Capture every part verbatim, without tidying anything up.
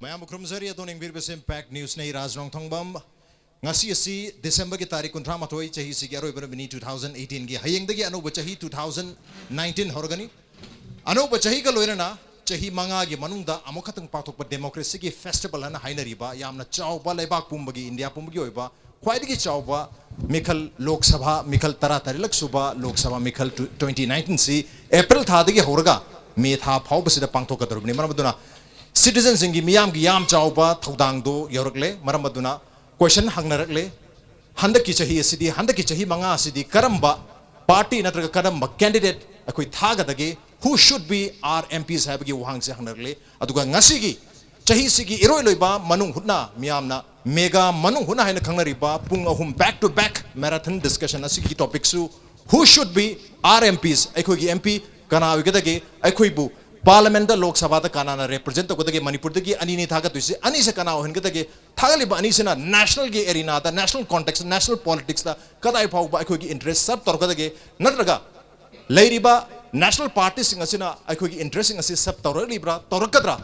ꯃꯌꯥꯝꯕꯨ ꯈꯨꯔꯨꯝꯖꯔꯤ꯫ ꯑꯗꯣꯝ ꯌꯦꯡꯕꯤꯔꯤꯕꯁꯤ ꯏꯝꯄꯦꯛ ꯅ꯭ꯌꯨꯁꯅꯤ꯫ ꯔꯥꯖ ꯔꯣꯡꯊꯣꯡꯕꯝ꯫ ꯉꯁꯤ ꯑꯁꯤ ꯗꯤꯁꯦꯝꯕꯔꯒꯤ ꯇꯥꯔꯤꯛ ꯀꯨꯟꯊ꯭ꯔꯥ ꯃꯥꯊꯣꯏ, ꯆꯍꯤꯁꯤꯒꯤ ꯑꯔꯣꯏꯕ ꯅꯨꯃꯤꯠꯅꯤ, two thousand eighteen ꯒꯤ꯫ ꯍꯌꯦꯡꯗꯒꯤ ꯑꯅꯧꯕ ꯆꯍꯤ two thousand nineteen ꯍꯧꯔꯒꯅꯤ꯫ ꯑꯅꯧꯕ ꯆꯍꯤꯒ ꯂꯣꯏꯅꯅ ꯆꯍꯤ ꯃꯉꯥꯒꯤ ꯃꯅꯨꯡꯗ ꯑꯃꯨꯛꯈꯛꯇꯪ ꯄꯥꯡꯊꯣꯛꯄ ꯗꯦꯃꯣꯀ꯭ꯔꯦꯁꯤꯒꯤ ꯐꯦꯁꯇꯤꯚꯦꯜ ꯍꯥꯏꯅ ꯍꯥꯏꯅꯔꯤꯕ, ꯌꯥꯝꯅ ꯆꯥꯎꯕ, ꯂꯩꯕꯥꯛ ꯄꯨꯝꯕꯒꯤ, ꯏꯟꯗꯤꯌꯥ ꯄꯨꯝꯕꯒꯤ ꯑꯣꯏꯕ ꯈ꯭ꯋꯥꯏꯗꯒꯤ ꯆꯥꯎꯕ ꯃꯤꯈꯜ, ꯂꯣꯛ ꯁꯚꯥ ꯃꯤꯈꯜ, ꯇꯔꯥ ꯇꯔꯦꯠꯂꯛ ꯁꯨꯕ ꯂꯣꯛ ꯁꯚꯥ ꯃꯤꯈꯜ ꯇꯨ-, twenty nineteen ꯁꯤ ꯑꯦꯄ꯭ꯔꯤꯜ ꯊꯥꯗꯒꯤ ꯍꯧꯔꯒ ꯃꯦ ꯊꯥ ꯐꯥꯎꯕꯁꯤꯗ ꯄꯥꯡꯊꯣꯛꯀꯗꯧꯔꯤꯕꯅꯤ꯫ ꯃꯔꯝ ꯑꯗꯨꯅ citizenꯁꯤꯡꯒꯤ, ꯃꯤꯌꯥꯝꯒꯤ ꯌꯥꯝ ꯆꯥꯎꯕ ꯊꯧꯗꯥꯡꯗꯣ ꯌꯧꯔꯛꯂꯦ꯫ ꯃꯔꯝ ꯑꯗꯨꯅ question ꯍꯪꯅꯔꯛꯂꯦ, ꯍꯟꯗꯛꯀꯤ ꯆꯍꯤ ꯑꯁꯤꯗꯤ, ꯍꯟꯗꯛꯀꯤ ꯆꯍꯤ ꯃꯉꯥ ꯑꯁꯤꯗꯤ ꯀꯔꯝꯕ party ꯅꯠꯇ꯭ꯔꯒ ꯀꯔꯝꯕ candidate ꯑꯩꯈꯣꯏ ꯊꯥꯒꯗꯒꯦ, who should be our MPs ꯍꯥꯏꯕꯒꯤ ꯋꯥꯍꯪꯁꯦ ꯍꯪꯅꯔꯛꯂꯦ꯫ ꯑꯗꯨꯒ ꯉꯁꯤꯒꯤ ꯆꯍꯤꯁꯤꯒꯤ ꯏꯔꯣꯏ ꯂꯣꯏꯕ ꯃꯅꯨꯡ ꯍꯨꯠꯅ, ꯃꯤꯌꯥꯝꯅ ꯃꯦꯒꯥ ꯃꯅꯨꯡ ꯍꯨꯠꯅ ꯍꯥꯏꯅ ꯈꯪꯅꯔꯤꯕ ꯄꯨꯡ ꯑꯍꯨꯝ back to back marathon discussion ꯑꯁꯤꯒꯤ topicꯁꯨ, who should be our MPs, ꯑꯩꯈꯣꯏꯒꯤ MP ꯀꯅꯥ ꯑꯣꯏꯒꯗꯒꯦ, ꯑꯩꯈꯣꯏꯕꯨ ꯄꯥꯔꯂꯤꯌꯥꯃꯦꯟꯗ, ꯂꯣꯛ ꯁꯚꯥꯗ ꯀꯅꯥꯅ represent ꯇꯧꯒꯗꯒꯦ, ꯃꯅꯤꯄꯨꯔꯗꯒꯤ ꯑꯅꯤꯅꯤ ꯊꯥꯒꯠꯇꯣꯏꯁꯦ, ꯑꯅꯤꯁꯦ ꯀꯅꯥ ꯑꯣꯏꯍꯟꯒꯗꯒꯦ, ꯊꯥꯒꯠꯂꯤꯕ ꯑꯅꯤꯁꯤꯅ nationalꯒꯤ arenaꯗ, national contextꯇ, national politicsꯇ ꯀꯗꯥꯏ ꯐꯥꯎꯕ ꯑꯩꯈꯣꯏꯒꯤ interest serve ꯇꯧꯔꯛꯀꯗꯒꯦ, ꯅꯠꯇ꯭ꯔꯒ ꯂꯩꯔꯤꯕ national partyꯁꯤꯡ ꯑꯁꯤꯅ ꯑꯩꯈꯣꯏꯒꯤ interestꯁꯤꯡ ꯑꯁꯤ serve ꯇꯧꯔꯛꯂꯤꯕ꯭ꯔꯥ, ꯇꯧꯔꯛꯀꯗ꯭ꯔꯥ,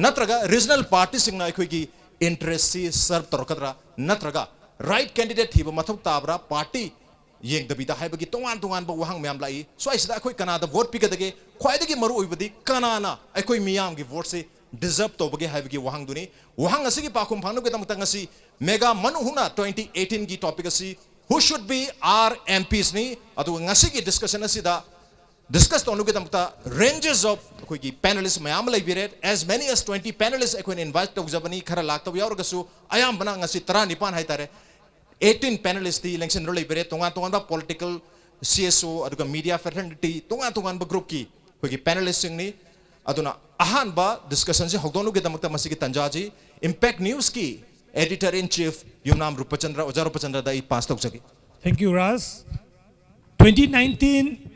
ꯅꯠꯇ꯭ꯔꯒ regional partyꯁꯤꯡꯅ ꯑꯩꯈꯣꯏꯒꯤ interestꯁꯤ serve ꯇꯧꯔꯛꯀꯗ꯭ꯔꯥ, ꯅꯠꯇ꯭ꯔꯒ right candidate ꯊꯤꯕ ꯃꯊꯧ ꯇꯥꯕ꯭ꯔꯥ, party ꯌꯦꯡꯗꯕꯤꯗ ꯍꯥꯏꯕꯒꯤ ꯇꯣꯉꯥꯟ ꯇꯣꯉꯥꯟꯕ ꯋꯥꯍꯪ ꯃꯌꯥꯝ ꯂꯥꯛꯏ꯫ ꯁ꯭ꯋꯥꯏꯁꯤꯗ ꯑꯩꯈꯣꯏ ꯀꯅꯥꯗ vote ꯄꯤꯒꯗꯒꯦ? ꯈ꯭ꯋꯥꯏꯗꯒꯤ ꯃꯔꯨ ꯑꯣꯏꯕꯗꯤ ꯀꯅꯥꯅ ꯑꯩꯈꯣꯏ ꯃꯤꯌꯥꯝꯒꯤ voteꯁꯤ deserve ꯇꯧꯕꯒꯦ ꯍꯥꯏꯕꯒꯤ ꯋꯥꯍꯪꯗꯨꯅꯤ꯫ ꯋꯥꯍꯪ ꯑꯁꯤꯒꯤ ꯄꯥꯎꯈꯨꯝ ꯐꯪꯅꯕꯒꯤꯗꯃꯛꯇ ꯉꯁꯤ ꯃꯦꯒꯥ ꯃꯅꯨꯡ ꯍꯨꯠꯅ twenty eighteenꯒꯤ topic ꯑꯁꯤ who should be our MPsꯅꯤ꯫ ꯑꯗꯨꯒ ꯉꯁꯤꯒꯤ discussion ꯑꯁꯤꯗ discuss ꯇꯧꯅꯕꯒꯤꯗꯃꯛꯇ ranges of ꯑꯩꯈꯣꯏꯒꯤ panelist ꯃꯌꯥꯝ ꯑꯃ ꯂꯩꯕꯤꯔꯦ꯫ As many as twenty panelists ꯑꯩꯈꯣꯏꯅ invite ꯇꯧꯖꯕꯅꯤ꯫ ꯈꯔ ꯂꯥꯛꯇꯕ ꯌꯥꯎꯔꯒꯁꯨ ꯑꯌꯥꯝꯕꯅ ꯉꯁꯤ ꯇꯔꯥꯅꯤꯄꯥꯟ ꯍꯥꯏꯇꯥꯔꯦ, eighteen panelistꯇꯤ ꯂꯦꯡꯁꯤꯟꯗꯨꯅ ꯂꯩꯕꯤꯔꯦ꯫ ꯇꯣꯉꯥꯟ ꯇꯣꯉꯥꯟꯕ political, CSO, ꯑꯗꯨꯒ media fraternity, ꯇꯣꯉꯥꯟ ꯇꯣꯉꯥꯟꯕ groupꯀꯤ ꯑꯩꯈꯣꯏꯒꯤ panelistꯁꯤꯡꯅꯤ꯫ ꯑꯗꯨꯅ ꯑꯍꯥꯟꯕ discussionꯁꯤ ꯍꯧꯗꯣꯛꯅꯕꯒꯤꯗꯃꯛꯇ ꯃꯁꯤꯒꯤ ꯇꯥꯟꯖꯥꯁꯤ Impact Newsꯀꯤ editor in chief ꯌꯨꯝꯅꯥꯝ ꯔꯨꯄꯆꯟꯗ꯭ꯔ, ꯑꯣꯖꯥ ꯔꯨꯄꯆꯟꯗ꯭ꯔꯗ ꯑꯩ pass ꯇꯧꯖꯒꯦ꯫ Thank you, Raj. Twenty nineteen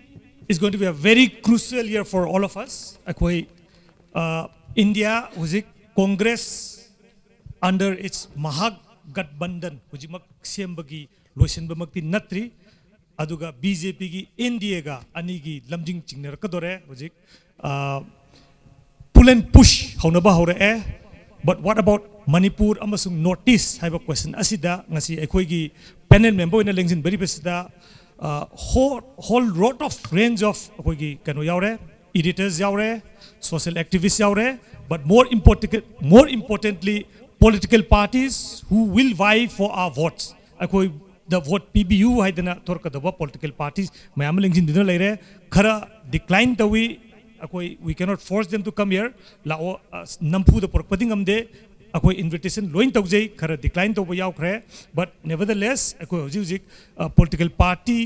is going to be a very crucial year for all of us. ꯑꯩꯈꯣꯏ, ꯑ, ꯏꯟꯗꯤꯌꯥ ꯍꯧꯖꯤꯛ Congress under its Mahagathbandhan ꯍꯧꯖꯤꯛꯃꯛ ꯁꯦꯝꯕꯒꯤ ꯂꯣꯏꯁꯤꯟꯕꯃꯛꯇꯤ ꯅꯠꯇ꯭ꯔꯤ꯫ ꯑꯗꯨꯒ BJPꯒꯤ NDAꯒ ꯑꯅꯤꯒꯤ ꯂꯝꯖꯤꯡ ꯆꯤꯡꯅꯔꯛꯀꯗꯣꯔꯦ꯫ ꯍꯧꯖꯤꯛ, ꯑ, pull and push ꯍꯧꯅꯕ ꯍꯧꯔꯛꯑꯦ꯫ But what about Manipur ꯑꯃꯁꯨꯡ North East ꯍꯥꯏꯕ question ꯑꯁꯤꯗ ꯉꯁꯤ ꯑꯩꯈꯣꯏꯒꯤ panel member ꯑꯣꯏꯅ ꯂꯦꯡꯁꯤꯟꯕꯤꯔꯤꯕꯁꯤꯗ, uh, whole, whole lot of range of ꯑꯩꯈꯣꯏꯒꯤ ꯀꯩꯅꯣ ꯌꯥꯎꯔꯦ, editors ꯌꯥꯎꯔꯦ, social activists ꯌꯥꯎꯔꯦ, but more important, more importantly, political parties who will vie for our votes. ꯑꯩꯈꯣꯏꯗ vote ꯄꯤꯕꯤꯌꯨ ꯍꯥꯏꯗꯅ ꯊꯣꯔꯛꯀꯗꯕ political parties ꯃꯌꯥꯝ ꯑꯃ ꯂꯦꯡꯁꯤꯟꯗꯨꯅ ꯂꯩꯔꯦ꯫ ꯈꯔ decline ꯇꯧꯏ, ꯑꯩꯈꯣꯏ, we cannot force them to come here. ꯂꯥꯛꯑꯣ, ꯑ, ꯅꯝꯐꯨꯗ ꯄꯨꯔꯛꯄꯗꯤ ꯉꯝꯗꯦ꯫ ꯑꯩꯈꯣꯏ invitation ꯂꯣꯏ ꯇꯧꯖꯩ, ꯈꯔ decline ꯇꯧꯕ ꯌꯥꯎꯈ꯭ꯔꯦ꯫ But nevertheless, ꯑꯩꯈꯣꯏ ꯍꯧꯖꯤꯛ ꯍꯧꯖꯤꯛ, ꯑ, political party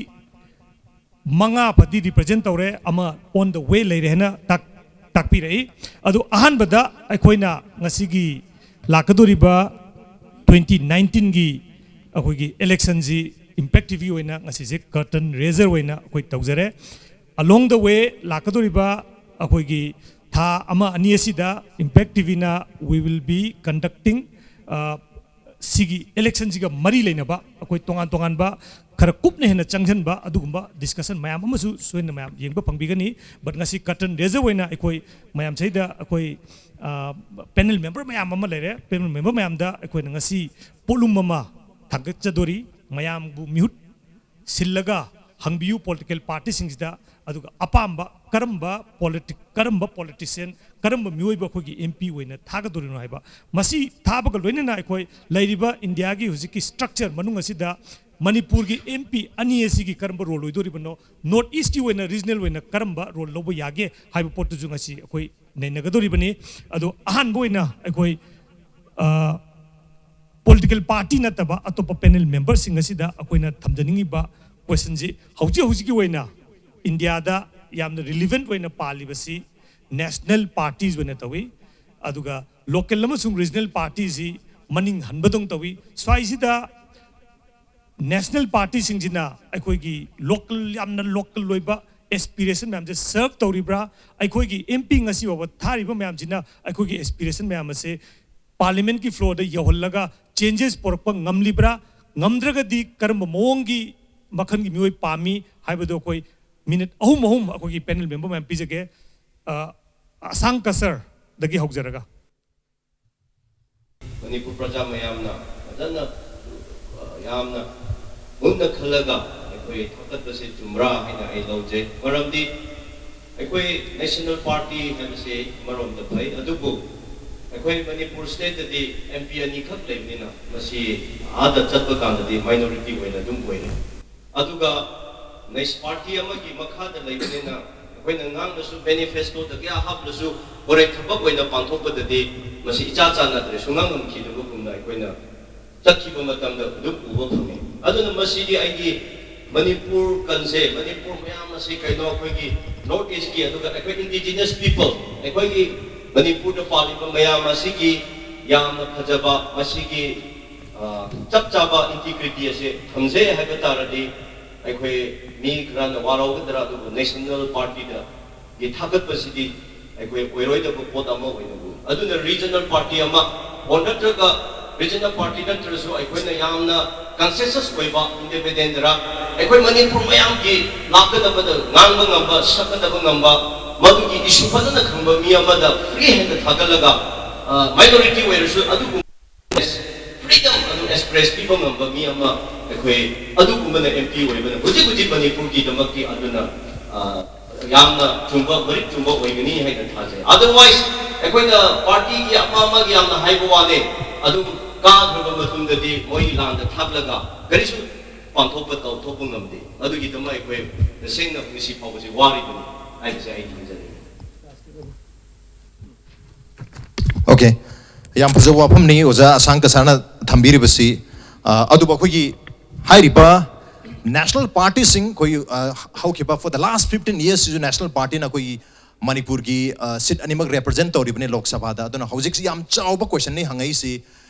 ꯃꯉꯥ ꯐꯥꯎꯗꯤ represent ꯇꯧꯔꯦ, ꯑꯃ on the way ꯂꯩꯔꯦ ꯍꯥꯏꯅ ꯇꯥꯛ-, ꯇꯥꯛꯄꯤꯔꯛꯏ꯫ ꯑꯗꯨ ꯑꯍꯥꯟꯕꯗ ꯑꯩꯈꯣꯏꯅ ꯉꯁꯤꯒꯤ ꯂꯥꯛꯀꯗꯧꯔꯤꯕ twenty nineteen ꯒꯤ ꯑꯩꯈꯣꯏꯒꯤ election ꯁꯤ Impact T V ꯑꯣꯏꯅ ꯉꯁꯤꯁꯦ curtain raiser ꯑꯣꯏꯅ ꯑꯩꯈꯣꯏ ꯇꯧꯖꯔꯦ꯫ Along the way ꯂꯥꯛꯀꯗꯧꯔꯤꯕ ꯑꯩꯈꯣꯏꯒꯤ ꯊꯥ ꯑꯃ ꯑꯅꯤ ꯑꯁꯤꯗ Impact T V ꯅ we will be conducting, ꯑ, ꯁꯤꯒꯤ election ꯁꯤꯒ ꯃꯔꯤ ꯂꯩꯅꯕ ꯑꯩꯈꯣꯏ ꯇꯣꯉꯥꯟ ꯇꯣꯉꯥꯟꯕ ꯈꯔ ꯀꯨꯞꯅ ꯍꯦꯟꯅ ꯆꯪꯁꯤꯟꯕ ꯑꯗꯨꯒꯨꯝꯕ discussion ꯃꯌꯥꯝ ꯑꯃꯁꯨ ꯁꯣꯏꯗꯅ ꯃꯌꯥꯝ ꯌꯦꯡꯕ ꯐꯪꯕꯤꯒꯅꯤ꯫ But ꯉꯁꯤ curtain raiser ꯑꯣꯏꯅ ꯑꯩꯈꯣꯏ ꯃꯌꯥꯝꯁꯤꯗ ꯑꯩꯈꯣꯏ, ꯑ, panel member ꯃꯌꯥꯝ ꯑꯃ ꯂꯩꯔꯦ꯫ Panel member ꯃꯌꯥꯝꯗ ꯑꯩꯈꯣꯏꯅ ꯉꯁꯤ ꯄꯣꯠꯂꯨꯝ ꯑꯃ ꯊꯥꯡꯒꯠꯆꯗꯣꯔꯤ꯫ ꯃꯌꯥꯝꯕꯨ ꯃꯤꯍꯨꯠ ꯁꯤꯜꯂꯒ ꯍꯪꯕꯤꯌꯨ political party ꯁꯤꯡꯁꯤꯗ, ꯑꯗꯨꯒ ꯑꯄꯥꯝꯕ ꯀꯔꯝꯕ politic-, ꯀꯔꯝꯕ politician, ꯀꯔꯝꯕ ꯃꯤꯑꯣꯏꯕ ꯑꯩꯈꯣꯏꯒꯤ M P ꯑꯣꯏꯅ ꯊꯥꯒꯗꯧꯔꯤꯅꯣ ꯍꯥꯏꯕ꯫ ꯃꯁꯤ ꯊꯥꯕꯒ ꯂꯣꯏꯅꯅ ꯑꯩꯈꯣꯏ ꯂꯩꯔꯤꯕ ꯏꯟꯗꯤꯌꯥꯒꯤ ꯍꯧꯖꯤꯛꯀꯤ structure ꯃꯅꯨꯡ ꯑꯁꯤꯗ ꯃꯅꯤꯄꯨꯔꯒꯤ M P ꯑꯅꯤ ꯑꯁꯤꯒꯤ ꯀꯔꯝꯕ role ꯑꯣꯏꯗꯣꯔꯤꯕꯅꯣ, North East ꯀꯤ ꯑꯣꯏꯅ regional ꯑꯣꯏꯅ ꯀꯔꯝꯕ role ꯂꯧꯕ ꯌꯥꯒꯦ ꯍꯥꯏꯕ ꯄꯣꯠꯇꯨꯁꯨ ꯉꯁꯤ ꯑꯩꯈꯣꯏ ꯅꯩꯅꯒꯗꯧꯔꯤꯕꯅꯤ꯫ ꯑꯗꯣ ꯑꯍꯥꯟꯕ ꯑꯣꯏꯅ ꯑꯩꯈꯣꯏ, ꯑ, political party ꯅꯠꯇꯕ ꯑꯇꯣꯞꯄ panel member ꯁꯤꯡ ꯑꯁꯤꯗ ꯑꯩꯈꯣꯏꯅ ꯊꯝꯖꯅꯤꯡꯉꯤꯕ question ꯁꯤ, ꯍꯧꯖꯤꯛ ꯍꯧꯖꯤꯛꯀꯤ ꯑꯣꯏꯅ ꯏꯟꯗꯤꯌꯥꯗ ꯌꯥꯝꯅ relevant ꯑꯣꯏꯅ ꯄꯥꯜꯂꯤꯕꯁꯤ national parties ꯑꯣꯏꯅ ꯇꯧꯏ, ꯑꯗꯨꯒ local ꯑꯃꯁꯨꯡ regional party ꯁꯤ ꯃꯅꯤꯡ ꯍꯟꯕꯗꯧꯅ ꯇꯧꯏ꯫ ꯁ꯭ꯋꯥꯏꯁꯤꯗ national party ꯁꯤꯡꯁꯤꯅ ꯑꯩꯈꯣꯏꯒꯤ local, ꯌꯥꯝꯅ local ꯑꯣꯏꯕ aspiration ꯃꯌꯥꯝꯁꯦ serve ꯇꯧꯔꯤꯕ꯭ꯔꯥ? ꯑꯩꯈꯣꯏꯒꯤ M P ꯉꯁꯤ ꯐꯥꯎꯕ ꯊꯥꯔꯤꯕ ꯃꯌꯥꯝꯁꯤꯅ ꯑꯩꯈꯣꯏꯒꯤ aspiration ꯃꯌꯥꯝ ꯑꯁꯦ parliament ꯀꯤ floor ꯗ ꯌꯧꯍꯜꯂꯒ changes ꯄꯨꯔꯛꯄ ꯉꯝꯂꯤꯕ꯭ꯔꯥ? ꯉꯝꯗ꯭ꯔꯒꯗꯤ ꯀꯔꯝꯕ ꯃꯑꯣꯡꯒꯤ ꯃꯈꯜꯒꯤ ꯃꯤꯑꯣꯏ ꯄꯥꯝꯃꯤ ꯍꯥꯏꯕꯗꯣ ꯑꯩꯈꯣꯏ minute ꯑꯍꯨꯝ ꯑꯍꯨꯝ ꯑꯩꯈꯣꯏꯒꯤ panel member ꯃꯌꯥꯝ ꯄꯤꯖꯒꯦ꯫ ꯑ, ꯑꯁꯥꯡ ꯀꯁꯔꯗꯒꯤ ꯍꯧꯖꯔꯒ꯫ ꯃꯅꯤꯄꯨꯔ ꯄ꯭ꯔꯖꯥ ꯃꯌꯥꯝꯅ ꯐꯖꯅ, ꯑ, ꯌꯥꯝꯅ ꯃꯨꯟꯅ ꯈꯜꯂꯒ ꯑꯩꯈꯣꯏ ꯊꯥꯡꯒꯠꯄꯁꯦ ꯆꯨꯝꯕ꯭ꯔꯥ ꯍꯥꯏꯅ ꯑꯩ ꯂꯧꯖꯩ꯫ ꯃꯔꯝꯗꯤ ꯑꯩꯈꯣꯏ ꯅꯦꯁꯅꯦꯜ ꯄꯥꯔꯇꯤ ꯍꯥꯏꯕꯁꯤ ꯑꯃꯔꯣꯝꯗ ꯐꯩ, ꯑꯗꯨꯕꯨ ꯑꯩꯈꯣꯏ ꯃꯅꯤꯄꯨꯔ ꯁ꯭ꯇꯦꯠꯇꯗꯤ ꯑꯦꯝ ꯄꯤ ꯑꯅꯤꯈꯛ ꯂꯩꯕꯅꯤꯅ ꯃꯁꯤ ꯑꯥꯗ ꯆꯠꯄ ꯀꯥꯟꯗꯗꯤ ꯃꯥꯏꯅꯣꯔꯤꯇꯤ ꯑꯣꯏꯅ ꯑꯗꯨꯝ ꯑꯣꯏꯔꯦ꯫ ꯑꯗꯨꯒ ꯅꯦꯁ ꯄꯥꯔꯇꯤ ꯑꯃꯒꯤ ꯃꯈꯥꯗ ꯂꯩꯕꯅꯤꯅ ꯑꯩꯈꯣꯏꯅ ꯉꯥꯡꯂꯁꯨ, ꯃꯦꯅꯤꯐꯦꯁꯇꯣꯗ ꯀꯌꯥ ꯍꯥꯞꯂꯁꯨ, ꯍꯣꯔꯦꯟ ꯊꯕꯛ ꯑꯣꯏꯅ ꯄꯥꯡꯊꯣꯛꯄꯗꯗꯤ ꯃꯁꯤ ꯏꯆꯥ ꯆꯥꯟꯅꯗ꯭ꯔꯦ, ꯁꯨꯡꯉꯝ ꯉꯝꯈꯤꯗꯕꯒꯨꯝꯅ ꯑꯩꯈꯣꯏꯅ ꯆꯠꯈꯤꯕ ꯃꯇꯝꯗ ꯑꯗꯨꯝ ꯎꯕ ꯐꯪꯉꯤ꯫ ꯑꯗꯨꯅ ꯃꯁꯤꯗꯤ ꯑꯩꯒꯤ ꯃꯅꯤꯄꯨꯔ ꯀꯟꯁꯦ, ꯃꯅꯤꯄꯨꯔ ꯃꯌꯥꯝ ꯑꯁꯤ ꯀꯩꯅꯣ ꯑꯩꯈꯣꯏꯒꯤ ꯅꯣꯔꯠ ꯏꯁꯀꯤ, ꯑꯗꯨꯒ ꯑꯩꯈꯣꯏ ꯏꯟꯗꯤꯖꯤꯅꯁ ꯄꯤꯄꯜ, ꯑꯩꯈꯣꯏꯒꯤ ꯃꯅꯤꯄꯨꯔꯗ ꯄꯥꯜꯂꯤꯕ ꯃꯌꯥꯝ ꯑꯁꯤꯒꯤ ꯌꯥꯝꯅ ꯐꯖꯕ, ꯃꯁꯤꯒꯤ, ꯑ, ꯆꯞ ꯆꯥꯕ ꯏꯟꯇꯤꯒ꯭ꯔꯤꯇꯤ ꯑꯁꯦ ꯊꯝꯖꯩ ꯍꯥꯏꯕ ꯇꯥꯔꯗꯤ, ꯑꯩꯈꯣꯏ ꯃꯤ ꯈꯔꯅ ꯋꯥꯔꯧꯒꯗ꯭ꯔꯥ, ꯑꯗꯨꯕꯨ ꯅꯦꯁꯅꯦꯜ ꯄꯥꯔꯇꯤꯗ ꯒꯤ ꯊꯥꯒꯠꯄꯁꯤꯗꯤ ꯑꯩꯈꯣꯏ ꯑꯣꯏꯔꯣꯏꯗꯕ ꯄꯣꯠ ꯑꯃ ꯑꯣꯏꯅ ꯎꯏ꯫ ꯑꯗꯨꯅ ꯔꯤꯖꯅꯦꯜ ꯄꯥꯔꯇꯤ ꯑꯃ, ꯑꯣꯔ ꯅꯠꯇ꯭ꯔꯒ ꯔꯤꯖꯅꯦꯜ ꯄꯥꯔꯇꯤ ꯅꯠꯇ꯭ꯔꯁꯨ, ꯑꯩꯈꯣꯏꯅ ꯌꯥꯝꯅ ꯀꯟꯁꯦꯟꯁꯁ ꯑꯣꯏꯕ ꯏꯟꯗꯤꯄꯦꯟꯗꯦꯟꯗꯔ, ꯑꯩꯈꯣꯏ ꯃꯅꯤꯄꯨꯔ ꯃꯌꯥꯝꯒꯤ ꯂꯥꯛꯀꯗꯕꯗ ꯉꯥꯡꯕ ꯉꯝꯕ, ꯁꯛꯀꯗꯕ ꯉꯝꯕ, ꯃꯗꯨꯒꯤ ꯏꯁꯨ ꯐꯖꯅ ꯈꯪꯕ ꯃꯤ ꯑꯃꯗ ꯐ꯭ꯔꯤ ꯍꯦꯟꯗ ꯊꯥꯒꯠꯂꯒ, ꯃꯥꯏꯅꯣꯔꯤꯇꯤ ꯑꯣꯏꯔꯁꯨ ꯑꯗꯨꯒꯨꯝꯕ ꯐ꯭ꯔꯤꯗꯝ ꯑꯗꯨ ꯑꯦꯛꯁꯄ꯭ꯔꯦꯁ ꯄꯤꯕ ꯉꯝꯕ ꯃꯤ ꯑꯃ ꯑꯩꯈꯣꯏ ꯑꯗꯨꯒꯨꯝꯕꯅ ꯑꯦꯝ ꯄꯤ ꯑꯣꯏꯕꯅ ꯍꯧꯖꯤꯛ ꯍꯧꯖꯤꯛ ꯃꯅꯤꯄꯨꯔꯒꯤꯗꯃꯛꯇꯤ ꯑꯗꯨꯅ, ꯑ, ꯌꯥꯝꯅ ꯆꯨꯝꯕ, ꯃꯔꯤꯛ ꯆꯨꯝꯕ ꯑꯣꯏꯒꯅꯤ ꯍꯥꯏꯅ ꯊꯥꯖꯩ꯫ ꯑꯗꯔꯋꯥꯏꯁ ꯑꯩꯈꯣꯏꯅ ꯄꯥꯔꯇꯤꯒꯤ ꯑꯃ ꯑꯃꯒꯤ ꯌꯥꯝꯅ ꯍꯥꯏꯕ ꯋꯥꯅꯦ, ꯑꯗꯨ ꯀꯥꯈ꯭ꯔꯕ ꯃꯇꯨꯡꯗꯗꯤ ꯃꯣꯏꯒꯤ ꯂꯥꯟꯗ ꯊꯥꯛꯂꯒ ꯀꯔꯤꯁꯨ ꯄꯥꯡꯊꯣꯛꯄ ꯇꯧꯊꯣꯛꯄ ꯉꯝꯗꯦ꯫ ꯑꯗꯨꯒꯤꯗꯃꯛ ꯑꯩꯈꯣꯏ ꯇꯁꯦꯡꯅ ꯉꯁꯤ ꯐꯥꯎꯕꯁꯤ ꯋꯥꯔꯤꯕꯅꯤ ꯍꯥꯏꯕꯁꯦ ꯑꯩ ꯊꯝꯖꯅꯤꯡꯉꯤ꯫ ꯑꯣꯀꯦ, ꯌꯥꯝ ꯐꯖꯕ ꯋꯥꯐꯝꯅꯤ ꯑꯣꯖꯥ ꯑꯁꯥꯡꯀ ꯁꯥꯔꯅ ꯊꯝꯕꯤꯔꯤꯕꯁꯤ꯫ ꯑ, ꯑꯗꯨꯕꯨ ꯑꯩꯈꯣꯏꯒꯤ ꯍꯥꯏꯔꯤꯕ ꯅꯦꯁꯅꯦꯜ ꯄꯥꯔꯇꯤꯁꯤꯡ ꯑꯩꯈꯣꯏ, ꯑ, ꯍꯧꯈꯤꯕ for the last fifteen yearsꯁꯤꯁꯨ ꯅꯦꯁꯅꯦꯜ ꯄꯥꯔꯇꯤꯅ ꯑꯩꯈꯣꯏꯒꯤ ꯃꯅꯤꯄꯨꯔꯒꯤ, ꯑ, ꯁꯤꯠ ꯑꯅꯤꯃꯛ ꯔꯦꯄ꯭ꯔꯖꯦꯟ ꯇꯧꯔꯤꯕꯅꯤ ꯂꯣꯛ ꯁꯚꯥꯗ꯫ ꯑꯗꯨꯅ ꯍꯧꯖꯤꯛꯁꯤ ꯌꯥꯝ ꯆꯥꯎꯕ ꯀꯣꯏꯁꯟꯅꯤ ꯍꯪꯉꯛꯏꯁꯤ꯫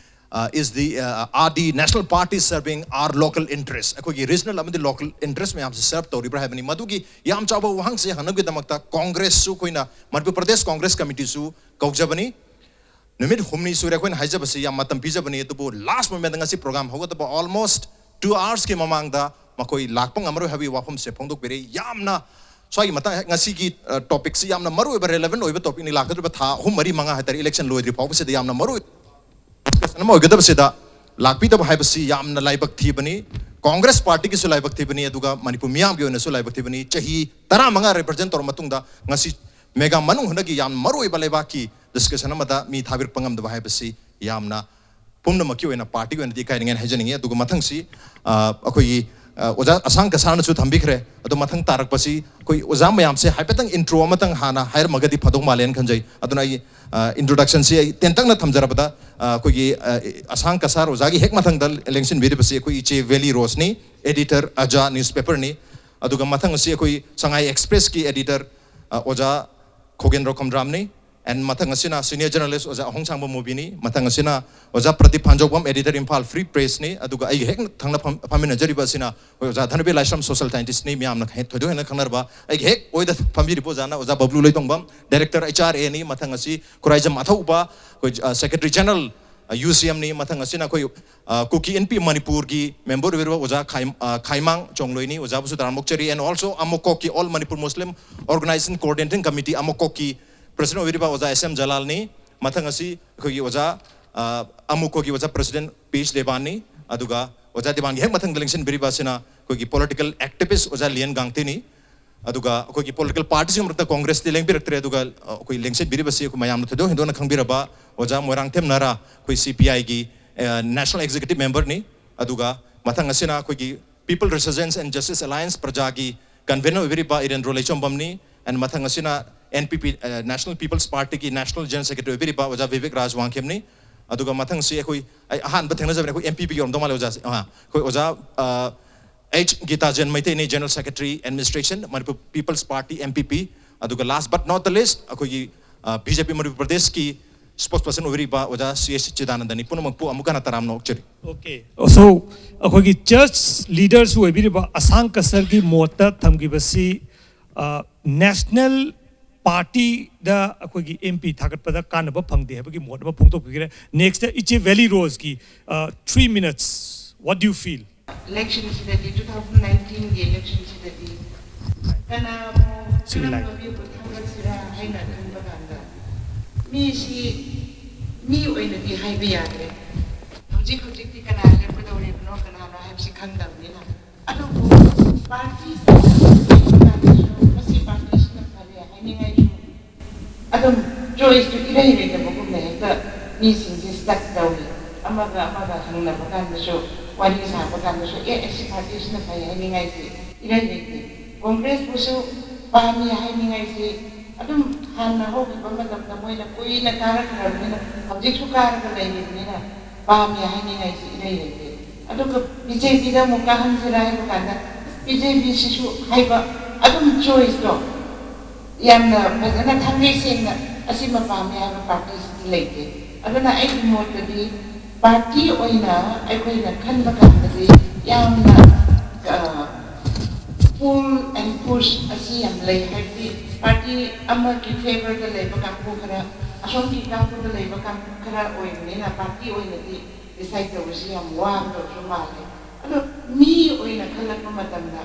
Uh, is the, uh, are the national parties serving our local interest? ꯑꯩꯈꯣꯏꯒꯤ ꯔꯤꯖꯅꯦꯜ ꯑꯃꯗꯤ ꯂꯣꯀꯦꯜ ꯏꯟꯇꯔꯦꯁ ꯃꯌꯥꯝꯁꯦ ꯁꯔꯚ ꯇꯧꯔꯤꯕ꯭ꯔꯥ ꯍꯥꯏꯕꯅꯤ꯫ ꯃꯗꯨꯒꯤ ꯌꯥꯝ ꯆꯥꯎꯕ ꯋꯥꯍꯪꯁꯦ ꯍꯪꯅꯕꯒꯤꯗꯃꯛꯇ ꯀꯣꯡꯒ꯭ꯔꯦꯁꯁꯨ, ꯑꯩꯈꯣꯏꯅ ꯃꯅꯤꯄꯨꯔ ꯄ꯭ꯔꯗꯦꯁ ꯀꯣꯡꯒ꯭ꯔꯦꯁ ꯀꯃꯤꯇꯤꯁꯨ ꯀꯧꯖꯕꯅꯤ꯫ ꯅꯨꯃꯤꯠ ꯍꯨꯝꯅꯤ ꯁꯨꯔꯦ ꯑꯩꯈꯣꯏꯅ ꯍꯥꯏꯖꯕꯁꯤ, ꯌꯥꯝ ꯃꯇꯝ ꯄꯤꯖꯕꯅꯤ, ꯑꯗꯨꯕꯨ ꯂꯥꯁ ꯃꯣꯃꯦꯟꯗ ꯉꯁꯤ ꯄ꯭ꯔꯣꯒ꯭ꯔꯥꯝ ꯍꯧꯒꯗꯕ ꯑꯣꯜꯃꯣꯁ ꯇꯨ ꯑꯥꯋꯔꯁꯀꯤ ꯃꯃꯥꯡꯗ ꯃꯈꯣꯏ ꯂꯥꯛꯄ ꯉꯝꯃꯔꯣꯏ ꯍꯥꯏꯕꯒꯤ ꯋꯥꯐꯝꯁꯦ ꯐꯣꯡꯗꯣꯛꯄꯤꯔꯦ꯫ ꯌꯥꯝꯅ ꯁ꯭ꯋꯥꯏꯒꯤ ꯃꯇꯥꯡ, ꯉꯁꯤꯒꯤ, ꯑ, ꯇꯣꯄꯤꯛꯁꯤ ꯌꯥꯝꯅ ꯃꯔꯨ ꯑꯣꯏꯕ, ꯔꯦꯂꯦꯚꯦꯟ ꯑꯣꯏꯕ ꯇꯣꯄꯤꯛꯅꯤ꯫ ꯂꯥꯛꯀꯗꯧꯔꯤꯕ ꯊꯥ ꯑꯍꯨꯝ, ꯃꯔꯤ, ꯃꯉꯥ ꯍꯥꯏꯇꯥꯔꯦ, ꯏꯂꯦꯛꯁꯟ ꯂꯣꯏꯗ꯭ꯔꯤ ꯐꯥꯎꯕꯁꯤꯗ ꯌꯥꯝꯅ ꯃꯔꯨ ꯑꯣꯏꯕ ꯑꯃ ꯑꯣꯏꯒꯗꯕꯁꯤꯗ ꯂꯥꯛꯄꯤꯗꯕ ꯍꯥꯏꯕꯁꯤ ꯌꯥꯝꯅ ꯂꯥꯏꯕꯛ ꯊꯤꯕꯅꯤ꯫ ꯀꯣꯡꯒ꯭ꯔꯦꯁ ꯄꯥꯔꯇꯤꯒꯤꯁꯨ ꯂꯥꯏꯕꯛ ꯊꯤꯕꯅꯤ, ꯑꯗꯨꯒ ꯃꯅꯤꯄꯨꯔ ꯃꯤꯌꯥꯝꯒꯤ ꯑꯣꯏꯅꯁꯨ ꯂꯥꯏꯕꯛ ꯊꯤꯕꯅꯤ꯫ ꯆꯍꯤ ꯇꯔꯥꯃꯉꯥ ꯔꯤꯄ꯭ꯔꯖꯦꯟ ꯇꯧꯔ ꯃꯇꯨꯡꯗ ꯉꯁꯤ ꯃꯦꯒꯥ ꯃꯅꯨꯡ ꯍꯨꯠꯅꯒꯤ ꯌꯥꯝ ꯃꯔꯨꯑꯣꯏꯕ ꯂꯩꯕꯥꯛꯀꯤ ꯗꯤꯁꯀꯁꯟ ꯑꯃꯗ ꯃꯤ ꯊꯥꯕꯤꯔꯛꯄ ꯉꯝꯗꯕ ꯍꯥꯏꯕꯁꯤ ꯌꯥꯝꯅ ꯄꯨꯝꯅꯃꯛꯀꯤ ꯑꯣꯏꯅ ꯄꯥꯔꯇꯤꯒꯤ ꯑꯣꯏꯅꯗꯤ ꯏꯀꯥꯏꯅꯤꯡꯉꯥꯏ ꯍꯥꯏꯖꯅꯤꯡꯉꯤ꯫ ꯑꯗꯨꯒ ꯃꯊꯪꯁꯤ, ꯑ, ꯑꯩꯈꯣꯏꯒꯤ, ꯑ, ꯑꯣꯖꯥ ꯑꯁꯥꯡ ꯀꯁꯥꯔꯅꯁꯨ ꯊꯝꯕꯤꯈ꯭ꯔꯦ꯫ ꯑꯗꯣ ꯃꯊꯪ ꯇꯥꯔꯛꯄꯁꯤ ꯑꯩꯈꯣꯏ ꯑꯣꯖꯥ ꯃꯌꯥꯝꯁꯦ ꯍꯥꯏꯐꯦꯠꯇꯪ ꯏꯟꯇ꯭ꯔꯣ ꯑꯃꯇꯪ ꯍꯥꯟꯅ ꯍꯥꯏꯔꯝꯃꯒꯗꯤ ꯐꯗꯧ ꯃꯥꯜꯂꯦꯅ ꯈꯟꯖꯩ꯫ ꯑꯗꯨꯅ ꯑꯩ, ꯑ, ꯏꯟꯇ꯭ꯔꯣꯗꯛꯁꯟꯁꯤ ꯑꯩ ꯇꯦꯟꯇꯛꯅ ꯊꯝꯖꯔꯕꯗ, ꯑ, ꯑꯩꯈꯣꯏꯒꯤ, ꯑ, ꯑꯁꯥꯡ ꯀꯁꯥꯔ ꯑꯣꯖꯥꯒꯤ ꯍꯦꯛ ꯃꯊꯪꯗ ꯂꯦꯡꯁꯤꯟꯕꯤꯔꯤꯕꯁꯤ ꯑꯩꯈꯣꯏ ꯏꯆꯦ ꯚꯦꯂꯤ ꯔꯣꯁꯅꯤ, ꯑꯦꯗꯤꯇꯔ ꯑꯖꯥ ꯅ꯭ꯌꯨꯁꯄꯦꯄꯔꯅꯤ꯫ ꯑꯗꯨꯒ ꯃꯊꯪ ꯑꯁꯤ ꯑꯩꯈꯣꯏ ꯁꯉꯥꯏ ꯑꯦꯛꯁꯄ꯭ꯔꯦꯁꯀꯤ ꯑꯦꯗꯤꯇꯔ, ꯑ, ꯑꯣꯖꯥ ꯈꯣꯒꯦꯟꯗ꯭ꯔ ꯈꯣꯝꯗ꯭ꯔꯥꯝꯅꯤ꯫ And ꯃꯊꯪ ꯑꯁꯤꯅ ꯁꯤꯅꯤꯌꯔ ꯖꯔꯅꯦꯂꯤꯁ ꯑꯣꯖꯥ ꯑꯍꯣꯡꯁꯥꯡꯕ ꯃꯣꯕꯤꯅꯤ꯫ ꯃꯊꯪ ꯑꯁꯤꯅ ꯑꯣꯖꯥ ꯄ꯭ꯔꯗꯤꯞ ꯐꯥꯟꯖꯧꯕꯝ, ꯑꯦꯗꯤꯇꯔ, ꯏꯝꯐꯥꯜ ꯐ꯭ꯔꯤ ꯄ꯭ꯔꯦꯁꯅꯤ꯫ ꯑꯗꯨꯒ ꯑꯩꯒ ꯍꯦꯛ ꯊꯪꯅ ꯐꯝ-, ꯐꯝꯃꯤꯟꯅꯖꯔꯤꯕ ꯑꯁꯤꯅ ꯑꯩꯈꯣꯏ ꯑꯣꯖꯥ ꯙꯅꯕꯤꯔ ꯂꯥꯏꯁ꯭ꯔꯝ, ꯁꯣꯁꯤꯌꯦꯜ ꯁꯥꯏꯟꯇꯤꯁꯅꯤ, ꯃꯌꯥꯝꯅ ꯍꯦ-, ꯊꯣꯏꯗꯣꯛ ꯍꯦꯟꯅ ꯈꯪꯅꯔꯕ꯫ ꯑꯩꯒꯤ ꯍꯦꯛ ꯑꯣꯏꯗ ꯐꯝꯕꯤꯔꯤꯕ ꯑꯣꯖꯥꯅ ꯑꯣꯖꯥ ꯕꯕ꯭ꯂꯨ ꯂꯩꯇꯣꯡꯕꯝ, ꯗꯥꯏꯔꯦꯛꯇꯔ ꯑꯩꯆ ꯑꯥꯔ ꯑꯦꯅꯤ꯫ ꯃꯊꯪ ꯑꯁꯤ ꯈꯨꯔꯥꯏꯖꯝ ꯑꯊꯧꯕ, ꯑꯩꯈꯣꯏ, ꯑ, ꯁꯦꯀ꯭ꯔꯦꯇꯔꯤ ꯖꯦꯅꯔꯦꯜ, ꯑ, ꯌꯨ ꯁꯤ ꯑꯦꯝꯅꯤ꯫ ꯃꯊꯪ ꯑꯁꯤꯅ ꯑꯩꯈꯣꯏ, ꯑ, ꯀꯨꯀꯤ ꯏꯟꯄꯤ ꯃꯅꯤꯄꯨꯔꯒꯤ ꯃꯦꯝꯕꯔ ꯑꯣꯏꯕꯤꯔꯕ ꯑꯣꯖꯥ ꯈꯥꯏ-, ꯑ, ꯈꯥꯏꯃꯥꯡ ꯆꯣꯡꯂꯣꯏꯅꯤ꯫ ꯑꯣꯖꯥꯕꯨꯁꯨ ꯇꯔꯥꯝꯅ ꯑꯣꯛꯆꯔꯤ꯫ And also ꯑꯃꯣꯀꯣꯛꯀꯤ All Manipur Muslim Organization Coordinating Committee, ꯑꯃꯣꯀꯣꯛꯀꯤ ꯄ꯭ꯔꯁꯤꯗꯦꯟ ꯑꯣꯏꯕꯤꯔꯤꯕ ꯑꯣꯖꯥ ꯑꯦꯁ ꯑꯦꯝ ꯖꯂꯥꯜꯅꯤ꯫ ꯃꯊꯪ ꯑꯁꯤ ꯑꯩꯈꯣꯏꯒꯤ ꯑꯣꯖꯥ, ꯑ, ꯑꯃꯨꯛꯀꯣꯒꯤ ꯑꯣꯖꯥ ꯄ꯭ꯔꯁꯤꯗꯦꯟ ꯄꯤ ꯑꯩꯆ ꯗꯦꯕꯥꯟꯅꯤ꯫ ꯑꯗꯨꯒ ꯑꯣꯖꯥ ꯗꯦꯕꯥꯟꯒꯤ ꯍꯦꯛ ꯃꯊꯪꯗ ꯂꯦꯡꯁꯤꯟꯕꯤꯔꯤꯕ ꯑꯁꯤꯅ ꯑꯩꯈꯣꯏꯒꯤ ꯄꯣꯂꯤꯇꯤꯀꯦꯜ ꯑꯦꯛꯇꯤꯚꯤꯁ ꯑꯣꯖꯥ ꯂꯤꯌꯟ ꯒꯥꯡꯇꯤꯅꯤ꯫ ꯑꯗꯨꯒ ꯑꯩꯈꯣꯏꯒꯤ ꯄꯣꯂꯤꯇꯤꯀꯦꯜ ꯄꯥꯔꯇꯤꯁꯤꯡꯒꯤ ꯃꯔꯛꯇ ꯀꯣꯡꯒ꯭ꯔꯦꯁꯇꯤ ꯂꯦꯡꯕꯤꯔꯛꯇ꯭ꯔꯦ꯫ ꯑꯗꯨꯒ, ꯑ, ꯑꯩꯈꯣꯏ ꯂꯦꯡꯁꯤꯟꯕꯤꯔꯤꯕꯁꯤ ꯑꯩꯈꯣꯏ ꯃꯌꯥꯝꯅ ꯊꯣꯏꯗꯣꯛ ꯍꯦꯟꯗꯣꯛꯅ ꯈꯪꯕꯤꯔꯕ ꯑꯣꯖꯥ ꯃꯣꯏꯔꯥꯡꯊꯦꯝ ꯅꯥꯔꯥ, ꯑꯩꯈꯣꯏ ꯁꯤ ꯄꯤ ꯑꯥꯏꯒꯤ, ꯑ, ꯅꯦꯁꯅꯦꯜ ꯑꯦꯛꯖꯤꯀ꯭ꯌꯨꯇꯤꯚ ꯃꯦꯝꯕꯔꯅꯤ꯫ ꯑꯗꯨꯒ ꯃꯊꯪ ꯑꯁꯤꯅ ꯑꯩꯈꯣꯏꯒꯤ People Resurgence and Justice Alliance ꯄ꯭ꯔꯖꯥꯒꯤ ꯀꯟꯚꯦꯅꯔ ꯑꯣꯏꯕꯤꯔꯤꯕ ꯏꯔꯦꯟꯗ꯭ꯔꯣ ꯂꯩꯆꯣꯝꯕꯝꯅꯤ꯫ And ꯃꯊꯪ ꯑꯁꯤꯅ N P P, uh, National People's Partyꯒꯤ ꯅꯦꯁꯅꯦꯜ ꯖꯦꯅꯔꯦꯜ ꯁꯦꯀ꯭ꯔꯦꯇꯔꯤ ꯑꯣꯏꯕꯤꯔꯤꯕ ꯑꯣꯖꯥ ꯕꯤꯕꯦꯛ ꯔꯥꯖ ꯋꯥꯡꯈꯦꯝꯅꯤ꯫ ꯑꯗꯨꯒ ꯃꯊꯪꯁꯤ ꯑꯩꯈꯣꯏ, ꯑꯩ ꯑꯍꯥꯟꯕ ꯊꯦꯡꯅꯖꯕꯅꯤ, ꯑꯩꯈꯣꯏ ꯑꯦꯝ ꯄꯤ ꯄꯤꯒꯤ ꯑꯣꯏꯔꯝꯗꯧ ꯃꯥꯜꯂꯦ ꯑꯣꯖꯥꯁꯦ꯫ ꯑꯥ, ꯑꯩꯈꯣꯏ ꯑꯣꯖꯥ, ꯑ, ꯑꯩꯆ ꯒꯤꯇꯥꯖꯦꯟ ꯃꯩꯇꯩꯅꯤ, general secretary administration, Manipur people's party, M P P. ꯑꯗꯨꯒ last but not the least, ꯑꯩꯈꯣꯏꯒꯤ, ꯑ, ꯕꯤ ꯖꯦ ꯄꯤ ꯃꯅꯤꯄꯨꯔ ꯄ꯭ꯔꯗꯦꯁꯀꯤ ꯁ꯭ꯄꯣꯛꯁ ꯄꯔꯁꯟ ꯑꯣꯏꯕꯤꯔꯤꯕ ꯑꯣꯖꯥ ꯁꯤ ꯑꯦꯁ ꯁꯆꯤꯗꯥꯅꯟꯗꯅꯤ꯫ ꯄꯨꯝꯅꯃꯛꯄꯨ ꯑꯃꯨꯛ ꯍꯟꯅ ꯇꯔꯥꯝꯅ ꯑꯣꯛꯆꯔꯤ꯫ Okay, so ꯑꯩꯈꯣꯏꯒꯤ ꯆꯔꯆ ꯂꯤꯗꯔꯁꯨ ꯑꯣꯏꯕꯤꯔꯤꯕ ꯑꯁꯥꯡ ꯀꯁꯔꯒꯤ ꯃꯣꯠꯇ ꯊꯝꯈꯤꯕꯁꯤ, ꯑ, ꯅꯦꯁꯅꯦꯜ ꯄꯥꯔꯇꯤꯗ ꯑꯩꯈꯣꯏꯒꯤ ꯑꯦꯝ ꯄꯤ ꯊꯥꯒꯠꯄꯗ ꯀꯥꯟꯅꯕ ꯐꯪꯗꯦ ꯍꯥꯏꯕꯒꯤ ꯃꯣꯠ ꯑꯃ ꯐꯣꯡꯗꯣꯛꯄꯤꯈ꯭ꯔꯦ꯫ Next ꯏꯆꯦ ꯚꯦꯂꯤ ꯔꯣꯁꯀꯤ, ꯑ, three minutes, what do you feel? Election ꯁꯤꯗꯗꯤ, two thousand nineteenꯒꯤ election ꯁꯤꯗꯗꯤ ꯀꯅꯥꯕꯨ, ꯁꯤꯒꯤ line꯫ ꯀꯔꯝꯕ ꯃꯤꯕꯨ ꯊꯥꯒꯠꯁꯤꯔꯥ ꯍꯥꯏꯅ ꯈꯟꯕ ꯀꯥꯟꯗ, ꯃꯤꯁꯤ ꯃꯤ ꯑꯣꯏꯅꯗꯤ ꯍꯥꯏꯕ ꯌꯥꯗ꯭ꯔꯦ꯫ ꯍꯧꯖꯤꯛ ꯍꯧꯖꯤꯛꯇꯤ ꯀꯅꯥ ꯂꯦꯞꯀꯗꯧꯔꯤꯕꯅꯣ, ꯀꯅꯥꯅꯣ ꯍꯥꯏꯕꯁꯤ ꯈꯪꯗꯕꯅꯤꯅ꯫ ꯑꯗꯨꯕꯨ ꯄꯥꯔꯇꯤ, ꯃꯁꯤ ꯄꯥꯔꯇꯤꯁꯤꯅ ꯐꯔꯦ ꯍꯥꯏꯅꯤꯡꯉꯥꯏꯁꯨ ꯑꯗꯨꯝ ꯆꯣꯏꯁꯇꯨ ꯏꯔꯩ ꯂꯩꯇꯕꯒꯨꯝꯅ ꯍꯦꯛꯇ ꯃꯤꯁꯤꯡꯁꯦ ꯁ꯭ꯇꯛ ꯇꯧꯏ꯫ ꯑꯃꯒ ꯑꯃꯒ ꯍꯪꯅꯕ ꯀꯥꯟꯗꯁꯨ, ꯋꯥꯔꯤ ꯁꯥꯕ ꯀꯥꯟꯗꯁꯨ, "ꯑꯦ, ꯑꯁꯤ ꯄꯥꯔꯇꯤꯁꯤꯅ ꯐꯩ" ꯍꯥꯏꯅꯤꯡꯉꯥꯏꯁꯤ ꯏꯔꯩ ꯂꯩꯇꯦ꯫ ꯀꯣꯡꯒ꯭ꯔꯦꯁꯄꯨꯁꯨ ꯄꯥꯝꯃꯤ ꯍꯥꯏꯅꯤꯡꯉꯥꯏꯁꯤ ꯑꯗꯨꯝ ꯍꯥꯟꯅ ꯍꯧꯈꯤꯕ ꯃꯇꯝꯗ ꯃꯣꯏꯅ ꯀꯨꯏꯅ ꯀꯥꯔꯛꯈ꯭ꯔꯕꯅꯤꯅ, ꯍꯧꯖꯤꯛꯁꯨ ꯀꯥꯔꯒ ꯂꯩꯔꯤꯕꯅꯤꯅ ꯄꯥꯝꯃꯤ ꯍꯥꯏꯅꯤꯡꯉꯥꯏꯁꯤ ꯏꯔꯩ ꯂꯩꯇꯦ꯫ ꯑꯗꯨꯒ ꯕꯤ ꯖꯦ ꯄꯤꯗ ꯑꯃꯨꯛ ꯀꯥꯍꯟꯁꯤꯔꯥ ꯍꯥꯏꯕ ꯀꯥꯟꯗ, ꯕꯤ ꯖꯦ ꯄꯤꯁꯤꯁꯨ ꯍꯥꯏꯕ ꯑꯗꯨꯝ ꯆꯣꯏꯁꯇꯣ ꯌꯥꯝꯅ ꯐꯖꯅ ꯊꯥꯡꯒꯩ ꯁꯦꯡꯅ ꯑꯁꯤꯃ ꯄꯥꯝꯃꯦ ꯍꯥꯏꯕ ꯄꯥꯔꯇꯤꯁꯤꯗꯤ ꯂꯩꯇꯦ꯫ ꯑꯗꯨꯅ ꯑꯩꯒꯤ ꯃꯣꯠꯇꯗꯤ ꯄꯥꯔꯇꯤ ꯑꯣꯏꯅ ꯑꯩꯈꯣꯏꯅ ꯈꯟꯕ ꯀꯥꯟꯗꯗꯤ ꯌꯥꯝꯅ, ꯑ, pull and push ꯑꯁꯤ ꯌꯥꯝ ꯂꯩ꯫ ꯍꯥꯏꯕꯗꯤ ꯄꯥꯔꯇꯤ ꯑꯃꯒꯤ ꯐꯦꯚꯔꯗ ꯂꯩꯕ ꯀꯥꯡꯕꯨ ꯈꯔ, ꯑꯁꯣꯝꯒꯤ ꯀꯥꯡꯕꯨꯗ ꯂꯩꯕ ꯀꯥꯡꯕꯨ ꯈꯔ ꯑꯣꯏꯕꯅꯤꯅ ꯄꯥꯔꯇꯤ ꯑꯣꯏꯅꯗꯤ ꯗꯤꯁꯥꯏꯠ ꯇꯧꯕꯁꯤ ꯌꯥꯝ ꯋꯥꯒꯗꯧꯕꯁꯨ ꯃꯥꯜꯂꯦ꯫ ꯑꯗꯣ ꯃꯤ ꯑꯣꯏꯅ ꯈꯜꯂꯛꯄ ꯃꯇꯝꯗ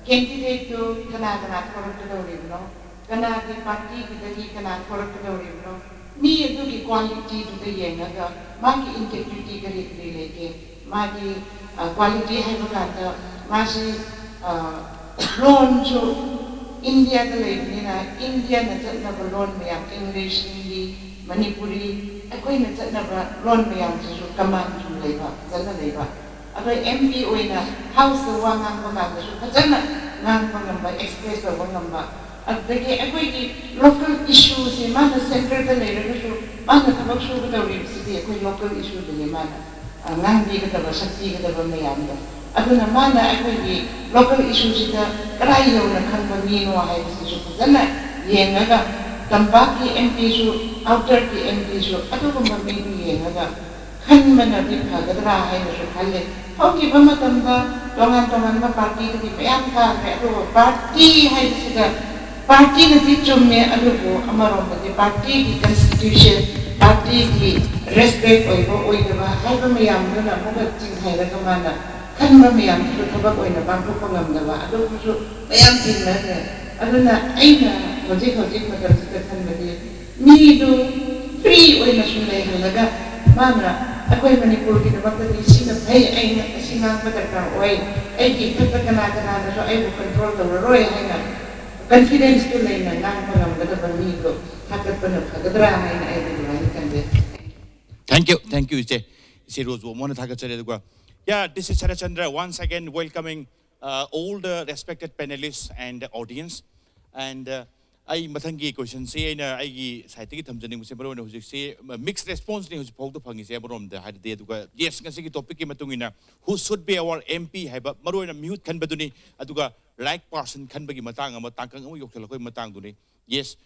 ꯀꯦꯟꯗꯤꯗꯦꯠꯇꯨ ꯀꯅꯥ ꯀꯅꯥ ꯊꯣꯔꯛꯀꯗꯧꯔꯤꯕꯅꯣ, ꯀꯅꯥꯒꯤ ꯄꯥꯔꯇꯤꯒꯤꯗꯒꯤ ꯀꯅꯥ ꯊꯣꯔꯛꯀꯗꯧꯔꯤꯕꯅꯣ, ꯃꯤ ꯑꯗꯨꯒꯤ ꯀ꯭ꯋꯥꯂꯤꯇꯤꯗꯨꯗ ꯌꯦꯡꯉꯒ ꯃꯥꯒꯤ ꯏꯟꯇꯦꯒ꯭ꯔꯤꯇꯤ ꯀꯔꯤ ꯀꯔꯤ ꯂꯩꯒꯦ, ꯃꯥꯒꯤ, ꯑ, ꯀ꯭ꯋꯥꯂꯤꯇꯤ ꯍꯥꯏꯕ ꯀꯥꯟꯗ ꯃꯥꯁꯤ, ꯑ, ꯂꯣꯟꯁꯨ ꯏꯟꯗꯤꯌꯥꯗ ꯂꯩꯕꯅꯤꯅ ꯏꯟꯗꯤꯌꯥꯅ ꯆꯠꯅꯕ ꯂꯣꯟ ꯃꯌꯥꯝ, ꯏꯪꯂꯤꯁ, ꯍꯤꯟꯗꯤ, ꯃꯅꯤꯄꯨꯔꯤ, ꯑꯩꯈꯣꯏꯅ ꯆꯠꯅꯕ ꯂꯣꯟ ꯃꯌꯥꯝꯁꯤꯁꯨ ꯀꯃꯥꯟ ꯁꯨꯝ ꯂꯩꯕ, ꯐꯖꯅ ꯂꯩꯕ꯫ ꯑꯗꯣ ꯑꯦꯝ ꯄꯤ ꯑꯣꯏꯅ ꯍꯥꯎꯁꯇ ꯋꯥ ꯉꯥꯡꯕ ꯀꯥꯟꯗꯁꯨ ꯐꯖꯅ ꯉꯥꯡꯕ ꯉꯝꯕ, ꯑꯦꯛꯁꯄ꯭ꯔꯦꯁ ꯇꯧꯕ ꯉꯝꯕ꯫ ꯑꯗꯨꯗꯒꯤ ꯑꯩꯈꯣꯏꯒꯤ ꯂꯣꯀꯦꯜ ꯏꯁꯨꯁꯦ ꯃꯥꯅ ꯁꯦꯟꯇꯔꯗ ꯂꯩꯔꯒꯁꯨ ꯃꯥꯅ ꯊꯕꯛ ꯁꯨꯒꯗꯧꯔꯤꯕꯁꯤꯗꯤ ꯑꯩꯈꯣꯏ ꯂꯣꯀꯦꯜ ꯏꯁꯨꯗꯨꯅꯤ ꯃꯥꯅ, ꯑ, ꯉꯥꯡꯕꯤꯒꯗꯕ, ꯁꯛꯄꯤꯒꯗꯕ ꯃꯌꯥꯝꯗꯣ꯫ ꯑꯗꯨꯅ ꯃꯥꯅ ꯑꯩꯈꯣꯏꯒꯤ ꯂꯣꯀꯦꯜ ꯏꯁꯨꯁꯤꯗ ꯀꯗꯥꯏ ꯌꯧꯅ ꯈꯪꯕ ꯃꯤꯅꯣ ꯍꯥꯏꯕꯁꯤꯁꯨ ꯐꯖꯅ ꯌꯦꯡꯉꯒ ꯇꯝꯄꯥꯛꯀꯤ ꯑꯦꯝ ꯄꯤꯁꯨ, ꯑꯥꯎꯇꯔꯒꯤ ꯑꯦꯝ ꯄꯤꯁꯨ ꯑꯗꯨꯒꯨꯝꯕ ꯃꯤꯗꯨ ꯌꯦꯡꯉꯒ ꯈꯟꯕꯅꯗꯤ ꯐꯒꯗ꯭ꯔꯥ ꯍꯥꯏꯅꯁꯨ ꯈꯜꯂꯦ꯫ ꯍꯧꯈꯤꯕ ꯃꯇꯝꯗ ꯇꯣꯉꯥꯟ ꯇꯣꯉꯥꯟꯕ ꯄꯥꯔꯇꯤꯗꯒꯤ ꯃꯌꯥꯝ ꯀꯥꯈ꯭ꯔꯦ, ꯑꯗꯨꯕꯨ ꯄꯥꯔꯇꯤ ꯍꯥꯏꯕꯁꯤꯗ ꯄꯥꯔꯇꯤꯅꯗꯤ ꯆꯨꯝꯃꯦ, ꯑꯗꯨꯕꯨ ꯑꯃꯔꯣꯝꯗꯗꯤ ꯄꯥꯔꯇꯤꯒꯤ ꯀꯟꯁꯇꯤꯇ꯭ꯌꯨꯁꯟ, ꯄꯥꯔꯇꯤꯒꯤ ꯔꯦꯁꯄꯦꯛ ꯑꯣꯏꯕ ꯑꯣꯏꯗꯕ ꯍꯥꯏꯕ ꯃꯌꯥꯝꯗꯨꯅ ꯑꯃꯨꯛꯀ ꯆꯤꯡꯈꯥꯏꯔꯒ ꯃꯥꯅ ꯈꯟꯕ ꯃꯌꯥꯝꯗꯨꯁꯨ ꯊꯕꯛ ꯑꯣꯏꯅ ꯄꯥꯡꯊꯣꯛꯄ ꯉꯝꯗꯕ ꯑꯗꯨꯒꯨꯝꯕꯁꯨ ꯃꯌꯥꯝ ꯊꯦꯡꯅꯈ꯭ꯔꯦ꯫ ꯑꯗꯨꯅ ꯑꯩꯅ ꯍꯧꯖꯤꯛ ꯍꯧꯖꯤꯛ ꯃꯇꯝꯁꯤꯗ ꯈꯟꯕꯗꯤ ꯃꯤꯗꯨ ꯐ꯭ꯔꯤ ꯑꯣꯏꯅ ꯁꯨꯝ ꯂꯩꯍꯜꯂꯒ ꯃꯥꯅ ꯑꯩꯈꯣꯏ ꯃꯅꯤꯄꯨꯔꯒꯤꯗꯃꯛꯇꯗꯤ ꯁꯤꯅ ꯐꯩ, ꯑꯩꯅ ꯑꯁꯤ ꯉꯥꯡꯕ ꯗꯔꯀꯥꯔ ꯑꯣꯏ, ꯑꯩꯒꯤ ꯏꯊꯛꯇ ꯀꯅꯥ ꯀꯅꯥꯅꯁꯨ ꯑꯩꯕꯨ ꯀꯟꯇ꯭ꯔꯣꯜ ꯇꯧꯔꯔꯣꯏ ꯍꯥꯏꯅ ꯀꯟꯐꯤꯗꯦꯟꯁꯇꯨ ꯂꯩꯅ ꯉꯥꯡꯕ ꯉꯝꯒꯗꯕ ꯃꯤꯗꯣ ꯊꯥꯒꯠꯄꯅ ꯐꯒꯗ꯭ꯔꯥ ꯍꯥꯏꯅ ꯑꯩꯗꯤ ꯑꯗꯨꯃꯥꯏꯅ ꯈꯟꯖꯩ꯫ Thank you, thank you, ꯏꯆꯦ꯫ ꯏꯆꯦ ꯔꯣꯖꯕꯨ ꯑꯃꯨꯛ ꯍꯟꯅ ꯊꯥꯒꯠꯆꯔꯤ꯫ ꯑꯗꯨꯒ, yeah, this is Sharachandra once again welcoming uh, all the respected panelists and the audience. And uh, ꯑꯩ ꯃꯊꯪꯒꯤ ꯀꯣꯏꯁꯟꯁꯤ ꯑꯩꯅ ꯑꯩꯒꯤ ꯁꯥꯏꯠꯇꯒꯤ ꯊꯝꯖꯅꯤꯡꯕꯁꯦ, ꯃꯔꯨꯑꯣꯏꯅ ꯍꯧꯖꯤꯛꯁꯤ ꯃꯤꯛꯁ ꯔꯦꯁꯄꯣꯟꯁꯅꯤ ꯍꯧꯖꯤꯛ ꯐꯥꯎꯗ ꯐꯪꯉꯤꯁꯦ꯫ ꯑꯃꯔꯣꯝꯗ ꯍꯥꯏꯔꯗꯤ, ꯑꯗꯨꯒ ꯌꯦꯁ, ꯉꯁꯤꯒꯤ ꯇꯣꯄꯤꯛꯀꯤ ꯃꯇꯨꯡ ꯏꯟꯅ who should be our M P ꯍꯥꯏꯕ ꯃꯔꯨꯑꯣꯏꯅ ꯃꯤꯍꯨꯠ ꯈꯟꯕꯗꯨꯅꯤ, ꯑꯗꯨꯒ ꯔꯥꯏꯠ ꯄꯥꯔꯁꯟ ꯈꯟꯕꯒꯤ ꯃꯇꯥꯡ ꯑꯃ, ꯇꯥꯡꯀꯛ ꯑꯃ ꯌꯧꯁꯤꯜꯂꯛꯄꯒꯤ ꯃꯇꯥꯡꯗꯨꯅꯤ꯫ ꯌꯦꯁ,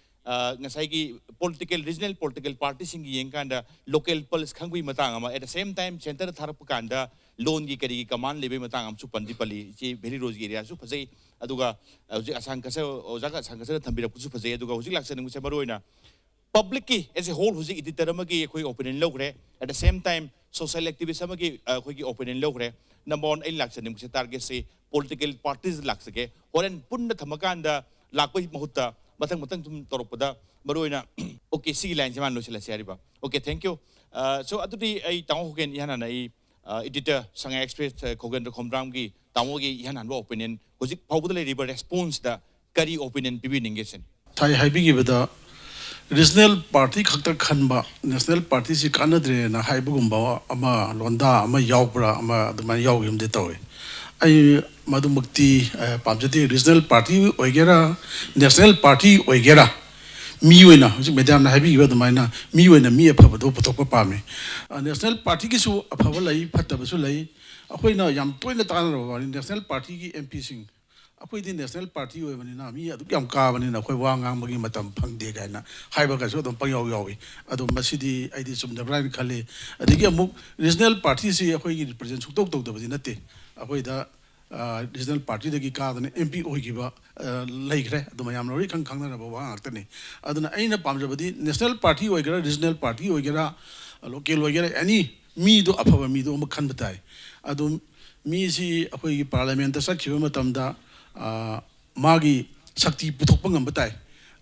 ꯉꯁꯥꯏꯒꯤ ꯄꯣꯂꯤꯇꯤꯀꯦꯜ, ꯔꯤꯖꯅꯦꯜ ꯄꯣꯂꯤꯇꯤꯀꯦꯜ ꯄꯥꯔꯇꯤꯁꯤꯡꯒꯤ ꯌꯦꯡꯀꯥꯟꯗ ꯂꯣꯀꯦꯜ ꯄꯜꯁ ꯈꯪꯕꯒꯤ ꯃꯇꯥꯡ ꯑꯃ, at the same time ꯁꯦꯟꯇꯔꯗ ꯊꯥꯔꯛꯄ ꯀꯥꯟꯗ ꯂꯣꯟꯒꯤ ꯀꯔꯤꯒꯤ ꯀꯃꯥꯟ ꯂꯩꯕꯒꯤ ꯃꯇꯥꯡ ꯑꯃꯁꯨ ꯄꯟꯗꯤ ꯄꯜꯂꯤ꯫ ꯏꯆꯦ ꯚꯦꯔꯤ ꯔꯣꯖꯒꯤ ꯑꯦꯔꯤꯌꯥꯁꯨ ꯐꯖꯩ꯫ ꯑꯗꯨꯒ ꯍꯧꯖꯤꯛ ꯑꯁꯥꯡ ꯀꯁꯔ, ꯑꯣꯖꯥꯒ ꯑꯁꯥꯡ ꯀꯁꯔ ꯊꯝꯕꯤꯔꯛꯄꯁꯨ ꯐꯖꯩ꯫ ꯑꯗꯨꯒ ꯍꯧꯖꯤꯛ ꯂꯥꯛꯆꯅꯤꯡꯕꯁꯦ ꯃꯔꯨꯑꯣꯏꯅ ꯄꯕ꯭ꯂꯤꯛꯀꯤ as a whole ꯍꯧꯖꯤꯛ ꯏꯗꯤꯇꯔ ꯑꯃꯒꯤ ꯑꯩꯈꯣꯏ ꯑꯣꯄꯤꯅꯤꯌꯟ ꯂꯧꯈ꯭ꯔꯦ, at the same time social activist ꯑꯃꯒꯤ ꯑ, ꯑꯩꯈꯣꯏꯒꯤ ꯑꯣꯄꯤꯅꯤꯌꯟ ꯂꯧꯈ꯭ꯔꯦ꯫ ꯅꯝꯕꯔ ꯋꯥꯟ ꯑꯩꯅ ꯂꯥꯛꯆꯅꯤꯡꯕꯁꯦ, ꯇꯥꯔꯒꯦꯠꯁꯤ ꯄꯣꯂꯤꯇꯤꯀꯦꯜ ꯄꯥꯔꯇꯤꯁ ꯂꯥꯛꯆꯒꯦ꯫ ꯍꯣꯔꯦꯟ ꯄꯨꯟꯅ ꯊꯝꯃꯀꯥꯟꯗ ꯂꯥꯛꯄꯒꯤ ꯃꯍꯨꯠꯇ ꯃꯊꯪ ꯃꯊꯪ ꯁꯨꯝ ꯇꯧꯔꯛꯄꯗ ꯃꯔꯨꯑꯣꯏꯅ ꯑꯣꯀꯦ, ꯁꯤꯒꯤ ꯂꯥꯏꯟꯁꯦ ꯃꯥꯅ ꯂꯣꯏꯁꯤꯜꯂꯁꯦ ꯍꯥꯏꯔꯤꯕ꯫ Okay, thank you. ꯁꯣ ꯑꯗꯨꯗꯤ ꯑꯩ ꯇꯥꯃꯣ ꯍꯣꯀꯦꯟ ꯏꯍꯥꯟ ꯍꯥꯟꯅ ꯑꯩ ꯏꯗꯤꯇꯔ ꯁꯉꯥꯏ ꯑꯦꯛꯁꯄ꯭ꯔꯦꯁ ꯈꯣꯒꯦꯟꯗ꯭ꯔ ꯈꯣꯝꯗ꯭ꯔꯥꯝꯒꯤ ꯇꯥꯃꯣꯒꯤ ꯏꯍꯥꯟ ꯍꯥꯟꯕ ꯑꯣꯄꯤꯅꯤꯌꯟ, ꯍꯧꯖꯤꯛ ꯐꯥꯎꯕꯗ ꯂꯩꯔꯤꯕ ꯔꯦꯁꯄꯣꯟꯁꯇ ꯀꯔꯤ ꯑꯣꯄꯤꯅꯤꯌꯟ ꯄꯤꯕꯤꯅꯤꯡꯒꯦ ꯁꯤꯅꯤ꯫ ꯉꯁꯥꯏ ꯍꯥꯏꯕꯤꯈꯤꯕꯗ ꯔꯤꯖꯅꯦꯜ ꯄꯥꯔꯇꯤ ꯈꯛꯇ ꯈꯟꯕ, ꯅꯦꯁꯅꯦꯜ ꯄꯥꯔꯇꯤꯁꯤ ꯀꯥꯟꯅꯗ꯭ꯔꯦꯅ ꯍꯥꯏꯕꯒꯨꯝꯕ ꯑꯃ ꯂꯣꯟꯗꯥ ꯑꯃ ꯌꯥꯎꯕ꯭ꯔꯥ ꯑꯃ ꯑꯗꯨꯃꯥꯏꯅ ꯌꯥꯎꯈꯤꯕꯗꯤ ꯇꯧꯏ꯫ ꯑꯩ ꯃꯗꯨꯃꯛꯇꯤ ꯄꯥꯝꯖꯗꯦ꯫ ꯔꯤꯖꯅꯦꯜ ꯄꯥꯔꯇꯤ ꯑꯣꯏꯒꯦꯔꯥ, ꯅꯦꯁꯅꯦꯜ ꯄꯥꯔꯇꯤ ꯑꯣꯏꯒꯦꯔꯥ, ꯃꯤ ꯑꯣꯏꯅ ꯍꯧꯖꯤꯛ ꯃꯦꯗꯥꯝꯅ ꯍꯥꯏꯕꯤꯈꯤꯕ ꯑꯗꯨꯃꯥꯏꯅ ꯃꯤ ꯑꯣꯏꯅ ꯃꯤ ꯑꯐꯕꯗꯣ ꯄꯨꯊꯣꯛꯄ ꯄꯥꯝꯃꯤ꯫ ꯅꯦꯁꯅꯦꯜ ꯄꯥꯔꯇꯤꯒꯤꯁꯨ ꯑꯐꯕ ꯂꯩ, ꯐꯠꯇꯕꯁꯨ ꯂꯩ꯫ ꯑꯩꯈꯣꯏꯅ ꯌꯥꯝ ꯇꯣꯏꯅ ꯇꯥꯟꯅꯔꯕ ꯋꯥꯅꯤ, ꯅꯦꯁꯅꯦꯜ ꯄꯥꯔꯇꯤꯒꯤ ꯑꯦꯝ ꯄꯤꯁꯤꯡ ꯑꯩꯈꯣꯏꯗꯤ ꯅꯦꯁꯅꯦꯜ ꯄꯥꯔꯇꯤ ꯑꯣꯏꯕꯅꯤꯅ ꯃꯤ ꯑꯗꯨꯛ ꯌꯥꯝ ꯀꯥꯕꯅꯤꯅ ꯑꯩꯈꯣꯏ ꯋꯥ ꯉꯥꯡꯕꯒꯤ ꯃꯇꯝ ꯐꯪꯗꯦ ꯀꯥꯏꯅ ꯍꯥꯏꯕꯒꯁꯨ ꯑꯗꯨꯝ ꯄꯪꯌꯥꯎ ꯌꯥꯎꯏ꯫ ꯑꯗꯣ ꯃꯁꯤꯗꯤ ꯑꯩꯗꯤ ꯆꯨꯝꯗꯕ꯭ꯔꯥ ꯍꯥꯏꯅ ꯈꯜꯂꯤ꯫ ꯑꯗꯒꯤ ꯑꯃꯨꯛ ꯔꯤꯖꯅꯦꯜ ꯄꯥꯔꯇꯤꯁꯤ ꯑꯩꯈꯣꯏꯒꯤ ꯔꯤꯄ꯭ꯔꯖꯦꯟ ꯁꯨꯡꯇꯧ ꯇꯧꯗꯕꯗꯤ ꯅꯠꯇꯦ꯫ ꯑꯩꯈꯣꯏꯗ ꯔꯤꯖꯅꯦꯜ ꯄꯥꯔꯇꯤꯗꯒꯤ ꯀꯥꯗꯅ ꯑꯦꯝ ꯄꯤ ꯑꯣꯏꯈꯤꯕ ꯂꯩꯈ꯭ꯔꯦ꯫ ꯑꯗꯨ ꯃꯌꯥꯝꯅ ꯂꯣꯏ ꯈꯪ ꯈꯪꯅꯔꯕ ꯋꯥ ꯉꯥꯛꯇꯅꯤ꯫ ꯑꯗꯨꯅ ꯑꯩꯅ ꯄꯥꯝꯖꯕꯗꯤ ꯅꯦꯁꯅꯦꯜ ꯄꯥꯔꯇꯤ ꯑꯣꯏꯒꯦꯔꯥ, ꯔꯤꯖꯅꯦꯜ ꯄꯥꯔꯇꯤ ꯑꯣꯏꯒꯦꯔꯥ, ꯂꯣꯀꯦꯜ ꯑꯣꯏꯒꯦꯔꯥ, ꯑꯦꯅꯤ ꯃꯤꯗꯣ ꯑꯐꯕ ꯃꯤꯗꯣ ꯑꯃ ꯈꯟꯕ ꯇꯥꯏ꯫ ꯑꯗꯨ ꯃꯤꯁꯤ ꯑꯩꯈꯣꯏꯒꯤ ꯄꯥꯔꯂꯤꯌꯥꯃꯦꯟꯇ ꯆꯠꯈꯤꯕ ꯃꯇꯝꯗ ꯃꯥꯒꯤ ꯁꯛꯇꯤ ꯄꯨꯊꯣꯛꯄ ꯉꯝꯕ ꯇꯥꯏ꯫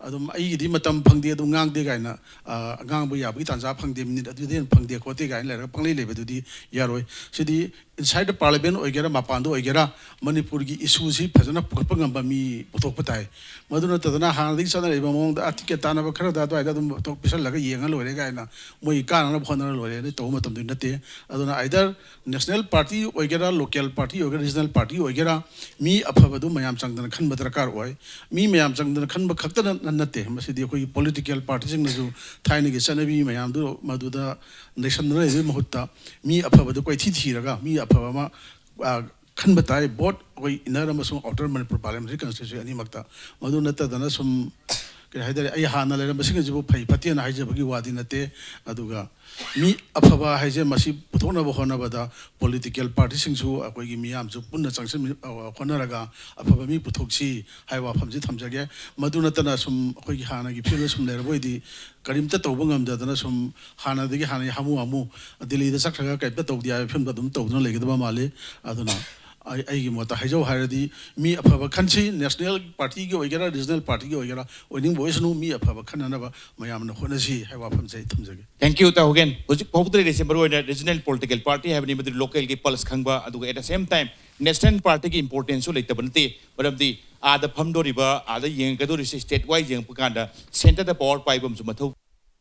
ꯑꯗꯨꯝ ꯑꯩꯒꯤꯗꯤ ꯃꯇꯝ ꯐꯪꯗꯦ, ꯑꯗꯨꯝ ꯉꯥꯡꯗꯦ ꯀꯥꯏꯅ, ꯑ, ꯉꯥꯡꯕ ꯌꯥꯕꯒꯤ ꯇꯥꯟꯖꯥ ꯐꯪꯗꯦ, ꯃꯤꯅꯤꯠ ꯑꯗꯨꯗꯤ ꯍꯦꯟꯅ ꯐꯪꯗꯦ ꯈꯣꯠꯇꯦ ꯀꯥꯏꯅ ꯂꯩꯔꯒ ꯄꯪꯂꯩ ꯂꯩꯕꯗꯨꯗꯤ ꯌꯥꯔꯣꯏ꯫ ꯁꯤꯗꯤ inside the parliament ꯑꯣꯏꯒꯦꯔꯥ, ꯃꯄꯥꯟꯗ ꯑꯣꯏꯒꯦꯔꯥ, ꯃꯅꯤꯄꯨꯔꯒꯤ ꯏꯁꯨꯁꯤ ꯐꯖꯅ ꯄꯨꯈꯠꯄ ꯉꯝꯕ ꯃꯤ ꯄꯨꯊꯣꯛꯄ ꯇꯥꯏ꯫ ꯃꯗꯨ ꯅꯠꯇꯗꯅ ꯍꯥꯟꯅꯗꯒꯤ ꯆꯠꯅꯔꯛꯏꯕ ꯃꯑꯣꯡꯗ, "ꯑ, ꯇꯤꯀꯦꯠ ꯇꯥꯟꯅꯕ ꯈꯔꯗ ꯑꯗꯨꯋꯥꯏꯗ ꯑꯗꯨꯝ ꯄꯤꯁꯜꯂꯒ ꯌꯦꯡꯉ ꯂꯣꯏꯔꯦ" ꯀꯥꯏꯅ ꯃꯣꯏ ꯀꯥꯟꯅꯅꯕ ꯍꯣꯠꯅꯔ ꯂꯣꯏꯔꯦꯅ ꯇꯧꯕ ꯃꯇꯝꯗꯨ ꯅꯠꯇꯦ꯫ ꯑꯗꯨꯅ either national party ꯑꯣꯏꯒꯦꯔꯥ, local party ꯑꯣꯏꯒꯦꯔꯥ, regional party ꯑꯣꯏꯒꯦꯔꯥ, ꯃꯤ ꯑꯐꯕꯗꯨ ꯃꯌꯥꯝ ꯆꯪꯗꯅ ꯈꯟꯕ ꯗꯔꯀꯥꯔ ꯑꯣꯏ꯫ ꯃꯤ ꯃꯌꯥꯝ ꯆꯪꯗꯅ ꯈꯟꯕ ꯈꯛꯇꯅ ꯅꯠꯇꯦ, ꯃꯁꯤꯗꯤ ꯑꯩꯈꯣꯏꯒꯤ political partyꯁꯤꯡꯅꯁꯨ ꯊꯥꯏꯅꯒꯤ ꯆꯠꯅꯕꯤ ꯃꯌꯥꯝꯗꯨ ꯃꯗꯨꯗ ꯅꯩꯁꯟꯗꯨꯅ ꯂꯩꯕꯒꯤ ꯃꯍꯨꯠꯇ ꯃꯤ ꯑꯐꯕꯗꯨ ꯀꯣꯏꯊꯤ ꯊꯤꯔꯒ ꯃꯤ ꯑꯐꯕ ꯑꯃ, ꯑ, ꯈꯟꯕ ꯇꯥꯏ, both ꯑꯩꯈꯣꯏ inner ꯑꯃꯁꯨꯡ outer ꯃꯅꯤꯄꯨꯔ parliamentary constituency ꯑꯅꯤꯃꯛꯇ꯫ ꯃꯗꯨ ꯅꯠꯇꯗꯅ ꯁꯨꯝ, ꯀꯔꯤ ꯍꯥꯏꯇꯥꯔꯦ, ꯑꯩ ꯍꯥꯟꯅ ꯂꯩꯔꯝꯕꯁꯤꯡ ꯑꯁꯤꯕꯨ ꯐꯩ ꯐꯠꯇꯦꯅ ꯍꯥꯏꯖꯕꯒꯤ ꯋꯥꯗꯤ ꯅꯠꯇꯦ꯫ ꯑꯗꯨꯒ ꯃꯤ ꯑꯐꯕ ꯍꯥꯏꯁꯦ ꯃꯁꯤ ꯄꯨꯊꯣꯛꯅꯕ ꯍꯣꯠꯅꯕꯗ political partyꯁꯤꯡꯁꯨ ꯑꯩꯈꯣꯏꯒꯤ ꯃꯤꯌꯥꯝꯁꯨ ꯄꯨꯟꯅ ꯆꯪꯁꯤꯟꯃꯤ-, ꯑ, ꯍꯣꯠꯅꯔꯒ ꯑꯐꯕ ꯃꯤ ꯄꯨꯊꯣꯛꯁꯤ ꯍꯥꯏꯕ ꯋꯥꯐꯝꯁꯤ ꯊꯝꯖꯒꯦ꯫ ꯃꯗꯨ ꯅꯠꯇꯅ ꯁꯨꯝ ꯑꯩꯈꯣꯏꯒꯤ ꯍꯥꯟꯅꯒꯤ ꯐꯤꯕꯝꯗ ꯁꯨꯝ ꯂꯩꯔꯕ ꯑꯣꯏꯗꯤ ꯀꯔꯤꯝꯇ ꯇꯧꯕ ꯉꯝꯗꯗꯅ ꯁꯨꯝ ꯍꯥꯟꯅꯗꯒꯤ ꯍꯥꯟꯅꯒꯤ ꯍꯥꯃꯨ ꯍꯥꯃꯨ ꯗꯤꯜꯂꯤꯗ ꯆꯠꯈ꯭ꯔꯒ ꯀꯔꯤꯝꯇ ꯇꯧꯗꯦ ꯍꯥꯏꯕ ꯐꯤꯕꯝꯗ ꯑꯗꯨꯝ ꯇꯧꯗꯨꯅ ꯂꯩꯒꯗꯕ ꯃꯥꯜꯂꯤ꯫ ꯑꯗꯨꯅ ꯑꯩ, ꯑꯩꯒꯤ ꯃꯣꯠꯇ ꯍꯥꯏꯖꯧ ꯍꯥꯏꯔꯗꯤ ꯃꯤ ꯑꯐꯕ ꯈꯟꯁꯤ, national partyꯒꯤ ꯑꯣꯏꯒꯦꯔꯥ, regional partyꯒꯤ ꯑꯣꯏꯒꯦꯔꯥ, ꯑꯣꯏꯅꯤꯡꯕ ꯑꯣꯏꯁꯅꯨ, ꯃꯤ ꯑꯐꯕ ꯈꯟꯅꯅꯕ ꯃꯌꯥꯝꯅ ꯍꯣꯠꯅꯁꯤ ꯍꯥꯏꯕ ꯋꯥꯐꯝꯁꯦ ꯑꯩ ꯊꯝꯖꯒꯦ꯫ Thank you, ꯇꯥ ꯍꯨꯒꯦꯟ꯫ ꯍꯧꯖꯤꯛ ꯐꯥꯎꯕꯗ ꯂꯩꯔꯤꯁꯦ ꯃꯔꯨꯑꯣꯏꯅ regional political party ꯍꯥꯏꯕꯅꯤ, ꯃꯗꯨꯗꯤ localꯒꯤ pulse ꯈꯪꯕ, ꯑꯗꯨꯒ at the same time national partyꯒꯤ importanceꯁꯨ ꯂꯩꯇꯕ ꯅꯠꯇꯦ, ꯃꯔꯝꯗꯤ ꯑꯥꯗ ꯐꯝꯗꯣꯔꯤꯕ, ꯑꯥꯗ ꯌꯦꯡꯒꯗꯧꯔꯤꯁꯦ state wise ꯌꯦꯡꯉꯛꯄ ꯀꯥꯟꯗ centreꯗ power ꯄꯥꯏꯕ ꯑꯃꯁꯨ ꯃꯊꯧ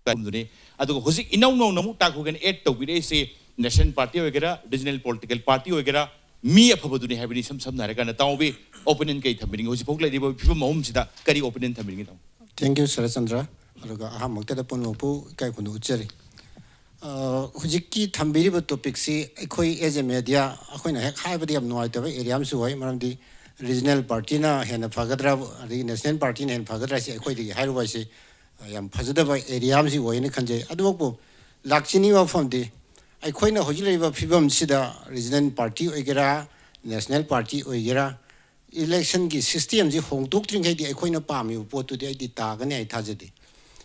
ꯇꯥꯏꯗꯨꯅꯤ꯫ ꯑꯗꯨꯒ ꯍꯧꯖꯤꯛ ꯏꯅꯧ ꯅꯧꯅ ꯑꯃꯨꯛ ꯇꯥ ꯍꯨꯒꯦꯟ add ꯇꯧꯕꯤꯔꯛꯏꯁꯦ national party ꯑꯣꯏꯒꯦꯔꯥ, regional political party ꯑꯣꯏꯒꯦꯔꯥ, ꯃꯤ ꯑꯐꯕꯗꯨꯅꯤ ꯍꯥꯏꯕꯅꯤ꯫ ꯏꯁꯝ ꯁꯝꯅ ꯍꯥꯏꯔꯀꯥꯟꯗ ꯇꯥꯎꯕꯤ opinion ꯀꯩ ꯊꯝꯕꯤꯅꯤꯡꯉꯤ? ꯍꯧꯖꯤꯛꯐꯥꯎ ꯂꯩꯔꯤꯕ ꯐꯤꯕꯝ ꯑꯍꯨꯝꯁꯤꯗ ꯀꯔꯤ opinion ꯊꯝꯕꯤꯅꯤꯡꯉꯤ ꯇꯥꯃꯣ? Thank you, Saratchandra. ꯑꯗꯨꯒ ꯑꯍꯥꯟꯕꯃꯛꯇꯗ ꯄꯨꯝꯅꯃꯛꯄꯨ ꯏꯀꯥꯏ ꯈꯨꯝꯅꯕ ꯎꯠꯆꯔꯤ꯫ ꯑ, ꯍꯧꯖꯤꯛꯀꯤ ꯊꯝꯕꯤꯔꯤꯕ topicꯁꯤ ꯑꯩꯈꯣꯏ as a media ꯑꯩꯈꯣꯏꯅ ꯍꯦꯛ ꯍꯥꯏꯕꯗ ꯌꯥꯝ ꯅꯨꯡꯉꯥꯏꯇꯕ area ꯑꯃꯁꯨ ꯑꯣꯏ, ꯃꯔꯝꯗꯤ regional partyꯅ ꯍꯦꯟꯅ ꯐꯒꯗ꯭ꯔꯥ, ꯑꯗꯒꯤ national partyꯅ ꯍꯦꯟꯅ ꯐꯒꯗ꯭ꯔꯥ ꯍꯥꯏꯁꯤ ꯑꯩꯈꯣꯏꯗꯒꯤ ꯍꯥꯏꯔꯨꯕ ꯍꯥꯏꯁꯤ, ꯑ, ꯌꯥꯝ ꯐꯖꯗꯕ area ꯑꯃꯁꯨ ꯑꯣꯏꯅ ꯈꯟꯖꯩ꯫ ꯑꯗꯨꯃꯛꯄꯨ ꯂꯥꯛꯆꯅꯤꯡꯕ ꯋꯥꯐꯝꯗꯤ, ꯑꯩꯈꯣꯏꯅ ꯍꯧꯖꯤꯛ ꯂꯩꯔꯤꯕ ꯐꯤꯕꯝꯁꯤꯗ regional party ꯑꯣꯏꯒꯦꯔꯥ, national party ꯑꯣꯏꯒꯦꯔꯥ, electionꯒꯤ systemꯁꯤ ꯍꯣꯡꯗꯣꯛꯇ꯭ꯔꯤꯉꯩꯗꯤ ꯑꯩꯈꯣꯏꯅ ꯄꯥꯝꯃꯤꯕ ꯄꯣꯠꯇꯨꯗꯤ ꯑꯩꯗꯤ ꯇꯥꯒꯅꯤ ꯍꯥꯏ ꯊꯥꯖꯗꯦ꯫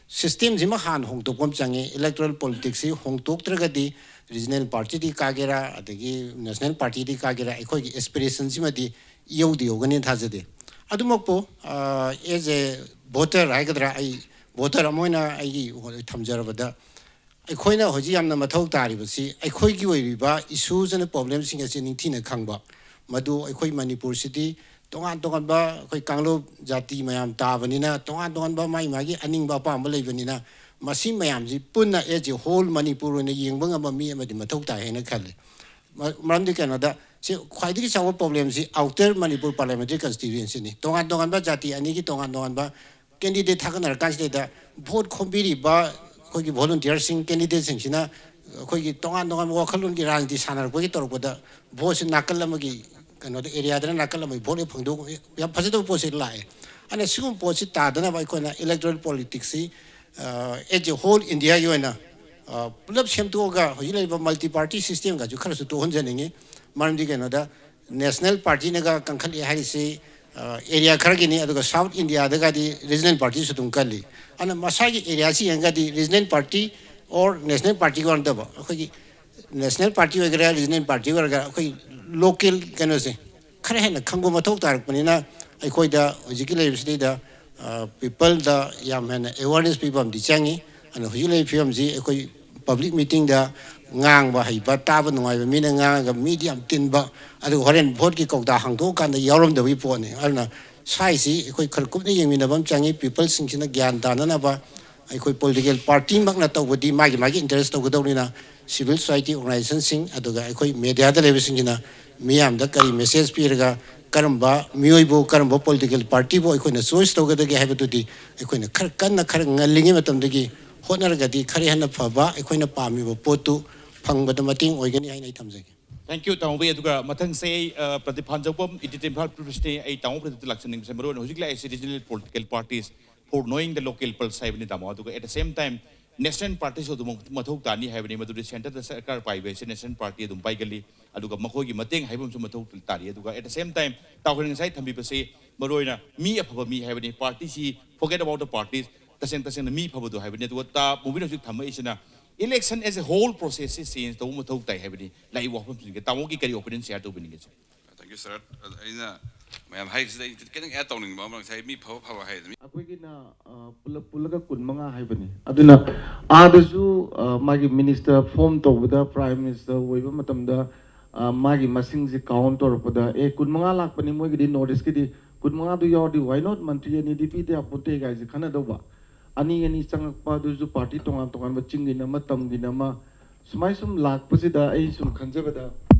Systemꯁꯤꯃ ꯍꯥꯟꯅ ꯍꯣꯡꯗꯣꯛꯄ ꯑꯃ ꯆꯪꯉꯤ꯫ Electoral politicsꯁꯤ ꯍꯣꯡꯗꯣꯛꯇ꯭ꯔꯒꯗꯤ regional partyꯗꯤ ꯀꯥꯒꯦꯔꯥ, ꯑꯗꯒꯤ national partyꯗꯤ ꯀꯥꯒꯦꯔꯥ, ꯑꯩꯈꯣꯏꯒꯤ aspirationꯁꯤꯃꯗꯤ ꯏꯌꯧꯗꯤ ꯌꯧꯒꯅꯤ ꯊꯥꯖꯗꯦ꯫ ꯑꯗꯨꯃꯛꯄꯨ ꯑꯦꯖ ꯑꯦ ꯚꯣꯇꯔ ꯍꯥꯏꯒꯗ꯭ꯔꯥ, ꯑꯩ ꯚꯣꯇꯔ ꯑꯃ ꯑꯣꯏꯅ ꯑꯩꯒꯤ ꯊꯝꯖꯔꯕꯗ, ꯑꯩꯈꯣꯏꯅ ꯍꯧꯖꯤꯛ ꯌꯥꯝꯅ ꯃꯊꯧ ꯇꯥꯔꯤꯕꯁꯤ ꯑꯩꯈꯣꯏꯒꯤ ꯑꯣꯏꯔꯤꯕ ꯏꯁꯨꯁ ꯑꯦꯟ ꯄ꯭ꯔꯣꯕ꯭ꯂꯦꯝꯁꯤꯡ ꯑꯁꯤ ꯅꯤꯡꯊꯤꯅ ꯈꯪꯕ꯫ ꯃꯗꯨ ꯑꯩꯈꯣꯏ ꯃꯅꯤꯄꯨꯔꯁꯤꯗꯤ ꯇꯣꯉꯥꯟ ꯇꯣꯉꯥꯟꯕ ꯑꯩꯈꯣꯏ ꯀꯥꯡꯂꯨꯞ ꯖꯥꯇꯤ ꯃꯌꯥꯝ ꯇꯥꯕꯅꯤꯅ, ꯇꯣꯉꯥꯟ ꯇꯣꯉꯥꯟꯕ ꯃꯥꯒꯤ ꯃꯥꯒꯤ ꯑꯅꯤꯡꯕ ꯑꯄꯥꯝꯕ ꯂꯩꯕꯅꯤꯅ, ꯃꯁꯤ ꯃꯌꯥꯝꯁꯤ ꯄꯨꯟꯅ ꯑꯦꯖ ꯑꯦ ꯍꯣꯜ ꯃꯅꯤꯄꯨꯔ ꯑꯣꯏꯅ ꯌꯦꯡꯕ ꯉꯝꯕ ꯃꯤ ꯑꯃꯗꯤ ꯃꯊꯧ ꯇꯥꯏ ꯍꯥꯏꯅ ꯈꯜꯂꯤ꯫ ꯃꯔꯝꯗꯤ ꯀꯩꯅꯣꯗ, ꯁꯤ ꯈ꯭ꯋꯥꯏꯗꯒꯤ ꯆꯥꯎꯕ ꯄ꯭ꯔꯣꯕ꯭ꯂꯦꯝꯁꯤ ꯑꯥꯎꯇꯔ ꯃꯅꯤꯄꯨꯔ ꯄꯥꯔꯂꯤꯌꯥꯃꯦꯟꯇꯔꯤ ꯀꯟꯁꯇꯤꯇ꯭ꯌꯨꯌꯦꯟꯁꯤꯅꯤ꯫ ꯇꯣꯉꯥꯟ ꯇꯣꯉꯥꯟꯕ ꯖꯥꯇꯤ ꯑꯅꯤꯒꯤ ꯇꯣꯉꯥꯟ ꯇꯣꯉꯥꯟꯕ ꯀꯦꯟꯗꯤꯗꯦꯠ ꯊꯥꯒꯠꯅꯔ ꯀꯥꯟꯁꯤꯗꯩꯗ, ꯚꯣꯠ ꯈꯣꯝꯕꯤꯔꯤꯕ ꯑꯩꯈꯣꯏꯒꯤ ꯚꯣꯂꯨꯟꯇꯤꯌꯔꯁꯤꯡ, ꯀꯦꯟꯗꯤꯗꯦꯠꯁꯤꯡꯁꯤꯅ ꯑꯩꯈꯣꯏꯒꯤ ꯇꯣꯉꯥꯟ ꯇꯣꯉꯥꯟꯕ ꯋꯥꯈꯜꯂꯣꯟꯒꯤ ꯔꯥꯖꯅꯤꯇꯤ ꯁꯥꯟꯅꯔꯛꯄꯒꯤ ꯇꯧꯔꯛꯄꯗ, ꯚꯣꯠꯁꯤ ꯅꯥꯀꯜ ꯑꯃꯒꯤ ꯀꯩꯅꯣꯗ, ꯑꯦꯔꯤꯌꯥꯗꯅ ꯅꯥꯀꯜ ꯑꯃꯒꯤ ꯚꯣꯠ ꯍꯦꯛ ꯐꯪꯗꯣꯛ, ꯌꯥꯝ ꯐꯖꯗꯕ ꯄꯣꯠꯁꯤ ꯂꯥꯛꯑꯦ꯫ ꯑꯗꯨꯅ ꯁꯤꯒꯨꯝꯕ ꯄꯣꯠꯁꯤ ꯇꯥꯗꯅꯕ ꯑꯩꯈꯣꯏꯅ ꯏꯂꯦꯛꯇꯣꯔꯦꯜ ꯄꯣꯂꯤꯇꯤꯛꯁꯁꯤ ꯑꯦꯖ ꯑꯦ ꯍꯣꯜ ꯏꯟꯗꯤꯌꯥꯒꯤ ꯑꯣꯏꯅ ꯄꯨꯂꯞ ꯁꯦꯝꯗꯣꯛꯑꯒ ꯍꯧꯖꯤꯛ ꯂꯩꯔꯤꯕ ꯃꯜꯇꯤ ꯄꯥꯔꯇꯤ ꯁꯤꯁꯇꯦꯝꯒꯁꯨ ꯈꯔꯁꯨ ꯇꯣꯛꯍꯟꯖꯅꯤꯡꯉꯤ꯫ ꯃꯔꯝꯗꯤ ꯀꯩꯅꯣꯗ, ꯅꯦꯁꯅꯦꯜ ꯄꯥꯔꯇꯤꯅꯒ ꯀꯟꯈꯠꯂꯛꯑꯦ ꯍꯥꯏꯔꯤꯁꯤ ꯑꯦꯔꯤꯌꯥ ꯈꯔꯒꯤꯅꯤ, ꯑꯗꯨꯒ ꯁꯥꯎꯠ ꯏꯟꯗꯤꯌꯥꯗꯒꯗꯤ ꯔꯤꯖꯅꯦꯜ ꯄꯥꯔꯇꯤꯁꯨ ꯑꯗꯨꯝ ꯀꯜꯂꯤ꯫ ꯑꯗꯨꯅ ꯃꯁꯥꯒꯤ ꯑꯦꯔꯤꯌꯥꯁꯤ ꯌꯦꯡꯉꯒꯗꯤ ꯔꯤꯖꯅꯦꯜ ꯄꯥꯔꯇꯤ ꯑꯣꯔ ꯅꯦꯁꯅꯦꯜ ꯄꯥꯔꯇꯤꯒ ꯅꯠꯇꯕ, ꯑꯩꯈꯣꯏꯒꯤ ꯅꯦꯁꯅꯦꯜ ꯄꯥꯔꯇꯤ ꯑꯣꯏꯒꯦꯔꯥ, ꯔꯤꯖꯅꯦꯜ ꯄꯥꯔꯇꯤ ꯑꯣꯏꯒꯦꯔꯥ, ꯑꯩꯈꯣꯏ ꯂꯣꯀꯦꯜ ꯀꯩꯅꯣꯁꯦ ꯈꯔ ꯍꯦꯟꯅ ꯈꯪꯕ ꯃꯊꯧ ꯇꯥꯔꯛꯄꯅꯤꯅ, ꯑꯩꯈꯣꯏꯗ ꯍꯧꯖꯤꯛꯀꯤ ꯂꯩꯔꯤꯕꯁꯤꯗꯩꯗ ꯄꯤꯄꯜꯗ ꯌꯥꯝ ꯍꯦꯟꯅ ꯑꯦꯋꯥꯔꯅꯦꯁ ꯄꯤꯕ ꯑꯃꯗꯤ ꯆꯪꯉꯤ꯫ ꯑꯗꯨꯅ ꯍꯧꯖꯤꯛ ꯂꯩꯔꯤꯕ ꯐꯤꯕꯝꯁꯤ ꯑꯩꯈꯣꯏ ꯄꯕ꯭ꯂꯤꯛ ꯃꯤꯇꯤꯡꯗ ꯉꯥꯡꯕ ꯍꯩꯕ, ꯇꯥꯕ ꯅꯨꯡꯉꯥꯏꯕ ꯃꯤꯅ ꯉꯥꯡꯉꯒ ꯃꯤꯗꯤ ꯌꯥꯝ ꯇꯤꯟꯕ, ꯑꯗꯨꯒ ꯍꯣꯔꯦꯟ ꯚꯣꯠꯀꯤ ꯀꯧꯇꯥ ꯍꯥꯡꯗꯣꯛꯑꯀꯥꯟꯗ ꯌꯥꯎꯔꯝꯗꯕꯒꯤ ꯄꯣꯠꯅꯤ꯫ ꯑꯗꯨꯅ ꯁ꯭ꯋꯥꯏꯁꯤ ꯑꯩꯈꯣꯏ ꯈꯔ ꯀꯨꯞꯅ ꯌꯦꯡꯃꯤꯟꯅꯕ ꯑꯃ ꯆꯪꯉꯤ꯫ ꯄꯤꯄꯜꯁꯤꯡꯁꯤꯅ ꯒ꯭ꯌꯥꯟ ꯇꯥꯅꯅꯕ, ꯑꯩꯈꯣꯏ ꯄꯣꯂꯤꯇꯤꯀꯦꯜ ꯄꯥꯔꯇꯤꯃꯛꯅ ꯇꯧꯕꯗꯤ ꯃꯥꯒꯤ ꯃꯥꯒꯤ ꯏꯟꯇꯔꯦꯁ ꯇꯧꯒꯗꯧꯅꯤꯅ, ꯁꯤꯚꯤꯜ ꯁꯣꯁꯥꯏꯇꯤ ꯑꯣꯔꯒꯅꯥꯏꯖꯦꯁꯟꯁꯤꯡ, ꯑꯗꯨꯒ ꯑꯩꯈꯣꯏ ꯃꯦꯗꯤꯌꯥꯗ ꯂꯩꯕꯁꯤꯡꯁꯤꯅ ꯃꯤꯌꯥꯝꯗ ꯀꯔꯤ ꯃꯦꯁꯦꯖ ꯄꯤꯔꯒ, ꯀꯔꯝꯕ ꯃꯤꯑꯣꯏꯕꯨ, ꯀꯔꯝꯕ ꯄꯣꯂꯤꯇꯤꯀꯦꯜ ꯄꯥꯔꯇꯤꯕꯨ ꯑꯩꯈꯣꯏꯅ ꯆꯣꯏꯁ ꯇꯧꯒꯗꯒꯦ ꯍꯥꯏꯕꯗꯨꯗꯤ ꯑꯩꯈꯣꯏꯅ ꯈꯔ ꯀꯟꯅ, ꯈꯔ ꯉꯜꯂꯤꯉꯩ ꯃꯇꯝꯗꯒꯤ ꯍꯣꯠꯅꯔꯒꯗꯤ ꯈꯔ ꯍꯦꯟꯅ ꯐꯕ, ꯑꯩꯈꯣꯏꯅ ꯄꯥꯝꯃꯤꯕ ꯄꯣꯠꯇꯨ ꯐꯪꯕꯗ ꯃꯇꯦꯡ ꯑꯣꯏꯒꯅꯤ ꯍꯥꯏꯅ ꯑꯩ ꯊꯝꯖꯒꯦ꯫ Thank you, ꯇꯥꯃꯣꯕꯤ꯫ ꯑꯗꯨꯒ ꯃꯊꯪꯁꯦ ꯑꯩ, ꯑ, ꯄ꯭ꯔꯗꯤꯞ ꯐꯥꯟꯖꯧꯕꯝ, ꯏꯗꯤꯇꯔ ꯏꯝꯐꯥꯜ ꯄ꯭ꯔꯦꯁꯅꯦ꯫ ꯑꯩ ꯇꯥꯃꯣ ꯄ꯭ꯔꯗꯤꯞꯇ ꯂꯥꯛꯆꯅꯤꯡꯕꯁꯦ, ꯃꯔꯨꯑꯣꯏꯅ ꯍꯧꯖꯤꯛ ꯂꯥꯛꯏꯁꯦ regional political parties for knowing the local pulse ꯍꯥꯏꯕꯅꯤ, ꯇꯥꯃꯣ꯫ ꯑꯗꯨꯒ at the same time national partyꯁꯨ ꯑꯗꯨꯝ ꯃꯊꯧ ꯇꯥꯅꯤ ꯍꯥꯏꯕꯅꯤ꯫ ꯃꯗꯨꯗꯤ centreꯗ ꯁꯔꯀꯥꯔ ꯄꯥꯏꯕ ꯍꯥꯏꯁꯦ national party ꯑꯗꯨꯝ ꯄꯥꯏꯒꯜꯂꯤ꯫ ꯑꯗꯨꯒ ꯃꯈꯣꯏꯒꯤ ꯃꯇꯦꯡ ꯍꯥꯏꯕ ꯑꯃꯁꯨ ꯃꯊꯧ ꯇꯥꯔꯤ꯫ ꯑꯗꯨꯒ at the same time ꯇꯥꯎꯈꯣꯏꯅ ꯉꯁꯥꯏ ꯊꯝꯕꯤꯕꯁꯤ ꯃꯔꯨꯑꯣꯏꯅ ꯃꯤ ꯑꯐꯕ ꯃꯤ ꯍꯥꯏꯕꯅꯤ꯫ Partyꯁꯤ forget about the parties, ꯇꯁꯦꯡ ꯇꯁꯦꯡꯅ ꯃꯤ ꯐꯕꯗꯣ ꯍꯥꯏꯕꯅꯤ꯫ ꯑꯗꯨꯒ ꯇꯥꯃꯣꯕꯤꯅ ꯍꯧꯖꯤꯛ ꯊꯝꯃꯛꯏꯁꯤꯅ election as a whole processꯁꯤ change ꯇꯧꯕ ꯃꯊꯧ ꯇꯥꯏ ꯍꯥꯏꯕꯅꯤ꯫ ꯂꯥꯛꯏꯕ ꯋꯥꯐꯝꯁꯤꯡꯁꯦ ꯇꯥꯃꯣꯒꯤ ꯀꯔꯤ opinion share ꯇꯧꯕꯤꯅꯤꯡꯒꯦ? Thank you, sir. ꯑꯩꯅ ꯃꯌꯥꯝ ꯍꯥꯏꯔꯤꯁꯤꯗ ꯑꯩ ꯈꯤꯇꯪ ꯑꯦꯗ ꯇꯧꯅꯤꯡꯕ ꯑꯃ, ꯉꯁꯥꯏ ꯃꯤ ꯐꯕ ꯐꯕ ꯍꯥꯏꯗꯅ ꯃꯤ ꯑꯩꯈꯣꯏꯒꯤꯅ ꯑ, ꯄꯨꯂꯞ ꯄꯨꯜꯂꯒ ꯀꯨꯟꯃꯉꯥ ꯍꯥꯏꯕꯅꯤ꯫ ꯑꯗꯨꯅ ꯑꯥꯗꯁꯨ ꯑ, ꯃꯥꯒꯤ ꯃꯤꯅꯤꯁꯇꯔ ꯐꯣꯝ ꯇꯧꯕꯗ ꯄ꯭ꯔꯥꯏꯝ ꯃꯤꯅꯤꯁꯇꯔ ꯑꯣꯏꯕ ꯃꯇꯝꯗ ꯑ, ꯃꯥꯒꯤ ꯃꯁꯤꯡꯁꯦ ꯀꯥꯎꯟ ꯇꯧꯔꯛꯄꯗ, ꯑꯦ, ꯀꯨꯟꯃꯉꯥ ꯂꯥꯛꯄꯅꯤ ꯃꯣꯏꯒꯤꯗꯤ, ꯅꯣꯔꯠ ꯏꯁꯀꯤꯗꯤ ꯀꯨꯟꯃꯉꯥꯗꯨ ꯌꯥꯎꯔꯗꯤ why not ꯃꯟꯇ꯭ꯔꯤ ꯑꯅꯤꯗꯤ ꯄꯤꯗ ꯌꯥꯄꯣꯟꯇꯦ ꯀꯥꯏꯁꯦ ꯈꯟꯅꯗꯧꯕ꯫ ꯑꯅꯤ ꯑꯅꯤ ꯆꯪꯉꯛꯄ ꯑꯗꯨꯁꯨ ꯄꯥꯔꯇꯤ ꯇꯣꯉꯥꯟ ꯇꯣꯉꯥꯟꯕ, ꯆꯤꯡꯒꯤꯅ ꯑꯃ, ꯇꯝꯒꯤꯅ ꯑꯃ, ꯁꯨꯃꯥꯏ ꯁꯨꯝ ꯂꯥꯛꯄꯁꯤꯗ ꯑꯩ ꯁꯨꯝ ꯈꯟꯖꯕꯗ,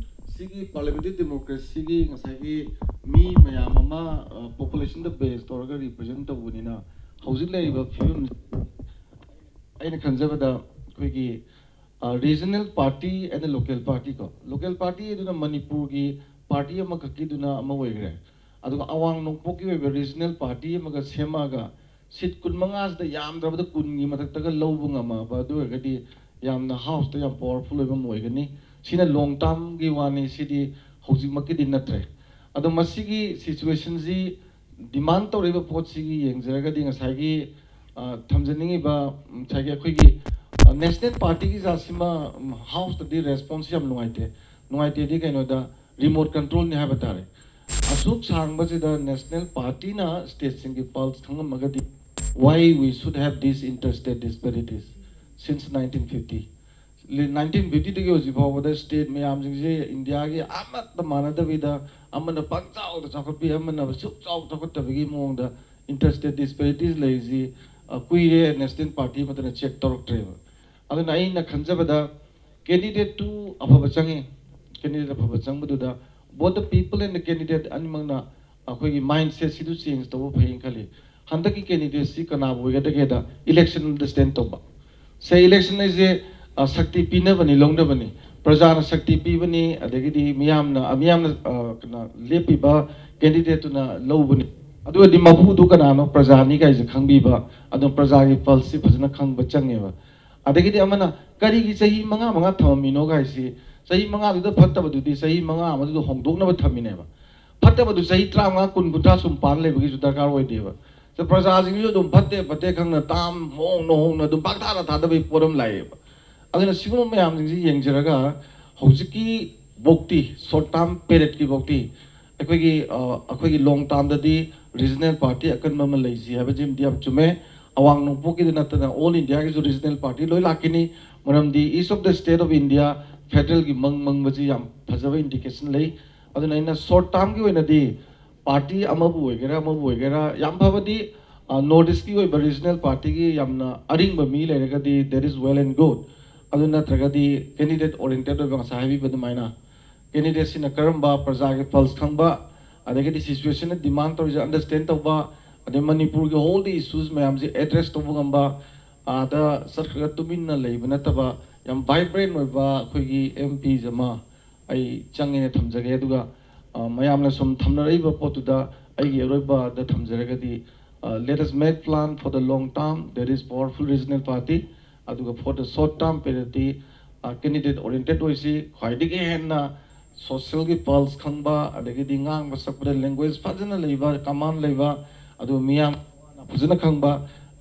ꯁꯤꯒꯤ ꯄꯥꯔꯂꯤꯌꯥꯃꯦꯟꯇꯔꯤ ꯗꯦꯃꯣꯀ꯭ꯔꯦꯁꯤꯒꯤ ꯉꯁꯥꯏꯒꯤ ꯃꯤ ꯃꯌꯥꯝ ꯑꯃ ꯄꯣꯄꯨꯂꯦꯁꯟꯗ ꯕꯦꯁ ꯇꯧꯔꯒ ꯔꯤꯄ꯭ꯔꯖꯦꯟ ꯇꯧꯕꯅꯤꯅ, ꯍꯧꯖꯤꯛ ꯂꯩꯔꯤꯕ ꯐꯤꯕꯝ ꯑꯩꯅ ꯈꯟꯖꯕꯗ ꯑꯩꯈꯣꯏꯒꯤ regional party and local party ꯀꯣ, ꯂꯣꯀꯦꯜ ꯄꯥꯔꯇꯤ ꯑꯗꯨꯅ ꯃꯅꯤꯄꯨꯔꯒꯤ ꯄꯥꯔꯇꯤ ꯑꯃꯈꯛꯀꯤꯗꯨꯅ ꯑꯃ ꯑꯣꯏꯈ꯭ꯔꯦ꯫ ꯑꯗꯨꯒ ꯑꯋꯥꯡ ꯅꯣꯡꯄꯣꯛꯀꯤ ꯑꯣꯏꯕ ꯔꯤꯖꯅꯦꯜ ꯄꯥꯔꯇꯤ ꯑꯃꯒ ꯁꯦꯝꯃꯛꯑꯒ ꯁꯤꯠ ꯀꯨꯟꯃꯉꯥꯁꯤꯗ ꯌꯥꯝꯗ꯭ꯔꯕꯗ ꯀꯨꯟꯒꯤ ꯃꯊꯛꯇꯒ ꯂꯧꯕ ꯉꯝꯃꯕ ꯑꯗꯨ ꯑꯣꯏꯔꯒꯗꯤ ꯌꯥꯝꯅ ꯍꯥꯎꯁꯇ ꯌꯥꯝ ꯄꯋꯥꯔꯐꯨꯜ ꯑꯣꯏꯕ ꯑꯃ ꯑꯣꯏꯒꯅꯤ꯫ ꯁꯤꯅ ꯂꯣꯡ ꯇꯥꯔꯝꯒꯤ ꯋꯥꯅꯤ, ꯁꯤꯗꯤ ꯍꯧꯖꯤꯛꯃꯛꯀꯤꯗꯤ ꯅꯠꯇ꯭ꯔꯦ꯫ ꯑꯗꯣ ꯃꯁꯤꯒꯤ ꯁꯤꯆꯨꯋꯦꯁꯟꯁꯤ ꯗꯤꯃꯥꯟ ꯇꯧꯔꯤꯕ ꯄꯣꯠꯁꯤꯒꯤ ꯌꯦꯡꯖꯔꯒꯗꯤ ꯉꯁꯥꯏꯒꯤ ꯑ, ꯊꯝꯖꯅꯤꯡꯉꯤꯕ ꯉꯁꯥꯏꯒꯤ ꯑꯩꯈꯣꯏꯒꯤ ꯅꯦꯁꯅꯦꯜ ꯄꯥꯔꯇꯤꯒꯤ ꯖꯥꯠꯁꯤꯃ ꯍꯥꯎꯁꯇꯗꯤ ꯔꯦꯁꯄꯣꯟꯁ ꯌꯥꯝ ꯅꯨꯡꯉꯥꯏꯇꯦ꯫ ꯅꯨꯡꯉꯥꯏꯇꯦꯗꯤ ꯀꯩꯅꯣꯗ, ꯔꯤꯃꯣꯠ ꯀꯟꯇ꯭ꯔꯣꯜꯅꯤ ꯍꯥꯏꯕ ꯇꯥꯔꯦ꯫ ꯑꯁꯨꯛ ꯁꯥꯡꯕꯁꯤꯗ ꯅꯦꯁꯅꯦꯜ ꯄꯥꯔꯇꯤꯅ ꯁ꯭ꯇꯦꯠꯁꯤꯡꯒꯤ ꯄꯜꯁ ꯈꯪꯉꯝꯃꯒꯗꯤ, why we should have these interstate disparities since nineteen fifty? Nineteen ꯐꯤꯐꯇꯤꯗꯒꯤ ꯍꯧꯖꯤꯛ ꯐꯥꯎꯕꯗ ꯁ꯭ꯇꯦꯠ ꯃꯌꯥꯝꯁꯤꯡꯁꯦ ꯏꯟꯗꯤꯌꯥꯒꯤ ꯑꯃꯠꯇ ꯃꯥꯟꯅꯗꯕꯤꯗ, ꯑꯃꯅ ꯄꯪꯆꯥꯎꯗ ꯆꯥꯎꯈꯠꯄꯤ, ꯑꯃꯅ ꯁꯨꯛ ꯆꯥꯎ ꯆꯥꯎꯈꯠꯇꯕꯒꯤ ꯃꯑꯣꯡꯗ ꯏꯟꯇꯔ ꯁ꯭ꯇꯦꯠ ꯗꯤꯁꯄꯦꯔꯤꯇꯤꯁ ꯂꯩꯔꯤꯁꯤ, ꯑ, ꯀꯨꯏꯔꯦ ꯅꯦꯁꯅꯦꯜ ꯄꯥꯔꯇꯤ ꯑꯃꯠꯇꯅ ꯆꯦꯛ ꯇꯧꯔꯛꯇ꯭ꯔꯦꯕ꯫ ꯑꯗꯨꯅ ꯑꯩꯅ ꯈꯟꯖꯕꯗ ꯀꯦꯟꯗꯤꯗꯦꯠꯇꯨ ꯑꯐꯕ ꯆꯪꯉꯤ꯫ ꯀꯦꯟꯗꯤꯗꯦꯠ ꯑꯐꯕ ꯆꯪꯕꯗꯨꯗ both the people and the candidate ꯑꯅꯤꯃꯛꯅ ꯑꯩꯈꯣꯏꯒꯤ ꯃꯥꯏꯟ ꯁꯦꯠꯁꯤꯗ ꯆꯦꯟꯖ ꯇꯧꯕ ꯐꯩꯌꯦꯅ ꯈꯜꯂꯤ꯫ ꯍꯟꯗꯛꯀꯤ ꯀꯦꯟꯗꯤꯗꯦꯠꯁꯤ ꯀꯅꯥꯕꯨ ꯑꯣꯏꯒꯗꯒꯦꯗ, ꯏꯂꯦꯛꯁꯟꯗ ꯁ꯭ꯇꯦꯟ ꯇꯧꯕ꯫ ꯁꯦ, ꯏꯂꯦꯛꯁꯟ ꯍꯥꯏꯁꯦ, ꯑ, ꯁꯛꯇꯤ ꯄꯤꯅꯕꯅꯤ, ꯂꯧꯅꯕꯅꯤ꯫ ꯄ꯭ꯔꯖꯥꯅ ꯁꯛꯇꯤ ꯄꯤꯕꯅꯤ, ꯑꯗꯒꯤꯗꯤ ꯃꯤꯌꯥꯝꯅ, ꯑ, ꯃꯤꯌꯥꯝꯅ, ꯑ, ꯀꯩꯅꯣ, ꯂꯦꯞꯄꯤꯕ ꯀꯦꯟꯗꯤꯗꯦꯠꯇꯨꯅ ꯂꯧꯕꯅꯤ꯫ ꯑꯗꯨ ꯑꯣꯏꯔꯗꯤ ꯃꯄꯨꯗꯨ ꯀꯅꯥꯅꯣ, ꯄ꯭ꯔꯖꯥꯅꯤ ꯀꯥꯏꯁꯦ ꯈꯪꯕꯤꯕ, ꯑꯗꯨꯝ ꯄ꯭ꯔꯖꯥꯒꯤ ꯄꯜꯁꯁꯤ ꯐꯖꯅ ꯈꯪꯕ ꯆꯪꯉꯦꯕ꯫ ꯑꯗꯒꯤꯗꯤ ꯑꯃꯅ ꯀꯔꯤꯒꯤ ꯆꯍꯤ ꯃꯉꯥ ꯃꯉꯥ ꯊꯝꯃꯝꯃꯤꯅꯣ ꯀꯥꯏꯁꯤ, ꯆꯍꯤ ꯃꯉꯥꯗꯨꯗ ꯐꯠꯇꯕꯗꯨꯗꯤ ꯆꯍꯤ ꯃꯉꯥ ꯑꯃꯗꯨꯗ ꯍꯣꯡꯗꯣꯛꯅꯕ ꯊꯝꯃꯤꯅꯦꯕ꯫ ꯐꯠꯇꯕꯗꯨ ꯆꯍꯤ ꯇꯔꯥꯃꯉꯥ, ꯀꯨꯟ, ꯀꯨꯟꯊ꯭ꯔꯥ ꯁꯨꯝ ꯄꯥꯟ ꯂꯩꯕꯒꯤꯁꯨ ꯗꯔꯀꯥꯔ ꯑꯣꯏꯗꯦꯕ꯫ ꯁꯦ, ꯄ꯭ꯔꯖꯥꯁꯤꯡꯁꯨ ꯑꯗꯨꯝ ꯐꯠꯇꯦ ꯐꯠꯇꯦ ꯈꯪꯅ ꯇꯥꯝ ꯍꯣꯡꯅ ꯍꯣꯡꯅ ꯑꯗꯨꯝ ꯄꯥꯛꯊꯥꯗ ꯊꯥꯗꯕꯒꯤ ꯄꯣꯠ ꯑꯃ ꯂꯥꯛꯑꯦꯕ꯫ ꯑꯗꯨꯅ ꯁꯤꯒꯨꯝꯕ ꯃꯌꯥꯝꯁꯤꯡꯁꯤ ꯌꯦꯡꯖꯔꯒ ꯍꯧꯖꯤꯛꯀꯤ ꯕꯣꯛꯇꯤ, ꯁꯣꯔꯠ ꯇꯥꯔꯝ ꯄꯦꯔꯦꯠꯀꯤ ꯕꯣꯛꯇꯤ ꯑꯩꯈꯣꯏꯒꯤ ꯑ, ꯑꯩꯈꯣꯏꯒꯤ ꯂꯣꯡ ꯇꯥꯝꯗꯗꯤ ꯔꯤꯖꯅꯦꯜ ꯄꯥꯔꯇꯤ ꯑꯀꯟꯕ ꯑꯃ ꯂꯩꯁꯤ ꯍꯥꯏꯕꯁꯤꯃꯗꯤ ꯌꯥꯝ ꯆꯨꯝꯃꯦ꯫ ꯑꯋꯥꯡ ꯅꯣꯡꯄꯣꯛꯀꯤꯗ ꯅꯠꯇꯅ ꯑꯣꯜ ꯏꯟꯗꯤꯌꯥꯒꯤꯁꯨ ꯔꯤꯖꯅꯦꯜ ꯄꯥꯔꯇꯤ ꯂꯣꯏ ꯂꯥꯛꯈꯤꯅꯤ꯫ ꯃꯔꯝꯗꯤ is of the state of India ꯐꯦꯗꯔꯦꯜꯒꯤ ꯃꯪ ꯃꯪꯕꯁꯤ ꯌꯥꯝ ꯐꯖꯕ ꯏꯟꯗꯤꯀꯦꯁꯟ ꯂꯩ꯫ ꯑꯗꯨꯅ ꯑꯩꯅ ꯁꯣꯔꯠ ꯇꯥꯔꯝꯒꯤ ꯑꯣꯏꯅꯗꯤ ꯄꯥꯔꯇꯤ ꯑꯃꯕꯨ ꯑꯣꯏꯒꯦꯔꯥ ꯑꯃꯕꯨ ꯑꯣꯏꯒꯦꯔꯥ, ꯌꯥꯝ ꯐꯕꯗꯤ ꯅꯣꯔꯠ ꯏꯁꯀꯤ ꯑꯣꯏꯕ ꯔꯤꯖꯅꯦꯜ ꯄꯥꯔꯇꯤꯒꯤ ꯌꯥꯝꯅ ꯑꯔꯤꯡꯕ ꯃꯤ ꯂꯩꯔꯒꯗꯤ that is well and good꯫ ꯑꯗꯨ ꯅꯠꯇ꯭ꯔꯒꯗꯤ ꯀꯦꯟꯗꯤꯗꯦꯠ ꯑꯣꯔꯤꯌꯦꯟꯇꯦꯠ ꯑꯣꯏꯕ, ꯉꯁꯥꯏ ꯍꯥꯏꯕꯤꯕ ꯑꯗꯨꯃꯥꯏꯅ ꯀꯦꯟꯗꯤꯗꯦꯠꯁꯤꯅ ꯀꯔꯝꯕ ꯄ꯭ꯔꯖꯥꯒꯤ ꯄꯜꯁ ꯈꯪꯕ, ꯑꯗꯒꯤꯗꯤ ꯁꯤꯆꯨꯋꯦꯁꯟꯅ ꯗꯤꯃꯥꯟ ꯇꯧꯔꯤꯁꯦ ꯑꯟꯗꯔꯁꯇꯦꯟ ꯇꯧꯕ, ꯑꯗꯩ ꯃꯅꯤꯄꯨꯔꯒꯤ ꯍꯣꯜꯗꯤ ꯏꯁꯨꯁ ꯃꯌꯥꯝꯁꯦ ꯑꯦꯗ꯭ꯔꯦꯁ ꯇꯧꯕ ꯉꯝꯕ, ꯑꯥꯗ ꯆꯠꯈ꯭ꯔꯒ ꯇꯨꯃꯤꯟꯅ ꯂꯩꯕ ꯅꯠꯇꯕ ꯌꯥꯝ ꯚꯥꯏꯕ꯭ꯔꯦꯟ ꯑꯣꯏꯕ ꯑꯩꯈꯣꯏꯒꯤ ꯑꯦꯝ ꯄꯤꯁ ꯑꯃ ꯑꯩ ꯆꯪꯉꯦꯅ ꯊꯝꯖꯒꯦ꯫ ꯑꯗꯨꯒ ꯑ, ꯃꯌꯥꯝꯅ ꯁꯨꯝ ꯊꯝꯅꯔꯛꯏꯕ ꯄꯣꯠꯇꯨꯗ ꯑꯩꯒꯤ ꯑꯔꯣꯏꯕꯗ ꯊꯝꯖꯔꯒꯗꯤ, let us make plan for the long term, that is powerful regional party, ꯑꯗꯨꯒ for the short term periodꯗꯤ ꯀꯦꯟꯗꯤꯗꯦꯠ ꯑꯣꯔꯤꯌꯦꯟꯇꯦꯠ ꯑꯣꯏꯁꯤ꯫ ꯈ꯭ꯋꯥꯏꯗꯒꯤ ꯍꯦꯟꯅ ꯁꯣꯁꯦꯜꯒꯤ ꯄꯜꯁ ꯈꯪꯕ, ꯑꯗꯒꯤꯗꯤ ꯉꯥꯡꯕ ꯁꯛꯄꯗ ꯂꯦꯡꯒ꯭ꯋꯦꯖ ꯐꯖꯅ ꯂꯩꯕ, ꯀꯃꯥꯟ ꯂꯩꯕ, ꯑꯗꯨꯒ ꯃꯤꯌꯥꯝ ꯐꯖꯅ ꯈꯪꯕ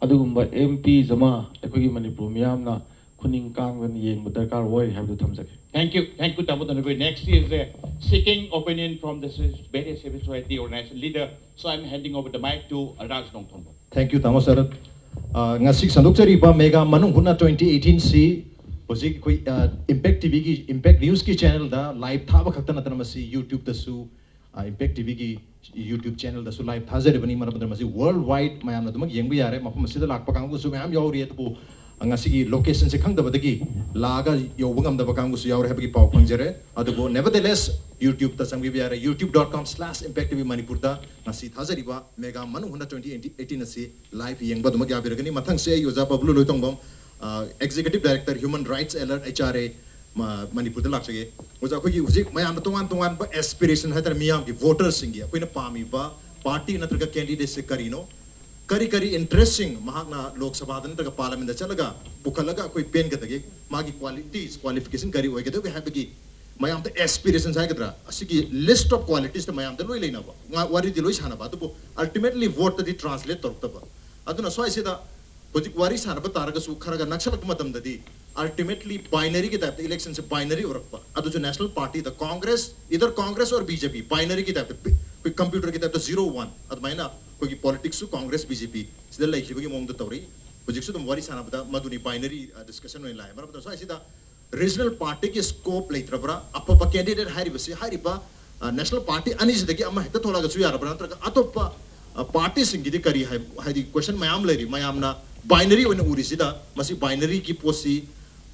ꯑꯗꯨꯒꯨꯝꯕ ꯑꯦꯝ ꯄꯤꯁ ꯑꯃ ꯑꯩꯈꯣꯏꯒꯤ ꯃꯅꯤꯄꯨꯔ ꯃꯤꯌꯥꯝꯅ ꯈꯨꯅꯤꯡ ꯀꯥꯡꯗꯅ ꯌꯦꯡꯕ ꯗꯔꯀꯥꯔ ꯑꯣꯏ ꯍꯥꯏꯕꯗꯨ ꯊꯝꯖꯒꯦ꯫ Thank you. Thank you, Tamu Tanagui. Next is uh, seeking opinion from the ci- various civil society organization leader. So I'm handing over the mic to Raj Nongthongbam. Thank you, Tamu Sir. Uh, ꯉꯁꯤ ꯁꯟꯗꯣꯛꯆꯔꯤꯕ mega ꯃꯅꯨꯡ ꯍꯨꯠꯅ twenty eighteen ꯁꯤ ꯍꯧꯖꯤꯛ ꯑꯩꯈꯣꯏ impact ꯇꯤꯚꯤꯒꯤ, impact ꯅ꯭ꯌꯨꯁꯀꯤ ꯆꯦꯅꯦꯜꯗ live ꯊꯥꯕ ꯈꯛꯇ ꯅꯠꯇꯅ ꯃꯁꯤ ꯌꯨꯇ꯭ꯌꯨꯕꯇꯁꯨ, ꯏꯝꯄꯦꯛ ꯇꯤꯚꯤꯒꯤ ꯌꯨꯇ꯭ꯌꯨꯕ ꯆꯦꯅꯦꯜꯗꯁꯨ ꯂꯥꯏꯚ ꯊꯥꯖꯔꯤꯕꯅꯤ꯫ ꯃꯔꯝ ꯑꯗꯨꯅ ꯃꯁꯤ ꯋꯥꯔꯜ ꯋꯥꯏꯗ ꯃꯌꯥꯝꯅ ꯑꯗꯨꯃꯛ ꯌꯦꯡꯕ ꯌꯥꯔꯦ꯫ ꯃꯐꯝ ꯑꯁꯤꯗ ꯂꯥꯛꯄ ꯀꯥꯡꯕꯨꯁꯨ ꯃꯌꯥꯝ ꯌꯥꯎꯔꯤ, ꯑꯗꯨꯕꯨ ꯉꯁꯤꯒꯤ ꯂꯣꯀꯦꯁꯟꯁꯦ ꯈꯪꯗꯕꯗꯒꯤ ꯂꯥꯛꯑꯒ ꯌꯧꯕ ꯉꯝꯗꯕ ꯀꯥꯡꯕꯨꯁꯨ ꯌꯥꯎꯔꯦ ꯍꯥꯏꯕꯒꯤ ꯄꯥꯎ ꯐꯪꯖꯔꯦ꯫ ꯑꯗꯨꯕꯨ nevertheless ꯌꯨꯇ꯭ꯌꯨꯕꯇ ꯆꯪꯕꯤꯕ ꯌꯥꯔꯦ, youtube dot com slash impact T V Manipurꯗ ꯉꯁꯤ ꯊꯥꯖꯔꯤꯕ ꯃꯦꯒꯥ ꯃꯅꯨꯡ ꯍꯨꯠꯅ twenty eighteen ꯑꯁꯤ ꯂꯥꯏꯚ ꯌꯦꯡꯕ ꯑꯗꯨꯃꯛ ꯌꯥꯕꯤꯔꯒꯅꯤ꯫ ꯃꯊꯪꯁꯦ ꯑꯩ ꯑꯣꯖꯥ Babloo Loitongbam, executive director human rights alert, H R A, ꯃꯅꯤꯄꯨꯔꯗ ꯂꯥꯛꯆꯒꯦ꯫ ꯑꯣꯖꯥ, ꯑꯩꯈꯣꯏꯒꯤ ꯍꯧꯖꯤꯛ ꯃꯌꯥꯝꯅ ꯇꯣꯉꯥꯟ ꯇꯣꯉꯥꯟꯕ ꯑꯦꯁꯄꯤꯔꯦꯁꯟ ꯍꯥꯏꯇꯥꯔꯦ, ꯃꯤꯌꯥꯝꯒꯤ ꯚꯣꯇꯔꯁꯤꯡꯒꯤ ꯑꯩꯈꯣꯏꯅ ꯄꯥꯝꯃꯤꯕ ꯄꯥꯔꯇꯤ ꯅꯠꯇ꯭ꯔꯒ ꯀꯦꯟꯗꯤꯗꯦꯠꯁꯦ ꯀꯔꯤꯅꯣ, ꯀꯔꯤ ꯀꯔꯤ ꯏꯟꯇꯔꯦꯁꯁꯤꯡ ꯃꯍꯥꯛꯅ ꯂꯣꯛ ꯁꯚꯥꯗ ꯅꯠꯇ꯭ꯔꯒ ꯄꯥꯔꯂꯤꯌꯥꯃꯦꯟꯗ ꯆꯠꯂꯒ ꯄꯨꯈꯠꯂꯒ ꯑꯩꯈꯣꯏ ꯄꯦꯟꯒꯗꯒꯦ, ꯃꯥꯒꯤ ꯀ꯭ꯋꯥꯂꯤꯇꯤꯁ, ꯀ꯭ꯋꯥꯂꯤꯐꯤꯀꯦꯁꯟ ꯀꯔꯤ ꯑꯣꯏꯒꯗꯒꯦ ꯍꯥꯏꯕꯒꯤ ꯃꯌꯥꯝꯗ ꯑꯦꯁꯄꯤꯔꯦꯁꯟꯁ ꯍꯥꯏꯒꯗ꯭ꯔꯥ, ꯑꯁꯤꯒꯤ ꯂꯤꯁ ꯑꯣꯐ ꯀ꯭ꯋꯥꯂꯤꯇꯤꯁꯇ ꯃꯌꯥꯝꯗ ꯂꯣꯏ ꯂꯩꯅꯕ, ꯉꯥ- ꯋꯥꯔꯤꯗꯤ ꯂꯣꯏ ꯁꯥꯟꯅꯕ, ꯑꯗꯨꯕꯨ ꯑꯜꯇꯤꯃꯦꯠꯂꯤ ꯚꯣꯠꯇꯗꯤ ꯇ꯭ꯔꯥꯟꯁꯂꯦꯠ ꯇꯧꯔꯛꯇꯕ꯫ ꯑꯗꯨꯅ ꯁ꯭ꯋꯥꯏꯁꯤꯗ ꯍꯧꯖꯤꯛ ꯋꯥꯔꯤ ꯁꯥꯟꯅꯕ ꯇꯥꯔꯒꯁꯨ ꯈꯔꯒ ꯅꯛꯁꯜꯂꯛꯄ ꯃꯇꯝꯗꯗꯤ ultimately binary ꯒꯤ type ꯇ election ꯁꯦ binary ꯑꯣꯏꯔꯛꯄ, ꯑꯗꯨꯁꯨ national party the Congress, either Congress or B J P, binary ꯒꯤ type ꯇ ꯄꯤ-, ꯑꯩꯈꯣꯏ computer ꯒꯤ type ꯇ zero one ꯑꯗꯨꯃꯥꯏꯅ ꯑꯩꯈꯣꯏꯒꯤ politics ꯁꯨ Congress, B J P ꯁꯤꯗ ꯂꯩꯈꯤꯕꯒꯤ ꯃꯑꯣꯡꯗ ꯇꯧꯔꯛꯏ꯫ ꯍꯧꯖꯤꯛꯁꯨ ꯑꯗꯨꯝ ꯋꯥꯔꯤ ꯁꯥꯟꯅꯕꯗ ꯃꯗꯨꯅꯤ binary, ꯑ, discussion ꯑꯣꯏꯅ ꯂꯥꯛꯑꯦ꯫ ꯃꯔꯝ ꯑꯗꯨꯅ ꯁ꯭ꯋꯥꯏꯁꯤꯗ regional party ꯒꯤ scope ꯂꯩꯇ꯭ꯔꯕ꯭ꯔꯥ? ꯑꯐꯕ candidate ꯍꯥꯏꯔꯤꯕꯁꯤ, ꯍꯥꯏꯔꯤꯕ, ꯑ, national party ꯑꯅꯤꯁꯤꯗꯒꯤ ꯑꯃ ꯍꯦꯛꯇ ꯊꯣꯛꯂꯛꯑꯒꯁꯨ ꯌꯥꯔꯕ꯭ꯔꯥ? ꯅꯠꯇ꯭ꯔꯒ ꯑꯇꯣꯞꯄ, ꯑ, party ꯁꯤꯡꯒꯤꯗꯤ ꯀꯔꯤ ꯍꯥꯏ-, ꯍꯥꯏꯗꯤ question ꯃꯌꯥꯝ ꯂꯩꯔꯤ꯫ ꯃꯌꯥꯝꯅ binary ꯑꯣꯏꯅ ꯎꯔꯤꯁꯤꯗ ꯃꯁꯤ binary ꯒꯤ ꯄꯣꯠꯁꯤ,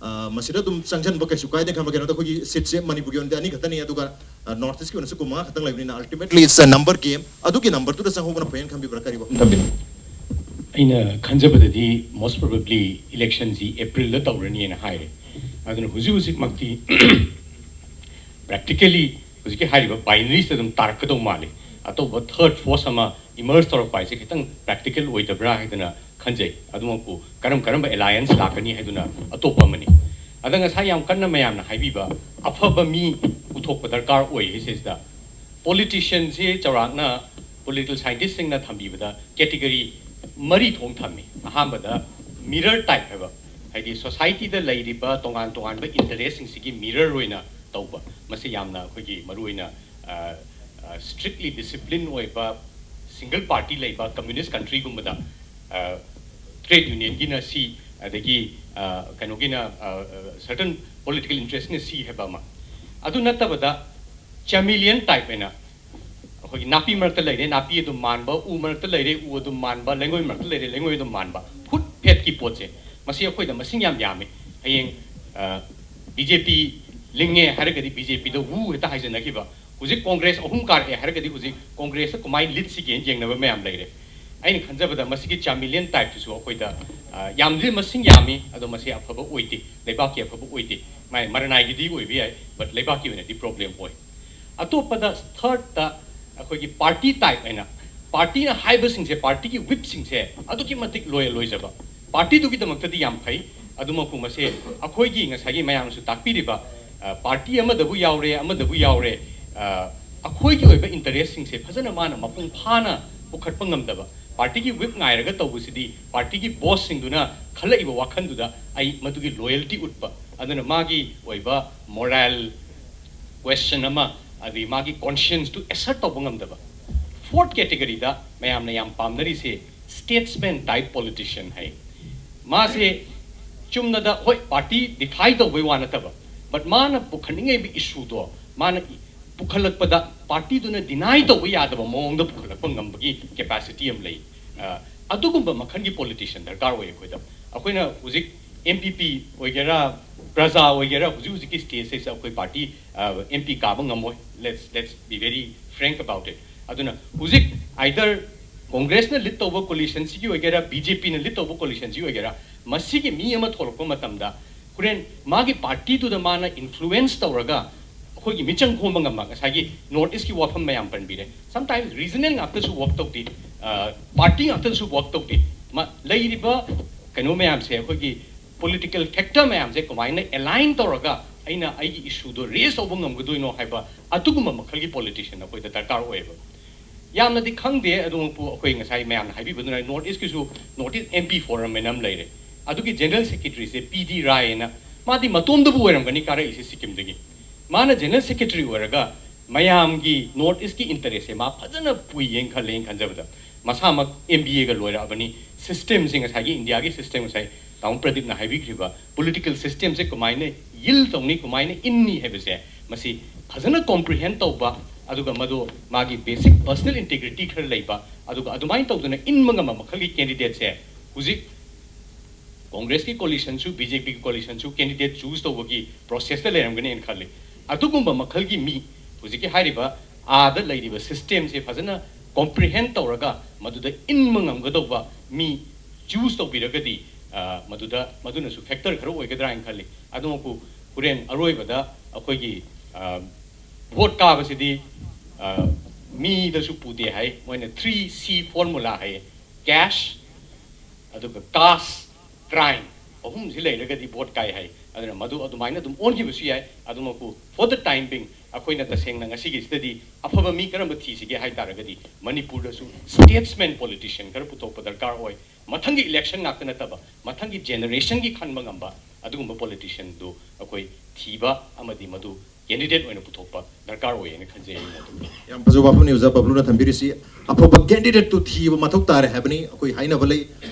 ꯑ, ꯃꯁꯤꯗ ꯑꯗꯨꯝ ꯆꯪꯁꯤꯟꯕ ꯀꯩꯁꯨ ꯀꯥꯏꯗꯦ ꯈꯟꯕ꯫ ꯀꯩꯅꯣꯗ ꯑꯩꯈꯣꯏꯒꯤ seat ꯁꯦ ꯃꯅꯤꯄꯨꯔꯒꯤ ꯑꯣꯏꯅꯗꯤ ꯑꯅꯤ ꯈꯛꯇꯅꯤ, ꯑꯗꯨꯒ, ꯑ, North East ꯀꯤ ꯑꯣꯏꯅꯁꯨ ꯀꯨꯟꯃꯉꯥ ꯈꯛꯇꯪ ꯂꯩꯕꯅꯤꯅ ultimately it's a number game꯫ ꯑꯗꯨꯒꯤ number ꯗꯨꯗ ꯆꯪꯍꯧꯕꯅ ꯐꯩꯌꯦꯅ ꯈꯟꯕꯤꯕ꯭ꯔꯥ? ꯀꯔꯤ ꯋꯥꯐꯝ ꯊꯝꯕꯤꯅꯤꯡ? ꯑꯩꯅ ꯈꯟꯖꯕꯗꯗꯤ most probably election ꯁꯤ April ꯗ ꯇꯧꯔꯅꯤꯅ ꯍꯥꯏꯔꯦ꯫ ꯑꯗꯨꯅ ꯍꯧꯖꯤꯛ ꯍꯧꯖꯤꯛꯃꯛꯇꯤ practically ꯍꯧꯖꯤꯛꯀꯤ ꯍꯥꯏꯔꯤꯕ binary ꯁꯤꯗ ꯑꯗꯨꯝ ꯇꯥꯔꯛꯀꯗꯧ ꯃꯥꯜꯂꯤ꯫ ꯑꯇꯣꯞꯄ third force ꯑꯃ emerge ꯇꯧꯔꯛꯄ ꯍꯥꯏꯁꯦ ꯈꯤꯇꯪ practical ꯑꯣꯏꯗꯕ꯭ꯔꯥ ꯍꯥꯏꯗꯅ ꯈꯟꯖꯩ꯫ ꯑꯗꯨꯃꯛꯄꯨ ꯀꯔꯝ ꯀꯔꯝꯕ alliance ꯂꯥꯛꯀꯅꯤ ꯍꯥꯏꯗꯨꯅ ꯑꯇꯣꯞꯄ ꯑꯃꯅꯤ꯫ ꯑꯗ ꯉꯁꯥꯏ ꯌꯥꯝ ꯀꯟꯅ ꯃꯌꯥꯝꯅ ꯍꯥꯏꯕꯤꯕ ꯑꯐꯕ ꯃꯤ ꯄꯨꯊꯣꯛꯄ ꯗꯔꯀꯥꯔ ꯑꯣꯏ ꯍꯥꯏꯁꯤꯗ, politician ꯁꯦ ꯆꯥꯎꯔꯥꯛꯅ political scientist ꯁꯤꯡꯅ ꯊꯝꯕꯤꯕꯗ category ꯃꯔꯤ ꯊꯣꯛꯅ ꯊꯝꯃꯤ꯫ ꯑꯍꯥꯟꯕꯗ mirror type ꯍꯥꯏꯕ, ꯍꯥꯏꯗꯤ society ꯗ ꯂꯩꯔꯤꯕ ꯇꯣꯉꯥꯟ ꯇꯣꯉꯥꯟꯕ interest ꯁꯤꯡꯁꯤꯒꯤ mirror ꯑꯣꯏꯅ ꯇꯧꯕ꯫ ꯃꯁꯤ ꯌꯥꯝꯅ ꯑꯩꯈꯣꯏꯒꯤ ꯃꯔꯨꯑꯣꯏꯅ, ꯑ, ꯑ, strictly discipline ꯑꯣꯏꯕ single party ꯂꯩꯕ communist country ꯒꯨꯝꯕꯗ, ꯑ, trade union ꯒꯤꯅ ꯁꯤ, ꯑꯗꯒꯤ, ꯑ, ꯀꯩꯅꯣꯒꯤꯅ, ꯑ, ꯑ, certain political interest ꯅ ꯁꯤ ꯍꯥꯏꯕ ꯑꯃ꯫ ꯑꯗꯨ ꯅꯠꯇꯕꯗ chameleon type ꯍꯥꯏꯅ ꯑꯩꯈꯣꯏꯒꯤ ꯅꯥꯄꯤ ꯃꯔꯛꯇ ꯂꯩꯔꯦ, ꯅꯥꯄꯤ ꯑꯗꯨꯝ ꯃꯥꯟꯕ, ꯎ ꯃꯔꯛꯇ ꯂꯩꯔꯦ, ꯎ ꯑꯗꯨꯝ ꯃꯥꯟꯕ, ꯂꯩꯉꯣꯏ ꯃꯔꯛꯇ ꯂꯩꯔꯦ, ꯂꯩꯉꯣꯏ ꯑꯗꯨꯝ ꯃꯥꯟꯕ, ꯍꯨꯠ ꯐꯦꯠꯀꯤ ꯄꯣꯠꯁꯦ, ꯃꯁꯤ ꯑꯩꯈꯣꯏꯗ ꯃꯁꯤꯡ ꯌꯥꯝ ꯌꯥꯝꯃꯤ꯫ ꯍꯌꯦꯡ, ꯑ, B J P ꯂꯤꯡꯉꯦ ꯍꯥꯏꯔꯒꯗꯤ B J P ꯗ ꯋꯨ ꯍꯦꯛꯇ ꯍꯥꯏꯖꯟꯅꯈꯤꯕ, ꯍꯧꯖꯤꯛ Congress ꯑꯍꯨꯝ ꯀꯥꯔꯛꯑꯦ ꯍꯥꯏꯔꯒꯗꯤ ꯍꯧꯖꯤꯛ Congress ꯇ ꯀꯃꯥꯏꯅ ꯂꯤꯠꯁꯤꯒꯦꯅ ꯌꯦꯡꯅꯕ ꯃꯌꯥꯝ ꯂꯩꯔꯦ꯫ ꯑꯩꯅ ꯈꯟꯖꯕꯗ ꯃꯁꯤꯒꯤ chameleon type ꯁꯤꯁꯨ ꯑꯩꯈꯣꯏꯗ, ꯑ, ꯌꯥꯝꯗꯤ ꯃꯁꯤꯡ ꯌꯥꯝꯃꯤ, ꯑꯗꯣ ꯃꯁꯤ ꯑꯐꯕ ꯑꯣꯏꯗꯦ, ꯂꯩꯕꯥꯛꯀꯤ ꯑꯐꯕ ꯑꯣꯏꯗꯦ꯫ ꯃꯥꯏ ꯃꯔꯅꯥꯏꯒꯤꯗꯤ ꯑꯣꯏꯕ ꯌꯥꯏ, but ꯂꯩꯕꯥꯛꯀꯤ ꯑꯣꯏꯅꯗꯤ problem ꯑꯣꯏ꯫ ꯑꯇꯣꯞꯄꯗ third ꯇ ꯑꯩꯈꯣꯏꯒꯤ party type ꯍꯥꯏꯅ, party ꯅ ꯍꯥꯏꯕꯁꯤꯡꯁꯦ, party ꯒꯤ whip ꯁꯤꯡꯁꯦ ꯑꯗꯨꯛꯀꯤ ꯃꯇꯤꯛ loyal ꯑꯣꯏꯖꯕ, party ꯗꯨꯒꯤꯗꯃꯛꯇꯗꯤ ꯌꯥꯝ ꯐꯩ꯫ ꯑꯗꯨꯃꯛꯄꯨ ꯃꯁꯦ ꯑꯩꯈꯣꯏꯒꯤ ꯉꯁꯥꯏꯒꯤ ꯃꯌꯥꯝꯅꯁꯨ ꯇꯥꯛꯄꯤꯔꯤꯕ, ꯑ, party ꯑꯃꯗꯕꯨ ꯌꯥꯎꯔꯦ, ꯑꯃꯗꯕꯨ ꯌꯥꯎꯔꯦ, ꯑ, ꯑꯩꯈꯣꯏꯒꯤ ꯑꯣꯏꯕ interest ꯁꯤꯡꯁꯦ ꯐꯖꯅ ꯃꯥꯅ ꯃꯄꯨꯡ ꯐꯥꯅ ꯄꯨꯈꯠꯄ ꯉꯝꯗꯕ, ꯄꯥꯔꯇꯤꯒꯤ ꯋꯤꯞ ꯉꯥꯏꯔꯒ ꯇꯧꯕꯁꯤꯗꯤ ꯄꯥꯔꯇꯤꯒꯤ ꯕꯣꯁꯁꯤꯡꯗꯨꯅ ꯈꯜꯂꯛꯏꯕ ꯋꯥꯈꯜꯗꯨꯗ ꯑꯩ ꯃꯗꯨꯒꯤ ꯂꯣꯌꯦꯜꯇꯤ ꯎꯠꯄ, ꯑꯗꯨꯅ ꯃꯥꯒꯤ ꯑꯣꯏꯕ ꯃꯣꯔꯦꯜ ꯀ꯭ꯋꯦꯁꯟ ꯑꯃ, ꯑꯗꯒꯤ ꯃꯥꯒꯤ ꯀꯣꯟꯁꯤꯌꯟꯁꯇꯨ ꯑꯦꯁꯔꯠ ꯇꯧꯕ ꯉꯝꯗꯕ꯫ ꯐꯣꯔꯠ ꯀꯦꯇꯦꯒꯔꯤꯗ ꯃꯌꯥꯝꯅ ꯌꯥꯝ ꯄꯥꯝꯅꯔꯤꯁꯦ ꯁ꯭ꯇꯦꯠꯁꯃꯦꯟ ꯇꯥꯏꯞ ꯄꯣꯂꯤꯇꯤꯁꯤꯌꯟ ꯍꯥꯏ꯫ ꯃꯥꯁꯦ ꯆꯨꯝꯅꯗ, ꯍꯣꯏ, ꯄꯥꯔꯇꯤ ꯗꯤꯐꯥꯏ ꯇꯧꯕꯩ ꯋꯥ ꯅꯠꯇꯕ, ꯕꯠ ꯃꯥꯅ ꯄꯨꯈꯠꯅꯤꯡꯉꯤꯕ ꯏꯁꯨꯗꯣ ꯃꯥꯅ ꯄꯨꯈꯠꯂꯛꯄꯗ ꯄꯥꯔꯇꯤꯗꯨꯅ ꯗꯤꯅꯥꯏ ꯇꯧꯕ ꯌꯥꯗꯕ ꯃꯑꯣꯡꯗ ꯄꯨꯈꯠꯂꯛꯄ ꯉꯝꯕꯒꯤ ꯀꯦꯄꯥꯁꯤꯇꯤ ꯑꯃ ꯂꯩ꯫ ꯑ, ꯑꯗꯨꯒꯨꯝꯕ ꯃꯈꯜꯒꯤ ꯄꯣꯂꯤꯇꯤꯁꯤꯌꯟ ꯗꯔꯀꯥꯔ ꯑꯣꯏ ꯑꯩꯈꯣꯏꯗ꯫ ꯑꯩꯈꯣꯏꯅ ꯍꯧꯖꯤꯛ ꯑꯦꯝ ꯄꯤ ꯄꯤ ꯑꯣꯏꯒꯦꯔꯥ, ꯄ꯭ꯔꯖꯥ ꯑꯣꯏꯒꯦꯔꯥ, ꯍꯧꯖꯤꯛ ꯍꯧꯖꯤꯛꯀꯤ ꯁ꯭ꯇꯦꯖꯁꯤꯗ ꯑꯩꯈꯣꯏ ꯄꯥꯔꯇꯤ ꯑꯦꯝ ꯄꯤ ꯀꯥꯕ ꯉꯝꯃꯣꯏ꯫ Let's, let's be very frank about it. ꯑꯗꯨꯅ ꯍꯧꯖꯤꯛ ꯑꯥꯏꯗꯔ ꯀꯣꯡꯒ꯭ꯔꯦꯁꯅ ꯂꯤꯗ ꯇꯧꯕ ꯀꯣꯂꯤꯁꯟꯁꯤꯒꯤ ꯑꯣꯏꯒꯦꯔꯥ, ꯕꯤ ꯖꯦ ꯄꯤꯅ ꯂꯤꯗ ꯇꯧꯕ ꯀꯣꯂꯤꯁꯟꯁꯤꯒꯤ ꯑꯣꯏꯒꯦꯔꯥ, ꯃꯁꯤꯒꯤ ꯃꯤ ꯑꯃ ꯊꯣꯛꯂꯛꯄ ꯃꯇꯝꯗ ꯍꯣꯔꯦꯟ ꯃꯥꯒꯤ ꯄꯥꯔꯇꯤꯗꯨꯗ ꯃꯥꯅ ꯏꯟꯐ꯭ꯂꯨꯋꯦꯟꯁ ꯇꯧꯔꯒ ꯑꯩꯈꯣꯏꯒꯤ ꯃꯤꯆꯪ ꯈꯣꯝꯕ ꯉꯝꯕ, ꯉꯁꯥꯏꯒꯤ ꯅꯣꯔꯠ ꯏꯁꯀꯤ ꯋꯥꯐꯝ ꯃꯌꯥꯝ ꯄꯟꯕꯤꯔꯦ, ꯁꯝꯇꯥꯏꯝꯁ ꯔꯤꯖꯅꯦꯜ ꯉꯥꯛꯇꯁꯨ ꯋꯥꯛ ꯇꯧꯗꯦ, ꯄꯥꯔꯇꯤ ꯉꯥꯛꯇꯁꯨ ꯋꯥꯛ ꯇꯧꯗꯦ꯫ ꯃ-, ꯂꯩꯔꯤꯕ ꯀꯩꯅꯣ ꯃꯌꯥꯝꯁꯦ, ꯑꯩꯈꯣꯏꯒꯤ ꯄꯣꯂꯤꯇꯤꯀꯦꯜ ꯐꯦꯛꯇꯔ ꯃꯌꯥꯝꯁꯦ ꯀꯃꯥꯏꯅ ꯑꯦꯂꯥꯏꯟ ꯇꯧꯔꯒ ꯑꯩꯅ ꯑꯩꯒꯤ ꯏꯁꯨꯗꯣ ꯔꯦꯁ ꯇꯧꯕ ꯉꯝꯒꯗꯣꯏꯅꯣ ꯍꯥꯏꯕ ꯑꯗꯨꯒꯨꯝꯕ ꯃꯈꯜꯒꯤ ꯄꯣꯂꯤꯇꯤꯁꯤꯌꯟ ꯑꯩꯈꯣꯏꯗ ꯗꯔꯀꯥꯔ ꯑꯣꯏꯌꯦꯕ꯫ ꯌꯥꯝꯅꯗꯤ ꯈꯪꯗꯦ, ꯑꯗꯨꯃꯛꯄꯨ ꯑꯩꯈꯣꯏ ꯉꯁꯥꯏ ꯃꯌꯥꯝꯅ ꯍꯥꯏꯕꯤꯕꯗꯨꯅ ꯅꯣꯔꯠ ꯏꯁꯀꯤꯁꯨ north east M P forum ꯍꯥꯏꯅ ꯑꯃ ꯂꯩꯔꯦ꯫ ꯑꯗꯨꯒꯤ ꯖꯦꯅꯔꯦꯜ ꯁꯦꯀ꯭ꯔꯦꯇꯔꯤꯁꯦ ꯄꯤ ꯗꯤ ꯔꯥꯏ ꯍꯥꯏꯅ, ꯃꯥꯗꯤ ꯃꯇꯣꯝꯗꯕꯨ ꯑꯣꯏꯔꯝꯒꯅꯤ ꯀꯥꯔꯛꯏꯁꯦ ꯁꯤꯛꯀꯤꯝꯗꯒꯤ꯫ ꯃꯥꯅ ꯖꯦꯅꯔꯦꯜ ꯁꯦꯀ꯭ꯔꯦꯇꯔꯤ ꯑꯣꯏꯔꯒ ꯃꯌꯥꯝꯒꯤ ꯅꯣꯔꯠ ꯏꯁꯀꯤ ꯏꯟꯇꯔꯦꯁꯁꯦ ꯃꯥ ꯐꯖꯅ ꯄꯨꯏꯌꯦꯅ ꯈꯜꯂꯦꯅ ꯈꯟꯖꯕꯗ꯫ ꯃꯁꯥꯃꯛ ꯑꯦꯝ ꯕꯤ ꯑꯦꯒ ꯂꯣꯏꯔꯛꯑꯕꯅꯤ꯫ ꯁꯤꯁꯇꯦꯝꯁꯦ, ꯉꯁꯥꯏꯒꯤ ꯏꯟꯗꯤꯌꯥꯒꯤ ꯁꯤꯁꯇꯦꯝ, ꯉꯁꯥꯏ ꯇꯥꯃꯣ ꯄ꯭ꯔꯗꯤꯞꯅ ꯍꯥꯏꯕꯤꯈ꯭ꯔꯤꯕ ꯄꯣꯂꯤꯇꯤꯀꯦꯜ ꯁꯤꯁꯇꯦꯝꯁꯦ ꯀꯃꯥꯏꯅ ꯌꯤꯜ ꯇꯧꯅꯤ, ꯀꯃꯥꯏꯅ ꯏꯟꯅꯤ ꯍꯥꯏꯕꯁꯦ ꯃꯁꯤ ꯐꯖꯅ ꯀꯣꯝꯄ꯭ꯔꯤꯍꯦꯟ ꯇꯧꯕ, ꯑꯗꯨꯒ ꯃꯗꯨ ꯃꯥꯒꯤ ꯕꯦꯁꯤꯛ ꯄꯔꯁꯅꯦꯜ ꯏꯟꯇꯦꯒ꯭ꯔꯤꯇꯤ ꯈꯔ ꯂꯩꯕ, ꯑꯗꯨꯒ ꯑꯗꯨꯃꯥꯏꯅ ꯇꯧꯗꯅ ꯏꯟꯕ ꯉꯝꯕ ꯃꯈꯜꯒꯤ ꯀꯦꯟꯗꯤꯗꯦꯠꯁꯦ ꯍꯧꯖꯤꯛ ꯀꯣꯡꯒ꯭ꯔꯦꯁꯀꯤ ꯀꯣꯂꯤꯁꯟꯁꯨ, ꯕꯤ ꯖꯦ ꯄꯤꯒꯤ ꯀꯣꯂꯤꯁꯟꯁꯨ ꯀꯦꯟꯗꯤꯗꯦꯠ ꯆꯨꯁ ꯇꯧꯕꯒꯤ ꯄ꯭ꯔꯣꯁꯦꯁꯇ ꯂꯩꯔꯝꯒꯅꯤꯅ ꯈꯜꯂꯤ꯫ ꯑꯗꯨꯒꯨꯝꯕ ꯃꯈꯜꯒꯤ ꯃꯤ, ꯍꯧꯖꯤꯛꯀꯤ ꯍꯥꯏꯔꯤꯕ ꯑꯥꯗ ꯂꯩꯔꯤꯕ ꯁꯤꯁꯇꯦꯝꯁꯦ ꯐꯖꯅ ꯀꯣꯝꯄ꯭ꯔꯤꯍꯦꯟ ꯇꯧꯔꯒ ꯃꯗꯨꯗ ꯏꯟꯕ ꯉꯝꯒꯗꯧꯕ ꯃꯤ ꯆꯨꯁ ꯇꯧꯕꯤꯔꯒꯗꯤ, ꯑ, ꯃꯗꯨꯗ, ꯃꯗꯨꯅꯁꯨ ꯐꯦꯛꯇꯔ ꯈꯔ ꯑꯣꯏꯒꯗ꯭ꯔꯥ ꯍꯥꯏꯅ ꯈꯜꯂꯤ꯫ ꯑꯗꯨꯃꯛꯄꯨ ꯍꯣꯔꯦꯟ ꯑꯔꯣꯏꯕꯗ ꯑꯩꯈꯣꯏꯒꯤ, ꯑ, ꯚꯣꯠ ꯀꯥꯕꯁꯤꯗꯤ, ꯑ, ꯃꯤꯗꯁꯨ ꯄꯨꯗꯦ ꯍꯥꯏ, ꯃꯣꯏꯅ ꯊ꯭ꯔꯤ ꯁꯤ ꯐꯣꯔꯃꯨꯂꯥ ꯍꯥꯏꯌꯦ: ꯀꯦꯁ, ꯑꯗꯨꯒ ꯀꯥꯁ, ꯀ꯭ꯔꯥꯏꯝ꯫ ꯑꯍꯨꯝꯁꯤ ꯂꯩꯔꯒꯗꯤ ꯚꯣꯠ ꯀꯥꯏ ꯍꯥꯏ꯫ ꯑꯗꯨꯅ ꯃꯗꯨ ꯑꯗꯨꯃꯥꯏꯅ ꯑꯗꯨꯝ ꯑꯣꯟꯈꯤꯕꯁꯨ ꯌꯥꯏ꯫ ꯑꯗꯨꯃꯛꯄꯨ, for the time being, ꯑꯩꯈꯣꯏꯅ ꯇꯁꯦꯡꯅ ꯉꯁꯤꯒꯤꯁꯤꯗꯗꯤ ꯑꯐꯕ ꯃꯤ ꯀꯔꯝꯕ ꯊꯤꯁꯤꯒꯦ ꯍꯥꯏ ꯇꯥꯔꯒꯗꯤ, ꯃꯅꯤꯄꯨꯔꯗꯁꯨ statesman politician ꯈꯔ ꯄꯨꯊꯣꯛꯄ ꯗꯔꯀꯥꯔ ꯑꯣꯏ꯫ ꯃꯊꯪꯒꯤ election ꯉꯥꯛꯇ ꯅꯠꯇꯕ, ꯃꯊꯪꯒꯤ generationꯒꯤ ꯈꯟꯕ ꯉꯝꯕ ꯑꯗꯨꯒꯨꯝꯕ politicianꯗꯨ ꯑꯩꯈꯣꯏ ꯊꯤꯕ ꯑꯃꯗꯤ ꯃꯗꯨ candidate ꯑꯣꯏꯅ ꯄꯨꯊꯣꯛꯄ ꯗꯔꯀꯥꯔ ꯑꯣꯏꯌꯦꯅ ꯈꯟꯖꯩ ꯑꯩꯒꯤ ꯃꯣꯠꯇꯗꯤ꯫ ꯌꯥꯝ ꯐꯖꯕ ꯋꯥꯐꯝꯅꯤ ꯑꯣꯖꯥ ꯕꯕ꯭ꯂꯨꯅ ꯊꯝꯕꯤꯔꯤꯁꯤ꯫ ꯑꯐꯕ candidateꯇꯨ ꯊꯤꯕ ꯃꯊꯧ ꯇꯥꯔꯦ ꯍꯥꯏꯕꯅꯤ꯫ ꯑꯩꯈꯣꯏ ꯍꯥꯏꯅꯕ ꯂꯩ,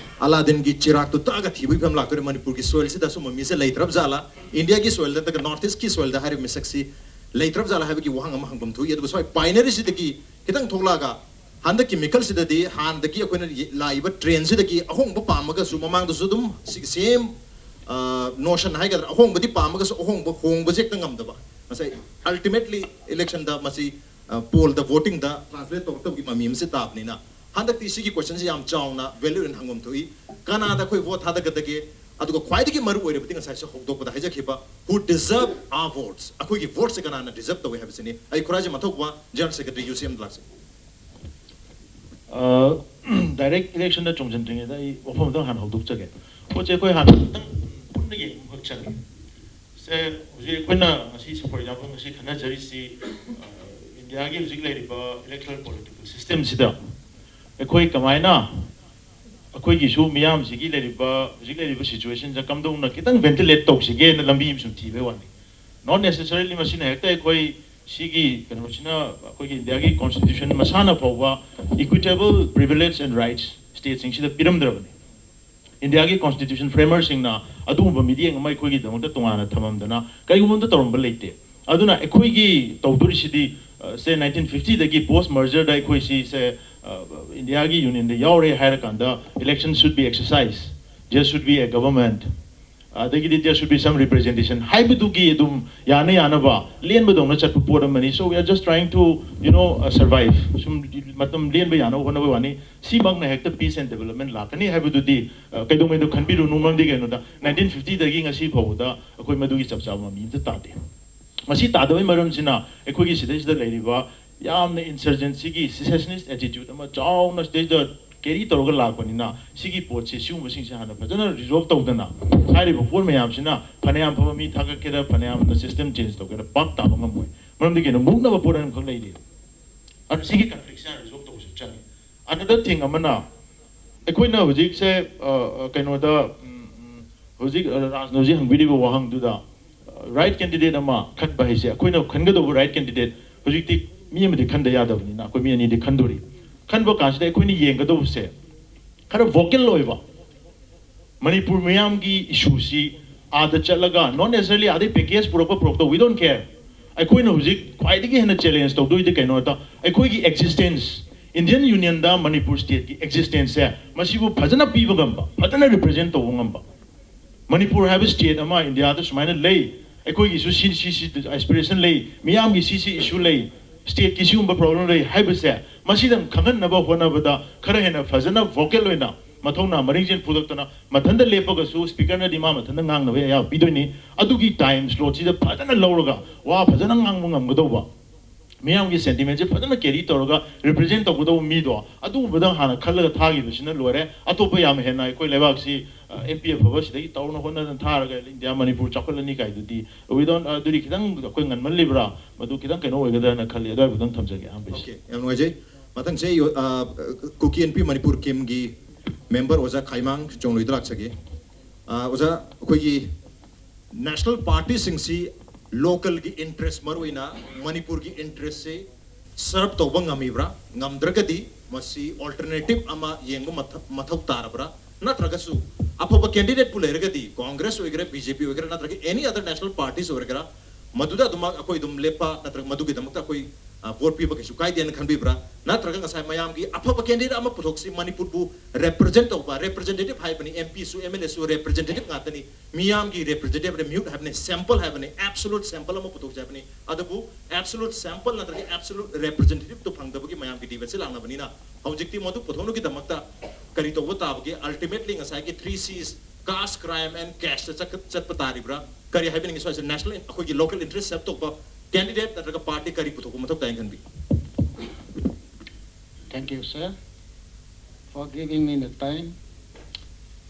ꯑꯂꯥꯗꯤꯟꯒꯤ ꯆꯤꯔꯥꯛꯇꯨ ꯇꯛꯑꯒ ꯊꯤꯕꯒꯤ ꯐꯤꯕꯝ ꯂꯥꯛꯇꯣꯔꯦ꯫ ꯃꯅꯤꯄꯨꯔꯒꯤ soilꯁꯤꯗ ꯑꯁꯨꯝꯕ ꯃꯤꯁꯦ ꯂꯩꯇ꯭ꯔꯕ ꯖꯥꯠꯂꯥ? ꯏꯟꯗꯤꯌꯥꯒꯤ soilꯗ ꯅꯠꯇ꯭ꯔꯒ North Eastꯀꯤ soilꯗ ꯍꯥꯏꯔꯤꯕ ꯃꯤꯁꯛꯁꯤ ꯂꯩꯇ꯭ꯔꯕ ꯖꯥꯠꯂꯥ ꯍꯥꯏꯕꯒꯤ ꯋꯥꯍꯪ ꯑꯃ ꯍꯪꯐꯝ ꯊꯣꯛꯏ꯫ ꯑꯗꯨꯒ ꯁ꯭ꯋꯥꯏ binaryꯁꯤꯗꯒꯤ ꯈꯤꯇꯪ ꯊꯣꯛꯂꯛꯑꯒ ꯍꯟꯗꯛꯀꯤ ꯃꯤꯈꯜꯁꯤꯗꯗꯤ ꯍꯥꯟꯅꯗꯒꯤ ꯑꯩꯈꯣꯏꯅ ꯂꯥꯛꯏꯕ trendꯁꯤꯗꯒꯤ ꯑꯍꯣꯡꯕ ꯄꯥꯝꯃꯒꯁꯨ, ꯃꯃꯥꯡꯗꯁꯨ ꯑꯗꯨꯝ ꯁꯤ-, same, ꯑ, notion ꯍꯥꯏꯒꯗ꯭ꯔꯥ, ꯑꯍꯣꯡꯕꯗꯤ ꯄꯥꯝꯃꯒꯁꯨ ꯑꯍꯣꯡꯕ ꯍꯣꯡꯕꯁꯦ ꯍꯦꯛꯇ ꯉꯝꯗꯕ꯫ ꯉꯁꯥꯏ ultimately electionꯗ ꯃꯁꯤ, ꯑ, pollꯗ, votingꯗ translate ꯇꯧꯔꯛꯇꯕꯒꯤ ꯃꯃꯤ ꯑꯃꯁꯦ ꯇꯥꯕꯅꯤꯅ, ꯍꯟꯗꯛꯇꯤ ꯁꯤꯒꯤ questionꯁꯦ ꯌꯥꯝ ꯆꯥꯎꯅ value ꯑꯣꯏꯅ ꯍꯪꯐꯝ ꯊꯣꯛꯏ꯫ ꯀꯅꯥꯗ ꯑꯩꯈꯣꯏ vote ꯊꯥꯗꯒꯗꯒꯦ? ꯑꯗꯨꯒ ꯈ꯭ꯋꯥꯏꯗꯒꯤ ꯃꯔꯨ ꯑꯣꯏꯔꯕꯗꯤ ꯉꯁꯥꯏꯁꯨ ꯍꯧꯗꯣꯛꯄꯗ ꯍꯥꯏꯖꯈꯤꯕ, who deserve our votes? ꯑꯩꯈꯣꯏꯒꯤ voteꯁꯦ ꯀꯅꯥꯅ deserve ꯇꯧꯏ ꯍꯥꯏꯕꯁꯤꯅꯤ꯫ ꯑꯩ ꯈꯨꯔꯥꯏꯖꯝ ꯃꯊꯧꯕ, General Secretary, UCM ꯂꯥꯛꯆꯩ꯫ ꯑ, direct electionꯗ ꯆꯣꯡꯁꯤꯟꯗ꯭ꯔꯤꯉꯩꯗ ꯑꯩ ꯋꯥꯐꯝ ꯑꯃꯇꯪ ꯍꯥꯟꯅ ꯍꯧꯗꯣꯛꯆꯒꯦ꯫ ꯄꯣꯠꯁꯦ ꯑꯩꯈꯣꯏ ꯍꯥꯟꯅ ꯈꯤꯇꯪ ꯄꯨꯟꯅ ꯌꯦꯡꯕ ꯑꯃꯈꯛ ꯆꯪꯉꯦ꯫ ꯁꯦ, ꯍꯧꯖꯤꯛ ꯑꯩꯈꯣꯏꯅ ꯉꯁꯤ, for example, ꯉꯁꯤ ꯈꯟꯅꯖꯔꯤꯁꯤ, ꯑ, ꯏꯟꯗꯤꯌꯥꯒꯤ ꯍꯧꯖꯤꯛ ꯂꯩꯔꯤꯕ electoral political systemꯁꯤꯗ ꯑꯩꯈꯣꯏ ꯀꯃꯥꯏꯅ ꯑꯩꯈꯣꯏꯒꯤꯁꯨ ꯃꯤꯌꯥꯝꯁꯤꯒꯤ ꯂꯩꯔꯤꯕ, ꯍꯧꯖꯤꯛ ꯂꯩꯔꯤꯕ situationꯁꯦ ꯀꯝꯗꯧꯅ ꯈꯤꯇꯪ ventilate ꯇꯧꯁꯤꯒꯦꯅ ꯂꯝꯕꯤ ꯑꯃ ꯁꯨꯝ ꯊꯤꯕꯩ ꯋꯥꯅꯤ꯫ Not necessarily ꯃꯁꯤꯅ ꯍꯦꯛꯇ ꯑꯩꯈꯣꯏ ꯁꯤꯒꯤ ꯀꯩꯅꯣꯁꯤꯅ, ꯑꯩꯈꯣꯏꯒꯤ ꯏꯟꯗꯤꯌꯥꯒꯤ constitution ꯃꯁꯥꯅ ꯐꯥꯎꯕ equitable privilege and rights stateꯁꯤꯡꯁꯤꯗ ꯄꯤꯔꯝꯗ꯭ꯔꯕꯅꯤ꯫ ꯏꯟꯗꯤꯌꯥꯒꯤ constitution framerꯁꯤꯡꯅ ꯑꯗꯨꯒꯨꯝꯕ ꯃꯤꯠꯌꯦꯡ ꯑꯃ ꯑꯩꯈꯣꯏꯒꯤꯗꯃꯛꯇ ꯇꯣꯉꯥꯟꯅ ꯊꯝꯃꯝꯗꯅ ꯀꯔꯤꯒꯨꯝꯕ ꯑꯃꯇ ꯇꯧꯔꯝꯕ ꯂꯩꯇꯦ꯫ ꯑꯗꯨꯅ ꯑꯩꯈꯣꯏꯒꯤ ꯇꯧꯗꯣꯔꯤꯁꯤꯗꯤ, ꯑ, ꯁꯦ, nineteen fiftyꯗꯒꯤ post mergerꯗ ꯑꯩꯈꯣꯏ ꯁꯤꯁꯦ, ꯑ, ꯏꯟꯗꯤꯌꯥꯒꯤ unionꯗ ꯌꯥꯎꯔꯦ ꯍꯥꯏꯔꯀꯥꯟꯗ election should be exercised, there should be a government, ꯑꯗꯒꯤꯗꯤ there should be some representation ꯍꯥꯏꯕꯗꯨꯒꯤ ꯑꯗꯨꯝ ꯌꯥꯅ ꯌꯥꯅꯕ ꯂꯦꯟꯕꯗꯧꯅ ꯆꯠꯄ ꯄꯣꯠ ꯑꯃꯅꯤ꯫ So we are just trying to, you know, uh, survive. ꯁꯨꯝ ꯃꯇꯝ ꯂꯦꯟꯕ ꯌꯥꯅꯕ ꯍꯣꯠꯅꯕ ꯋꯥꯅꯤ꯫ ꯁꯤꯃꯛꯅ ꯍꯦꯛꯇ peace and development ꯂꯥꯛꯀꯅꯤ ꯍꯥꯏꯕꯗꯨꯗꯤ, ꯑ, ꯀꯩꯗꯧꯉꯩꯗ ꯈꯟꯕꯤꯔꯨꯅꯨ꯫ ꯃꯔꯝꯗꯤ ꯀꯩꯅꯣꯗ, nineteen fiftyꯗꯒꯤ ꯉꯁꯤ ꯐꯥꯎꯕꯗ ꯑꯩꯈꯣꯏ ꯃꯗꯨꯒꯤ ꯆꯞ ꯆꯥꯕ ꯃꯃꯤ ꯑꯝꯇ ꯇꯥꯗꯦ꯫ ꯃꯁꯤ ꯇꯥꯗꯕꯒꯤ ꯃꯔꯝꯁꯤꯅ ꯑꯩꯈꯣꯏꯒꯤ ꯁꯤꯗꯩꯁꯤꯗ ꯂꯩꯔꯤꯕ ꯌꯥꯝꯅ insurgencyꯒꯤ secessionist attitude ꯑꯃ ꯆꯥꯎꯅ ꯁꯤꯗꯩꯗ ꯀꯦꯔꯤ ꯇꯧꯔꯒ ꯂꯥꯛꯄꯅꯤꯅ, ꯁꯤꯒꯤ ꯄꯣꯠꯁꯦ, ꯁꯤꯒꯨꯝꯕꯁꯤꯡꯁꯦ ꯍꯥꯟꯅ ꯐꯖꯅ ꯔꯤꯖꯣꯜꯕ ꯇꯧꯗꯅ, ꯍꯥꯏꯔꯤꯕ ꯄꯣꯠ ꯃꯌꯥꯝꯁꯤꯅ ꯐꯅꯌꯥꯝ ꯐꯕ ꯃꯤ ꯊꯥꯒꯠꯀꯦꯔꯥ, ꯐꯅꯌꯥꯝꯅ ꯁꯤꯁꯇꯦꯝ ꯆꯦꯟꯖ ꯇꯧꯒꯦꯔꯥ, ꯄꯥꯛ ꯇꯥꯕ ꯉꯝꯃꯣꯏ꯫ ꯃꯔꯝꯗꯤ ꯀꯩꯅꯣ, ꯃꯨꯛꯅꯕ ꯄꯣꯠ ꯑꯃꯈꯛ ꯂꯩꯔꯤ꯫ ꯑꯗꯨ ꯁꯤꯒꯤ ꯀꯟꯐ꯭ꯂꯤꯛꯁꯦ ꯍꯥꯟꯅ ꯔꯤꯖꯣꯜꯕ ꯇꯧꯕꯁꯨ ꯆꯪꯉꯤ꯫ ꯑꯅꯗꯔ ꯊꯤꯡ ꯑꯃꯅ, ꯑꯩꯈꯣꯏꯅ ꯍꯧꯖꯤꯛꯁꯦ, ꯑ, ꯑ, ꯀꯩꯅꯣꯗ, ꯎꯝ, ꯎꯝ, ꯍꯧꯖꯤꯛ, ꯑ, ꯔꯥꯖꯅ ꯍꯧꯖꯤꯛ ꯍꯪꯕꯤꯔꯤꯕ ꯋꯥꯍꯪꯗꯨꯗ, ꯔꯥꯏꯠ ꯀꯦꯟꯗꯤꯗꯦꯠ ꯑꯃ ꯈꯟꯕ ꯍꯥꯏꯁꯦ, ꯑꯩꯈꯣꯏꯅ ꯈꯟꯒꯗꯧꯕ ꯔꯥꯏꯠ ꯀꯦꯟꯗꯤꯗꯦꯠ, ꯍꯧꯖꯤꯛꯇꯤ ꯃꯤ ꯑꯃꯗꯤ ꯈꯟꯗ ꯌꯥꯗꯕꯅꯤꯅ, ꯑꯩꯈꯣꯏ ꯃꯤ ꯑꯅꯤꯗꯤ ꯈꯟꯗꯣꯔꯤ꯫ ꯈꯟꯕ ꯀꯥꯟꯁꯤꯗ ꯑꯩꯈꯣꯏꯅ ꯌꯦꯡꯒꯗꯧꯕꯁꯦ, ꯈꯔ ꯚꯣꯀꯦꯜ ꯑꯣꯏꯕ, ꯃꯅꯤꯄꯨꯔ ꯃꯤꯌꯥꯝꯒꯤ ꯏꯁꯨꯁꯤ ꯑꯥꯗ ꯆꯠꯂꯒ, not necessarily ꯑꯥꯗꯩ ꯄꯦꯀꯦꯖ ꯄꯨꯔꯛꯄ ꯄꯨꯔꯛꯇꯕ, we don't care꯫ ꯑꯩꯈꯣꯏꯅ ꯍꯧꯖꯤꯛ ꯈ꯭ꯋꯥꯏꯗꯒꯤ ꯍꯦꯟꯅ ꯆꯦꯂꯦꯟꯖ ꯇꯧꯗꯣꯏꯗꯤ ꯀꯩꯅꯣꯗ, ꯑꯩꯈꯣꯏꯒꯤ ꯑꯦꯛꯖꯤꯁꯇꯦꯟꯁ, ꯏꯟꯗꯤꯌꯟ ꯌꯨꯅꯤꯌꯟꯗ ꯃꯅꯤꯄꯨꯔ ꯁ꯭ꯇꯦꯠꯀꯤ ꯑꯦꯛꯖꯤꯁꯇꯦꯟꯁꯁꯦ, ꯃꯁꯤꯕꯨ ꯐꯖꯅ ꯄꯤꯕ ꯉꯝꯕ, ꯐꯖꯅ ꯔꯤꯄ꯭ꯔꯖꯦꯟ ꯇꯧꯕ ꯉꯝꯕ꯫ ꯃꯅꯤꯄꯨꯔ ꯍꯥꯏꯕ ꯁ꯭ꯇꯦꯠ ꯑꯃ ꯏꯟꯗꯤꯌꯥꯗ ꯁꯨꯃꯥꯏꯅ ꯂꯩ, ꯑꯩꯈꯣꯏꯒꯤꯁꯨ ꯁꯤ, ꯁꯤ, ꯁꯤ ꯑꯦꯁꯄꯤꯔꯦꯁꯟ ꯂꯩ, ꯃꯤꯌꯥꯝꯒꯤ ꯁꯤ, ꯁꯤ ꯏꯁꯨ ꯂꯩ, ꯁ꯭ꯇꯦꯠꯀꯤ ꯁꯤꯒꯨꯝꯕ ꯄ꯭ꯔꯣꯕ꯭ꯂꯦꯝ ꯂꯩ ꯍꯥꯏꯕꯁꯦ, ꯃꯁꯤꯗꯪ ꯈꯪꯍꯟꯅꯕ ꯍꯣꯠꯅꯕꯗ ꯈꯔ ꯍꯦꯟꯅ ꯐꯖꯅ ꯚꯣꯀꯦꯜ ꯑꯣꯏꯅ, ꯃꯊꯧꯅꯥ ꯃꯔꯤꯡꯖꯦꯜ ꯐꯨꯗꯛꯇꯅ, ꯃꯊꯟꯇ ꯂꯦꯞꯄꯒꯁꯨ ꯁ꯭ꯄꯤꯀꯔꯅꯗꯤ ꯃꯥ ꯃꯊꯟꯇ ꯉꯥꯡꯅꯕ ꯑꯌꯥꯕ ꯄꯤꯗꯣꯏꯅꯤ꯫ ꯑꯗꯨꯒꯤ ꯇꯥꯏꯝ ꯁ꯭ꯂꯣꯠꯁꯤꯗ ꯐꯖꯅ ꯂꯧꯔꯒ ꯋꯥ ꯐꯖꯅ ꯉꯥꯡꯕ ꯉꯝꯒꯗꯧꯕ, ꯃꯤꯌꯥꯝꯒꯤ ꯁꯦꯟꯇꯤꯃꯦꯟꯁꯦ ꯐꯖꯅ ꯀꯦꯔꯤ ꯇꯧꯔꯒ ꯔꯤꯄ꯭ꯔꯖꯦꯟ ꯇꯧꯒꯗꯧꯕ ꯃꯤꯗꯣ, ꯑꯗꯨꯒꯨꯝꯕꯗꯪ ꯍꯥꯟꯅ ꯈꯜꯂꯒ ꯊꯥꯈꯤꯕꯁꯤꯅ ꯂꯣꯏꯔꯦ꯫ ꯑꯇꯣꯞꯄ ꯌꯥꯝ ꯍꯦꯟꯅ ꯑꯩꯈꯣꯏ ꯂꯩꯕꯥꯛꯁꯤ, ꯑ, ꯑꯦꯝ ꯄꯤ ꯑꯐꯕ ꯁꯤꯗꯒꯤ ꯇꯧꯅ ꯍꯣꯠꯅꯗꯅ ꯊꯥꯔꯒ ꯏꯟꯗꯤꯌꯥ ꯃꯅꯤꯄꯨꯔ ꯆꯥꯎꯈꯠꯂꯅꯤ ꯀꯥꯏꯗꯨꯗꯤ, we don't, ꯑ, ꯑꯗꯨꯗꯤ ꯈꯤꯇꯪ ꯑꯩꯈꯣꯏ ꯉꯟꯃꯜꯂꯤꯕ꯭ꯔꯥ? ꯃꯗꯨ ꯈꯤꯇꯪ ꯀꯩꯅꯣ ꯑꯣꯏꯒꯗ꯭ꯔꯅ ꯈꯜꯂꯤ꯫ ꯑꯗꯨꯋꯥꯏꯕꯨꯗꯪ ꯊꯝꯖꯒꯦ ꯑꯍꯥꯟꯕꯩꯁꯦ꯫ ꯑꯣꯀꯦ, ꯌꯥꯝ ꯅꯨꯡꯉꯥꯏꯖꯩ꯫ ꯃꯊꯪꯁꯦ, ꯑ, ꯀꯨꯀꯤ ꯑꯦꯟ ꯄꯤ ꯃꯅꯤꯄꯨꯔ ꯀꯤꯝꯒꯤ ꯃꯦꯝꯕꯔ ꯑꯣꯖꯥ ꯈꯥꯏꯃꯥꯡ ꯆꯣꯡꯂꯣꯏꯗ ꯂꯥꯛꯆꯒꯦ꯫ ꯑ, ꯑꯣꯖꯥ, ꯑꯩꯈꯣꯏꯒꯤ ꯅꯦꯁꯅꯦꯜ ꯄꯥꯔꯇꯤꯁꯤꯡꯁꯤ ꯂꯣꯀꯦꯜꯒꯤ ꯏꯟꯇꯔꯦꯁ, ꯃꯔꯨꯑꯣꯏꯅ ꯃꯅꯤꯄꯨꯔꯒꯤ ꯏꯟꯇꯔꯦꯁꯁꯤ ꯁꯔꯞ ꯇꯧꯕ ꯉꯝꯃꯤꯕ꯭ꯔꯥ? ꯉꯝꯗ꯭ꯔꯒꯗꯤ ꯃꯁꯤ ꯑꯣꯜꯇꯔꯅꯦꯇꯤꯞ ꯑꯃ ꯌꯦꯡꯕ ꯃꯊ-, ꯃꯊꯧ ꯇꯥꯔꯕ꯭ꯔꯥ? ꯅꯠꯇ꯭ꯔꯒꯁꯨ ꯑꯐꯕ ꯀꯦꯟꯗꯤꯗꯦꯠꯄꯨ ꯂꯩꯔꯒꯗꯤ, ꯀꯣꯡꯒ꯭ꯔꯦꯁ ꯑꯣꯏꯒꯦꯔꯥ, ꯕꯤ ꯖꯦ ꯄꯤ ꯑꯣꯏꯒꯦꯔꯥ, ꯅꯠꯇ꯭ꯔꯒ ꯑꯦꯅꯤ ꯑꯗꯔ ꯅꯦꯁꯅꯦꯜ ꯄꯥꯔꯇꯤꯁ ꯑꯣꯏꯒꯦꯔꯥ, ꯃꯗꯨꯗ ꯑꯗꯨꯃꯛ ꯑꯩꯈꯣꯏ ꯑꯗꯨꯝ ꯂꯦꯞꯄ, ꯅꯠꯇ꯭ꯔꯒ ꯃꯗꯨꯒꯤꯗꯃꯛꯇ ꯑꯩꯈꯣꯏ, ꯑ, ꯚꯣꯠ ꯄꯤꯕ ꯀꯩꯁꯨ ꯀꯥꯏꯗꯦꯅ ꯈꯟꯕꯤꯕ꯭ꯔꯥ? ꯅꯠꯇ꯭ꯔꯒ ꯉꯁꯥꯏ ꯃꯌꯥꯝꯒꯤ ꯑꯐꯕ ꯀꯦꯟꯗꯤꯗꯦꯠ ꯑꯃ ꯄꯨꯊꯣꯛꯁꯤ, ꯃꯅꯤꯄꯨꯔꯕꯨ ꯔꯦꯄ꯭ꯔꯖꯦꯟ ꯇꯧꯕ, ꯔꯦꯄ꯭ꯔꯖꯦꯟꯇꯦꯇꯤꯞ ꯍꯥꯏꯕꯅꯤ, ꯑꯦꯝ ꯄꯤꯁꯨ, ꯑꯦꯝ ꯑꯦꯜ ꯑꯦꯁꯨ ꯔꯦꯄ꯭ꯔꯖꯦꯟꯇꯦꯇꯤꯞ ꯉꯥꯛꯇꯅꯤ꯫ ꯃꯤꯌꯥꯝꯒꯤ ꯔꯦꯄ꯭ꯔꯖꯦꯟꯇꯦꯇꯤꯞ ꯔꯤꯃ꯭ꯌꯨꯠ ꯍꯥꯏꯕꯅꯤ, ꯁꯦꯝꯄꯜ ꯍꯥꯏꯕꯅꯤ, ꯑꯦꯕꯁꯣꯂꯨꯠ ꯁꯦꯝꯄꯜ ꯑꯃ ꯄꯨꯊꯣꯛꯁꯤ ꯍꯥꯏꯕꯅꯤ꯫ ꯑꯗꯨꯕꯨ ꯑꯦꯕꯁꯣꯂꯨꯠ ꯁꯦꯝꯄꯜ ꯅꯠꯇ꯭ꯔꯒ ꯑꯦꯕꯁꯣꯂꯨꯠ ꯔꯦꯄ꯭ꯔꯖꯦꯟꯇꯦꯇꯤꯞꯇꯨ ꯐꯪꯗꯕꯒꯤ ꯃꯌꯥꯝꯒꯤ ꯗꯤꯕꯦꯠꯁꯤ ꯂꯥꯛꯅꯕꯅꯤꯅ, ꯍꯧꯖꯤꯛꯇꯤ ꯃꯗꯨ ꯄꯨꯊꯣꯛꯅꯕꯒꯤꯗꯃꯛꯇ ꯀꯔꯤ ꯇꯧꯕ ꯇꯥꯕꯒꯦ? ꯑꯜꯇꯤꯃꯦꯠꯂꯤ ꯉꯁꯥꯏꯒꯤ three C's, caste, crime and cash ꯆꯠꯄ ꯇꯥꯔꯤꯕ꯭ꯔꯥ? ꯀꯔꯤ ꯍꯥꯏꯕꯤꯅꯤꯡꯉꯤ? ꯁ꯭ꯋꯥꯏꯁꯦ ꯅꯦꯁꯅꯦꯜ, ꯑꯩꯈꯣꯏꯒꯤ ꯂꯣꯀꯦꯜ ꯏꯟꯇꯔꯦꯁ ꯁꯔꯞ ꯇꯧꯕ ꯀꯦꯟꯗꯤꯗꯦꯠ ꯅꯠꯇ꯭ꯔꯒ ꯄꯥꯔꯇꯤ ꯀꯔꯤ ꯄꯨꯊꯣꯛꯄ ꯃꯊꯧ ꯇꯥꯏꯅ ꯈꯟꯕꯤ? Thank you, sir. for giving me the time.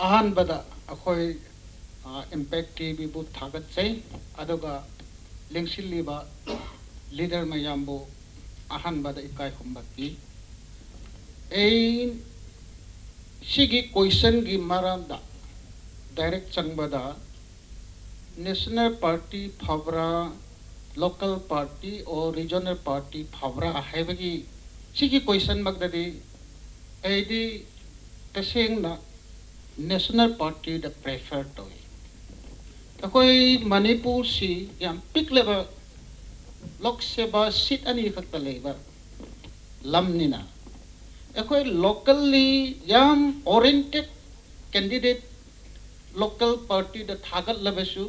ꯑꯍꯥꯟꯕꯗ ꯑꯩꯈꯣꯏ ꯏꯝꯄꯦꯛ ꯇꯤ ꯚꯤꯕꯨ ꯊꯥꯒꯠꯆꯩ, ꯑꯗꯨꯒ ꯂꯦꯡꯁꯤꯜꯂꯤꯕ ꯂꯤꯗꯔ ꯃꯌꯥꯝꯕꯨ ꯑꯍꯥꯟꯕꯗ ꯏꯀꯥꯏ ꯈꯨꯝꯅꯕ ꯄꯤ꯫ ꯑꯩ ꯁꯤꯒꯤ ꯀꯣꯏꯁꯟꯒꯤ ꯃꯔꯝꯗ ꯗꯥꯏꯔꯦꯛ ꯆꯪꯕꯗ, ꯅꯦꯁꯅꯦꯜ ꯄꯥꯔꯇꯤ ꯐꯕ꯭ꯔꯥ, local party or regional party ꯐꯕ꯭ꯔꯥ ꯍꯥꯏꯕꯒꯤ ꯁꯤꯒꯤ ꯀꯣꯏꯁꯟꯃꯛꯇꯗꯤ ꯑꯩꯗꯤ ꯇꯁꯦꯡꯅ ꯅꯦꯁꯅꯦꯜ ꯄꯥꯔꯇꯤꯗ ꯄ꯭ꯔꯤꯐꯔ ꯇꯧꯏ꯫ ꯑꯩꯈꯣꯏ ꯃꯅꯤꯄꯨꯔꯁꯤ ꯌꯥꯝ ꯄꯤꯛꯂꯕ ꯂꯣꯛ ꯁꯦꯕꯥ ꯁꯤꯠ ꯑꯅꯤꯈꯛꯇ ꯂꯩꯕ ꯂꯝꯅꯤꯅ, ꯑꯩꯈꯣꯏ ꯂꯣꯀꯦꯜꯂꯤ ꯌꯥꯝ ꯑꯣꯔꯤꯌꯦꯟꯇꯦꯠ ꯀꯦꯟꯗꯤꯗꯦꯠ ꯂꯣꯀꯦꯜ ꯄꯥꯔꯇꯤꯗ ꯊꯥꯒꯠꯂꯕꯁꯨ,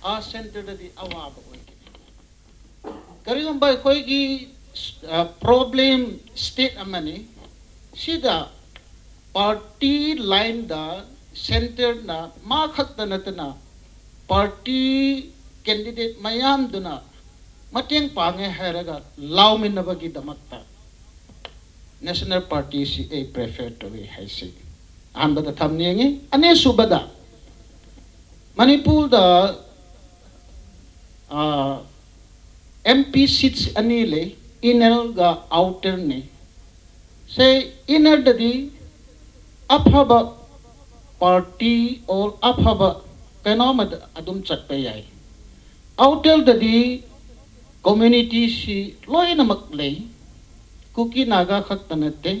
ꯑꯥ ꯁꯦꯟꯇꯔꯗꯗꯤ ꯑꯋꯥꯕ ꯑꯣꯏꯒꯅꯤ꯫ ꯀꯔꯤꯒꯨꯝꯕ ꯑꯩꯈꯣꯏꯒꯤ ꯄ꯭ꯔꯣꯕ꯭ꯂꯦꯝ ꯁ꯭ꯇꯦꯠ ꯑꯃꯅꯤ, ꯁꯤꯗ ꯄꯥꯔꯇꯤ ꯂꯥꯏꯟꯗ ꯁꯦꯟꯇꯔꯅ ꯃꯥ ꯈꯛꯇ ꯅꯠꯇꯅ ꯄꯥꯔꯇꯤ ꯀꯦꯟꯗꯤꯗꯦꯠ ꯃꯌꯥꯝꯗꯨꯅ ꯃꯇꯦꯡ ꯄꯥꯡꯉꯦ ꯍꯥꯏꯔꯒ ꯂꯥꯎꯃꯤꯟꯅꯕꯒꯤꯗꯃꯛꯇ ꯅꯦꯁꯅꯦꯜ ꯄꯥꯔꯇꯤꯁꯤ ꯑꯩ ꯄ꯭ꯔꯤꯐꯔ ꯇꯧꯏ ꯍꯥꯏꯁꯤ ꯑꯍꯥꯟꯕꯗ ꯊꯝꯅꯤꯡꯉꯤ꯫ ꯑꯅꯤꯁꯨꯕꯗ, ꯃꯅꯤꯄꯨꯔꯗ ꯑꯦꯝ ꯄꯤ ꯁꯤꯠꯁ ꯑꯅꯤ ꯂꯩ, ꯏꯟꯅꯔꯒ ꯑꯥꯎꯇꯔꯅꯤ꯫ ꯁꯦ, ꯏꯟꯅꯔꯗꯗꯤ ꯑꯐꯕ ꯄꯥꯔꯇꯤ ꯑꯣꯔ ꯑꯐꯕ ꯀꯩꯅꯣꯝꯃꯗ ꯑꯗꯨꯝ ꯆꯠꯄ ꯌꯥꯏ꯫ ꯑꯥꯎꯇꯔꯗꯗꯤ ꯀꯝꯃ꯭ꯌꯨꯅꯤꯇꯤꯁꯤ ꯂꯣꯏꯅꯃꯛ ꯂꯩ꯫ ꯀꯨꯀꯤ ꯅꯥꯒꯥ ꯈꯛꯇ ꯅꯠꯇꯦ,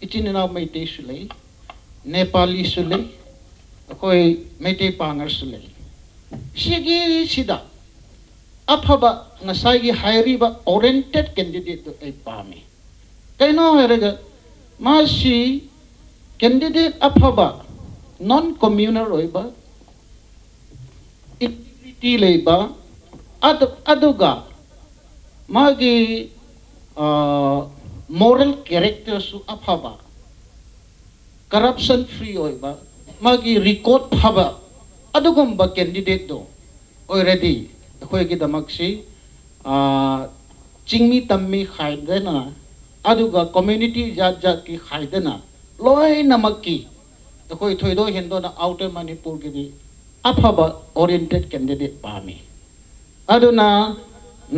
ꯏꯆꯤꯟ ꯏꯅꯥꯎ ꯃꯩꯇꯩꯁꯨ ꯂꯩ, ꯅꯦꯄꯥꯂꯤꯁꯨ ꯂꯩ, ꯑꯩꯈꯣꯏ ꯃꯩꯇꯩ ꯄꯥꯉꯜꯁꯨ ꯂꯩ꯫ ꯁꯤꯒꯤꯁꯤꯗ ꯑꯐꯕ ꯉꯁꯥꯏꯒꯤ ꯍꯥꯏꯔꯤꯕ ꯑꯣꯔꯤꯌꯦꯟꯇꯦꯠ ꯀꯦꯟꯗꯤꯗꯦꯠꯇꯨ ꯑꯩ ꯄꯥꯝꯃꯤ꯫ ꯀꯩꯅꯣ ꯍꯥꯏꯔꯒ ꯃꯥꯁꯤ ꯀꯦꯟꯗꯤꯗꯦꯠ ꯑꯐꯕ, ꯅꯣꯟ ꯀꯝꯃ꯭ꯌꯨꯅꯦꯜ ꯑꯣꯏꯕ, ꯏꯟꯇꯤꯒ꯭ꯔꯤꯇꯤ ꯂꯩꯕ, ꯑꯗꯨ-, ꯑꯗꯨꯒ ꯃꯥꯒꯤ ꯃꯣꯔꯦꯜ ꯀꯦꯔꯦꯛꯇꯔꯁꯨ ꯑꯐꯕ, ꯀꯔꯞꯁꯟ ꯐ꯭ꯔꯤ ꯑꯣꯏꯕ, ꯃꯥꯒꯤ ꯔꯦꯀꯣꯔꯗ ꯐꯕ, ꯑꯗꯨꯒꯨꯝꯕ ꯀꯦꯟꯗꯤꯗꯦꯠꯇꯣ ꯑꯣꯏꯔꯗꯤ ꯑꯩꯈꯣꯏꯒꯤꯗꯃꯛꯁꯤ, ꯑꯥ, ꯆꯤꯡꯃꯤ ꯇꯝꯃꯤ ꯈꯥꯏꯗꯅ ꯑꯗꯨꯒ community ꯖꯥꯠ ꯖꯥꯠꯀꯤ ꯈꯥꯏꯗꯅ ꯂꯣꯏꯅꯃꯛꯀꯤ ꯑꯩꯈꯣꯏ ꯊꯣꯏꯗꯣꯛ ꯍꯦꯟꯗꯣꯛꯅ Outer ꯃꯅꯤꯄꯨꯔꯒꯤꯗꯤ ꯑꯐꯕ oriented candidate ꯄꯥꯝꯃꯤ꯫ ꯑꯗꯨꯅ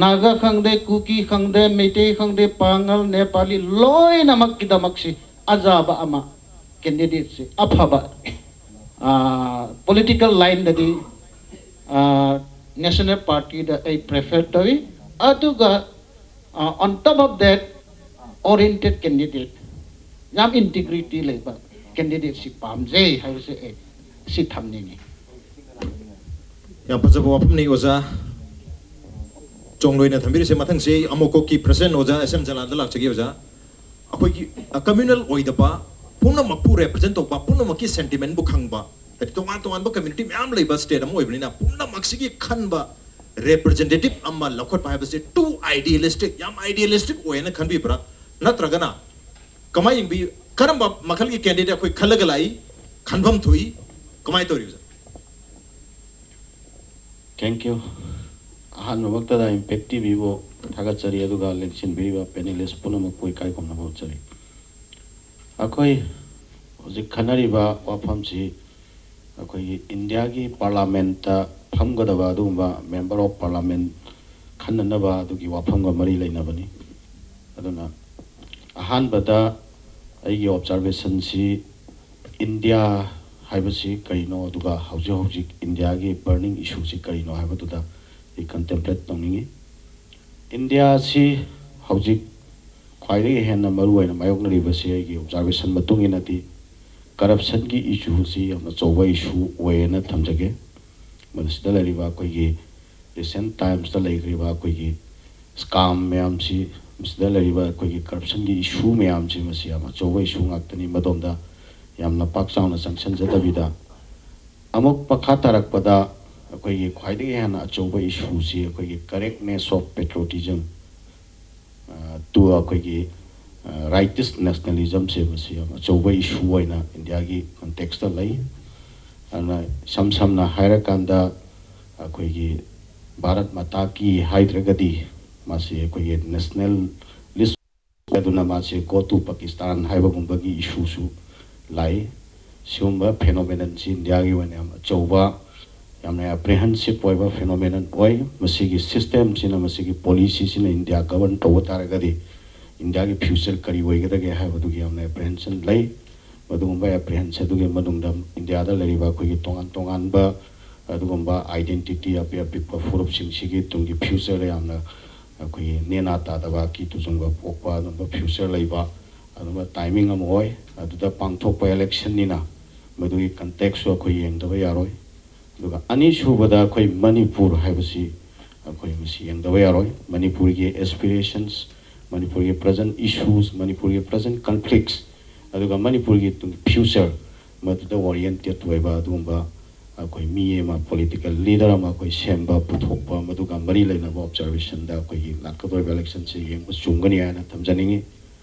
ꯅꯥꯒꯥ ꯈꯪꯗꯦ, ꯀꯨꯀꯤ ꯈꯪꯗꯦ, ꯃꯩꯇꯩ ꯈꯪꯗꯦ, ꯄꯥꯉꯜ, ꯅꯦꯄꯥꯂꯤ ꯂꯣꯏꯅꯃꯛꯀꯤꯗꯃꯛꯁꯤ ꯑꯖꯥꯕ ꯑꯃ, candidateꯁꯤ ꯑꯐꯕ, political lineꯗꯗꯤ National Partyꯗ ꯑꯩ prefer ꯇꯧꯏ꯫ ꯑꯗꯨꯒ on top of that, oriented candidate, ꯌꯥꯝ integrity ꯂꯩꯕ candidateꯁꯤ ꯄꯥꯝꯖꯩ ꯍꯥꯏꯕꯁꯦ ꯑꯩ ꯁꯤ ꯊꯝꯅꯤꯡꯉꯤ꯫ ꯌꯥꯝ ꯐꯖꯕ ꯋꯥꯐꯝꯅꯤ ꯑꯣꯖꯥ꯫ ꯆꯣꯡꯂꯣꯏꯅ ꯊꯝꯕꯤꯔꯤꯁꯦ꯫ ꯃꯊꯪꯁꯦ ꯑꯩ ꯑꯃꯣꯀꯣꯛꯀꯤ president ꯑꯣꯖꯥ S M ꯖꯂꯥꯟꯗ ꯂꯥꯛꯆꯒꯦ ꯑꯣꯖꯥ꯫ ꯑꯩꯈꯣꯏꯒꯤ communal ꯑꯣꯏꯗꯕ, ꯄꯨꯝꯅꯃꯛꯄꯨ represent ꯇꯧꯕ, ꯄꯨꯝꯅꯃꯛꯀꯤ sentimentꯕꯨ ꯈꯪꯕ, ꯍꯥꯏꯗꯤ ꯇꯣꯉꯥꯟ ꯇꯣꯉꯥꯟꯕ community ꯃꯌꯥꯝ ꯂꯩꯕ state ꯑꯃ ꯑꯣꯏꯕꯅꯤꯅ ꯄꯨꯝꯅꯃꯛꯁꯤꯒꯤ ꯈꯟꯕ representative ꯑꯃ ꯂꯧꯈꯠꯄ ꯍꯥꯏꯕꯁꯦ too idealistic, ꯌꯥꯝ idealistic ꯑꯣꯏꯅ ꯈꯟꯕꯤꯕ꯭ꯔꯥ? ꯅꯠꯇ꯭ꯔꯒꯅ ꯀꯃꯥꯏꯅ ꯌꯦꯡꯕꯤ? ꯀꯔꯝꯕ ꯃꯈꯜꯒꯤ candidate ꯑꯩꯈꯣꯏ ꯈꯜꯂꯒ ꯂꯥꯛꯏ? ꯈꯟꯐꯝ ꯊꯣꯛꯏ? ꯀꯃꯥꯏꯅ ꯇꯧꯔꯤ ꯑꯣꯖꯥ? Thank you. ꯑꯍꯥꯟꯕꯃꯛꯇꯗ Impact TVꯕꯨ ꯊꯥꯒꯠꯆꯔꯤ, ꯑꯗꯨꯒ ꯂꯦꯡꯁꯤꯟꯕꯤꯔꯤꯕ panelist ꯄꯨꯝꯅꯃꯛꯄꯨ ꯏꯀꯥꯏ ꯈꯨꯝꯅꯕ ꯎꯠꯆꯔꯤ꯫ ꯑꯩꯈꯣꯏ ꯍꯧꯖꯤꯛ ꯈꯟꯅꯔꯤꯕ ꯋꯥꯐꯝꯁꯤ ꯑꯩꯈꯣꯏꯒꯤ ꯏꯟꯗꯤꯌꯥꯒꯤ ꯄꯥꯔꯂꯥꯃꯦꯟꯇ ꯐꯝꯒꯗꯕ ꯑꯗꯨꯒꯨꯝꯕ member of parliament ꯈꯟꯅꯅꯕ ꯑꯗꯨꯒꯤ ꯋꯥꯐꯝꯒ ꯃꯔꯤ ꯂꯩꯅꯕꯅꯤ꯫ ꯑꯗꯨꯅ ꯑꯍꯥꯟꯕꯗ ꯑꯩꯒꯤ observationꯁꯤ ꯏꯟꯗꯤꯌꯥ ꯍꯥꯏꯕꯁꯤ ꯀꯔꯤꯅꯣ, ꯑꯗꯨꯒ ꯍꯧꯖꯤꯛ ꯍꯧꯖꯤꯛ ꯏꯟꯗꯤꯌꯥꯒꯤ burning issueꯁꯤ ꯀꯔꯤꯅꯣ ꯍꯥꯏꯕꯗꯨꯗ ꯑꯩ contemplate ꯇꯧꯅꯤꯡꯏ꯫ ꯏꯟꯗꯤꯌꯥꯁꯤ ꯍꯧꯖꯤꯛ ꯈ꯭ꯋꯥꯏꯗꯒꯤ ꯍꯦꯟꯅ ꯃꯔꯨ ꯑꯣꯏꯅ ꯃꯥꯌꯣꯛꯅꯔꯤꯕꯁꯤ ꯑꯩꯒꯤ observation ꯃꯇꯨꯡ ꯏꯟꯅꯗꯤ corruptionꯒꯤ issueꯁꯤ ꯌꯥꯝ ꯑꯆꯧꯕ issue ꯑꯣꯏꯌꯦꯅ ꯊꯝꯖꯒꯦ꯫ ꯃꯁꯤꯗ ꯂꯩꯔꯤꯕ ꯑꯩꯈꯣꯏꯒꯤ recent timesꯇ ꯂꯩꯈ꯭ꯔꯤꯕ ꯑꯩꯈꯣꯏꯒꯤ scam ꯃꯌꯥꯝꯁꯤ, ꯃꯁꯤꯗ ꯂꯩꯔꯤꯕ ꯑꯩꯈꯣꯏꯒꯤ corruptionꯒꯤ issue ꯃꯌꯥꯝꯁꯤ, ꯃꯁꯤ ꯌꯥꯝ ꯑꯆꯧꯕ issue ꯉꯥꯛꯇꯅꯤ꯫ ꯃꯗꯣꯝꯗ ꯌꯥꯝꯅ ꯄꯥꯛ ꯆꯥꯎꯅ ꯆꯪꯁꯤꯟꯖꯗꯕꯤꯗ, ꯑꯃꯨꯛ ꯃꯈꯥ ꯇꯥꯔꯛꯄꯗ ꯑꯩꯈꯣꯏꯒꯤ ꯈ꯭ꯋꯥꯏꯗꯒꯤ ꯍꯦꯟꯅ ꯑꯆꯧꯕ issueꯁꯤ ꯑꯩꯈꯣꯏꯒꯤ correctness of patriotism, ꯑ, to ꯑꯩꯈꯣꯏꯒꯤ, ꯑ, righteous nationalismꯁꯦ, ꯃꯁꯤ ꯌꯥꯝ ꯑꯆꯧꯕ issue ꯑꯣꯏꯅ ꯏꯟꯗꯤꯌꯥꯒꯤ contextꯇ ꯂꯩ꯫ ꯑꯗꯨꯅ ꯏꯁꯝ ꯁꯝꯅ ꯍꯥꯏꯔꯀꯥꯟꯗ, ꯑꯩꯈꯣꯏꯒꯤ ꯚꯥꯔꯠ ꯃꯇꯥ ꯀꯤ ꯍꯥꯏꯗ꯭ꯔꯒꯗꯤ, ꯃꯁꯤ ꯑꯩꯈꯣꯏꯒꯤ nationalist ꯑꯗꯨꯅ ꯃꯥꯁꯦ "Go to Pakistan" ꯍꯥꯏꯕꯒꯨꯝꯕꯒꯤ ꯏꯁꯨꯁꯨ ꯂꯥꯛꯏ꯫ ꯁꯤꯒꯨꯝꯕ ꯐꯦꯅꯣꯃꯦꯅꯟꯁꯤ ꯏꯟꯗꯤꯌꯥꯒꯤ ꯑꯣꯏꯅ ꯌꯥꯝ ꯑꯆꯧꯕ, ꯌꯥꯝꯅ ꯑꯦꯄ꯭ꯔꯤꯍꯦꯟꯁꯤꯞ ꯑꯣꯏꯕ ꯐꯦꯅꯣꯃꯦꯅꯟ ꯑꯣꯏ꯫ ꯃꯁꯤꯒꯤ ꯁꯤꯁꯇꯦꯝꯁꯤꯅ, ꯃꯁꯤꯒꯤ ꯄꯣꯂꯤꯁꯤꯁꯤꯅ ꯏꯟꯗꯤꯌꯥ ꯒꯕꯔꯟ ꯇꯧꯕ ꯇꯥꯔꯒꯗꯤ ꯏꯟꯗꯤꯌꯥꯒꯤ ꯐ꯭ꯌꯨꯆꯔ ꯀꯔꯤ ꯑꯣꯏꯒꯗꯒꯦ ꯍꯥꯏꯕꯗꯨꯒꯤ ꯌꯥꯝꯅ ꯑꯦꯄ꯭ꯔꯤꯍꯦꯟꯁꯟ ꯂꯩ꯫ ꯃꯗꯨꯒꯨꯝꯕ ꯑꯦꯄ꯭ꯔꯤꯍꯦꯟꯁꯟ ꯑꯗꯨꯒꯤ ꯃꯅꯨꯡꯗ ꯏꯟꯗꯤꯌꯥꯗ ꯂꯩꯔꯤꯕ ꯑꯩꯈꯣꯏꯒꯤ ꯇꯣꯉꯥꯟ ꯇꯣꯉꯥꯟꯕ ꯑꯗꯨꯒꯨꯝꯕ ꯑꯥꯏꯗꯦꯟꯇꯤꯇꯤ, ꯑꯄꯤꯛ ꯑꯄꯤꯛꯄ ꯐꯨꯔꯨꯞꯁꯤꯡꯁꯤꯒꯤ ꯇꯨꯡꯒꯤ ꯐ꯭ꯌꯨꯆꯔꯗ ꯌꯥꯝꯅ ꯑꯩꯈꯣꯏꯒꯤ ꯅꯦꯅꯥ ꯇꯥꯗꯕ, ꯑꯀꯤ ꯇꯨꯖꯨꯡꯕ ꯄꯣꯛꯄ ꯑꯗꯨꯒꯨꯝꯕ ꯐ꯭ꯌꯨꯆꯔ ꯂꯩꯕ ꯑꯗꯨꯒꯨꯝꯕ ꯇꯥꯏꯃꯤꯡ ꯑꯃ ꯑꯣꯏ꯫ ꯑꯗꯨꯗ ꯄꯥꯡꯊꯣꯛꯄ ꯏꯂꯦꯛꯁꯟꯅꯤꯅ ꯃꯗꯨꯒꯤ ꯀꯟꯇꯦꯛꯁꯁꯨ ꯑꯩꯈꯣꯏ ꯌꯦꯡꯗꯕ ꯌꯥꯔꯣꯏ꯫ ꯑꯗꯨꯒ ꯑꯅꯤꯁꯨꯕꯗ ꯑꯩꯈꯣꯏ ꯃꯅꯤꯄꯨꯔ ꯍꯥꯏꯕꯁꯤ ꯑꯩꯈꯣꯏ ꯃꯁꯤ ꯌꯦꯡꯗꯕ ꯌꯥꯔꯣꯏ꯫ ꯃꯅꯤꯄꯨꯔꯒꯤ ꯑꯦꯁꯄꯤꯔꯦꯁꯟꯁ, ꯃꯅꯤꯄꯨꯔꯒꯤ ꯄ꯭ꯔꯖꯦꯟ ꯏꯁꯨꯁ, ꯃꯅꯤꯄꯨꯔꯒꯤ ꯄ꯭ꯔꯖꯦꯟ ꯀꯟꯐ꯭ꯂꯤꯛꯁ, ꯑꯗꯨꯒ ꯃꯅꯤꯄꯨꯔꯒꯤ ꯇꯨꯡꯒꯤ ꯐ꯭ꯌꯨꯆꯔ, ꯃꯗꯨꯗ ꯑꯣꯔꯤꯌꯦꯟꯇꯦꯠ ꯑꯣꯏꯕ ꯑꯗꯨꯒꯨꯝꯕ ꯑꯩꯈꯣꯏ ꯃꯤ ꯑꯃ, ꯄꯣꯂꯤꯇꯤꯀꯦꯜ ꯂꯤꯗꯔ ꯑꯃ ꯑꯩꯈꯣꯏ ꯁꯦꯝꯕ, ꯄꯨꯊꯣꯛꯄ, ꯃꯗꯨꯒ ꯃꯔꯤ ꯂꯩꯅꯕ ꯑꯣꯕꯖꯥꯔꯕꯦꯁꯟꯗ ꯑꯩꯈꯣꯏꯒꯤ ꯂꯥꯛꯀꯗꯧꯔꯤꯕ ꯏꯂꯦꯛꯁꯟꯁꯦ ꯌꯦꯡꯕ ꯆꯨꯝꯒꯅꯤ ꯍꯥꯏꯅ ꯊꯝꯖꯅꯤꯡꯉꯤ꯫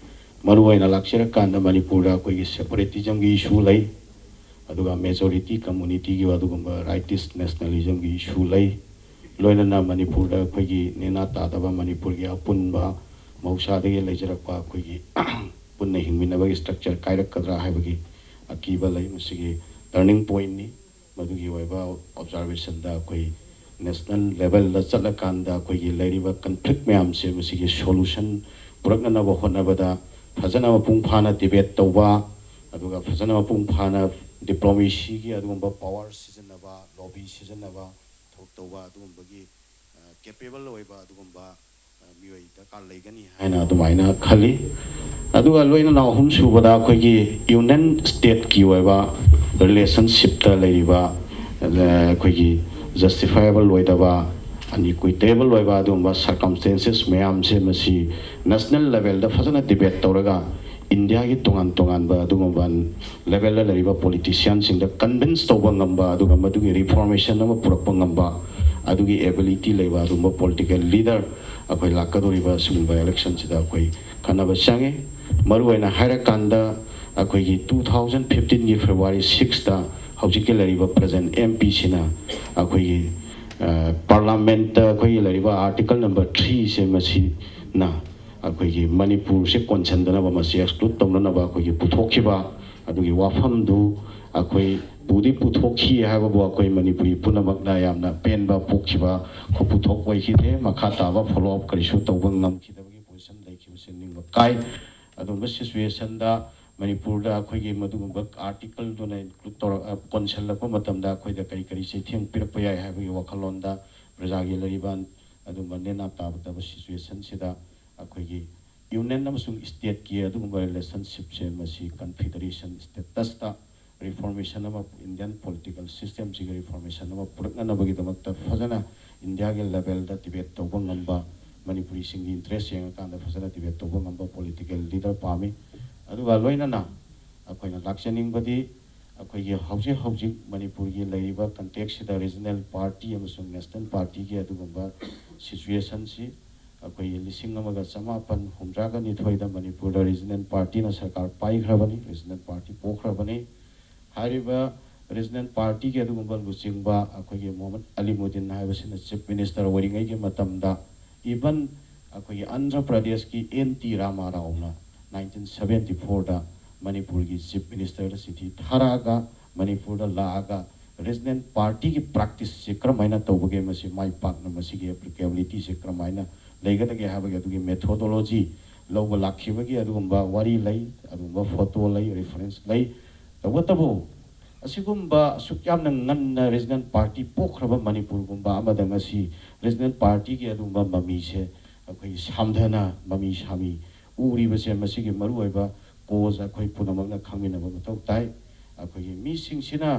ꯃꯔꯨꯑꯣꯏꯅ ꯂꯥꯛꯆꯔꯀꯥꯟꯗ ꯃꯅꯤꯄꯨꯔꯗ ꯑꯩꯈꯣꯏꯒꯤ ꯁꯦꯄꯔꯦꯇꯤꯖꯝꯒꯤ ꯏꯁꯨ ꯂꯩ, ꯑꯗꯨꯒ ꯃꯦꯖꯣꯔꯤꯇꯤ ꯀꯝꯃꯨꯅꯤꯇꯤꯒꯤ ꯑꯗꯨꯒꯨꯝꯕ ꯔꯥꯏꯇꯤꯁ ꯅꯦꯁꯅꯦꯂꯤꯖꯝꯒꯤ ꯏꯁꯨ ꯂꯩ꯫ ꯂꯣꯏꯅꯅ ꯃꯅꯤꯄꯨꯔꯗ ꯑꯩꯈꯣꯏꯒꯤ ꯅꯦꯅꯥ ꯇꯥꯗꯕ ꯃꯅꯤꯄꯨꯔꯒꯤ ꯑꯄꯨꯟꯕ ꯃꯍꯧꯁꯥꯗꯒꯤ ꯂꯩꯖꯔꯛꯄ ꯑꯩꯈꯣꯏꯒꯤ ꯄꯨꯟꯅ ꯍꯤꯡꯃꯤꯟꯅꯕꯒꯤ ꯁ꯭ꯇ꯭ꯔꯛꯆꯔ ꯀꯥꯏꯔꯛꯀꯗ꯭ꯔꯥ ꯍꯥꯏꯕꯒꯤ ꯑꯀꯤꯕ ꯂꯩ꯫ ꯃꯁꯤꯒꯤ ꯇꯔꯅꯤꯡ ꯄꯣꯏꯟꯅꯤ꯫ ꯃꯗꯨꯒꯤ ꯑꯣꯏꯕ ꯑꯣꯕꯖꯥꯔꯕꯦꯁꯟꯗ ꯑꯩꯈꯣꯏ ꯅꯦꯁꯅꯦꯜ ꯂꯦꯚꯦꯜꯗ ꯆꯠꯂꯀꯥꯟꯗ ꯑꯩꯈꯣꯏꯒꯤ ꯂꯩꯔꯤꯕ ꯀꯟꯐ꯭ꯂꯤꯛ ꯃꯌꯥꯝꯁꯦ ꯃꯁꯤꯒꯤ ꯁꯣꯂꯨꯁꯟ ꯄꯨꯔꯛꯅꯅꯕ ꯍꯣꯠꯅꯕꯗ ꯐꯖꯅ ꯃꯄꯨꯡ ꯐꯥꯅ ꯗꯤꯕꯦꯠ ꯇꯧꯕ, ꯑꯗꯨꯒ ꯐꯖꯅ ꯃꯄꯨꯡ ꯐꯥꯅ ꯗꯤꯄ꯭ꯂꯣꯃꯦꯁꯤꯒꯤ ꯑꯗꯨꯒꯨꯝꯕ ꯄꯥꯋꯔ ꯁꯤꯖꯤꯟꯅꯕ, ꯂꯣꯕꯤ ꯁꯤꯖꯤꯟꯅꯕ, ꯊꯕꯛ ꯇꯧꯕ ꯑꯗꯨꯒꯨꯝꯕꯒꯤ ꯀꯦꯄꯦꯕꯜ ꯑꯣꯏꯕ ꯑꯗꯨꯒꯨꯝꯕ ꯃꯤꯑꯣꯏ ꯗꯔꯀꯥꯔ ꯂꯩꯒꯅꯤ ꯍꯥꯏꯅ ꯑꯗꯨꯃꯥꯏꯅ ꯈꯜꯂꯤ꯫ ꯑꯗꯨꯒ ꯂꯣꯏꯅꯅ ꯑꯍꯨꯝ ꯁꯨꯕꯗ ꯑꯩꯈꯣꯏꯒꯤ ꯌꯨꯅꯤꯌꯟ ꯁ꯭ꯇꯦꯠꯀꯤ ꯑꯣꯏꯕ ꯔꯤꯂꯦꯁꯟꯁꯤꯞꯇ ꯂꯩꯔꯤꯕ ꯑꯩꯈꯣꯏꯒꯤ ꯖꯁꯇꯤꯐꯥꯏꯕꯜ ꯑꯣꯏꯗꯕ, ꯑꯟꯏꯀ꯭ꯋꯤꯇꯦꯕꯜ ꯑꯣꯏꯕ ꯑꯗꯨꯒꯨꯝꯕ ꯁꯔꯀꯝꯁꯇꯦꯟꯁꯦꯁ ꯃꯌꯥꯝꯁꯦ ꯃꯁꯤ ꯅꯦꯁꯅꯦꯜ ꯂꯦꯚꯦꯜꯗ ꯐꯖꯅ ꯗꯤꯕꯦꯠ ꯇꯧꯔꯒ ꯏꯟꯗꯤꯌꯥꯒꯤ ꯇꯣꯉꯥꯟ ꯇꯣꯉꯥꯟꯕ ꯑꯗꯨꯒꯨꯝꯕ ꯂꯦꯚꯦꯜꯗ ꯂꯩꯔꯤꯕ ꯄꯣꯂꯤꯇꯤꯁꯤꯌꯥꯟꯁꯤꯡꯗ ꯀꯟꯚꯤꯟꯁ ꯇꯧꯕ ꯉꯝꯕ, ꯑꯗꯨꯒ ꯃꯗꯨꯒꯤ ꯔꯤꯐꯣꯔꯃꯦꯁꯟ ꯑꯃ ꯄꯨꯔꯛꯄ ꯉꯝꯕ, ꯑꯗꯨꯒꯤ ꯑꯦꯕꯤꯂꯤꯇꯤ ꯂꯩꯕ ꯑꯗꯨꯒꯨꯝꯕ ꯄꯣꯂꯤꯇꯤꯀꯦꯜ ꯂꯤꯗꯔ ꯑꯩꯈꯣꯏ ꯂꯥꯛꯀꯗꯧꯔꯤꯕ ꯁꯤꯒꯨꯝꯕ ꯏꯂꯦꯛꯁꯟꯁꯤꯗ ꯑꯩꯈꯣꯏ ꯈꯟꯅꯕ ꯆꯪꯉꯤ꯫ ꯃꯔꯨꯑꯣꯏꯅ ꯍꯥꯏꯔꯀꯥꯟꯗ ꯑꯩꯈꯣꯏꯒꯤ ꯇꯨ ꯊꯥꯎꯖꯟ ꯐꯤꯐꯇꯤꯟꯒꯤ ꯐꯦꯕ꯭ꯔꯨꯋꯥꯔꯤ ꯁꯤꯛꯁꯇ ꯍꯧꯖꯤꯛꯀꯤ ꯂꯩꯔꯤꯕ ꯄ꯭ꯔꯖꯦꯟ ꯑꯦꯝ ꯄꯤꯁꯤꯅ ꯑꯩꯈꯣꯏꯒꯤ ꯄꯥꯔꯂꯥꯃꯦꯟꯠꯇ ꯑꯩꯈꯣꯏꯒꯤ ꯂꯩꯔꯤꯕ ꯑꯥꯔꯇꯤꯀꯜ ꯅꯝꯕꯔ ꯊ꯭ꯔꯤꯁꯦ ꯃꯁꯤꯅ ꯑꯩꯈꯣꯏꯒꯤ ꯃꯅꯤꯄꯨꯔꯁꯦ ꯀꯣꯟꯁꯤꯟꯗꯅꯕ, ꯃꯁꯤ ꯑꯦꯛꯁꯀ꯭ꯂꯨꯗ ꯇꯧꯅꯅꯕ ꯑꯩꯈꯣꯏꯒꯤ ꯄꯨꯊꯣꯛꯈꯤꯕ ꯑꯗꯨꯒꯤ ꯋꯥꯐꯝꯗꯨ ꯑꯩꯈꯣꯏ ꯄꯨꯗꯤ ꯄꯨꯊꯣꯛꯈꯤ ꯍꯥꯏꯕꯕꯨ ꯑꯩꯈꯣꯏ ꯃꯅꯤꯄꯨꯔꯤ ꯄꯨꯝꯅꯃꯛꯅ ꯌꯥꯝꯅ ꯄꯦꯟꯕ ꯄꯣꯛꯈꯤꯕ ꯄꯨꯊꯣꯛ ꯑꯣꯏꯈꯤꯗꯦ꯫ ꯃꯈꯥ ꯇꯥꯕ ꯐꯣꯂꯣ ꯑꯞ ꯀꯔꯤꯁꯨ ꯇꯧꯕ ꯉꯝꯈꯤꯗꯕꯒꯤ ꯄꯣꯖꯤꯁꯟ ꯂꯩꯈꯤꯕꯁꯦ ꯅꯤꯡꯕ ꯀꯥꯏ꯫ ꯑꯗꯨꯒꯨꯝꯕ ꯁꯤꯆꯨꯋꯦꯁꯟꯗ ꯃꯅꯤꯄꯨꯔꯗ ꯑꯩꯈꯣꯏꯒꯤ ꯃꯗꯨꯒꯨꯝꯕ ꯑꯥꯔꯇꯤꯀꯜꯗꯨꯅ ꯏꯟꯀ꯭ꯂꯨꯗ ꯇꯧꯔꯛ ꯀꯣꯟꯁꯤꯜꯂꯛꯄ ꯃꯇꯝꯗ ꯑꯩꯈꯣꯏꯗ ꯀꯔꯤ ꯀꯔꯤ ꯆꯩꯊꯦꯡ ꯄꯤꯔꯛꯄ ꯌꯥꯏ ꯍꯥꯏꯕꯒꯤ ꯋꯥꯈꯜꯂꯣꯟꯗ ꯄ꯭ꯔꯖꯥꯒꯤ ꯂꯩꯔꯤꯕ ꯑꯗꯨꯒꯨꯝꯕ ꯅꯦꯅꯥ ꯇꯥꯕ ꯁꯤꯆꯨꯋꯦꯁꯟꯁꯤꯗ ꯑꯩꯈꯣꯏꯒꯤ ꯌꯨꯅꯤꯌꯟ ꯑꯃꯁꯨꯡ ꯁ꯭ꯇꯦꯠꯀꯤ ꯑꯗꯨꯒꯨꯝꯕ ꯔꯤꯂꯦꯁꯟꯁꯤꯞꯁꯦ ꯃꯁꯤ ꯀꯟꯐꯤꯗꯔꯦꯁꯟ ꯁ꯭ꯇꯦꯇꯁꯇ ꯔꯤꯐꯣꯔꯃꯦꯁꯟ ꯑꯃ, ꯏꯟꯗꯤꯌꯟ ꯄꯣꯂꯤꯇꯤꯀꯦꯜ ꯁꯤꯁꯇꯦꯝꯁꯤꯒꯤ ꯔꯤꯐꯣꯔꯃꯦꯁꯟ ꯑꯃ ꯄꯨꯔꯛꯅꯅꯕꯒꯤꯗꯃꯛꯇ ꯐꯖꯅ ꯏꯟꯗꯤꯌꯥꯒꯤ ꯂꯦꯚꯦꯜꯗ ꯗꯤꯕꯦꯠ ꯇꯧꯕ ꯉꯝꯕ, ꯃꯅꯤꯄꯨꯔꯤꯁꯤꯡꯒꯤ ꯏꯟꯇꯔꯦꯁ ꯌꯦꯡꯉꯀꯥꯟꯗ ꯐꯖꯅ ꯗꯤꯕꯦꯠ ꯇꯧꯕ ꯉꯝꯕ ꯄꯣꯂꯤꯇꯤꯀꯦꯜ ꯂꯤꯗꯔ ꯄꯥꯝꯃꯤ꯫ ꯑꯗꯨꯒ ꯂꯣꯏꯅꯅ ꯑꯩꯈꯣꯏꯅ ꯂꯥꯛꯆꯅꯤꯡꯕꯗꯤ ꯑꯩꯈꯣꯏꯒꯤ ꯍꯧꯖꯤꯛ ꯍꯧꯖꯤꯛ ꯃꯅꯤꯄꯨꯔꯒꯤ ꯂꯩꯔꯤꯕ ꯀꯟꯇꯦꯛꯁꯁꯤꯗ ꯔꯤꯖꯅꯦꯜ ꯄꯥꯔꯇꯤ ꯑꯃꯁꯨꯡ ꯅꯦꯁꯅꯦꯜ ꯄꯥꯔꯇꯤꯒꯤ ꯑꯗꯨꯒꯨꯝꯕ ꯁꯤꯆꯨꯋꯦꯁꯟꯁꯤ ꯑꯩꯈꯣꯏꯒꯤ ꯂꯤꯁꯤꯡ ꯑꯃꯒ ꯆꯃꯥꯄꯟ ꯍꯨꯝꯗ꯭ꯔꯥꯒ ꯅꯤꯊꯣꯏꯗ ꯃꯅꯤꯄꯨꯔꯗ ꯔꯤꯖꯅꯦꯜ ꯄꯥꯔꯇꯤꯅ ꯁꯔꯀꯥꯔ ꯄꯥꯏꯈ꯭ꯔꯕꯅꯤ, ꯔꯤꯖꯅꯦꯜ ꯄꯥꯔꯇꯤ ꯄꯣꯛꯈ꯭ꯔꯕꯅꯤ꯫ ꯍꯥꯏꯔꯤꯕ ꯔꯤꯖꯅꯦꯜ ꯄꯥꯔꯇꯤꯒꯤ ꯑꯗꯨꯒꯨꯝꯕ ꯂꯨꯆꯤꯡꯕ ꯑꯩꯈꯣꯏꯒꯤ ꯃꯣꯍꯃꯗ ꯑꯂꯤꯃꯨꯗꯤꯟ ꯍꯥꯏꯕꯁꯤꯅ ꯆꯤꯐ ꯃꯤꯅꯤꯁꯇꯔ ꯑꯣꯏꯔꯤꯉꯩꯒꯤ ꯃꯇꯝꯗ, ꯏꯚꯟ ꯑꯩꯈꯣꯏꯒꯤ ꯑꯟꯙ꯭ꯔ ꯄ꯭ꯔꯗꯦꯁꯀꯤ ꯑꯦꯟ ꯇꯤ ꯔꯥꯃꯥꯔꯥꯎꯅ ꯅꯥꯏꯟꯇꯤꯟ ꯁꯚꯦꯟꯇꯤ ꯐꯣꯔꯗ ꯃꯅꯤꯄꯨꯔꯒꯤ ꯆꯤꯐ ꯃꯤꯅꯤꯁꯇꯔꯗ ꯆꯤꯊꯤ ꯊꯥꯔꯛꯑꯒ ꯃꯅꯤꯄꯨꯔꯗ ꯂꯥꯛꯑꯒ ꯔꯤꯖꯅꯦꯜ ꯄꯥꯔꯇꯤꯒꯤ ꯄ꯭ꯔꯥꯛꯇꯤꯁꯁꯦ ꯀꯔꯝꯍꯥꯏꯅ ꯇꯧꯕꯒꯦ, ꯃꯁꯤ ꯃꯥꯏ ꯄꯥꯛꯅ ꯃꯁꯤꯒꯤ ꯑꯦꯄ꯭ꯂꯤꯀꯦꯕꯤꯂꯤꯇꯤꯁꯦ ꯀꯔꯝꯍꯥꯏꯅ ꯂꯩꯒꯗꯒꯦ ꯍꯥꯏꯕꯒꯤ ꯑꯗꯨꯒꯤ ꯃꯦꯊꯣꯗꯣꯂꯣꯖꯤ ꯂꯧꯕ ꯂꯥꯛꯈꯤꯕꯒꯤ ꯑꯗꯨꯒꯨꯝꯕ ꯋꯥꯔꯤ ꯂꯩ, ꯑꯗꯨꯒꯨꯝꯕ ꯐꯣꯇꯣ ꯂꯩ, ꯔꯤꯐꯔꯦꯟꯁ ꯂꯩ꯫ ꯇꯧꯕꯇꯕꯨ ꯑꯁꯤꯒꯨꯝꯕ ꯑꯁꯨꯛ ꯌꯥꯝꯅ ꯉꯟꯅ ꯔꯤꯖꯅꯦꯜ ꯄꯥꯔꯇꯤ ꯄꯣꯛꯈ꯭ꯔꯕ ꯃꯅꯤꯄꯨꯔꯒꯨꯝꯕ ꯑꯃꯗ ꯉꯁꯤ ꯔꯤꯖꯅꯦꯜ ꯄꯥꯔꯇꯤꯒꯤ ꯑꯗꯨꯒꯨꯝꯕ ꯃꯃꯤꯁꯦ ꯑꯩꯈꯣꯏꯒꯤ ꯁꯥꯝꯊꯅ ꯃꯃꯤ ꯁꯥꯃꯤ ꯎꯔꯤꯕꯁꯦ ꯃꯁꯤꯒꯤ ꯃꯔꯨꯑꯣꯏꯕ ꯀꯣꯖ ꯑꯩꯈꯣꯏ ꯄꯨꯝꯅꯃꯛꯅ ꯈꯪꯃꯤꯟꯅꯕ ꯃꯊꯧ ꯇꯥꯏ꯫ ꯑꯩꯈꯣꯏꯒꯤ ꯃꯤꯁꯤꯡꯁꯤꯅ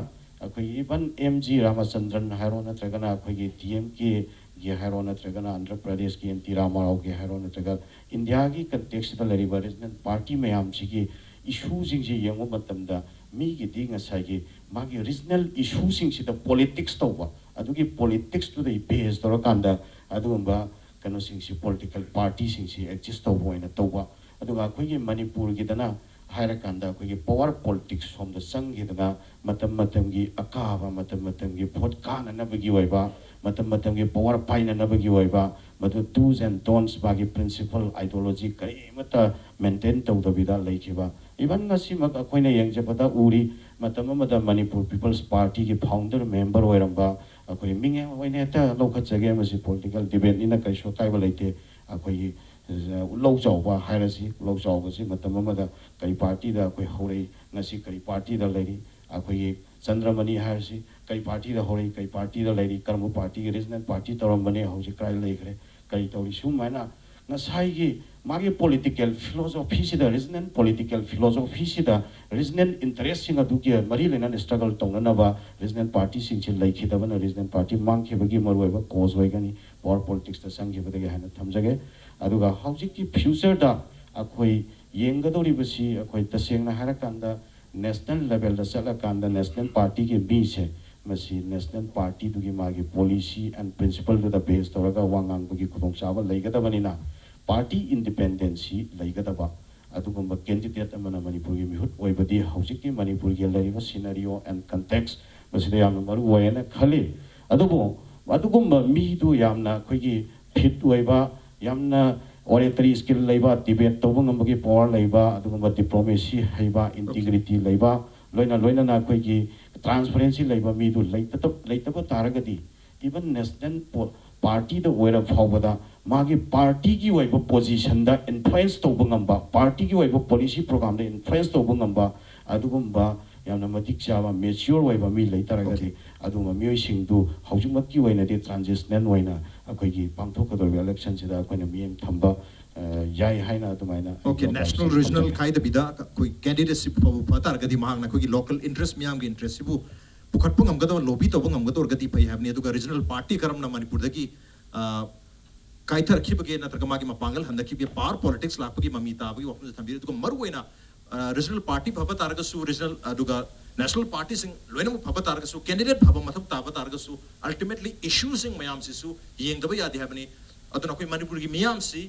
ꯑꯩꯈꯣꯏꯒꯤ ꯏꯚꯟ ꯑꯦꯝ ꯖꯤ ꯔꯥꯃꯆꯟꯗ꯭ꯔꯟ ꯍꯥꯏꯔꯣ, ꯅꯠꯇ꯭ꯔꯒꯅ ꯑꯩꯈꯣꯏꯒꯤ ꯗꯤ ꯑꯦꯝ ꯀꯦꯒꯤ ꯍꯥꯏꯔꯣ, ꯅꯠꯇ꯭ꯔꯒꯅ ꯑꯟꯙ꯭ꯔ ꯄ꯭ꯔꯗꯦꯁꯀꯤ ꯑꯦꯟ ꯇꯤ ꯔꯥꯃꯥꯔꯥꯎꯒꯤ ꯍꯥꯏꯔꯣ, ꯅꯠꯇ꯭ꯔꯒ ꯏꯟꯗꯤꯌꯥꯒꯤ ꯀꯟꯇꯦꯛꯁꯇ ꯂꯩꯔꯤꯕ ꯔꯤꯖꯅꯦꯜ ꯄꯥꯔꯇꯤ ꯃꯌꯥꯝꯁꯤꯒꯤ ꯏꯁꯨꯁꯤꯡꯁꯤ ꯌꯦꯡꯕ ꯃꯇꯝꯗ ꯃꯤꯒꯤꯗꯤ ꯉꯁꯥꯏꯒꯤ ꯃꯥꯒꯤ ꯔꯤꯖꯅꯦꯜ ꯏꯁꯨꯁꯤꯡꯁꯤꯗ ꯄꯣꯂꯤꯇꯤꯛꯁ ꯇꯧꯕ, ꯑꯗꯨꯒꯤ ꯄꯣꯂꯤꯇꯤꯛꯁꯇꯨꯗ ꯕꯦꯖ ꯇꯧꯔꯀꯥꯟꯗ ꯑꯗꯨꯒꯨꯝꯕ ꯀꯩꯅꯣꯁꯤꯡꯁꯤ, ꯄꯣꯂꯤꯇꯤꯀꯦꯜ ꯄꯥꯔꯇꯤꯁꯤꯡꯁꯤ ꯑꯦꯛꯖꯤꯁ ꯇꯧꯕ ꯑꯣꯏꯅ ꯇꯧꯕ꯫ ꯑꯗꯨꯒ ꯑꯩꯈꯣꯏꯒꯤ ꯃꯅꯤꯄꯨꯔꯒꯤꯗꯅ ꯍꯥꯏꯔꯀꯥꯟꯗ ꯑꯩꯈꯣꯏꯒꯤ ꯄꯋꯥꯔ ꯄꯣꯂꯤꯇꯤꯛꯁ ꯁꯣꯝꯗ ꯆꯪꯈꯤꯗꯅ ꯃꯇꯝ ꯃꯇꯝꯒꯤ ꯑꯀꯥꯕ, ꯃꯇꯝ ꯃꯇꯝꯒꯤ ꯚꯣꯠ ꯀꯥꯅꯅꯕꯒꯤ ꯑꯣꯏꯕ, ꯃꯇꯝ ꯃꯇꯝꯒꯤ ꯄꯋꯥꯔ ꯄꯥꯏꯅꯅꯕꯒꯤ ꯑꯣꯏꯕ, ꯃꯗꯨ ꯗꯨꯁ ꯑꯦꯟ ꯗꯣꯟꯁ, ꯃꯥꯒꯤ ꯄ꯭ꯔꯤꯟꯁꯤꯄꯜ, ꯑꯥꯏꯗꯤꯌꯣꯂꯣꯖꯤ ꯀꯔꯤꯃꯠꯇ ꯃꯦꯟꯇꯦꯟ ꯇꯧꯗꯕꯤꯗ ꯂꯩꯈꯤꯕ꯫ ꯏꯚꯟ ꯉꯁꯤꯃꯛ ꯑꯩꯈꯣꯏꯅ ꯌꯦꯡꯖꯕꯗ ꯎꯔꯤ, ꯃꯇꯝ ꯑꯃꯗ ꯃꯅꯤꯄꯨꯔ ꯄꯤꯄꯜꯁ ꯄꯥꯔꯇꯤꯒꯤ ꯐꯥꯎꯟꯗꯔ ꯃꯦꯝꯕꯔ ꯑꯣꯏꯔꯝꯕ ꯑꯩꯈꯣꯏ ꯃꯤꯡ ꯑꯣꯏꯅ ꯍꯦꯛꯇ ꯂꯧꯈꯠꯆꯒꯦ, ꯃꯁꯤ ꯄꯣꯂꯤꯇꯤꯀꯦꯜ ꯗꯤꯕꯦꯠꯅꯤꯅ ꯀꯩꯁꯨ ꯑꯀꯥꯏꯕ ꯂꯩꯇꯦ꯫ ꯑꯩꯈꯣꯏꯒꯤ ꯎꯂꯧ ꯆꯥꯎꯕ ꯍꯥꯏꯔꯁꯤ, ꯎꯂꯧ ꯆꯥꯎꯕꯁꯤ ꯃꯇꯝ ꯑꯃꯗ ꯀꯔꯤ ꯄꯥꯔꯇꯤꯗ ꯑꯩꯈꯣꯏ ꯍꯧꯔꯛꯏ, ꯉꯁꯤ ꯀꯔꯤ ꯄꯥꯔꯇꯤꯗ ꯂꯩꯔꯤ, ꯑꯩꯈꯣꯏꯒꯤ ꯆꯟꯗ꯭ꯔꯃꯅꯤ ꯍꯥꯏꯔꯁꯤ ꯀꯔꯤ ꯄꯥꯔꯇꯤꯗ ꯍꯧꯔꯛꯏ, ꯀꯔꯤ ꯄꯥꯔꯇꯤꯗ ꯂꯩꯔꯤ, ꯀꯔꯝꯕ ꯄꯥꯔꯇꯤꯒꯤ ꯔꯤꯖꯅꯦꯜ ꯄꯥꯔꯇꯤ ꯇꯧꯔꯝꯕꯅꯦ, ꯍꯧꯖꯤꯛ ꯀꯗꯥꯏ ꯂꯩꯈ꯭ꯔꯦ, ꯀꯔꯤ ꯇꯧꯔꯤ, ꯁꯨꯃꯥꯏꯅ ꯉꯁꯥꯏꯒꯤ ꯃꯥꯒꯤ ꯄꯣꯂꯤꯇꯤꯀꯦꯜ ꯐꯤꯂꯣꯁꯣꯐꯤꯁꯤꯗ, ꯔꯤꯖꯅꯦꯜ ꯄꯣꯂꯤꯇꯤꯀꯦꯜ ꯐꯤꯂꯣꯁꯣꯐꯤꯁꯤꯗ ꯔꯤꯖꯅꯦꯜ ꯏꯟꯇꯔꯦꯁꯁꯤꯡ ꯑꯗꯨꯒꯤ ꯃꯔꯤ ꯂꯩꯅꯅ ꯁ꯭ꯇ꯭ꯔꯒꯜ ꯇꯧꯅꯅꯕ ꯔꯤꯖꯅꯦꯜ ꯄꯥꯔꯇꯤꯁꯤꯡꯁꯤ ꯂꯩꯈꯤꯗꯕꯅ ꯔꯤꯖꯅꯦꯜ ꯄꯥꯔꯇꯤ ꯃꯥꯡꯈꯤꯕꯒꯤ ꯃꯔꯨꯑꯣꯏꯕ ꯀꯣꯖ ꯑꯣꯏꯒꯅꯤ ꯄꯋꯥꯔ ꯄꯣꯂꯤꯇꯤꯛꯁꯇ ꯆꯪꯈꯤꯕꯗꯒꯤ ꯍꯥꯏꯅ ꯊꯝꯖꯒꯦ꯫ ꯑꯗꯨꯒ ꯍꯧꯖꯤꯛꯀꯤ ꯐ꯭ꯌꯨꯆꯔꯗ ꯑꯩꯈꯣꯏ ꯌꯦꯡꯒꯗꯧꯔꯤꯕꯁꯤ, ꯑꯩꯈꯣꯏ ꯇꯁꯦꯡꯅ ꯍꯥꯏꯔꯀꯥꯟꯗ ꯅꯦꯁꯅꯦꯜ ꯂꯦꯚꯦꯜꯗ ꯆꯠꯂꯀꯥꯟꯗ ꯅꯦꯁꯅꯦꯜ ꯄꯥꯔꯇꯤꯒꯤ ꯃꯤꯁꯦ, ꯃꯁꯤ ꯅꯦꯁꯅꯦꯜ ꯄꯥꯔꯇꯤꯗꯨꯒꯤ ꯃꯥꯒꯤ ꯄꯣꯂꯤꯁꯤ ꯑꯦꯟ ꯄ꯭ꯔꯤꯟꯁꯤꯄꯜꯗꯨꯗ ꯕꯦꯁ ꯇꯧꯔꯒ ꯋꯥ ꯉꯥꯡꯕꯒꯤ ꯈꯨꯗꯣꯡꯆꯥꯕ ꯂꯩꯒꯗꯕꯅꯤꯅ, ꯄꯥꯔꯇꯤ ꯏꯟꯗꯤꯄꯦꯟꯗꯦꯟꯁꯤ ꯂꯩꯒꯗꯕ ꯑꯗꯨꯒꯨꯝꯕ ꯀꯦꯟꯗꯤꯗꯦꯠ ꯑꯃꯅ ꯃꯅꯤꯄꯨꯔꯒꯤ ꯃꯤꯍꯨꯠ ꯑꯣꯏꯕꯗꯤ ꯍꯧꯖꯤꯛꯀꯤ ꯃꯅꯤꯄꯨꯔꯒꯤ ꯂꯩꯔꯤꯕ ꯁꯤꯅꯔꯤꯑꯣ ꯑꯦꯟ ꯀꯟꯇꯦꯛꯁ ꯃꯁꯤꯗ ꯌꯥꯝꯅ ꯃꯔꯨ ꯑꯣꯏꯌꯦꯅ ꯈꯜꯂꯤ꯫ ꯑꯗꯨꯕꯨ ꯑꯗꯨꯒꯨꯝꯕ ꯃꯤꯗꯨ ꯌꯥꯝꯅ ꯑꯩꯈꯣꯏꯒꯤ ꯐꯤꯠ ꯑꯣꯏꯕ, ꯌꯥꯝꯅ ꯑꯣꯔꯦꯇꯔꯤ ꯁ꯭ꯀꯤꯜ ꯂꯩꯕ, ꯗꯤꯕꯦꯠ ꯇꯧꯕ ꯉꯝꯕꯒꯤ ꯄꯋꯥꯔ ꯂꯩꯕ, ꯑꯗꯨꯒꯨꯝꯕ ꯗꯤꯄ꯭ꯂꯣꯃꯦꯁꯤ ꯍꯩꯕ, ꯏꯟꯇꯤꯒ꯭ꯔꯤꯇꯤ ꯂꯩꯕ, ꯂꯣꯏꯅ ꯂꯣꯏꯅꯅ ꯑꯩꯈꯣꯏꯒꯤ ꯇ꯭ꯔꯥꯟꯁꯄꯔꯦꯟꯁꯤ ꯂꯩꯕ ꯃꯤꯗꯨ ꯂꯩꯇ-, ꯂꯩꯇꯕ ꯇꯥꯔꯒꯗꯤ, ꯏꯚꯟ ꯅꯦꯁꯅꯦꯜ ꯄꯣ-, ꯄꯥꯔꯇꯤꯗ ꯑꯣꯏꯔ ꯐꯥꯎꯕꯗ ꯃꯥꯒꯤ ꯄꯥꯔꯇꯤꯒꯤ ꯑꯣꯏꯕ ꯄꯣꯖꯤꯁꯟꯗ ꯏꯟꯐ꯭ꯂꯨꯌꯦꯟꯁ ꯇꯧꯕ ꯉꯝꯕ, ꯄꯥꯔꯇꯤꯒꯤ ꯑꯣꯏꯕ ꯄꯣꯂꯤꯁꯤ ꯄ꯭ꯔꯣꯒ꯭ꯔꯥꯝꯗ ꯏꯟꯐ꯭ꯂꯨꯌꯦꯟꯁ ꯇꯧꯕ ꯉꯝꯕ, ꯑꯗꯨꯒꯨꯝꯕ ꯌꯥꯝꯅ ꯃꯇꯤꯛ ꯆꯥꯕ, ꯃꯦꯆ꯭ꯌꯣꯔ ꯑꯣꯏꯕ ꯃꯤ ꯂꯩ ꯇꯥꯔꯒꯗꯤ, ꯑꯗꯨꯒꯨꯝꯕ ꯃꯤꯑꯣꯏꯁꯤꯡꯗꯨ ꯍꯧꯖꯤꯛꯃꯛꯀꯤ ꯑꯣꯏꯅꯗꯤ ꯇ꯭ꯔꯥꯟꯖꯤꯁꯅꯦꯜ ꯑꯣꯏꯅ ꯑꯩꯈꯣꯏꯒꯤ ꯄꯥꯡꯊꯣꯛꯀꯗꯧꯔꯤꯕ ꯏꯂꯦꯛꯁꯟꯁꯤꯗ ꯑꯩꯈꯣꯏꯅ ꯃꯤꯠꯌꯦꯡ ꯊꯝꯕ, ꯑ, ꯌꯥꯏ ꯍꯥꯏꯅ ꯑꯗꯨꯃꯥꯏꯅ ꯑꯩ ꯑꯣꯀꯦ, ꯅꯦꯁꯅꯦꯜ ꯔꯤꯖꯅꯦꯜ ꯊꯝꯖꯒꯦ꯫ ꯈꯥꯏꯗꯕꯤꯗ ꯑꯩꯈꯣꯏ ꯀꯦꯟꯗꯤꯗꯦꯠꯁꯤ ꯐꯕ ꯐ ꯇꯥꯔꯒꯗꯤ ꯃꯍꯥꯛꯅ ꯑꯩꯈꯣꯏꯒꯤ ꯂꯣꯀꯦꯜ ꯏꯟꯇꯔꯦꯁ ꯃꯤꯌꯥꯝꯒꯤ ꯏꯟꯇꯔꯦꯁꯁꯤꯕꯨ ꯄꯨꯈꯠꯄ ꯉꯝꯒꯗꯕ, ꯂꯣꯕꯤ ꯇꯧꯕ ꯉꯝꯒꯗꯧꯔꯒꯗꯤ ꯐꯩ ꯍꯥꯏꯕꯅꯤ꯫ ꯑꯗꯨꯒ ꯔꯤꯖꯅꯦꯜ ꯄꯥꯔꯇꯤ ꯀꯔꯝꯅ ꯃꯅꯤꯄꯨꯔꯗꯒꯤ, ꯑ, ꯀꯥꯏꯊꯔꯛꯈꯤꯕꯒꯦ ꯅꯠꯇ꯭ꯔꯒ ꯃꯥꯒꯤ ꯃꯄꯥꯡꯒꯜ ꯍꯟꯊꯈꯤꯕꯒꯦ, ꯄꯥꯋꯔ ꯄꯣꯂꯤꯇꯤꯛꯁ ꯂꯥꯛꯄꯒꯤ ꯃꯃꯤ ꯇꯥꯕꯒꯤ ꯋꯥꯐꯝꯁꯦ ꯊꯝꯕꯤꯔꯤ꯫ ꯑꯗꯨꯒ ꯃꯔꯨꯑꯣꯏꯅ, ꯑ, ꯔꯤꯖꯅꯦꯜ ꯄꯥꯔꯇꯤ ꯐꯕ ꯇꯥꯔꯒꯁꯨ, ꯔꯤꯖꯅꯦꯜ, ꯑꯗꯨꯒ ꯅꯦꯁꯅꯦꯜ ꯄꯥꯔꯇꯤꯁꯤꯡ ꯂꯣꯏꯅꯃꯛ ꯐꯕ ꯇꯥꯔꯒꯁꯨ, ꯀꯦꯟꯗꯤꯗꯦꯠ ꯐꯕ ꯃꯊꯧ ꯇꯥꯕ ꯇꯥꯔꯒꯁꯨ, ꯑꯜꯇꯤꯃꯦꯠꯂꯤ ꯏꯁꯨꯁꯤꯡ ꯃꯌꯥꯝꯁꯤꯁꯨ ꯌꯦꯡꯗꯕ ꯌꯥꯗꯦ ꯍꯥꯏꯕꯅꯤ꯫ ꯑꯗꯨꯅ ꯑꯩꯈꯣꯏ ꯃꯅꯤꯄꯨꯔꯒꯤ ꯃꯤꯌꯥꯝꯁꯤ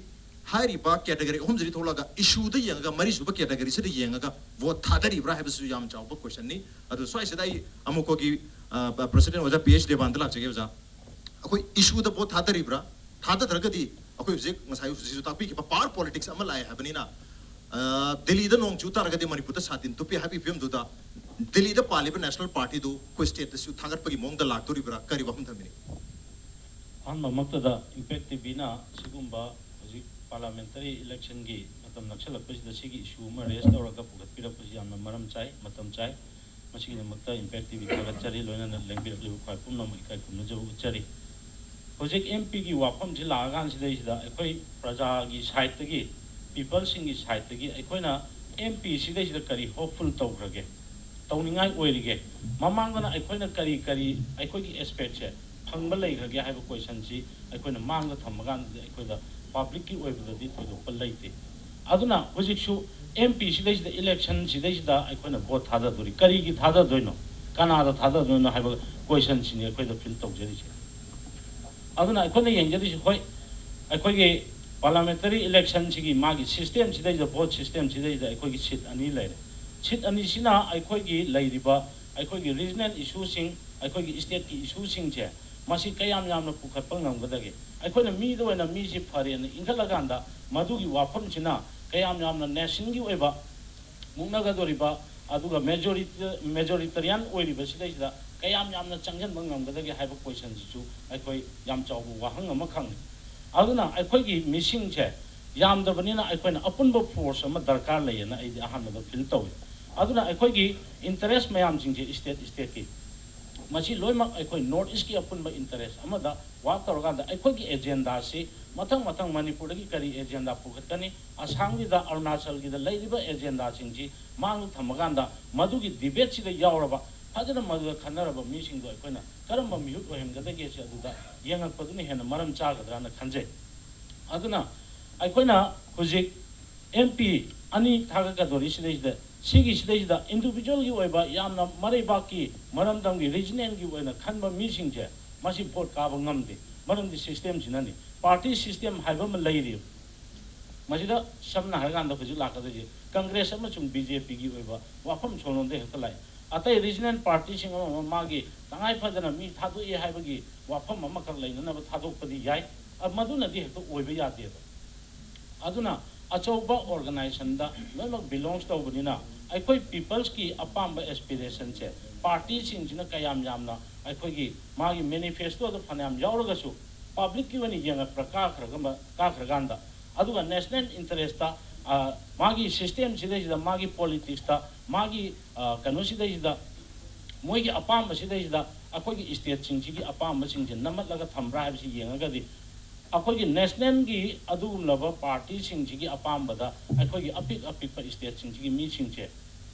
ꯍꯥꯏꯔꯤꯕ ꯀꯦꯇꯒꯣꯔꯤ ꯑꯍꯨꯝꯁꯤꯗꯤ ꯊꯣꯛꯂꯒ ꯏꯁꯨꯗ ꯌꯦꯡꯉꯒ ꯃꯔꯤꯁꯨꯕ ꯀꯦꯇꯒꯣꯔꯤꯁꯤꯗ ꯌꯦꯡꯉꯒ ꯚꯣꯠ ꯊꯥꯗꯔꯤꯕ꯭ꯔꯥ ꯍꯥꯏꯕꯁꯤꯁꯨ ꯌꯥꯝ ꯆꯥꯎꯕ ꯀꯣꯏꯁꯟꯅꯤ꯫ ꯑꯗꯨ ꯁ꯭ꯋꯥꯏꯁꯤꯗ ꯑꯩ ꯑꯃꯨꯛ ꯑꯩꯈꯣꯏꯒꯤ ꯄ꯭ꯔꯁꯤꯗꯦꯟ ꯑꯣꯖꯥ ꯄꯤ ꯑꯩꯆ ꯗꯦꯕꯥꯟꯗ ꯂꯥꯛꯆꯒꯦ ꯑꯣꯖꯥ꯫ ꯑꯩꯈꯣꯏ ꯏꯁꯨꯗ ꯚꯣꯠ ꯊꯥꯗꯔꯤꯕ꯭ꯔꯥ? ꯊꯥꯗꯗ꯭ꯔꯒꯗꯤ ꯑꯩꯈꯣꯏ ꯍꯧꯖꯤꯛ ꯉꯁꯥꯏ ꯍꯧꯖꯤꯛꯁꯨ ꯇꯥꯛꯄꯤꯈꯤꯕ ꯄꯥꯋꯔ ꯄꯣꯂꯤꯇꯤꯛꯁ ꯑꯃ ꯂꯥꯛꯑꯦ ꯍꯥꯏꯕꯅꯤꯅ, ꯑ, ꯗꯤꯜꯂꯤꯗ ꯅꯣꯡ ꯆꯨ ꯇꯥꯔꯒꯗꯤ ꯃꯅꯤꯄꯨꯔꯗ ꯁꯥꯇꯤꯟ ꯇꯨꯞꯄꯤ ꯍꯥꯏꯕꯒꯤ ꯐꯤꯕꯝꯗꯨꯗ ꯗꯤꯜꯂꯤꯗ ꯄꯥꯜꯂꯤꯕ ꯅꯦꯁꯅꯦꯜ ꯄꯥꯔꯇꯤꯗꯨ ꯑꯩꯈꯣꯏ ꯁ꯭ꯇꯦꯠꯇꯁꯨ ꯊꯥꯒꯠꯄꯒꯤ ꯃꯑꯣꯡꯗ ꯂꯥꯛꯇꯣꯔꯤꯕ꯭ꯔꯥ? ꯀꯔꯤ ꯋꯥꯐꯝ ꯊꯝꯕꯤꯅꯤꯡꯏ? ꯑꯍꯥꯟꯕꯃꯛꯇꯗ ꯏꯝꯄꯦꯛ ꯇꯤꯚꯤꯅ ꯁꯤꯒꯨꯝꯕ ꯍꯧꯖꯤꯛ ꯄꯥꯔꯂꯥꯃꯦꯟꯇꯔꯤ ꯏꯂꯦꯛꯁꯟꯒꯤ ꯃꯇꯝ ꯅꯛꯁꯜꯂꯛꯄꯁꯤꯗ ꯁꯤꯒꯤ ꯏꯁꯨ ꯑꯃ ꯔꯦꯁ ꯇꯧꯔꯒ ꯄꯨꯈꯠꯄꯤꯔꯛꯄꯁꯤ ꯌꯥꯝꯅ ꯃꯔꯝ ꯆꯥꯏ, ꯃꯇꯝ ꯆꯥꯏ꯫ ꯃꯁꯤꯒꯤꯗꯃꯛꯇ ꯏꯝꯄꯦꯛ ꯇꯤꯚꯤ ꯊꯥꯒꯠꯆꯔꯤ, ꯂꯣꯏꯅꯅ ꯂꯦꯡꯕꯤꯔꯛꯂꯤꯕ ꯈ꯭ꯋꯥꯏ ꯄꯨꯝꯅꯃꯛ ꯏꯀꯥꯏ ꯈꯨꯝꯅꯖꯕ ꯎꯠꯆꯔꯤ꯫ ꯍꯧꯖꯤꯛ ꯑꯦꯝ ꯄꯤꯒꯤ ꯋꯥꯐꯝꯁꯤ ꯂꯥꯛꯑꯀꯥꯟꯁꯤꯗꯩꯁꯤꯗ ꯑꯩꯈꯣꯏ ꯄ꯭ꯔꯖꯥꯒꯤ ꯁꯥꯏꯠꯇꯒꯤ, ꯄꯤꯄꯜꯁꯤꯡꯒꯤ ꯁꯥꯏꯠꯇꯒꯤ ꯑꯩꯈꯣꯏꯅ ꯑꯦꯝ ꯄꯤ ꯁꯤꯗꯩꯁꯤꯗ ꯀꯔꯤ ꯍꯣꯞꯐꯨꯜ ꯇꯧꯈ꯭ꯔꯒꯦ, ꯇꯧꯅꯤꯡꯉꯥꯏ ꯑꯣꯏꯔꯤꯒꯦ? ꯃꯃꯥꯡꯗꯅ ꯑꯩꯈꯣꯏꯅ ꯀꯔꯤ ꯀꯔꯤ ꯑꯩꯈꯣꯏꯒꯤ ꯑꯦꯁꯄꯦꯛꯁꯦ ꯐꯪꯕ ꯂꯩꯈ꯭ꯔꯒꯦ ꯍꯥꯏꯕ ꯀꯣꯏꯁꯟꯁꯤ ꯑꯩꯈꯣꯏꯅ ꯃꯥꯡꯗ ꯊꯝꯕ ꯀꯥꯟꯗꯗꯤ ꯑꯩꯈꯣꯏꯗ ꯄꯥꯕ꯭ꯂꯤꯛꯀꯤ ꯑꯣꯏꯕꯗꯗꯤ ꯊꯣꯏꯗꯣꯛꯄ ꯂꯩꯇꯦ꯫ ꯑꯗꯨꯅ ꯍꯧꯖꯤꯛꯁꯨ ꯑꯦꯝ ꯄꯤ ꯁꯤꯗꯩꯁꯤꯗ, ꯏꯂꯦꯛꯁꯟ ꯁꯤꯗꯩꯁꯤꯗ ꯑꯩꯈꯣꯏꯅ ꯚꯣꯠ ꯊꯥꯗꯗꯣꯔꯤ, ꯀꯔꯤꯒꯤ ꯊꯥꯗꯗꯣꯏꯅꯣ, ꯀꯅꯥꯗ ꯊꯥꯗꯗꯣꯏꯅꯣ ꯍꯥꯏꯕ ꯀꯣꯏꯁꯟꯁꯤꯅꯤ ꯑꯩꯈꯣꯏꯗ ꯐꯤꯜ ꯇꯧꯖꯔꯤꯁꯦ꯫ ꯑꯗꯨꯅ ꯑꯩꯈꯣꯏꯅ ꯌꯦꯡꯖꯔꯤꯁꯤ, ꯍꯣꯏ, ꯑꯩꯈꯣꯏꯒꯤ ꯄꯥꯔꯂꯥꯃꯦꯟꯇꯔꯤ ꯏꯂꯦꯛꯁꯟꯁꯤꯒꯤ ꯃꯥꯒꯤ ꯁꯤꯁꯇꯦꯝꯁꯤꯗꯩꯗ, ꯚꯣꯠ ꯁꯤꯁꯇꯦꯝꯁꯤꯗꯩꯗ ꯑꯩꯈꯣꯏꯒꯤ ꯁꯤꯠ ꯑꯅꯤ ꯂꯩꯔꯦ꯫ ꯁꯤꯠ ꯑꯅꯤꯁꯤꯅ ꯑꯩꯈꯣꯏꯒꯤ ꯂꯩꯔꯤꯕ ꯑꯩꯈꯣꯏꯒꯤ ꯔꯤꯖꯅꯦꯜ ꯏꯁꯨꯁꯤꯡ, ꯑꯩꯈꯣꯏꯒꯤ ꯁ꯭ꯇꯦꯠꯀꯤ ꯏꯁꯨꯁꯤꯡꯁꯦ, ꯃꯁꯤ ꯀꯌꯥꯝ ꯌꯥꯝꯅ ꯄꯨꯈꯠꯄ ꯉꯝꯒꯗꯒꯦ? ꯑꯩꯈꯣꯏꯅ ꯃꯤꯗ ꯑꯣꯏꯅ ꯃꯤꯁꯤ ꯐꯔꯦꯅ ꯏꯟꯈꯠꯂꯀꯥꯟꯗ ꯃꯗꯨꯒꯤ ꯋꯥꯐꯝꯁꯤꯅ ꯀꯌꯥꯝ ꯌꯥꯝꯅ ꯅꯦꯁꯟꯒꯤ ꯑꯣꯏꯕ ꯃꯨꯛꯅꯒꯗꯧꯔꯤꯕ, ꯑꯗꯨꯒ ꯃꯦꯖꯣꯔꯤꯇꯤ, ꯃꯦꯖꯣꯔꯤꯇꯔꯤꯌꯥꯟ ꯑꯣꯏꯔꯤꯕꯁꯤꯗꯩꯁꯤꯗ ꯀꯌꯥꯝ ꯌꯥꯝꯅ ꯆꯪꯁꯤꯟꯕ ꯉꯝꯒꯗꯒꯦ ꯍꯥꯏꯕ ꯀꯣꯏꯁꯟꯁꯤꯁꯨ ꯑꯩꯈꯣꯏ ꯌꯥꯝ ꯆꯥꯎꯕ ꯋꯥꯍꯪ ꯑꯃꯈꯛꯅꯤ꯫ ꯑꯗꯨꯅ ꯑꯩꯈꯣꯏꯒꯤ ꯃꯤꯁꯤꯡꯁꯦ ꯌꯥꯝꯗꯕꯅꯤꯅ ꯑꯩꯈꯣꯏꯅ ꯑꯄꯨꯟꯕ ꯐꯣꯔꯁ ꯑꯃ ꯗꯔꯀꯥꯔ ꯂꯩꯌꯦꯅ ꯑꯩꯗꯤ ꯑꯍꯥꯟꯕꯗ ꯐꯤꯜ ꯇꯧꯏ꯫ ꯑꯗꯨꯅ ꯑꯩꯈꯣꯏꯒꯤ ꯏꯟꯇꯔꯦꯁ ꯃꯌꯥꯝꯁꯤꯡꯁꯦ, ꯁ꯭ꯇꯦꯠ ꯁ꯭ꯇꯦꯠꯀꯤ, ꯃꯁꯤ ꯂꯣꯏꯅꯃꯛ ꯑꯩꯈꯣꯏ ꯅꯣꯔꯠ ꯏꯁꯀꯤ ꯑꯄꯨꯟꯕ ꯏꯟꯇꯔꯦꯁ ꯑꯃꯗ ꯋꯥꯔꯛ ꯇꯧꯔꯀꯥꯟꯗ ꯑꯩꯈꯣꯏꯒꯤ ꯑꯦꯖꯦꯟꯗꯥꯁꯤ ꯃꯊꯪ ꯃꯊꯪ ꯃꯅꯤꯄꯨꯔꯗꯒꯤ ꯀꯔꯤ ꯑꯦꯖꯦꯟꯗꯥ ꯄꯨꯈꯠꯀꯅꯤ, ꯑꯁꯥꯝꯒꯤꯗ, ꯑꯔꯨꯅꯥꯆꯜꯒꯤꯗ ꯂꯩꯔꯤꯕ ꯑꯦꯖꯦꯟꯗꯥꯁꯤꯡꯁꯤ ꯃꯥꯡꯗ ꯊꯝꯃꯀꯥꯟꯗ ꯃꯗꯨꯒꯤ ꯗꯤꯕꯦꯠꯁꯤꯗ ꯌꯥꯎꯔꯕ, ꯐꯖꯅ ꯃꯗꯨꯗ ꯈꯟꯅꯔꯕ ꯃꯤꯁꯤꯡꯗꯣ ꯑꯩꯈꯣꯏꯅ ꯀꯔꯝꯕ ꯃꯤꯍꯨꯠ ꯑꯣꯏꯍꯟꯒꯗꯒꯦꯁꯦ ꯑꯗꯨꯗ ꯌꯦꯡꯉꯛꯄꯗꯨꯅ ꯍꯦꯟꯅ ꯃꯔꯝ ꯆꯥꯒꯗ꯭ꯔꯥꯅ ꯈꯟꯖꯩ꯫ ꯑꯗꯨꯅ ꯑꯩꯈꯣꯏꯅ ꯍꯧꯖꯤꯛ ꯑꯦꯝ ꯄꯤ ꯑꯅꯤ ꯊꯥꯒꯠꯀꯗꯧꯔꯤ ꯁꯤꯗꯩꯁꯤꯗ, ꯁꯤꯒꯤ ꯁꯤꯗꯩꯁꯤꯗ ꯏꯟꯗꯤꯕꯤꯖꯨꯋꯦꯜꯒꯤ ꯑꯣꯏꯕ, ꯌꯥꯝꯅ ꯃꯔꯩꯕꯥꯛꯀꯤ, ꯃꯔꯝꯗꯝꯒꯤ, ꯔꯤꯖꯅꯦꯜꯒꯤ ꯑꯣꯏꯅ ꯈꯟꯕ ꯃꯤꯁꯤꯡꯁꯦ ꯃꯁꯤ ꯚꯣꯠ ꯀꯥꯕ ꯉꯝꯗꯦ꯫ ꯃꯔꯝꯗꯤ ꯁꯤꯁꯇꯦꯝꯁꯤꯅꯅꯤ, ꯄꯥꯔꯇꯤ ꯁꯤꯁꯇꯦꯝ ꯍꯥꯏꯕ ꯑꯃ ꯂꯩꯔꯤꯕ꯫ ꯃꯁꯤꯗ ꯁꯝꯅ ꯍꯥꯏꯔꯀꯥꯟꯗ ꯍꯧꯖꯤꯛ ꯂꯥꯛꯀꯗꯣꯏꯁꯦ ꯀꯪꯒ꯭ꯔꯦꯁ ꯑꯃꯁꯨꯡ ꯕꯤ ꯖꯦ ꯄꯤꯒꯤ ꯑꯣꯏꯕ ꯋꯥꯐꯝ ꯁꯣꯝꯂꯣꯝꯗ ꯍꯦꯛꯇ ꯂꯥꯛꯏ꯫ ꯑꯇꯩ ꯔꯤꯖꯅꯦꯜ ꯄꯥꯔꯇꯤꯁꯤꯡ ꯑꯃ ꯑꯃ ꯃꯥꯒꯤ ꯇꯉꯥꯏ ꯐꯗꯅ ꯃꯤ ꯊꯥꯗꯣꯛꯏ ꯍꯥꯏꯕꯒꯤ ꯋꯥꯐꯝ ꯑꯃꯈꯛ ꯂꯩꯅꯅꯕ ꯊꯥꯗꯣꯛꯄꯗꯤ ꯌꯥꯏ, ꯑ, ꯃꯗꯨꯅꯗꯤ ꯍꯦꯛꯇ ꯑꯣꯏꯕ ꯌꯥꯗꯦꯕ꯫ ꯑꯗꯨꯅ ꯑꯆꯧꯕ ꯑꯣꯔꯒꯅꯥꯏꯖꯦꯁꯟꯗ ꯂꯣꯏꯅꯃꯛ ꯕꯤꯂꯣꯡꯁ ꯇꯧꯕꯅꯤꯅ ꯑꯩꯈꯣꯏ ꯄꯤꯄꯜꯁꯀꯤ ꯑꯄꯥꯝꯕ ꯑꯦꯁꯄꯤꯔꯦꯁꯟꯁꯦ ꯄꯥꯔꯇꯤꯁꯤꯡꯁꯤꯅ ꯀꯌꯥꯝ ꯌꯥꯝꯅ ꯑꯩꯈꯣꯏꯒꯤ ꯃꯥꯒꯤ ꯃꯦꯅꯤꯐꯦꯁꯇꯣꯗ ꯐꯅꯌꯥꯝ ꯌꯥꯎꯔꯒꯁꯨ ꯄꯕ꯭ꯂꯤꯛꯀꯤ ꯑꯣꯏꯅ ꯌꯦꯡꯉꯛꯄ꯭ꯔꯥ ꯀꯥꯈ꯭ꯔꯒ, ꯀꯥꯈ꯭ꯔꯀꯥꯟꯗ, ꯑꯗꯨꯒ ꯅꯦꯁꯅꯦꯜ ꯏꯟꯇꯔꯦꯁꯇ, ꯑ, ꯃꯥꯒꯤ ꯁꯤꯁꯇꯦꯝꯁꯤꯗꯩꯁꯤꯗ, ꯃꯥꯒꯤ ꯄꯣꯂꯤꯇꯤꯛꯁꯇ, ꯃꯥꯒꯤ, ꯑ, ꯀꯩꯅꯣꯁꯤꯗꯩꯁꯤꯗ, ꯃꯣꯏꯒꯤ ꯑꯄꯥꯝꯕꯁꯤꯗꯩꯁꯤꯗ ꯑꯩꯈꯣꯏꯒꯤ ꯏꯁꯇꯦꯠꯁꯤꯡꯁꯤꯒꯤ ꯑꯄꯥꯝꯕꯁꯤꯡꯁꯦ ꯅꯝꯃꯠꯂꯒ ꯊꯝꯕ꯭ꯔꯥ ꯍꯥꯏꯕꯁꯤ ꯌꯦꯡꯉꯒꯗꯤ ꯑꯩꯈꯣꯏꯒꯤ ꯅꯦꯁꯅꯦꯜꯒꯤ ꯑꯗꯨꯒꯨꯝꯂꯕ ꯄꯥꯔꯇꯤꯁꯤꯡꯁꯤꯒꯤ ꯑꯄꯥꯝꯕꯗ ꯑꯩꯈꯣꯏꯒꯤ ꯑꯄꯤꯛ ꯑꯄꯤꯛꯄ ꯏꯁꯇꯦꯠꯁꯤꯡꯁꯤꯒꯤ ꯃꯤꯁꯤꯡꯁꯦ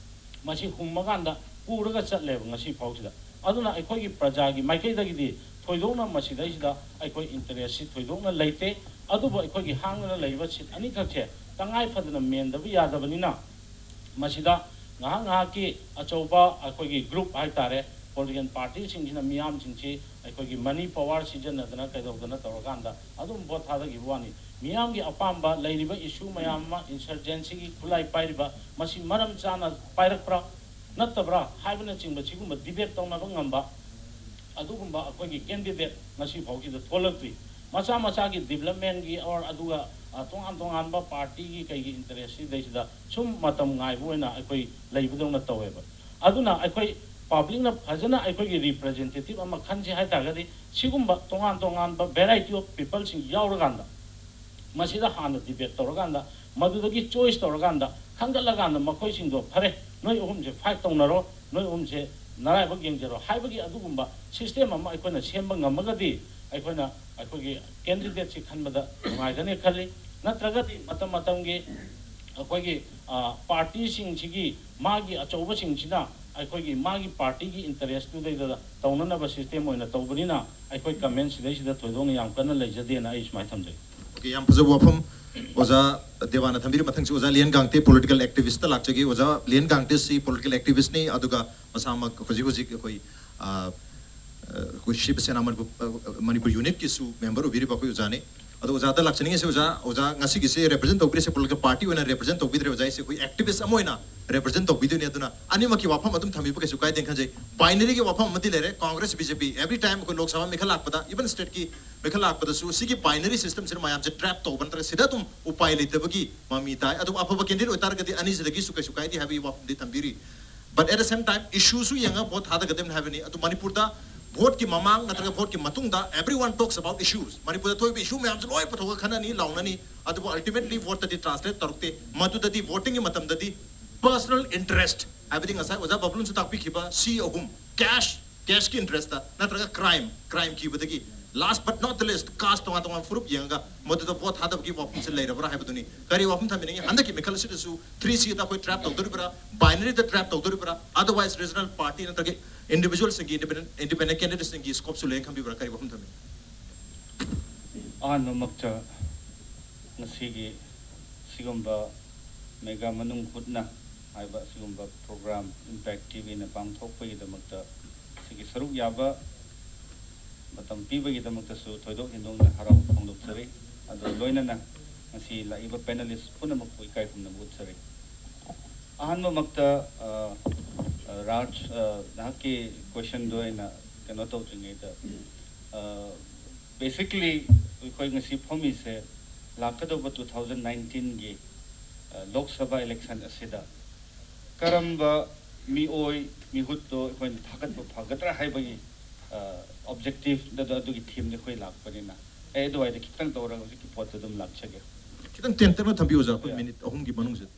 ꯃꯁꯤ ꯍꯨꯝꯃꯀꯥꯟꯗ ꯄꯨꯔꯒ ꯆꯠꯂꯦꯕ ꯉꯁꯤ ꯐꯥꯎꯁꯤꯗ꯫ ꯑꯗꯨꯅ ꯑꯩꯈꯣꯏꯒꯤ ꯄ꯭ꯔꯖꯥꯒꯤ ꯃꯥꯏꯀꯩꯗꯒꯤꯗꯤ ꯊꯣꯏꯗꯣꯛꯅ ꯃꯁꯤꯗꯩꯁꯤꯗ ꯑꯩꯈꯣꯏ ꯏꯟꯇꯔꯦꯁꯁꯤ ꯊꯣꯏꯗꯣꯛꯅ ꯂꯩꯇꯦ꯫ ꯑꯗꯨꯕꯨ ꯑꯩꯈꯣꯏꯒꯤ ꯍꯥꯡꯗꯅ ꯂꯩꯔꯤꯕ ꯁꯤꯠ ꯑꯅꯤꯈꯛꯁꯦ ꯇꯉꯥꯏ ꯐꯗꯅ ꯃꯦꯟꯗꯕ ꯌꯥꯗꯕꯅꯤꯅ ꯃꯁꯤꯗ ꯉꯥꯏꯍꯥꯛ ꯉꯥꯏꯍꯥꯛꯀꯤ ꯑꯆꯧꯕ ꯑꯩꯈꯣꯏꯒꯤ ꯒ꯭ꯔꯨꯞ ꯍꯥꯏꯇꯥꯔꯦ, ꯄꯣꯂꯤꯇꯤꯀꯦꯜ ꯄꯥꯔꯇꯤꯁꯤꯡꯁꯤꯅ ꯃꯤꯌꯥꯝꯁꯤꯡꯁꯤ ꯑꯩꯈꯣꯏꯒꯤ ꯃꯅꯤ ꯄꯋꯥꯔ ꯁꯤꯖꯤꯟꯅꯗꯅ ꯀꯩꯗꯧꯗꯅ ꯇꯧꯔꯀꯥꯟꯗ ꯑꯗꯨꯝ ꯚꯣꯠ ꯊꯥꯗꯈꯤꯕ ꯋꯥꯅꯤ꯫ ꯃꯤꯌꯥꯝꯒꯤ ꯑꯄꯥꯝꯕ ꯂꯩꯔꯤꯕ ꯏꯁꯨ ꯃꯌꯥꯝ ꯑꯃ, ꯏꯟꯁꯔꯖꯦꯟꯁꯤꯒꯤ ꯈꯨꯠꯂꯥꯏ ꯄꯥꯏꯔꯤꯕ, ꯃꯁꯤ ꯃꯔꯝ ꯆꯥꯅ ꯄꯥꯏꯔꯛꯄ꯭ꯔꯥ ꯅꯠꯇꯕ꯭ꯔꯥ ꯍꯥꯏꯕꯅꯆꯤꯡꯕ ꯁꯤꯒꯨꯝꯕ ꯗꯤꯕꯦꯠ ꯇꯧꯅꯕ ꯉꯝꯕ ꯑꯗꯨꯒꯨꯝꯕ ꯑꯩꯈꯣꯏꯒꯤ ꯀꯦꯟꯗꯤꯗꯦꯠ ꯉꯁꯤ ꯐꯥꯎꯁꯤꯗ ꯊꯣꯛꯂꯛꯇ꯭ꯔꯤ꯫ ꯃꯆꯥ ꯃꯆꯥꯒꯤ ꯗꯤꯕꯂꯞꯃꯦꯟꯒꯤ ꯑꯣꯔ ꯑꯗꯨꯒ, ꯑ, ꯇꯣꯉꯥꯟ ꯇꯣꯉꯥꯟꯕ ꯄꯥꯔꯇꯤꯒꯤ ꯀꯩꯒꯤ ꯏꯟꯇꯔꯦꯁ ꯁꯤꯗꯩꯁꯤꯗ ꯁꯨꯝ ꯃꯇꯝ ꯉꯥꯏꯕ ꯑꯣꯏꯅ ꯑꯩꯈꯣꯏ ꯂꯩꯕꯗꯧꯅ ꯇꯧꯋꯦꯕ꯫ ꯑꯗꯨꯅ ꯑꯩꯈꯣꯏ ꯄꯕ꯭ꯂꯤꯛꯅ ꯐꯖꯅ ꯑꯩꯈꯣꯏꯒꯤ ꯔꯤꯄ꯭ꯔꯖꯦꯟꯇꯦꯇꯤꯚ ꯑꯃ ꯈꯟꯁꯦ ꯍꯥꯏ ꯇꯥꯔꯒꯗꯤ ꯁꯤꯒꯨꯝꯕ ꯇꯣꯉꯥꯟ ꯇꯣꯉꯥꯟꯕ ꯚꯦꯔꯥꯏꯇꯤ ꯑꯣꯐ ꯄꯤꯄꯜꯁꯤꯡ ꯌꯥꯎꯔꯀꯥꯟꯗ ꯃꯁꯤꯗ ꯍꯥꯟꯅ ꯗꯤꯕꯦꯠ ꯇꯧꯔꯀꯥꯟꯗ ꯃꯗꯨꯗꯒꯤ ꯆꯣꯏꯁ ꯇꯧꯔꯀꯥꯟꯗ ꯈꯟꯒꯠꯂꯀꯥꯟꯗ ꯃꯈꯣꯏꯁꯤꯡꯗꯣ "ꯐꯔꯦ, ꯅꯣꯏ ꯑꯍꯨꯝꯁꯦ ꯐꯥꯏꯠ ꯇꯧꯅꯔꯣ, ꯅꯣꯏ ꯑꯍꯨꯝꯁꯦ ꯅꯔꯥꯏꯕꯛ ꯌꯦꯡꯖꯔꯣ" ꯍꯥꯏꯕꯒꯤ ꯑꯗꯨꯒꯨꯝꯕ ꯁꯤꯁꯇꯦꯝ ꯑꯃ ꯑꯩꯈꯣꯏꯅ ꯁꯦꯝꯕ ꯉꯝꯃꯒꯗꯤ ꯑꯩꯈꯣꯏꯅ ꯑꯩꯈꯣꯏꯒꯤ ꯀꯦꯟꯗꯤꯗꯦꯠꯁꯤ ꯈꯟꯕꯗ ꯅꯨꯡꯉꯥꯏꯒꯅꯤ ꯈꯜꯂꯤ꯫ ꯅꯠꯇ꯭ꯔꯒꯗꯤ ꯃꯇꯝ ꯃꯇꯝꯒꯤ ꯑꯩꯈꯣꯏꯒꯤ, ꯑ, ꯄꯥꯔꯇꯤꯁꯤꯡꯁꯤꯒꯤ ꯃꯥꯒꯤ ꯑꯆꯧꯕꯁꯤꯡꯁꯤꯅ ꯑꯩꯈꯣꯏꯒꯤ ꯃꯥꯒꯤ ꯄꯥꯔꯇꯤꯒꯤ ꯏꯟꯇꯔꯦꯁꯇꯨꯗꯩꯗ ꯇꯧꯅꯅꯕ ꯁꯤꯁꯇꯦꯝ ꯑꯣꯏꯅ ꯇꯧꯕꯅꯤꯅ ꯑꯩꯈꯣꯏ ꯀꯃꯦꯟ ꯁꯤꯗꯩꯁꯤꯗ ꯊꯣꯏꯗꯣꯛꯅ ꯌꯥꯝ ꯀꯟꯅ ꯂꯩꯖꯗꯦꯅ ꯑꯩ ꯁꯨꯃꯥꯏꯅ ꯊꯝꯖꯒꯦ꯫ ꯑꯣꯀꯦ, ꯌꯥꯝ ꯐꯖꯕ ꯋꯥꯐꯝ ꯑꯣꯖꯥ ꯗꯦꯕꯥꯅ ꯊꯝꯕꯤꯔꯤ꯫ ꯃꯊꯪꯁꯤ ꯑꯣꯖꯥ ꯂꯤꯌꯟ ꯒꯥꯡꯇꯦ, ꯄꯣꯂꯤꯇꯤꯀꯦꯜ ꯑꯦꯛꯇꯤꯚꯤꯁꯇ ꯂꯥꯛꯆꯒꯦ꯫ ꯑꯣꯖꯥ ꯂꯤꯌꯟ ꯒꯥꯡꯇꯦꯁꯤ ꯄꯣꯂꯤꯇꯤꯀꯦꯜ ꯑꯦꯛꯇꯤꯚꯤꯁꯅꯤ, ꯑꯗꯨꯒ ꯃꯁꯥꯃꯛ ꯍꯧꯖꯤꯛ ꯍꯧꯖꯤꯛ ꯑꯩꯈꯣꯏ, ꯑ, ꯑ, ꯑꯩꯈꯣꯏ ꯁꯤꯕ ꯁꯦꯅꯥ ꯃꯅꯤꯄꯨꯔ, ꯑ, ꯃꯅꯤꯄꯨꯔ ꯌꯨꯅꯤꯠꯀꯤꯁꯨ ꯃꯦꯝꯕꯔ ꯑꯣꯏꯕꯤꯔꯤꯕ ꯑꯩꯈꯣꯏ ꯑꯣꯖꯥꯅꯤ꯫ ꯑꯗꯣ ꯑꯣꯖꯥꯗ ꯂꯥꯛꯆꯅꯤꯡꯉꯤꯁꯦ, ꯑꯣꯖꯥ, ꯑꯣꯖꯥ ꯉꯁꯤꯒꯤꯁꯦ represent ꯇꯧꯕꯤꯔꯤꯁꯦ political party ꯑꯣꯏꯅ represent ꯇꯧꯕꯤꯗ꯭ꯔꯦ꯫ ꯑꯣꯖꯥ ꯑꯩꯁꯦ ꯑꯩꯈꯣꯏ activist ꯑꯃ ꯑꯣꯏꯅ represent ꯇꯧꯕꯤꯗꯣꯏꯅꯦ꯫ ꯑꯗꯨꯅ ꯑꯅꯤꯃꯛꯀꯤ ꯋꯥꯐꯝ ꯑꯗꯨꯝ ꯊꯝꯕꯤꯕ ꯀꯩꯁꯨ ꯀꯥꯏꯗꯦꯅ ꯈꯟꯖꯩ꯫ Binaryꯒꯤ ꯋꯥꯐꯝ ꯑꯃꯗꯤ ꯂꯩꯔꯦ꯫ Congress, BJP, every time ꯑꯩꯈꯣꯏ ꯂꯣꯛ ꯁꯚꯥ ꯃꯤꯈꯜ ꯂꯥꯛꯄꯗ, even stateꯀꯤ ꯃꯤꯈꯜ ꯂꯥꯛꯄꯗꯁꯨ ꯁꯤꯒꯤ binary systemꯁꯤꯅ ꯃꯌꯥꯝꯁꯦ trap ꯇꯧꯕ ꯅꯠꯇ꯭ꯔꯒ ꯁꯤꯗ ꯑꯗꯨꯝ ꯎꯄꯥꯏ ꯂꯩꯇꯕꯒꯤ ꯃꯃꯤ ꯇꯥꯏ꯫ ꯑꯗꯨꯕꯨ ꯑꯐꯕ candidate ꯑꯣꯏꯇꯥꯔꯒꯗꯤ ꯑꯅꯤꯁꯤꯗꯒꯤꯁꯨ ꯀꯩꯁꯨ ꯀꯥꯏꯗꯦ ꯍꯥꯏꯕꯒꯤ ꯋꯥꯐꯝꯗꯤ ꯊꯝꯕꯤꯔꯤ꯫ But at the same time, issueꯁꯨ ꯌꯦꯡꯉꯒ vote ꯊꯥꯗꯒꯗꯕꯅꯤ ꯍꯥꯏꯕꯅꯤ꯫ ꯑꯗꯨ ꯃꯅꯤꯄꯨꯔꯗ voteꯀꯤ ꯃꯃꯥꯡ ꯅꯠꯇ꯭ꯔꯒ voteꯀꯤ ꯃꯇꯨꯡꯗ everyone talks about issues꯫ ꯃꯅꯤꯄꯨꯔꯗ ꯊꯣꯛꯏꯕ issue ꯃꯌꯥꯝꯁꯦ ꯂꯣꯏ ꯄꯨꯊꯣꯛꯑꯒ ꯈꯟꯅꯅꯤ, ꯂꯥꯎꯅꯅꯤ꯫ ꯑꯗꯨꯕꯨ ultimately voteꯇꯗꯤ translate ꯇꯧꯔꯛꯇꯦ꯫ ꯃꯗꯨꯗꯗꯤ votingꯒꯤ ꯃꯇꯝꯗꯗꯤ personal interest, ꯍꯥꯏꯕꯗꯤ ꯉꯁꯥꯏ ꯑꯣꯖꯥ ꯕꯕꯂꯨꯟꯁꯨ ꯇꯥꯛꯄꯤꯈꯤꯕ C ꯑꯍꯨꯝ, cash, cashꯀꯤ interestꯇ ꯅꯠꯇ꯭ꯔꯒ crime, crime ꯀꯤꯕꯗꯒꯤ, last but not the least, caste, ꯇꯣꯉꯥꯟ ꯇꯣꯉꯥꯟꯕ ꯐꯨꯔꯨꯞ ꯌꯦꯡꯉꯒ ꯃꯗꯨꯗ vote ꯊꯥꯗꯕꯒꯤ ꯋꯥꯐꯝꯁꯦ ꯂꯩꯔꯕ꯭ꯔꯥ ꯍꯥꯏꯕꯗꯨꯅꯤ꯫ ꯀꯔꯤ ꯋꯥꯐꯝ ꯊꯝꯕꯤꯅꯤꯡꯉꯤ? ꯍꯟꯗꯛꯀꯤ ꯃꯤꯈꯜ ꯑꯁꯤꯗꯁꯨ three Cꯗ ꯑꯩꯈꯣꯏ trap ꯇꯧꯗꯣꯔꯤꯕ꯭ꯔꯥ, binaryꯗ trap ꯇꯧꯗꯣꯔꯤꯕ꯭ꯔꯥ, otherwise regional party ꯅꯠꯇ꯭ꯔꯒ individualꯁꯤꯡꯒꯤ, independent, independent candidateꯁꯤꯡꯒꯤ scopeꯁꯨ ꯂꯩꯅ ꯈꯟꯕꯤꯕ꯭ꯔꯥ? ꯀꯔꯤ ꯋꯥꯐꯝ ꯊꯝꯕꯤꯅꯤꯡꯉꯤ? ꯑꯍꯥꯟꯕꯃꯛꯇ ꯉꯁꯤꯒꯤ ꯁꯤꯒꯨꯝꯕ ꯃꯦꯒꯥ ꯃꯅꯨꯡ ꯍꯨꯠꯅ ꯍꯥꯏꯕ ꯑꯁꯤꯒꯨꯝꯕ program Impact TVꯅ ꯄꯥꯡꯊꯣꯛꯄꯒꯤꯗꯃꯛꯇ, ꯁꯤꯒꯤ ꯁꯔꯨꯛ ꯌꯥꯕ ꯃꯇꯝ ꯄꯤꯕꯒꯤꯗꯃꯛꯇꯁꯨ ꯊꯣꯏꯗꯣꯛ ꯍꯦꯟꯗꯣꯛꯅ ꯍꯔꯥꯎꯕ ꯐꯣꯡꯗꯣꯛꯆꯔꯤ꯫ ꯑꯗꯨꯒ ꯂꯣꯏꯅꯅ ꯉꯁꯤ ꯂꯥꯛꯏꯕ panelist ꯄꯨꯝꯅꯃꯛꯄꯨ ꯏꯀꯥꯏ ꯈꯨꯝꯅꯕ ꯎꯠꯆꯔꯤ꯫ ꯑꯍꯥꯟꯕꯃꯛꯇ, ꯑ, ꯑ, ꯔꯥꯖ, ꯑ, ꯅꯍꯥꯛꯀꯤ questionꯗꯣ ꯑꯩꯅ ꯀꯩꯅꯣ ꯇꯧꯗ꯭ꯔꯤꯉꯩꯗ, ꯑ, basically ꯑꯩꯈꯣꯏ ꯉꯁꯤ ꯐꯝꯃꯤꯁꯦ ꯂꯥꯛꯀꯗꯧꯕ two thousand nineteenꯒꯤ, ꯑ, ꯂꯣꯛ ꯁꯚꯥ election ꯑꯁꯤꯗ ꯀꯔꯝꯕ ꯃꯤꯑꯣꯏ ꯃꯤꯍꯨꯠꯇꯣ ꯑꯩꯈꯣꯏꯅ ꯊꯥꯒꯠꯄ ꯐꯒꯗ꯭ꯔꯥ ꯍꯥꯏꯕꯒꯤ, ꯑ, objective ꯑꯗꯨ, ꯑꯗꯨꯒꯤ themeꯗ ꯑꯩꯈꯣꯏ ꯂꯥꯛꯄꯅꯤꯅ, ꯑꯩ ꯑꯗꯨꯋꯥꯏꯗ ꯈꯤꯇꯪ ꯇꯧꯔꯒ ꯍꯧꯖꯤꯛꯀꯤ ꯄꯣꯠꯇꯨ ꯑꯗꯨꯝ ꯂꯥꯛꯆꯒꯦ꯫ ꯈꯤꯇꯪ ꯇꯦꯟꯇꯛꯅ ꯊꯝꯕꯤꯌꯨ ꯑꯣꯖꯥ, ꯑꯩꯈꯣꯏ Yeah. ꯃꯤꯅꯤꯠ ꯑꯍꯨꯝꯒꯤ ꯃꯅꯨꯡꯁꯤꯗ꯫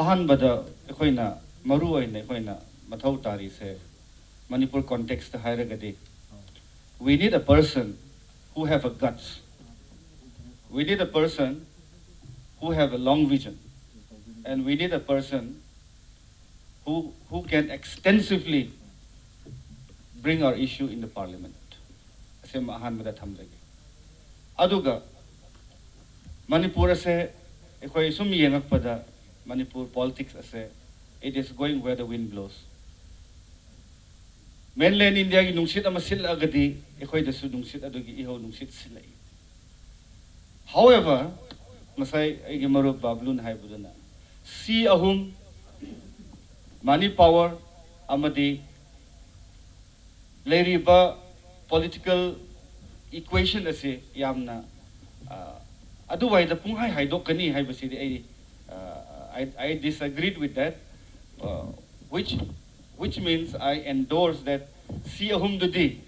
ꯑꯍꯥꯟꯕꯗ ꯑꯩꯈꯣꯏꯅ ꯃꯔꯨ ꯑꯣꯏꯅ ꯑꯩꯈꯣꯏꯅ ꯃꯊꯧ ꯇꯥꯔꯤꯁꯦ ꯃꯅꯤꯄꯨꯔ contextꯇ ꯍꯥꯏꯔꯒꯗꯤ, we need a person who have a guts, we need a person who have a long vision, and we need a person who, who can extensively bring our issue in the parliament. ꯑꯁꯤꯃ ꯑꯍꯥꯟꯕꯗ ꯊꯝꯖꯒꯦ꯫ ꯑꯗꯨꯒ ꯃꯅꯤꯄꯨꯔ ꯑꯁꯦ ꯑꯩꯈꯣꯏ ꯁꯨꯝ ꯌꯦꯡꯉꯛꯄꯗ Manipur politics ꯑꯁꯦ, it is going where the wind blows꯫ Mainland Indiaꯒꯤ ꯅꯨꯡꯁꯤꯠ ꯑꯃ ꯁꯤꯠꯂꯛꯑꯒꯗꯤ ꯑꯩꯈꯣꯏꯗꯁꯨ ꯅꯨꯡꯁꯤꯠ ꯑꯗꯨꯒꯤ ꯏꯍꯧ ꯅꯨꯡꯁꯤꯠ ꯁꯤꯠꯂꯛꯏ꯫ However, ꯉꯁꯥꯏ ꯑꯩꯒꯤ ꯃꯔꯨꯞ ꯕꯥꯕꯂꯨꯟ ꯍꯥꯏꯕꯗꯨꯅ ꯁꯤ ꯑꯍꯨꯝ, money power ꯑꯃꯗꯤ ꯂꯩꯔꯤꯕ political equation ꯑꯁꯤ ꯌꯥꯝꯅ ꯑ, ꯑꯗꯨꯋꯥꯏꯗ ꯄꯨꯡꯍꯥꯏ ꯍꯥꯏꯗꯣꯛꯀꯅꯤ ꯍꯥꯏꯕꯁꯤꯗꯤ ꯑꯩ ꯑ, I, I disagreed with that, uh, which, which means I endorse that ꯁꯤ ꯑꯍꯨꯝꯗꯨꯗꯤ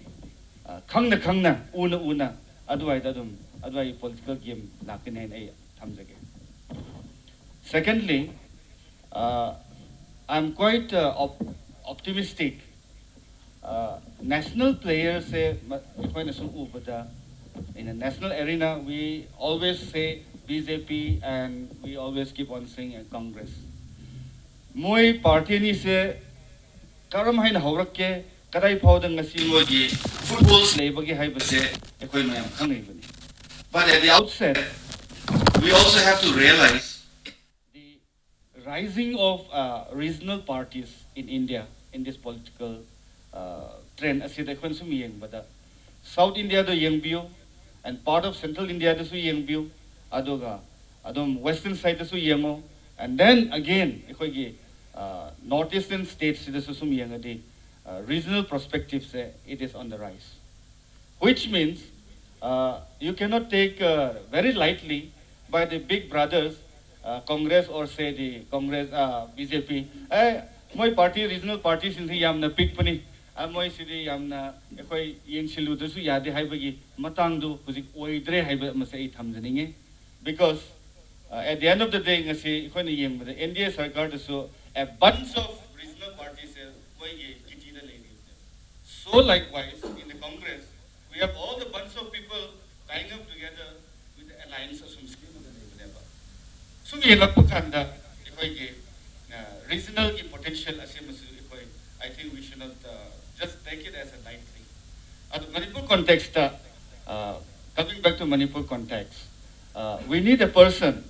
ꯑ, ꯈꯪꯅ ꯈꯪꯅ, ꯎꯅ ꯎꯅ ꯑꯗꯨꯋꯥꯏꯗ ꯑꯗꯨꯝ ꯑꯗꯨꯋꯥꯏ political game ꯂꯥꯛꯀꯅꯤ ꯍꯥꯏꯅ ꯑꯩ ꯊꯝꯖꯒꯦ꯫ Secondly, uh, I'm quite uh, op- optimistic. Uh, national players ꯁꯦ ꯑꯩꯈꯣꯏꯅ ꯁꯨꯝ ꯎꯕꯗ, in a national arena, we always say B J P and we always keep on saying uh, Congress. ꯃꯣꯏ party ꯑꯅꯤꯁꯦ ꯀꯔꯝ ꯍꯥꯏꯅ ꯍꯧꯔꯛꯀꯦ, ꯀꯗꯥꯏ ꯐꯥꯎꯗ ꯉꯁꯤ ꯃꯣꯏꯒꯤ footholds ꯂꯩꯕꯒꯦ ꯍꯥꯏꯕꯁꯦ ꯑꯩꯈꯣꯏ ꯃꯌꯥꯝ ꯈꯪꯉꯤꯕꯅꯤ꯫ But at the outset, we also have to realize the rising of uh, regional parties in India in this political uh, trend ꯑꯁꯤꯗ ꯑꯩꯈꯣꯏꯅ ꯁꯨꯝ ꯌꯦꯡꯕꯗ, South Indiaꯗ ꯌꯦꯡꯕꯤꯌꯨ, and part of Central Indiaꯗꯁꯨ ꯌꯦꯡꯕꯤꯌꯨ, ꯑꯗꯨꯒ ꯑꯗꯨꯝ Western sideꯇꯁꯨ ꯌꯦꯡꯉꯣ, and then again ꯑꯩꯈꯣꯏꯒꯤ uh, North Eastern statesꯁꯤꯗꯁꯨ ꯁꯨꯝ ꯌꯦꯡꯉꯗꯤ uh, regional perspectiveꯁꯦ, it is on the rise, which means uh, you cannot take uh, very lightly by the big brothers, uh, Congress or say the Congress, uh, B J P. ꯑꯦ, ꯃꯣꯏ party, regional partyꯁꯤꯡꯁꯤ ꯌꯥꯝꯅ ꯄꯤꯛꯄꯅꯤ, ꯑ, ꯃꯣꯏꯁꯤꯗꯤ ꯌꯥꯝꯅ ꯑꯩꯈꯣꯏ ꯌꯦꯡꯁꯤꯜꯂꯨꯗ꯭ꯔꯁꯨ ꯌꯥꯗꯦ ꯍꯥꯏꯕꯒꯤ ꯃꯇꯥꯡꯗꯨ ꯍꯧꯖꯤꯛ ꯑꯣꯏꯗ꯭ꯔꯦ ꯍꯥꯏꯕ ꯑꯃꯁꯦ ꯑꯩ ꯊꯝꯖꯅꯤꯡꯉꯤ꯫ Because uh, at the end of the day, ꯉꯁꯤ ꯑꯩꯈꯣꯏꯅ ꯌꯦꯡꯕꯗ N D A ꯁꯔꯀꯥꯔꯗꯁꯨ a bunch of regional parties ꯁꯦ ꯃꯣꯏꯒꯤ kittyꯗ ꯂꯩꯔꯤꯕꯅꯦ꯫ So likewise, in the Congress, we have all the bunch of people tying up together with the alliance ꯑꯁꯨꯝ ꯁꯦꯝꯃꯒ ꯂꯩꯕꯅꯦꯕ꯫ ꯁꯨꯝ ꯌꯦꯡꯂꯛꯄ ꯀꯥꯟꯗ ꯑꯩꯈꯣꯏꯒꯤ regionalꯒꯤ potential ꯑꯁꯤꯃꯁꯨ ꯑꯩꯈꯣꯏ, I think we should not uh, just take it as a light thing. ꯑꯗꯨ Manipur contextꯇ, uh, coming back to Manipur context, uh, we need a person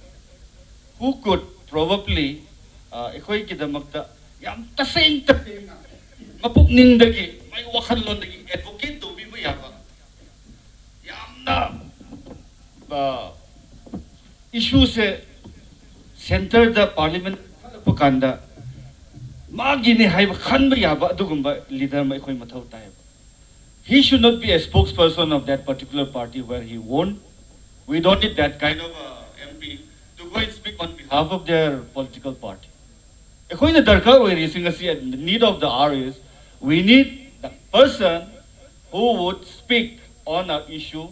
who could probably uh, ꯑꯩꯈꯣꯏꯒꯤꯗꯃꯛꯇ ꯌꯥꯝ ꯇꯁꯦꯡ ꯇꯁꯦꯡꯅ ꯃꯄꯨꯛꯅꯤꯡꯗꯒꯤ, ꯃꯥꯏ ꯋꯥꯈꯜꯂꯣꯟꯗꯒꯤ advocate ꯇꯧꯕꯤꯕ ꯌꯥꯕ, ꯌꯥꯝꯅ uh, ꯏꯁꯨꯁꯦ ꯁꯦꯟꯇꯔꯗ parliament ꯊꯥꯔꯛꯄ ꯀꯥꯟꯗ ꯃꯥꯒꯤꯅꯦ ꯍꯥꯏꯕ ꯈꯟꯕ ꯌꯥꯕ ꯑꯗꯨꯒꯨꯝꯕ ꯂꯤꯗꯔ ꯑꯃ ꯑꯩꯈꯣꯏ ꯃꯊꯧ ꯇꯥꯏꯌꯦꯕ. He should not be a spokesperson of that particular party where he won. We don't need that kind of uh, M P to go and speak on behalf of their political party. ꯑꯩꯈꯣꯏꯅ ꯗꯔꯀꯥꯔ ꯑꯣꯏꯔꯤꯁꯤ ꯉꯁꯤ, the need of the hour is we need the person who would speak on our issue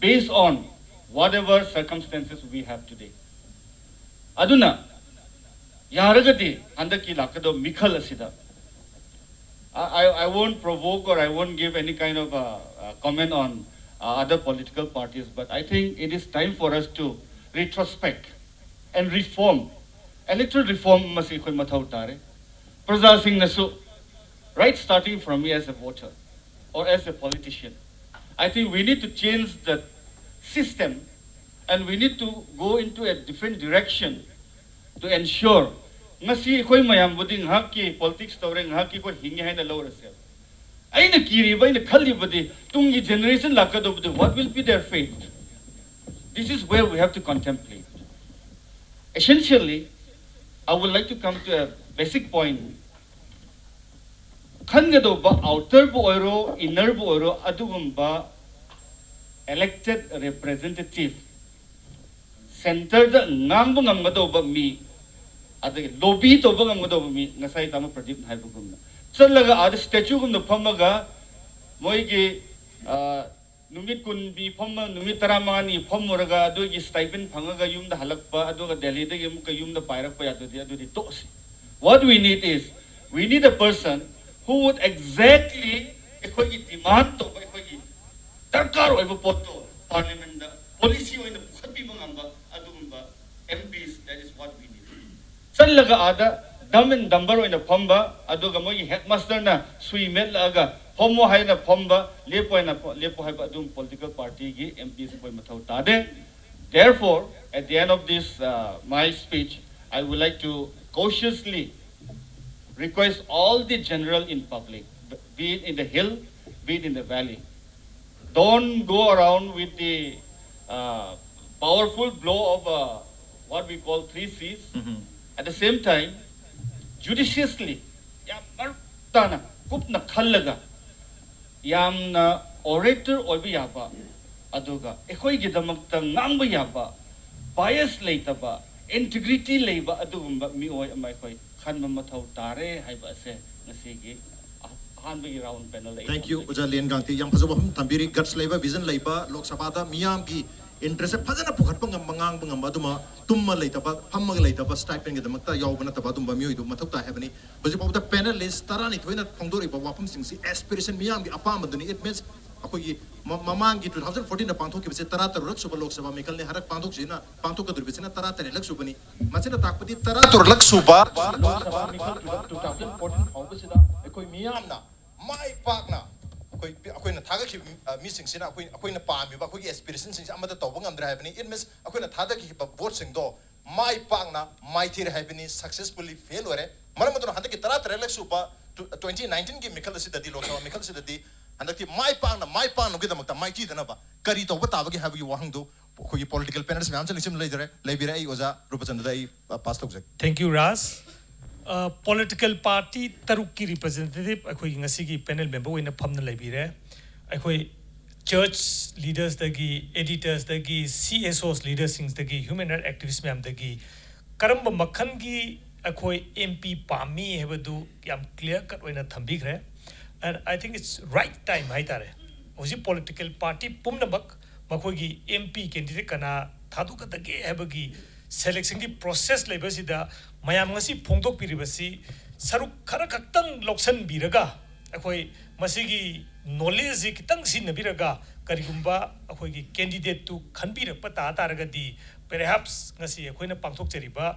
based on whatever circumstances we have today. ꯑꯗꯨꯅ ꯌꯥꯔꯒꯗꯤ ꯍꯟꯗꯛꯀꯤ ꯂꯥꯛꯀꯗꯕ ꯃꯤꯈꯜ ꯑꯁꯤꯗ I, I, I won't provoke or I won't give any kind of a, a comment on uh, other political parties, but I think it is time for us to retrospect and reform. Electoral reform ꯑꯃꯁꯤ ꯑꯩꯈꯣꯏ ꯃꯊꯧ ꯇꯥꯔꯦ. ꯄ꯭ꯔꯖꯥꯁꯤꯡꯅꯁꯨ, right, starting from me as a voter or as a politician, I think we need to change the system and we need to go into a different direction to ensure ꯉꯁꯤ ꯑꯩꯈꯣꯏ ꯃꯌꯥꯝꯕꯨꯗꯤ ꯉꯥꯏꯍꯥꯛꯀꯤ politics ꯇꯧꯔꯦ, ꯉꯥꯏꯍꯥꯛꯀꯤ ꯑꯩꯈꯣꯏ ꯍꯤꯡꯉꯦ ꯍꯥꯏꯅ ꯂꯧꯔꯁꯦꯕ. ꯑꯩꯅ ꯀꯤꯔꯤꯕ, ꯑꯩꯅ ꯈꯜꯂꯤꯕꯗꯤ ꯇꯨꯡꯒꯤ generation ꯂꯥꯛꯀꯗꯧꯕꯗꯤ, what will be their fate? This is where we have to contemplate. Essentially, I would like to come to a basic point. ꯈꯟꯒꯗꯧꯕ ꯑꯥꯎꯇꯔꯕꯨ ꯑꯣꯏꯔꯣ, ꯏꯟꯅꯔꯕꯨ ꯑꯣꯏꯔꯣ, ꯑꯗꯨꯒꯨꯝꯕ elected representative, ꯁꯦꯟꯇꯔꯗ ꯉꯥꯡꯕ ꯉꯝꯒꯗꯧꯕ ꯃꯤ, ꯑꯗꯒꯤ ꯂꯣꯕꯤ ꯇꯧꯕ ꯉꯝꯒꯗꯧꯕ ꯃꯤ, ꯉꯁꯥꯏ ꯇꯥꯃꯣ ꯄ꯭ꯔꯗꯤꯞꯅ ꯍꯥꯏꯕꯒꯨꯝꯅ ꯆꯠꯂꯒ ꯑꯥꯗ ꯁ꯭ꯇꯦꯆꯨꯒꯨꯝꯅ ꯐꯝꯃꯒ ꯃꯣꯏꯒꯤ ꯑ, ꯅꯨꯃꯤꯠ ꯀꯨꯟꯅꯤ ꯐꯝꯃ, ꯅꯨꯃꯤꯠ ꯇꯔꯥꯃꯉꯥꯅꯤ ꯐꯝꯃꯨꯔꯒ ꯑꯗꯨꯒꯤ ꯁ꯭ꯇꯥꯏꯄꯦꯟ ꯐꯪꯉꯒ ꯌꯨꯝꯗ ꯍꯜꯂꯛꯄ, ꯑꯗꯨꯒ ꯗꯦꯜꯂꯤꯗꯒꯤ ꯑꯃꯨꯛꯀ ꯌꯨꯝꯗ ꯄꯥꯏꯔꯛꯄ ꯌꯥꯗ꯭ꯔꯗꯤ ꯑꯗꯨꯗꯤ ꯇꯣꯛꯁꯤ. What we need is, we need a person who would exactly ꯑꯩꯈꯣꯏꯒꯤ ꯗꯤꯃꯥꯟ ꯇꯧꯕ, ꯑꯩꯈꯣꯏꯒꯤ ꯗꯔꯀꯥꯔ ꯑꯣꯏꯕ ꯄꯣꯠꯇꯣ ꯄꯥꯔꯂꯤꯌꯥꯃꯦꯟꯗ ꯄꯣꯂꯤꯁꯤ ꯑꯣꯏꯅ ꯄꯨꯈꯠꯄꯤꯕ ꯉꯝꯕ ꯑꯗꯨꯒꯨꯝꯕ M Ps, that is what we need. ꯆꯠꯂꯒ ꯑꯥꯗ ꯗꯝ ꯑꯦꯟ ꯗꯝꯕꯔ ꯑꯣꯏꯅ ꯐꯝꯕ, ꯑꯗꯨꯒ ꯃꯣꯏꯒꯤ ꯍꯦꯗ ꯃꯥꯁꯇꯔꯅ ꯁꯨꯏ ꯃꯦꯠꯂꯛꯑꯒ ꯐꯝꯃꯣ ꯍꯥꯏꯅ ꯐꯝꯕ, ꯂꯦꯞꯄꯣ ꯍꯥꯏꯅ ꯐ-, ꯂꯦꯞꯄꯣ ꯍꯥꯏꯕ ꯑꯗꯨꯝ ꯄꯣꯂꯤꯇꯤꯀꯦꯜ ꯄꯥꯔꯇꯤꯒꯤ M Ps ꯑꯩꯈꯣꯏ ꯃꯊꯧ ꯇꯥꯗꯦ. Therefore, at the end of this, uh, my speech, I would like to cautiously request all the general in public, be it in the hill, be it in the valley, don't go around with the uh, powerful blow of uh, what we call three C's. At the same time, judiciously, ꯌꯥꯝ ꯃꯔꯨ ꯇꯥꯅ ꯀꯨꯞꯅ ꯈꯜꯂꯒ ꯌꯥꯝꯅ orator ꯑꯣꯏꯕ ꯌꯥꯕ, ꯑꯗꯨꯒ ꯑꯩꯈꯣꯏꯒꯤꯗꯃꯛꯇ ꯉꯥꯡꯕ ꯌꯥꯕ, bias ꯂꯩꯇꯕ, integrity ꯂꯩꯕ ꯑꯗꯨꯒꯨꯝꯕ ꯃꯤꯑꯣꯏ ꯑꯃ ꯑꯩꯈꯣꯏ ꯈꯟꯕ ꯃꯊꯧ ꯇꯥꯔꯦ ꯍꯥꯏꯕ ꯑꯁꯦ ꯉꯁꯤꯒꯤ ꯑꯍꯥꯟꯕꯒꯤ round panel ꯑꯩ Thank you, ꯊꯝꯖꯒꯦ꯫ ꯑꯣꯖꯥ ꯂꯦꯟ ꯒꯥꯡꯇꯤ꯫ ꯌꯥꯝ ꯐꯖꯕ ꯋꯥꯐꯝ ꯊꯝꯕꯤꯔꯤ꯫ Guts ꯂꯩꯕ, vision ꯂꯩꯕ, ꯂꯣꯛ ꯁꯚꯥꯗ ꯃꯤꯌꯥꯝꯒꯤ interest ꯐꯖꯅ ꯄꯨꯈꯠꯄ ꯉꯝꯕ, ꯉꯥꯡꯕ ꯉꯝꯕ, ꯑꯗꯨꯃ ꯇꯨꯝꯃ ꯂꯩꯇꯕ, ꯐꯝꯃꯒ ꯂꯩꯇꯕ, stipendꯒꯤꯗꯃꯛꯇ ꯌꯥꯎꯕ ꯅꯠꯇꯕ ꯑꯗꯨꯝꯕ ꯃꯤꯑꯣꯏꯗꯨ ꯃꯊꯧ ꯇꯥꯏ ꯍꯥꯏꯕꯅꯤ꯫ ꯍꯧꯖꯤꯛ ꯐꯥꯎꯕꯗ panelist ꯇꯔꯥꯅꯤꯊꯣꯏꯅ ꯐꯣꯡꯗꯣꯔꯛꯏꯕ ꯋꯥꯐꯝꯁꯤꯡꯁꯤ aspiration, ꯃꯤꯌꯥꯝꯒꯤ ꯑꯄꯥꯝꯕꯗꯨꯅꯤ꯫ It means ꯑꯩꯈꯣꯏꯒꯤ ꯃ-, ꯃꯃꯥꯡꯒꯤ two thousand fourteenꯗ ꯄꯥꯡꯊꯣꯛꯈꯤꯕꯁꯦ ꯇꯔꯥ ꯇꯔꯨꯛꯂꯛ ꯁꯨꯕ ꯂꯣꯛ ꯁꯚꯥ ꯃꯤꯈꯜꯅꯤ꯫ ꯍꯟꯗꯛ ꯄꯥꯡꯊꯣꯛꯁꯤꯅ, ꯄꯥꯡꯊꯣꯛꯀꯗꯧꯔꯤꯕꯁꯤꯅ ꯇꯔꯥ ꯇꯔꯦꯠꯂꯛ ꯁꯨꯕꯅꯤ꯫ ꯃꯁꯤꯅ ꯇꯥꯛꯄꯗꯤ ꯇꯔꯥ ꯇꯔꯨꯛꯂꯛ ꯁꯨꯕ ꯂꯣꯛ ꯁꯚꯥ ꯃꯤꯈꯜ two thousand fourteen ꯐꯥꯎꯕꯁꯤꯗ ꯑꯩꯈꯣꯏ ꯃꯤꯌꯥꯝꯅ ꯃꯥꯏ ꯄꯥꯛꯅ ꯑꯩꯈꯣꯏ, ꯑꯩꯈꯣꯏꯅ ꯊꯥꯒꯠꯈꯤꯕ ꯃꯤ-, ꯑ, ꯃꯤꯁꯤꯡꯁꯤꯅ ꯑꯩꯈꯣꯏ, ꯑꯩꯈꯣꯏꯅ ꯄꯥꯝꯃꯤꯕ ꯑꯩꯈꯣꯏꯒꯤ aspirationꯁꯤꯡꯁꯦ ꯑꯃꯠꯇ ꯇꯧꯕ ꯉꯝꯗ꯭ꯔꯦ ꯍꯥꯏꯕꯅꯤ꯫ It means ꯑꯩꯈꯣꯏꯅ ꯊꯥꯗꯈꯤꯕ voteꯁꯤꯡꯗꯣ ꯃꯥꯏ ꯄꯥꯛꯅ ꯃꯥꯏꯊꯤꯔꯦ ꯍꯥꯏꯕꯅꯤ, successfully fail ꯑꯣꯏꯔꯦ꯫ ꯃꯔꯝ ꯑꯗꯨꯅ ꯍꯟꯗꯛꯀꯤ ꯇꯔꯥ ꯇꯔꯦꯠꯂꯛ ꯁꯨꯕ ꯇꯨ-, twenty nineteenꯒꯤ ꯃꯤꯈꯜ ꯑꯁꯤꯗꯗꯤ, ꯂꯣꯛ ꯁꯚꯥ ꯃꯤꯈꯜ ꯑꯁꯤꯗꯗꯤ ꯍꯟꯗꯛꯇꯤ ꯃꯥꯏ ꯄꯥꯛꯅ, ꯃꯥꯏ ꯄꯥꯛꯅꯕꯒꯤꯗꯃꯛꯇ, ꯃꯥꯏꯊꯤꯗꯅꯕ ꯀꯔꯤ ꯇꯧꯕ ꯇꯥꯕꯒꯦ ꯍꯥꯏꯕꯒꯤ ꯋꯥꯍꯪꯗꯨ ꯑꯩꯈꯣꯏꯒꯤ political panelist ꯃꯌꯥꯝꯁꯨ ꯂꯦꯡꯁꯤꯟ ꯂꯩꯖꯔꯦ, ꯂꯩꯕꯤꯔꯦ꯫ ꯑꯩ ꯑꯣꯖꯥ ꯔꯨꯄꯆꯟꯗ꯭ꯔꯗ ꯑꯩ, ꯑ, pass ꯇꯧꯖꯒꯦ꯫ Thank you, Raj. ꯑ, political party ꯇꯔꯨꯛꯀꯤ representative ꯑꯩꯈꯣꯏꯒꯤ ꯉꯁꯤꯒꯤ panel member ꯑꯣꯏꯅ ꯐꯝꯅ ꯂꯩꯕꯤꯔꯦ꯫ ꯑꯩꯈꯣꯏ church leadersꯇꯒꯤ, editorsꯇꯒꯤ, C S Os leadersꯁꯤꯡꯗꯒꯤ, human rights activist ꯃꯌꯥꯝꯗꯒꯤ ꯀꯔꯝꯕ ꯃꯈꯜꯒꯤ ꯑꯩꯈꯣꯏ M P ꯄꯥꯝꯃꯤ ꯍꯥꯏꯕꯗꯨ ꯌꯥꯝ clear cut ꯑꯣꯏꯅ ꯊꯝꯕꯤꯈ꯭ꯔꯦ꯫ And I think it's right time ꯍꯥꯏꯇꯥꯔꯦ꯫ ꯍꯧꯖꯤꯛ political party ꯄꯨꯝꯅꯃꯛ ꯃꯈꯣꯏꯒꯤ M P candidate ꯀꯅꯥ ꯊꯥꯗꯣꯛꯀꯗꯒꯦ ꯍꯥꯏꯕꯒꯤ selectionꯒꯤ process ꯂꯩꯕꯁꯤꯗ ꯃꯌꯥꯝ ꯉꯁꯤ ꯐꯣꯡꯗꯣꯛꯄꯤꯔꯤꯕꯁꯤ ꯁꯔꯨꯛ ꯈꯔ ꯈꯛꯇꯪ ꯂꯧꯁꯤꯟꯕꯤꯔꯒ, ꯑꯩꯈꯣꯏ ꯃꯁꯤꯒꯤ knowledgeꯁꯤ ꯈꯤꯇꯪ ꯁꯤꯖꯤꯟꯅꯕꯤꯔꯒ, ꯀꯔꯤꯒꯨꯝꯕ ꯑꯩꯈꯣꯏꯒꯤ candidateꯇꯨ ꯈꯟꯕꯤꯔꯛꯄ ꯇꯥ ꯇꯥꯔꯒꯗꯤ, perhaps ꯉꯁꯤ ꯑꯩꯈꯣꯏꯅ ꯄꯥꯡꯊꯣꯛꯆꯔꯤꯕ,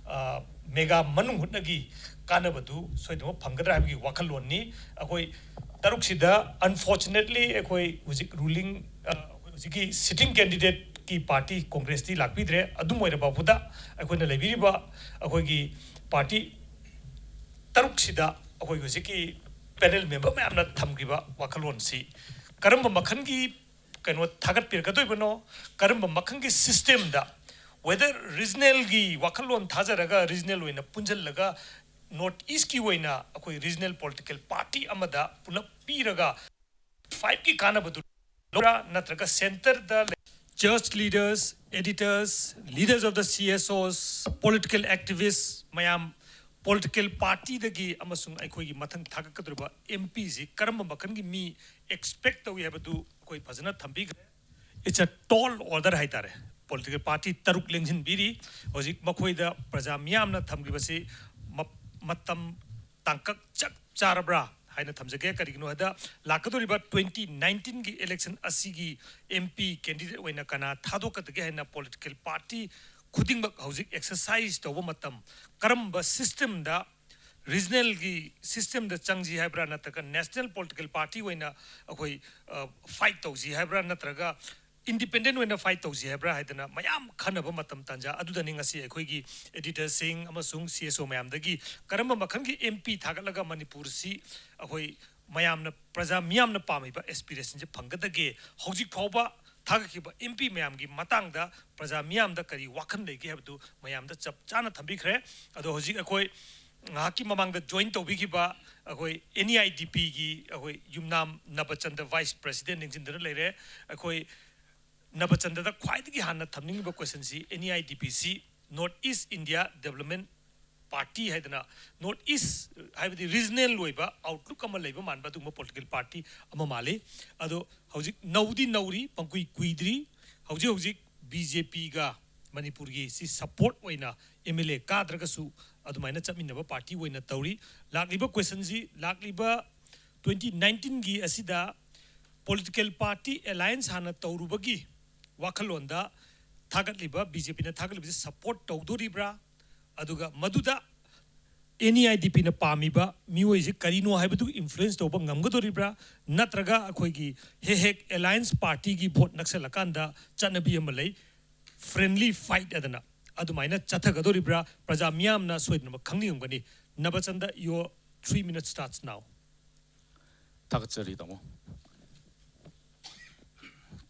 ꯑ, mega ꯃꯅꯨꯡ ꯍꯨꯠꯅꯒꯤ ꯀꯥꯟꯅꯕꯗꯨ ꯁꯣꯏꯗꯅꯃꯛ ꯐꯪꯒꯗ꯭ꯔꯥ ꯍꯥꯏꯕꯒꯤ ꯋꯥꯈꯜꯂꯣꯟꯅꯤ꯫ ꯑꯩꯈꯣꯏ ꯇꯔꯨꯛꯁꯤꯗ, unfortunately, ꯑꯩꯈꯣꯏ ꯍꯧꯖꯤꯛ ruling, ꯑ, ꯑꯩꯈꯣꯏ ꯍꯧꯖꯤꯛꯀꯤ sitting candidateꯀꯤ party Congressꯇꯤ ꯂꯥꯛꯄꯤꯗ꯭ꯔꯦ꯫ ꯑꯗꯨꯝ ꯑꯣꯏꯔ ꯐꯥꯎꯕꯗ ꯑꯩꯈꯣꯏꯅ ꯂꯩꯕꯤꯔꯤꯕ ꯑꯩꯈꯣꯏꯒꯤ party ꯇꯔꯨꯛꯁꯤꯗ ꯑꯩꯈꯣꯏ ꯍꯧꯖꯤꯛꯀꯤ panel member ꯃꯌꯥꯝꯅ ꯊꯝꯈꯤꯕ ꯋꯥꯈꯜꯂꯣꯟꯁꯤ ꯀꯔꯝꯕ ꯃꯈꯜꯒꯤ ꯀꯩꯅꯣ ꯊꯥꯒꯠꯄꯤꯔꯛꯀꯗꯣꯏꯕꯅꯣ? ꯀꯔꯝꯕ ꯃꯈꯜꯒꯤ systemꯗ, whether regionalꯒꯤ ꯋꯥꯈꯜꯂꯣꯟ ꯊꯥꯖꯔꯒ regional ꯑꯣꯏꯅ ꯄꯨꯟꯁꯤꯜꯂꯒ North Eastꯀꯤ ꯑꯣꯏꯅ ꯑꯩꯈꯣꯏ regional political party ꯑꯃꯗ ꯄꯨꯂꯞ ꯄꯤꯔꯒ fiveꯀꯤ ꯀꯥꯟꯅꯕꯗꯨ ꯂꯧꯔꯥ, ꯅꯠꯇ꯭ꯔꯒ centreꯗ church leaders, editors, leaders of the C S Os, political activists ꯃꯌꯥꯝ, political partyꯗꯒꯤ ꯑꯃꯁꯨꯡ ꯑꯩꯈꯣꯏꯒꯤ ꯃꯊꯪ ꯊꯥꯒꯠꯀꯗꯧꯔꯤꯕ M Pꯁꯤ ꯀꯔꯝꯕ ꯃꯈꯜꯒꯤ ꯃꯤ expect ꯇꯧꯏ ꯍꯥꯏꯕꯗꯨ ꯑꯩꯈꯣꯏ ꯐꯖꯅ ꯊꯝꯕꯤꯈ꯭ꯔꯦ꯫ It's a tall order ꯍꯥꯏꯇꯥꯔꯦ꯫ Political party ꯇꯔꯨꯛ ꯂꯦꯡꯁꯤꯟꯕꯤꯔꯤ꯫ ꯍꯧꯖꯤꯛ ꯃꯈꯣꯏꯗ ꯄ꯭ꯔꯖꯥ ꯃꯤꯌꯥꯝꯅ ꯊꯝꯈꯤꯕꯁꯤ ꯃ-, ꯃꯇꯝ ꯇꯥꯡꯀꯛ ꯆꯞ ꯆꯥꯔꯕ꯭ꯔꯥ ꯍꯥꯏꯅ ꯊꯝꯖꯒꯦ꯫ ꯀꯔꯤꯒꯤꯅꯣ ꯍꯥꯏꯗ, ꯂꯥꯛꯀꯗꯧꯔꯤꯕ twenty nineteenꯒꯤ election ꯑꯁꯤꯒꯤ M P candidate ꯑꯣꯏꯅ ꯀꯅꯥ ꯊꯥꯗꯣꯛꯀꯗꯒꯦ ꯍꯥꯏꯅ political party ꯈꯨꯗꯤꯡꯃꯛ ꯍꯧꯖꯤꯛ exercise ꯇꯧꯕ ꯃꯇꯝ, ꯀꯔꯝꯕ systemꯗ, regionalꯒꯤ systemꯗ ꯆꯪꯁꯤ ꯍꯥꯏꯕ꯭ꯔꯥ, ꯅꯠꯇ꯭ꯔꯒ national political party ꯑꯣꯏꯅ ꯑꯩꯈꯣꯏ, ꯑ, fight ꯇꯧꯁꯤ ꯍꯥꯏꯕ꯭ꯔꯥ, ꯅꯠꯇ꯭ꯔꯒ independent ꯑꯣꯏꯅ fight ꯇꯧꯁꯤ ꯍꯥꯏꯕ꯭ꯔꯥ ꯍꯥꯏꯗꯅ ꯃꯌꯥꯝ ꯈꯟꯅꯕ ꯃꯇꯝ ꯇꯥꯟꯖꯥ ꯑꯗꯨꯗꯅꯤ ꯉꯁꯤ ꯑꯩꯈꯣꯏꯒꯤ editorꯁꯤꯡ ꯑꯃꯁꯨꯡ C S O ꯃꯌꯥꯝꯗꯒꯤ ꯀꯔꯝꯕ ꯃꯈꯜꯒꯤ M P ꯊꯥꯒꯠꯂꯒ ꯃꯅꯤꯄꯨꯔꯁꯤ ꯑꯩꯈꯣꯏ ꯃꯌꯥꯝꯅ, ꯄ꯭ꯔꯖꯥ ꯃꯤꯌꯥꯝꯅ ꯄꯥꯝꯃꯤꯕ aspirationꯁꯦ ꯐꯪꯒꯗꯒꯦ, ꯍꯧꯖꯤꯛ ꯐꯥꯎꯕ ꯊꯥꯒꯠꯈꯤꯕ M P ꯃꯌꯥꯝꯒꯤ ꯃꯇꯥꯡꯗ ꯄ꯭ꯔꯖꯥ ꯃꯤꯌꯥꯝꯗ ꯀꯔꯤ ꯋꯥꯈꯜ ꯂꯩꯒꯦ ꯍꯥꯏꯕꯗꯨ ꯃꯌꯥꯝꯗ ꯆꯞ ꯆꯥꯅ ꯊꯝꯕꯤꯈ꯭ꯔꯦ꯫ ꯑꯗꯣ ꯍꯧꯖꯤꯛ ꯑꯩꯈꯣꯏ ꯉꯥꯏꯍꯥꯛꯀꯤ ꯃꯃꯥꯡꯗ join ꯇꯧꯕꯤꯈꯤꯕ ꯑꯩꯈꯣꯏ N E I D Pꯒꯤ ꯑꯩꯈꯣꯏ ꯌꯨꯝꯅꯥꯝ ꯅꯕꯆꯟꯗ꯭ꯔ vice president ꯂꯦꯡꯁꯤꯟꯗꯨꯅ ꯂꯩꯔꯦ꯫ ꯑꯩꯈꯣꯏ ꯅꯕꯆꯟꯗ꯭ꯔꯗ ꯈ꯭ꯋꯥꯏꯗꯒꯤ ꯍꯥꯟꯅ ꯊꯝꯅꯤꯡꯉꯤꯕ questionꯁꯤ, N E I D Pꯁꯤ North East India Development Party ꯍꯥꯏꯗꯅ North East ꯍꯥꯏꯕꯗꯤ regional ꯑꯣꯏꯕ outlook ꯑꯃ ꯂꯩꯕ ꯃꯥꯟꯕ ꯑꯗꯨꯒꯨꯝꯕ political party ꯑꯃ ꯃꯥꯜꯂꯤ꯫ ꯑꯗꯣ ꯍꯧꯖꯤꯛ ꯅꯧꯗꯤ ꯅꯧꯔꯤ, ꯄꯪꯀꯨꯏ ꯀꯨꯏꯗ꯭ꯔꯤ꯫ ꯍꯧꯖꯤꯛ ꯍꯧꯖꯤꯛ B J Pꯒ ꯃꯅꯤꯄꯨꯔꯒꯤ ꯁꯤ support ꯑꯣꯏꯅ M L A ꯀꯥꯗ꯭ꯔꯒꯁꯨ ꯑꯗꯨꯃꯥꯏꯅ ꯆꯠꯃꯤꯟꯅꯕ party ꯑꯣꯏꯅ ꯇꯧꯔꯤ꯫ ꯂꯥꯛꯂꯤꯕ questionꯁꯤ, ꯂꯥꯛꯂꯤꯕ twenty nineteenꯒꯤ ꯑꯁꯤꯗ political party alliance ꯍꯥꯟꯅ ꯇꯧꯔꯨꯕꯒꯤ ꯋꯥꯈꯜꯂꯣꯟꯗ ꯊꯥꯒꯠꯂꯤꯕ, B J Pꯅ ꯊꯥꯒꯠꯂꯤꯕꯁꯤ support ꯇꯧꯗꯣꯔꯤꯕ꯭ꯔꯥ? ꯑꯗꯨꯒ ꯃꯗꯨꯗ N E I D Pꯅ ꯄꯥꯝꯃꯤꯕ ꯃꯤꯑꯣꯏꯁꯤ ꯀꯔꯤꯅꯣ ꯍꯥꯏꯕꯗꯨ influence ꯇꯧꯕ ꯉꯝꯒꯗꯣꯔꯤꯕ꯭ꯔꯥ? ꯅꯠꯇ꯭ꯔꯒ ꯑꯩꯈꯣꯏꯒꯤ ꯍꯦꯛ ꯍꯦꯛ alliance partyꯒꯤ vote ꯅꯛꯁꯜꯂꯀꯥꯟꯗ ꯆꯠꯅꯕꯤ ꯑꯃ ꯂꯩ, friendly fight ꯍꯥꯏꯗꯅ, ꯑꯗꯨꯃꯥꯏꯅ ꯆꯠꯊꯒꯗꯣꯔꯤꯕ꯭ꯔꯥ? ꯄ꯭ꯔꯖꯥ ꯃꯤꯌꯥꯝꯅ ꯁꯣꯏꯗꯅꯃꯛ ꯈꯪꯅꯤꯡꯉꯝꯒꯅꯤ꯫ ꯅꯕꯆꯟꯗ꯭ꯔ, your three minutes starts now. ꯊꯥꯒꯠꯆꯔꯤ, ꯇꯥꯃꯣ꯫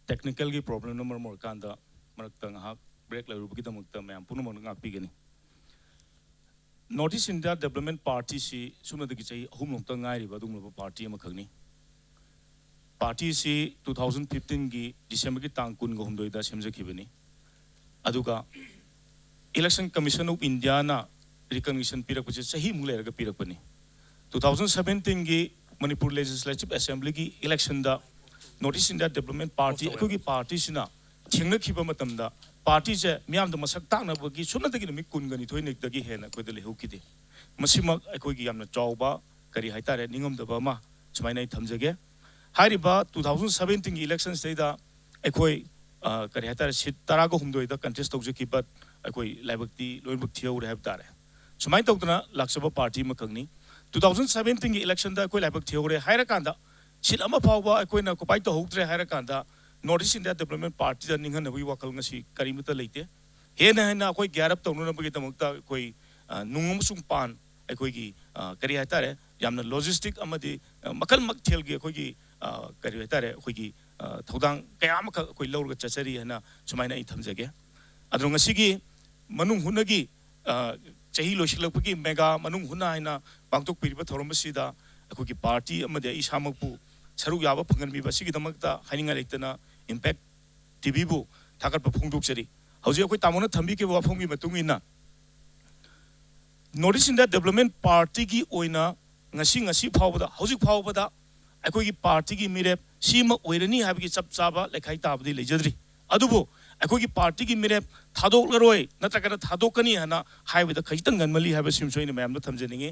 ꯇꯦꯛꯅꯤꯀꯦꯜꯒꯤ ꯄ꯭ꯔꯣꯕ꯭ꯂꯦꯝꯅ ꯃꯔꯝ ꯑꯣꯏꯔꯀꯥꯟꯗ ꯃꯔꯛꯇ ꯉꯥꯏꯍꯥꯛ ꯕ꯭ꯔꯦꯛ ꯂꯩꯔꯨꯕꯒꯤꯗꯃꯛꯇ ꯃꯌꯥꯝ ꯄꯨꯝꯅꯃꯛꯅ ꯉꯥꯛꯄꯤꯒꯅꯤ꯫ ꯅꯣꯔꯠ ꯏꯁ ꯏꯟꯗꯤꯌꯥ ꯗꯦꯕꯂꯞꯃꯦꯟ ꯄꯥꯔꯇꯤꯁꯤ ꯁꯨꯞꯅꯇꯒꯤ ꯆꯍꯤ ꯑꯍꯨꯝꯃꯨꯛꯇ ꯉꯥꯏꯔꯤꯕ ꯑꯗꯨꯒꯨꯝꯂꯕ ꯄꯥꯔꯇꯤ ꯑꯃꯈꯛꯅꯤ꯫ ꯄꯥꯔꯇꯤꯁꯤ ꯇꯨ ꯊꯥꯎꯖꯟ ꯐꯤꯐꯇꯤꯟꯒꯤ ꯗꯤꯁꯦꯝꯕꯔꯒꯤ ꯇꯥꯡ ꯀꯨꯟꯒ ꯍꯨꯝꯗꯣꯏꯗ ꯁꯦꯝꯖꯈꯤꯕꯅꯤ꯫ ꯑꯗꯨꯒ ꯏꯂꯦꯛꯁꯟ ꯀꯃꯤꯁꯟ ꯑꯣꯐ ꯏꯟꯗꯤꯌꯥꯅ ꯔꯤꯀꯒꯅꯤꯁꯟ ꯄꯤꯔꯛꯄꯁꯦ ꯆꯍꯤꯃꯨꯛ ꯂꯩꯔꯒ ꯄꯤꯔꯛꯄꯅꯤ꯫ ꯇꯨ ꯊꯥꯎꯖꯟ ꯁꯕꯦꯟꯇꯤꯟꯒꯤ ꯃꯅꯤꯄꯨꯔ ꯂꯦꯖꯤꯁꯂꯦꯇꯤꯚ ꯑꯦꯁꯦꯝꯕ꯭ꯂꯤꯒꯤ ꯏꯂꯦꯛꯁꯟꯗ north east India development party, ꯑꯩꯈꯣꯏꯒꯤ ꯄꯥꯔꯇꯤꯁꯤꯅ ꯊꯦꯡꯅꯈꯤꯕ ꯃꯇꯝꯗ ꯄꯥꯔꯇꯤꯁꯦ ꯃꯤꯌꯥꯝꯗ ꯃꯁꯛ ꯇꯥꯛꯅꯕꯒꯤ ꯁꯨꯞꯅꯇꯒꯤ ꯅꯨꯃꯤꯠ ꯀꯨꯟꯒ ꯅꯤꯊꯣꯏꯗꯒꯤ ꯍꯦꯟꯅ ꯑꯩꯈꯣꯏꯗ ꯂꯩꯍꯧꯈꯤꯗꯦ꯫ ꯃꯁꯤꯃꯛ ꯑꯩꯈꯣꯏꯒꯤ ꯌꯥꯝꯅ ꯆꯥꯎꯕ, ꯀꯔꯤ ꯍꯥꯏꯇꯥꯔꯦ, ꯅꯤꯡꯉꯝꯗꯕ ꯑꯃ ꯁꯨꯃꯥꯏꯅ ꯑꯩ ꯊꯝꯖꯒꯦ꯫ ꯍꯥꯏꯔꯤꯕ ꯇꯨ ꯊꯥꯎꯖꯟ ꯁꯕꯦꯟꯇꯤꯟꯒꯤ ꯏꯂꯦꯛꯁꯟꯁꯤꯗꯩꯗ ꯑꯩꯈꯣꯏ, ꯑ, ꯀꯔꯤ ꯍꯥꯏꯇꯥꯔꯦ, ꯁꯤꯠ ꯇꯔꯥꯒ ꯍꯨꯝꯗꯣꯏꯗ ꯀꯟꯇꯦꯁ ꯇꯧꯖꯈꯤꯕ ꯑꯩꯈꯣꯏ ꯂꯥꯏꯕꯛꯇꯤ ꯂꯣꯏꯅꯃꯛ ꯊꯤꯍꯧꯔꯦ ꯍꯥꯏꯕ ꯇꯥꯔꯦ꯫ ꯁꯨꯃꯥꯏꯅ ꯇꯧꯗꯅ ꯂꯥꯛꯆꯕ ꯄꯥꯔꯇꯤ ꯑꯃꯈꯛꯅꯤ꯫ ꯇꯨ ꯊꯥꯎꯖꯟ ꯁꯕꯦꯟꯇꯤꯟꯒꯤ ꯏꯂꯦꯛꯁꯟꯗ ꯑꯩꯈꯣꯏ ꯂꯥꯏꯕꯛ ꯊꯤꯍꯧꯔꯦ ꯍꯥꯏꯔꯀꯥꯟꯗ, ꯁꯤꯠ ꯑꯃ ꯐꯥꯎꯕ ꯑꯩꯈꯣꯏꯅ ꯑꯣꯀꯨꯄꯥꯏ ꯇꯧꯍꯧꯗ꯭ꯔꯦ ꯍꯥꯏꯔꯀꯥꯟꯗ, ꯅꯣꯔꯠ ꯏꯁ ꯏꯟꯗꯤꯌꯥ ꯗꯦꯕꯂꯞꯃꯦꯟ ꯄꯥꯔꯇꯤꯗ ꯅꯤꯡꯍꯟꯅꯕꯒꯤ ꯋꯥꯈꯜ ꯉꯁꯤ ꯀꯔꯤꯃꯠꯇ ꯂꯩꯇꯦ꯫ ꯍꯦꯟꯅ ꯍꯦꯟꯅ ꯑꯩꯈꯣꯏ ꯒ꯭ꯌꯥꯔ ꯑꯞ ꯇꯧꯅꯅꯕꯒꯤꯗꯃꯛꯇ ꯑꯩꯈꯣꯏ, ꯑ, ꯅꯨꯡ ꯑꯃꯁꯨꯡ ꯄꯥꯟ, ꯑꯩꯈꯣꯏꯒꯤ, ꯑ, ꯀꯔꯤ ꯍꯥꯏꯇꯥꯔꯦ, ꯌꯥꯝꯅ ꯂꯣꯖꯤꯁꯇꯤꯛ ꯑꯃꯗꯤ, ꯑ, ꯃꯈꯜ ꯃꯊꯦꯜꯒꯤ ꯑꯩꯈꯣꯏꯒꯤ, ꯑ, ꯀꯔꯤ ꯍꯥꯏꯇꯥꯔꯦ, ꯑꯩꯈꯣꯏꯒꯤ, ꯑ, ꯊꯧꯗꯥꯡ ꯀꯌꯥ ꯑꯃꯈꯛ ꯑꯩꯈꯣꯏ ꯂꯧꯔꯒ ꯆꯠꯆꯔꯤ ꯍꯥꯏꯅ ꯁꯨꯃꯥꯏꯅ ꯑꯩ ꯊꯝꯖꯒꯦ꯫ ꯑꯗꯣ ꯉꯁꯤꯒꯤ ꯃꯅꯨꯡ ꯍꯨꯠꯅꯒꯤ, ꯑ, ꯆꯍꯤ ꯂꯣꯏꯁꯤꯜꯂꯛꯄꯒꯤ ꯃꯦꯒꯥ ꯃꯅꯨꯡ ꯍꯨꯠꯅ ꯍꯥꯏꯅ ꯄꯥꯡꯊꯣꯛꯄꯤꯔꯤꯕ ꯊꯧꯔꯝ ꯑꯁꯤꯗ ꯑꯩꯈꯣꯏꯒꯤ ꯄꯥꯔꯇꯤ ꯑꯃꯗꯤ ꯑꯩ ꯏꯁꯥꯃꯛꯄꯨ ꯁꯔꯨꯛ ꯌꯥꯕ ꯐꯪꯍꯟꯕꯤꯕ ꯑꯁꯤꯒꯤꯗꯃꯛꯇ ꯍꯥꯏꯅꯤꯡꯉꯥꯏ ꯂꯩꯇꯅ ꯏꯝꯄꯦꯛ ꯇꯤꯚꯤꯕꯨ ꯊꯥꯒꯠꯄ ꯐꯣꯡꯗꯣꯛꯆꯔꯤ꯫ ꯍꯧꯖꯤꯛ ꯑꯩꯈꯣꯏ ꯇꯥꯃꯣꯅ ꯊꯝꯕꯤꯈꯤꯕ ꯋꯥꯐꯝꯒꯤ ꯃꯇꯨꯡ ꯏꯟꯅ, ꯅꯣꯔꯠ ꯏꯁ ꯏꯟꯗꯤꯌꯥ ꯗꯦꯕꯂꯞꯃꯦꯟ ꯄꯥꯔꯇꯤꯒꯤ ꯑꯣꯏꯅ ꯉꯁꯤ, ꯉꯁꯤ ꯐꯥꯎꯕꯗ, ꯍꯧꯖꯤꯛ ꯐꯥꯎꯕꯗ ꯑꯩꯈꯣꯏꯒꯤ ꯄꯥꯔꯇꯤꯒꯤ ꯃꯤꯔꯦꯞ ꯁꯤꯃ ꯑꯣꯏꯔꯅꯤ ꯍꯥꯏꯕꯒꯤ ꯆꯞ ꯆꯥꯕ ꯂꯩꯈꯥꯏ ꯇꯥꯕꯗꯤ ꯂꯩꯖꯗ꯭ꯔꯤ꯫ ꯑꯗꯨꯕꯨ ꯑꯩꯈꯣꯏꯒꯤ ꯄꯥꯔꯇꯤꯒꯤ ꯃꯤꯔꯦꯞ ꯊꯥꯗꯣꯛꯂꯔꯣꯏ ꯅꯠꯇ꯭ꯔꯒꯅ ꯊꯥꯗꯣꯛꯀꯅꯤ ꯍꯥꯏꯅ ꯍꯥꯏꯕꯗ ꯈꯖꯤꯛꯇꯪ ꯉꯟꯃꯜꯂꯤ ꯍꯥꯏꯕꯁꯤꯃꯁꯨ ꯑꯩꯅ ꯃꯌꯥꯝꯗ ꯊꯝꯖꯅꯤꯡꯉꯤ꯫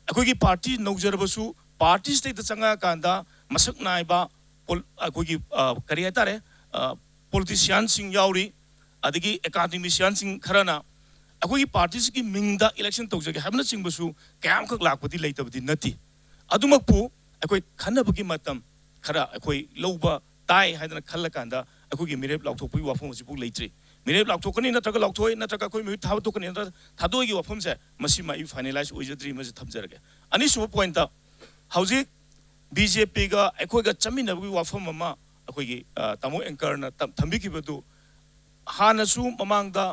ꯑꯩꯈꯣꯏꯒꯤ ꯄꯥꯔꯇꯤ ꯅꯧꯖꯔꯕꯁꯨ, ꯄꯥꯔꯇꯤꯁꯤꯗꯩꯗ ꯆꯪꯉꯛꯑꯀꯥꯟꯗ ꯃꯁꯛ ꯅꯥꯏꯕ ꯄꯣꯜ-, ꯑꯩꯈꯣꯏꯒꯤ, ꯑ, ꯀꯔꯤ ꯍꯥꯏꯇꯥꯔꯦ, ꯑ, ꯄꯣꯂꯤꯇꯤꯁꯤꯌꯥꯟꯁꯤꯡ ꯌꯥꯎꯔꯤ, ꯑꯗꯒꯤ ꯑꯦꯀꯥꯗꯦꯃꯤꯁꯤꯌꯥꯟꯁꯤꯡ ꯈꯔꯅ ꯑꯩꯈꯣꯏꯒꯤ ꯄꯥꯔꯇꯤꯁꯤꯒꯤ ꯃꯤꯡꯗ ꯏꯂꯦꯛꯁꯟ ꯇꯧꯖꯒꯦ ꯍꯥꯏꯕꯅꯆꯤꯡꯕꯁꯨ ꯀꯌꯥ ꯑꯃꯈꯛ ꯂꯥꯛꯄꯗꯤ ꯂꯩꯇꯕꯗꯤ ꯅꯠꯇꯦ꯫ ꯑꯗꯨꯃꯛꯄꯨ ꯑꯩꯈꯣꯏ ꯈꯟꯅꯕꯒꯤ ꯃꯇꯝ ꯈꯔ ꯑꯩꯈꯣꯏ ꯂꯧꯕ ꯇꯥꯏ ꯍꯥꯏꯗꯅ ꯈꯜꯂꯀꯥꯟꯗ ꯑꯩꯈꯣꯏꯒꯤ ꯃꯤꯔꯦꯞ ꯂꯥꯎꯊꯣꯛꯄꯒꯤ ꯋꯥꯐꯝ ꯍꯧꯖꯤꯛꯐꯥꯎ ꯂꯩꯇ꯭ꯔꯤ꯫ ꯃꯤꯔꯦꯞ ꯂꯥꯎꯊꯣꯛꯀꯅꯤ ꯅꯠꯇ꯭ꯔꯒ ꯂꯥꯎꯊꯣꯛꯑꯣꯏ, ꯅꯠꯇ꯭ꯔꯒ ꯑꯩꯈꯣꯏ ꯃꯤꯍꯨꯠ ꯊꯥꯗꯣꯛꯀꯅꯤ ꯅꯠꯇ꯭ꯔꯒ ꯊꯥꯗꯣꯛꯑꯣꯏꯒꯤ ꯋꯥꯐꯝꯁꯦ, ꯃꯁꯤꯃ ꯑꯩ ꯐꯥꯏꯅꯦꯂꯥꯏꯁ ꯑꯣꯏꯖꯗ꯭ꯔꯤ, ꯃꯁꯤ ꯊꯝꯖꯔꯒꯦ꯫ ꯑꯅꯤꯁꯨꯕ ꯄꯣꯏꯟꯠꯇ, ꯍꯧꯖꯤꯛ ꯕꯤ ꯖꯦ ꯄꯤꯒ ꯑꯩꯈꯣꯏꯒ ꯆꯠꯃꯤꯟꯅꯕꯒꯤ ꯋꯥꯐꯝ ꯑꯃ ꯑꯩꯈꯣꯏꯒꯤ ꯑ, ꯇꯥꯃꯣ ꯑꯦꯡꯀꯔꯅ ꯊꯝꯕꯤꯈꯤꯕꯗꯨ ꯍꯥꯟꯅꯁꯨ ꯃꯃꯥꯡꯗ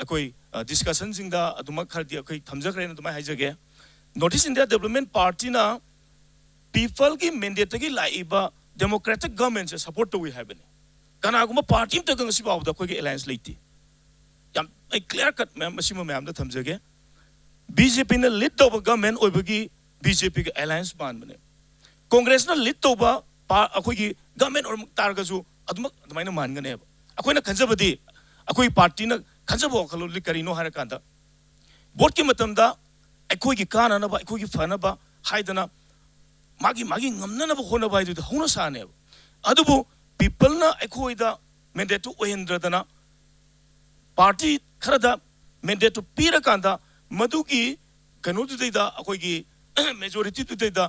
ꯑꯩꯈꯣꯏ ꯗꯤꯁꯀꯁꯟꯁꯤꯡꯗ ꯑꯗꯨꯃꯛ ꯈꯔꯗꯤ ꯑꯩꯈꯣꯏ ꯊꯝꯖꯈ꯭ꯔꯦꯅ ꯑꯗꯨꯃꯥꯏꯅ ꯍꯥꯏꯖꯒꯦ꯫ North East India Development Partyꯅ ꯄꯤꯄꯜꯒꯤ ꯃꯦꯟꯗꯦꯠꯇꯒꯤ ꯂꯥꯛꯏꯕ ꯗꯦꯃꯣꯀ꯭ꯔꯦꯇꯤꯛ ꯒꯚꯔꯟꯃꯦꯟꯁꯦ ꯁꯄꯣꯔꯠ ꯇꯧꯏ ꯍꯥꯏꯕꯅꯤ꯫ ꯀꯅꯥꯒꯨꯝꯕ ꯄꯥꯔꯇꯤ ꯑꯃꯠꯇꯒ ꯉꯁꯤ ꯐꯥꯎꯕꯗ ꯑꯩꯈꯣꯏꯒꯤ ꯑꯦꯂꯥꯏꯟꯁ ꯂꯩꯇꯦ꯫ ꯌꯥꯝ ꯑꯩ ꯀ꯭ꯂꯤꯌꯥꯔ ꯀꯠ ꯃꯌꯥꯝ ꯃꯁꯤꯃ ꯃꯌꯥꯝꯗ ꯊꯝꯖꯒꯦ꯫ ꯕꯤ ꯖꯦ ꯄꯤꯅ ꯂꯤꯗ ꯇꯧꯕ ꯒꯚꯔꯟꯃꯦꯟ ꯑꯣꯏꯕꯒꯤ ꯕꯤ ꯖꯦ ꯄꯤꯒ ꯑꯦꯂꯥꯏꯟꯁ ꯃꯥꯟꯕꯅꯦ꯫ ꯀꯣꯡꯒ꯭ꯔꯦꯁꯅ ꯂꯤꯗ ꯇꯧꯕ ꯄꯥ- ꯑꯩꯈꯣꯏꯒꯤ ꯒꯚꯔꯟꯃꯦꯟ ꯑꯣꯏꯔꯝ ꯇꯥꯔꯒꯁꯨ ꯑꯗꯨꯃꯛ ꯑꯗꯨꯃꯥꯏꯅ ꯃꯥꯟꯒꯅꯦꯕ꯫ ꯑꯩꯈꯣꯏꯅ ꯈꯟꯖꯕꯗꯤ, ꯑꯩꯈꯣꯏ ꯄꯥꯔꯇꯤꯅ ꯈꯟꯖꯕ ꯋꯥꯈꯜꯂꯣꯟꯗꯤ ꯀꯔꯤꯅꯣ ꯍꯥꯏꯔꯀꯥꯟꯗ, ꯚꯣꯠꯀꯤ ꯃꯇꯝꯗ ꯑꯩꯈꯣꯏꯒꯤ ꯀꯥꯟꯅꯅꯕ, ꯑꯩꯈꯣꯏꯒꯤ ꯐꯅꯕ ꯍꯥꯏꯗꯅ ꯃꯥꯒꯤ ꯃꯥꯒꯤ ꯉꯝꯅꯅꯕ ꯍꯣꯠꯅꯕ ꯍꯥꯏꯗꯨꯗꯤ ꯍꯧꯅ ꯁꯥꯅꯦꯕ꯫ ꯑꯗꯨꯕꯨ ꯄꯤꯄꯜꯅ ꯑꯩꯈꯣꯏꯗ ꯃꯦꯟꯗꯦꯠꯇꯨ ꯑꯣꯏꯍꯟꯗ꯭ꯔꯗꯅ ꯄꯥꯔꯇꯤ ꯈꯔꯗ ꯃꯦꯟꯗꯦꯠꯇꯨ ꯄꯤꯔꯀꯥꯟꯗ ꯃꯗꯨꯒꯤ ꯀꯩꯅꯣꯗꯨꯗꯩꯗ, ꯑꯩꯈꯣꯏꯒꯤ ꯃꯦꯖꯣꯔꯤꯇꯤꯗꯨꯗꯩꯗ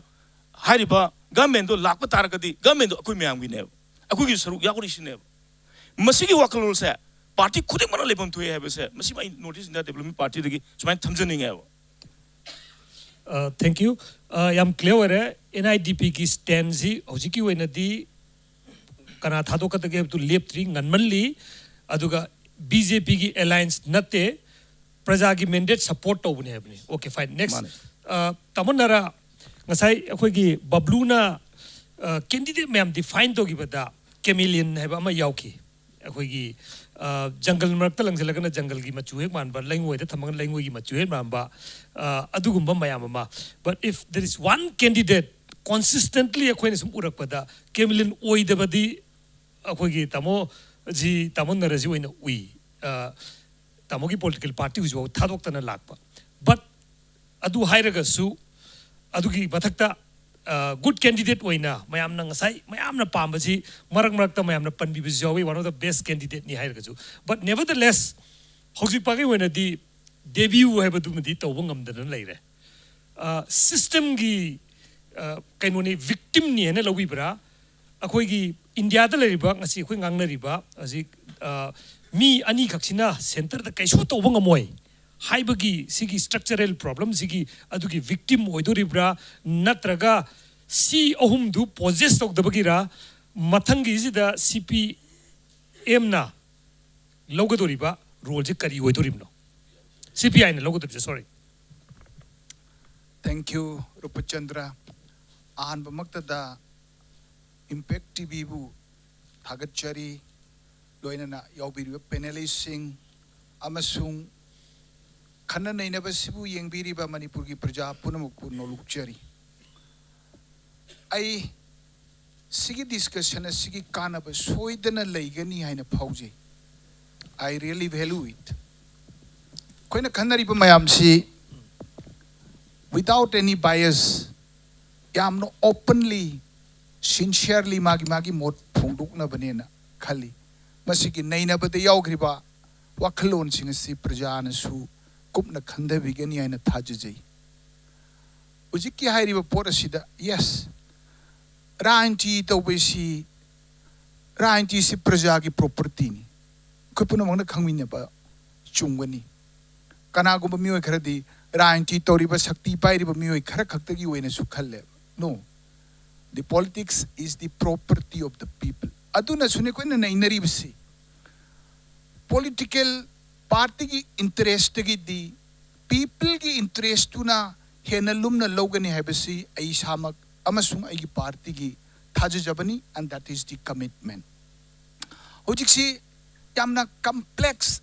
ꯍꯥꯏꯔꯤꯕ ꯒꯚꯔꯟꯃꯦꯟꯗꯣ ꯂꯥꯛꯄ ꯇꯥꯔꯒꯗꯤ ꯒꯚꯔꯟꯃꯦꯟꯗꯣ ꯑꯩꯈꯣꯏ ꯃꯌꯥꯝꯒꯤꯅꯦꯕ, ꯑꯩꯈꯣꯏꯒꯤ ꯁꯔꯨꯛ ꯌꯥꯎꯔꯤꯁꯤꯅꯦꯕ꯫ ꯃꯁꯤꯒꯤ ꯋꯥꯈꯜꯂꯣꯟꯁꯦ ꯄꯥꯔꯇꯤ ꯈꯨꯗꯤꯡꯃꯛꯅ ꯂꯩꯐꯝ ꯊꯣꯛꯑꯦ ꯍꯥꯏꯕꯁꯦ, ꯃꯁꯤꯃ ꯑꯩ North East India Development Partyꯗꯒꯤ ꯁꯨꯃꯥꯏꯅ ꯊꯝꯖꯅꯤꯡꯉꯦꯕ꯫ Thank you. ꯌꯥꯝ ꯀ꯭ꯂꯤꯌꯥꯔ ꯑꯣꯏꯔꯦ꯫ ꯑꯦꯟ ꯑꯥꯏ ꯗꯤ ꯄꯤꯒꯤ ꯁ꯭ꯇꯦꯟꯁꯤ ꯍꯧꯖꯤꯛꯀꯤ ꯑꯣꯏꯅꯗꯤ ꯀꯅꯥ ꯊꯥꯗꯣꯛꯀꯗꯒꯦ ꯍꯥꯏꯕꯗꯨ ꯂꯦꯞꯇ꯭ꯔꯤ, ꯉꯟꯃꯜꯂꯤ꯫ ꯑꯗꯨꯒ ꯕꯤ ꯖꯦ ꯄꯤꯒꯤ ꯑꯦꯂꯥꯏꯟꯁ ꯅꯠꯇꯦ, ꯄ꯭ꯔꯖꯥꯒꯤ ꯃꯦꯟꯗꯦꯠ ꯁꯄꯣꯔꯠ ꯇꯧꯕꯅꯦ ꯍꯥꯏꯕꯅꯤ꯫ ꯑꯣꯀꯦ, ꯐꯥꯏꯟ꯫ ꯅꯦꯛꯁ꯫ ꯃꯥꯅꯦ꯫ ꯇꯥꯃꯣ ꯅꯔꯥ, ꯉꯁꯥꯏ ꯑꯩꯈꯣꯏꯒꯤ ꯕꯕ꯭ꯂꯨꯅ ꯀꯦꯟꯗꯤꯗꯦꯠ ꯃꯌꯥꯝ ꯗꯤꯐꯥꯏꯟ ꯇꯧꯈꯤꯕꯗ ꯀꯦꯃꯤꯂꯤꯌꯟ ꯍꯥꯏꯕ ꯑꯃ ꯌꯥꯎꯈꯤ꯫ ꯑꯩꯈꯣꯏꯒꯤ ꯖꯪꯒꯜ ꯃꯔꯛꯇ ꯂꯪꯁꯤꯜꯂꯒꯅ ꯖꯪꯒꯜꯒꯤ ꯃꯆꯨ ꯍꯦꯛ ꯃꯥꯟꯕ, ꯂꯩꯉꯣꯏꯗ ꯊꯝꯃꯒꯅ ꯂꯩꯉꯣꯏꯒꯤ ꯃꯆꯨ ꯍꯦꯛ ꯃꯥꯟꯕ, ꯑꯗꯨꯒꯨꯝꯕ ꯃꯌꯥꯝ ꯑꯃ꯫ But if there is one candidate consistently ꯑꯩꯈꯣꯏꯅ ꯁꯨꯝ ꯎꯔꯛꯄꯗ ꯀꯦꯃꯤꯂꯤꯌꯟ ꯑꯣꯏꯗꯕꯗꯤ ꯑꯩꯈꯣꯏꯒꯤ ꯇꯥꯃꯣ ꯖꯤ, ꯇꯥꯃꯣ ꯅꯔꯖꯤ ꯑꯣꯏꯅ ꯎꯏ꯫ ꯇꯥꯃꯣꯒꯤ ꯄꯣꯂꯤꯇꯤꯀꯦꯜ ꯄꯥꯔꯇꯤ ꯍꯧꯖꯤꯛꯐꯥꯎ ꯊꯥꯗꯣꯛꯇꯅ ꯂꯥꯛꯄ꯫ But ꯑꯗꯨ ꯍꯥꯏꯔꯒꯁꯨ ꯑꯗꯨꯒꯤ ꯃꯊꯛꯇ ꯒꯨꯗ ꯀꯦꯟꯗꯤꯗꯦꯠ ꯑꯣꯏꯅ ꯃꯌꯥꯝꯅ ꯉꯁꯥꯏ ꯃꯌꯥꯝꯅ ꯄꯥꯝꯕꯁꯤ ꯃꯔꯛ ꯃꯔꯛꯇ ꯃꯌꯥꯝꯅ ꯄꯟꯕꯤꯕꯁꯨ ꯌꯥꯎꯏ, one of the best candidateꯅꯤ ꯍꯥꯏꯔꯒꯁꯨ꯫ But nevertheless, ꯍꯧꯖꯤꯛ ꯐꯥꯎꯒꯤ ꯑꯣꯏꯅꯗꯤ ꯗꯦꯕ꯭ꯌꯨ ꯍꯥꯏꯕꯗꯨꯃꯗꯤ ꯇꯧꯕ ꯉꯝꯗꯅ ꯂꯩꯔꯦ꯫ ꯁꯤꯁꯇꯦꯝꯒꯤ ꯀꯩꯅꯣꯅꯤ, ꯚꯤꯛꯇꯤꯝꯅꯤ ꯍꯥꯏꯅ ꯂꯧꯕꯤꯕ꯭ꯔꯥ? ꯑꯩꯈꯣꯏꯒꯤ ꯏꯟꯗꯤꯌꯥꯗ ꯂꯩꯔꯤꯕ, ꯉꯁꯤ ꯑꯩꯈꯣꯏ ꯉꯥꯡꯅꯔꯤꯕ ꯍꯧꯖꯤꯛ ꯃꯤ ꯑꯅꯤꯈꯛꯁꯤꯅ ꯁꯦꯟꯇꯔꯗ ꯀꯩꯁꯨ ꯇꯧꯕ ꯉꯝꯃꯣꯏ ꯍꯥꯏꯕꯒꯤ ꯁꯤꯒꯤ ꯁ꯭ꯇ꯭ꯔꯛꯆꯔꯦꯜ ꯄ꯭ꯔꯣꯕ꯭ꯂꯦꯝꯁꯤꯒꯤ ꯑꯗꯨꯒꯤ ꯚꯤꯛꯇꯤꯝ ꯑꯣꯏꯗꯣꯔꯤꯕ꯭ꯔꯥ? ꯅꯠꯇ꯭ꯔꯒ ꯁꯤ ꯑꯍꯨꯝꯗꯨ ꯄꯣꯖꯦꯁ ꯇꯧꯗꯕꯒꯤꯔ? ꯃꯊꯪꯒꯤꯁꯤꯗ ꯁꯤ ꯄꯤ ꯑꯦꯝꯅ ꯂꯧꯒꯗꯧꯔꯤꯕ ꯔꯣꯜꯁꯦ ꯀꯔꯤ ꯑꯣꯏꯗꯣꯔꯤꯕꯅꯣ? ꯁꯤ ꯄꯤ ꯑꯥꯏꯅ ꯂꯧꯒꯗꯧꯔꯤꯁꯦ, ꯁꯣꯔꯤ꯫ Thank you, ꯔꯨꯄꯆꯟꯗ꯭ꯔ꯫ ꯑꯍꯥꯟꯕꯃꯛꯇꯗ ꯏꯝꯄꯦꯛ ꯇꯤ ꯚꯤꯕꯨ ꯊꯥꯒꯠꯆꯔꯤ, ꯂꯣꯏꯅꯅ ꯌꯥꯎꯕꯤꯔꯤꯕ ꯄꯦꯅꯦꯂꯤꯁꯁꯤꯡ ꯑꯃꯁꯨꯡ ꯈꯟꯅ ꯅꯩꯅꯕꯁꯤꯕꯨ ꯌꯦꯡꯕꯤꯔꯤꯕ ꯃꯅꯤꯄꯨꯔꯒꯤ ꯄ꯭ꯔꯖꯥ ꯄꯨꯝꯅꯃꯛꯄꯨ ꯅꯣꯂꯨꯛꯆꯔꯤ꯫ ꯑꯩ ꯁꯤꯒꯤ ꯗꯤꯁꯀꯁꯟ ꯑꯁꯤꯒꯤ ꯀꯥꯟꯅꯕ ꯁꯣꯏꯗꯅ ꯂꯩꯒꯅꯤ ꯍꯥꯏꯅ ꯐꯥꯎꯖꯩ꯫ I really value it꯫ ꯑꯩꯈꯣꯏꯅ ꯈꯟꯅꯔꯤꯕ ꯃꯌꯥꯝꯁꯤ without any bias, ꯌꯥꯝꯅ openly, sincerely ꯃꯥꯒꯤ ꯃꯥꯒꯤ ꯃꯣꯠ ꯐꯣꯡꯗꯣꯛꯅꯕꯅꯦꯅ ꯈꯜꯂꯤ꯫ ꯃꯁꯤꯒꯤ ꯅꯩꯅꯕꯗ ꯌꯥꯎꯈ꯭ꯔꯤꯕ ꯋꯥꯈꯜꯂꯣꯟꯁꯤꯡ ꯑꯁꯤ ꯄ꯭ꯔꯖꯥꯅꯁꯨ ꯀꯨꯞꯅ ꯈꯟꯊꯕꯤꯒꯅꯤ ꯍꯥꯏꯅ ꯊꯥꯖꯖꯩ꯫ ꯍꯧꯖꯤꯛꯀꯤ ꯍꯥꯏꯔꯤꯕ ꯄꯣꯠ ꯑꯁꯤꯗ, yes, ꯔꯥꯖꯅꯤꯇꯤ ꯇꯧꯕꯁꯤ, ꯔꯥꯖꯅꯤꯇꯤꯁꯤ ꯄ꯭ꯔꯖꯥꯒꯤ ꯄ꯭ꯔꯣꯄꯔꯇꯤꯅꯤ, ꯑꯩꯈꯣꯏ ꯄꯨꯝꯅꯃꯛꯅ ꯈꯪꯃꯤꯟꯅꯕ ꯆꯨꯝꯒꯅꯤ꯫ ꯀꯅꯥꯒꯨꯝꯕ ꯃꯤꯑꯣꯏ ꯈꯔꯗꯤ ꯔꯥꯖꯅꯤꯇꯤ ꯇꯧꯔꯤꯕ, ꯁꯛꯇꯤ ꯄꯥꯏꯔꯤꯕ ꯃꯤꯑꯣꯏ ꯈꯔ ꯈꯛꯇꯒꯤ ꯑꯣꯏꯅꯁꯨ ꯈꯜꯂꯦ꯫ No, the politics is the property of the people꯫ ꯑꯗꯨꯅꯁꯨꯅꯦ ꯑꯩꯈꯣꯏꯅ ꯅꯩꯅꯔꯤꯕꯁꯤ꯫ ꯄꯣꯂꯤꯇꯤꯀꯦꯜ ꯄꯥꯔꯇꯤꯒꯤ ꯏꯟꯇꯔꯦꯁꯇꯒꯤꯗꯤ ꯄꯤꯄꯜꯒꯤ ꯏꯟꯇꯔꯦꯁꯇꯨꯅ ꯍꯦꯟꯅ ꯂꯨꯝꯅ ꯂꯧꯒꯅꯤ ꯍꯥꯏꯕꯁꯤ ꯑꯩ ꯏꯁꯥꯃꯛ ꯑꯃꯁꯨꯡ ꯑꯩꯒꯤ ꯄꯥꯔꯇꯤꯒꯤ ꯊꯥꯖꯖꯕꯅꯤ, and that is the commitment꯫ ꯍꯧꯖꯤꯛꯁꯤ ꯌꯥꯝꯅ ꯀꯝꯄ꯭ꯂꯦꯛꯁ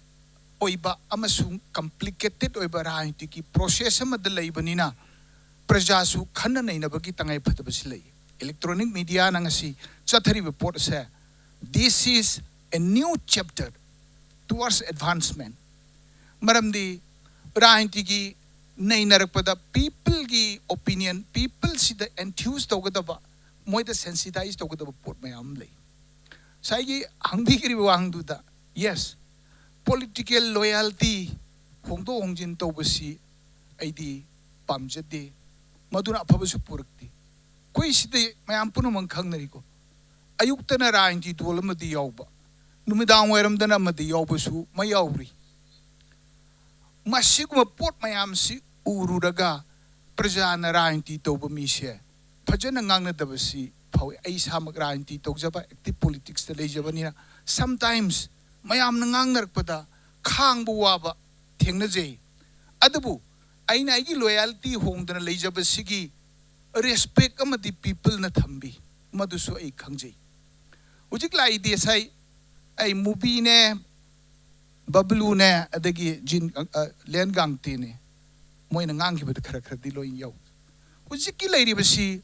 ꯑꯣꯏꯕ ꯑꯃꯁꯨꯡ ꯀꯝꯄ꯭ꯂꯤꯀꯦꯇꯦꯠ ꯑꯣꯏꯕ ꯔꯥꯖꯅꯤꯇꯤꯒꯤ ꯄ꯭ꯔꯣꯁꯦꯁ ꯑꯃꯗ ꯂꯩꯕꯅꯤꯅ ꯄ꯭ꯔꯖꯥꯁꯨ ꯈꯟꯅ ꯅꯩꯅꯕꯒꯤ ꯇꯉꯥꯏ ꯐꯗꯕꯁꯤ ꯂꯩ꯫ ꯏꯂꯦꯛꯇ꯭ꯔꯣꯅꯤꯛ ꯃꯤꯗꯤꯌꯥꯅ ꯉꯁꯤ ꯆꯠꯊꯔꯤꯕ ꯄꯣꯠ ꯑꯁꯦ, this is a new chapter towards advancement꯫ ꯃꯔꯝꯗꯤ ꯔꯥꯖꯅꯤꯇꯤꯒꯤ ꯅꯩꯅꯔꯛꯄꯗ ꯄꯤꯄꯜꯒꯤ ꯑꯣꯄꯤꯅꯤꯌꯟ, ꯄꯤꯄꯜꯁꯤꯗ ꯑꯦꯟꯊ꯭ꯌꯨꯁ ꯇꯧꯒꯗꯕ, ꯃꯣꯏꯗ ꯁꯦꯟꯁꯤꯇꯥꯏꯁ ꯇꯧꯒꯗꯕ ꯄꯣꯠ ꯃꯌꯥꯝ ꯑꯃ ꯂꯩ꯫ ꯉꯁꯥꯏꯒꯤ ꯍꯪꯕꯤꯈ꯭ꯔꯤꯕ ꯋꯥꯍꯪꯗꯨꯗ, ꯌꯦꯁ, ꯄꯣꯂꯤꯇꯤꯀꯦꯜ ꯂꯣꯌꯦꯜꯇꯤ ꯍꯣꯡꯗꯣꯛ ꯍꯣꯡꯖꯤꯟ ꯇꯧꯕꯁꯤ ꯑꯩꯗꯤ ꯄꯥꯝꯖꯗꯦ, ꯃꯗꯨꯅ ꯑꯐꯕꯁꯨ ꯄꯨꯔꯛꯇꯦ꯫ ꯑꯩꯈꯣꯏ ꯁꯤꯗ ꯃꯌꯥꯝ ꯄꯨꯝꯅꯃꯛ ꯈꯪꯅꯔꯤꯀꯣ, ꯑꯌꯨꯛꯇꯅ ꯔꯥꯖꯅꯤꯇꯤ ꯗꯣꯜ ꯑꯃꯗꯤ ꯌꯥꯎꯕ, ꯅꯨꯃꯤꯗꯥꯡ ꯋꯥꯏꯔꯝꯗꯅ ꯑꯃꯗꯤ ꯌꯥꯎꯕꯁꯨ ꯃꯌꯥꯎꯔꯤ꯫ ꯃꯁꯤꯒꯨꯝꯕ ꯄꯣꯠ ꯃꯌꯥꯝꯁꯤ ꯎꯔꯨꯔꯒ ꯄ꯭ꯔꯖꯥꯅ ꯔꯥꯖꯅꯤꯇꯤ ꯇꯧꯕ ꯃꯤꯁꯦ ꯐꯖꯅ ꯉꯥꯡꯅꯗꯕꯁꯤ ꯐꯥꯎꯏ꯫ ꯑꯩ ꯏꯁꯥꯃꯛ ꯔꯥꯖꯅꯤꯇꯤ ꯇꯧꯖꯕ, ꯑꯦꯛꯇꯤꯚ ꯄꯣꯂꯤꯇꯤꯛꯁꯇ ꯂꯩꯖꯕꯅꯤꯅ, ꯁꯝꯇꯥꯏꯝꯁ ꯃꯌꯥꯝꯅ ꯉꯥꯡꯅꯔꯛꯄꯗ ꯈꯥꯡꯕ ꯋꯥꯕ ꯊꯦꯡꯅꯖꯩ꯫ ꯑꯗꯨꯕꯨ ꯑꯩꯅ ꯑꯩꯒꯤ ꯂꯣꯌꯦꯜꯇꯤ ꯍꯣꯡꯗꯅ ꯂꯩꯖꯕꯁꯤꯒꯤ ꯔꯦꯁꯄꯦꯛ ꯑꯃꯗꯤ ꯄꯤꯄꯜꯅ ꯊꯝꯕꯤ, ꯃꯗꯨꯁꯨ ꯑꯩ ꯈꯪꯖꯩ꯫ ꯍꯧꯖꯤꯛ ꯂꯥꯛꯏ ꯗꯦꯁꯥꯏ ꯑꯩ ꯃꯨꯕꯤꯅꯦ, ꯕꯕꯂꯨꯅꯦ, ꯑꯗꯒꯤ ꯖꯤꯟ, ꯑ, ꯑ, ꯂꯦꯟ ꯒꯥꯡꯇꯦꯅꯦ, ꯃꯣꯏꯅ ꯉꯥꯡꯈꯤꯕꯗ ꯈꯔ ꯈꯔꯗꯤ ꯂꯣꯏ ꯌꯥꯎ꯫ ꯍꯧꯖꯤꯛꯀꯤ ꯂꯩꯔꯤꯕꯁꯤ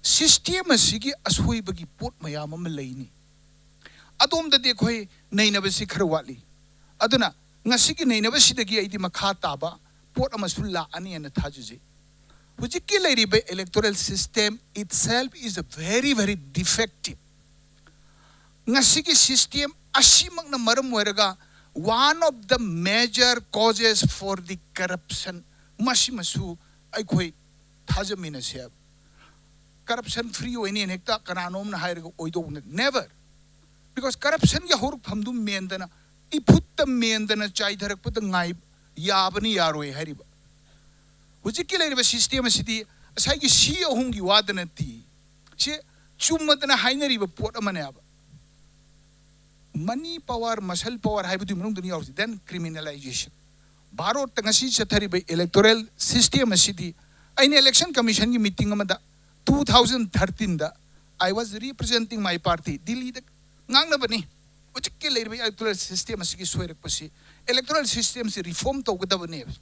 ꯁꯤꯁꯇꯦꯝ ꯑꯁꯤꯒꯤ ꯑꯁꯣꯏꯕꯒꯤ ꯄꯣꯠ ꯃꯌꯥꯝ ꯑꯃ ꯂꯩꯅꯤ꯫ ꯑꯗꯣꯝꯗꯗꯤ ꯑꯩꯈꯣꯏ ꯅꯩꯅꯕꯁꯤ ꯈꯔ ꯋꯥꯠꯂꯤ꯫ ꯑꯗꯨꯅ ꯉꯁꯤꯒꯤ ꯅꯩꯅꯕꯁꯤꯗꯒꯤ ꯑꯩꯗꯤ ꯃꯈꯥ ꯇꯥꯕ ꯄꯣꯠ ꯑꯃꯁꯨ ꯂꯥꯛꯑꯅꯤ ꯍꯥꯏꯅ ꯊꯥꯖꯖꯩ꯫ ꯍꯧꯖꯤꯛꯀꯤ ꯂꯩꯔꯤꯕ electoral system itself is a very, very defective. ꯉꯁꯤꯒꯤ ꯁꯤꯁꯇꯦꯝ ꯑꯁꯤꯃꯛꯅ ꯃꯔꯝ ꯑꯣꯏꯔꯒ one of the major causes for the corruption, ꯃꯁꯤꯃꯁꯨ ꯑꯩꯈꯣꯏ ꯊꯥꯖꯃꯤꯟꯅꯁꯦ꯫ ꯀꯔꯞꯁꯟ ꯐ꯭ꯔꯤ ꯑꯣꯏꯅꯦꯅ ꯍꯦꯛꯇ ꯀꯅꯥꯅꯣꯝꯅ ꯍꯥꯏꯔꯒ ꯑꯣꯏꯗꯧꯕ ꯅꯠꯇꯦ, never. Because ꯀꯔꯞꯁꯟꯒꯤ ꯍꯧꯔꯛꯐꯝꯗꯨ ꯃꯦꯟꯗꯅ, ꯏꯐꯨꯠꯇ ꯃꯦꯟꯗꯅ ꯆꯥꯏꯊꯔꯛꯄꯗ ꯉꯥꯏ ꯌꯥꯕꯅꯤ ꯌꯥꯔꯣꯏ ꯍꯥꯏꯔꯤꯕ꯫ ꯍꯧꯖꯤꯛꯀꯤ ꯂꯩꯔꯤꯕ ꯁꯤꯁꯇꯦꯝ ꯑꯁꯤꯗꯤ ꯉꯁꯥꯏꯒꯤ ꯁꯤ ꯑꯍꯨꯝꯒꯤ ꯋꯥꯗ ꯅꯠꯇꯦ꯫ ꯁꯤ ꯆꯨꯝꯃꯗꯅ ꯍꯥꯏꯅꯔꯤꯕ ꯄꯣꯠ ꯑꯃꯅꯦꯕ꯫ ꯃꯅꯤ ꯄꯋꯥꯔ, ꯃꯁꯜ ꯄꯋꯥꯔ ꯍꯥꯏꯕꯗꯨꯒꯤ ꯃꯅꯨꯡꯗꯅꯤ ꯌꯥꯎꯔꯤꯁꯤ꯫ Then criminalization. ꯚꯥꯔꯠꯇ ꯉꯁꯤ ꯆꯠꯊꯔꯤꯕ electoral system ꯑꯁꯤꯗꯤ, ꯑꯩꯅ election commissionꯒꯤ meeting ꯑꯃꯗ two thousand thirteenꯗ, I was representing my party, ꯗꯤꯜꯂꯤꯗ ꯉꯥꯡꯅꯕꯅꯤ꯫ ꯍꯧꯖꯤꯛꯀꯤ ꯂꯩꯔꯤꯕ electoral system ꯑꯁꯤꯒꯤ ꯁꯣꯏꯔꯛꯄꯁꯤ, electoral systemꯁꯤ reform ꯇꯧꯒꯗꯕꯅꯦꯕ꯫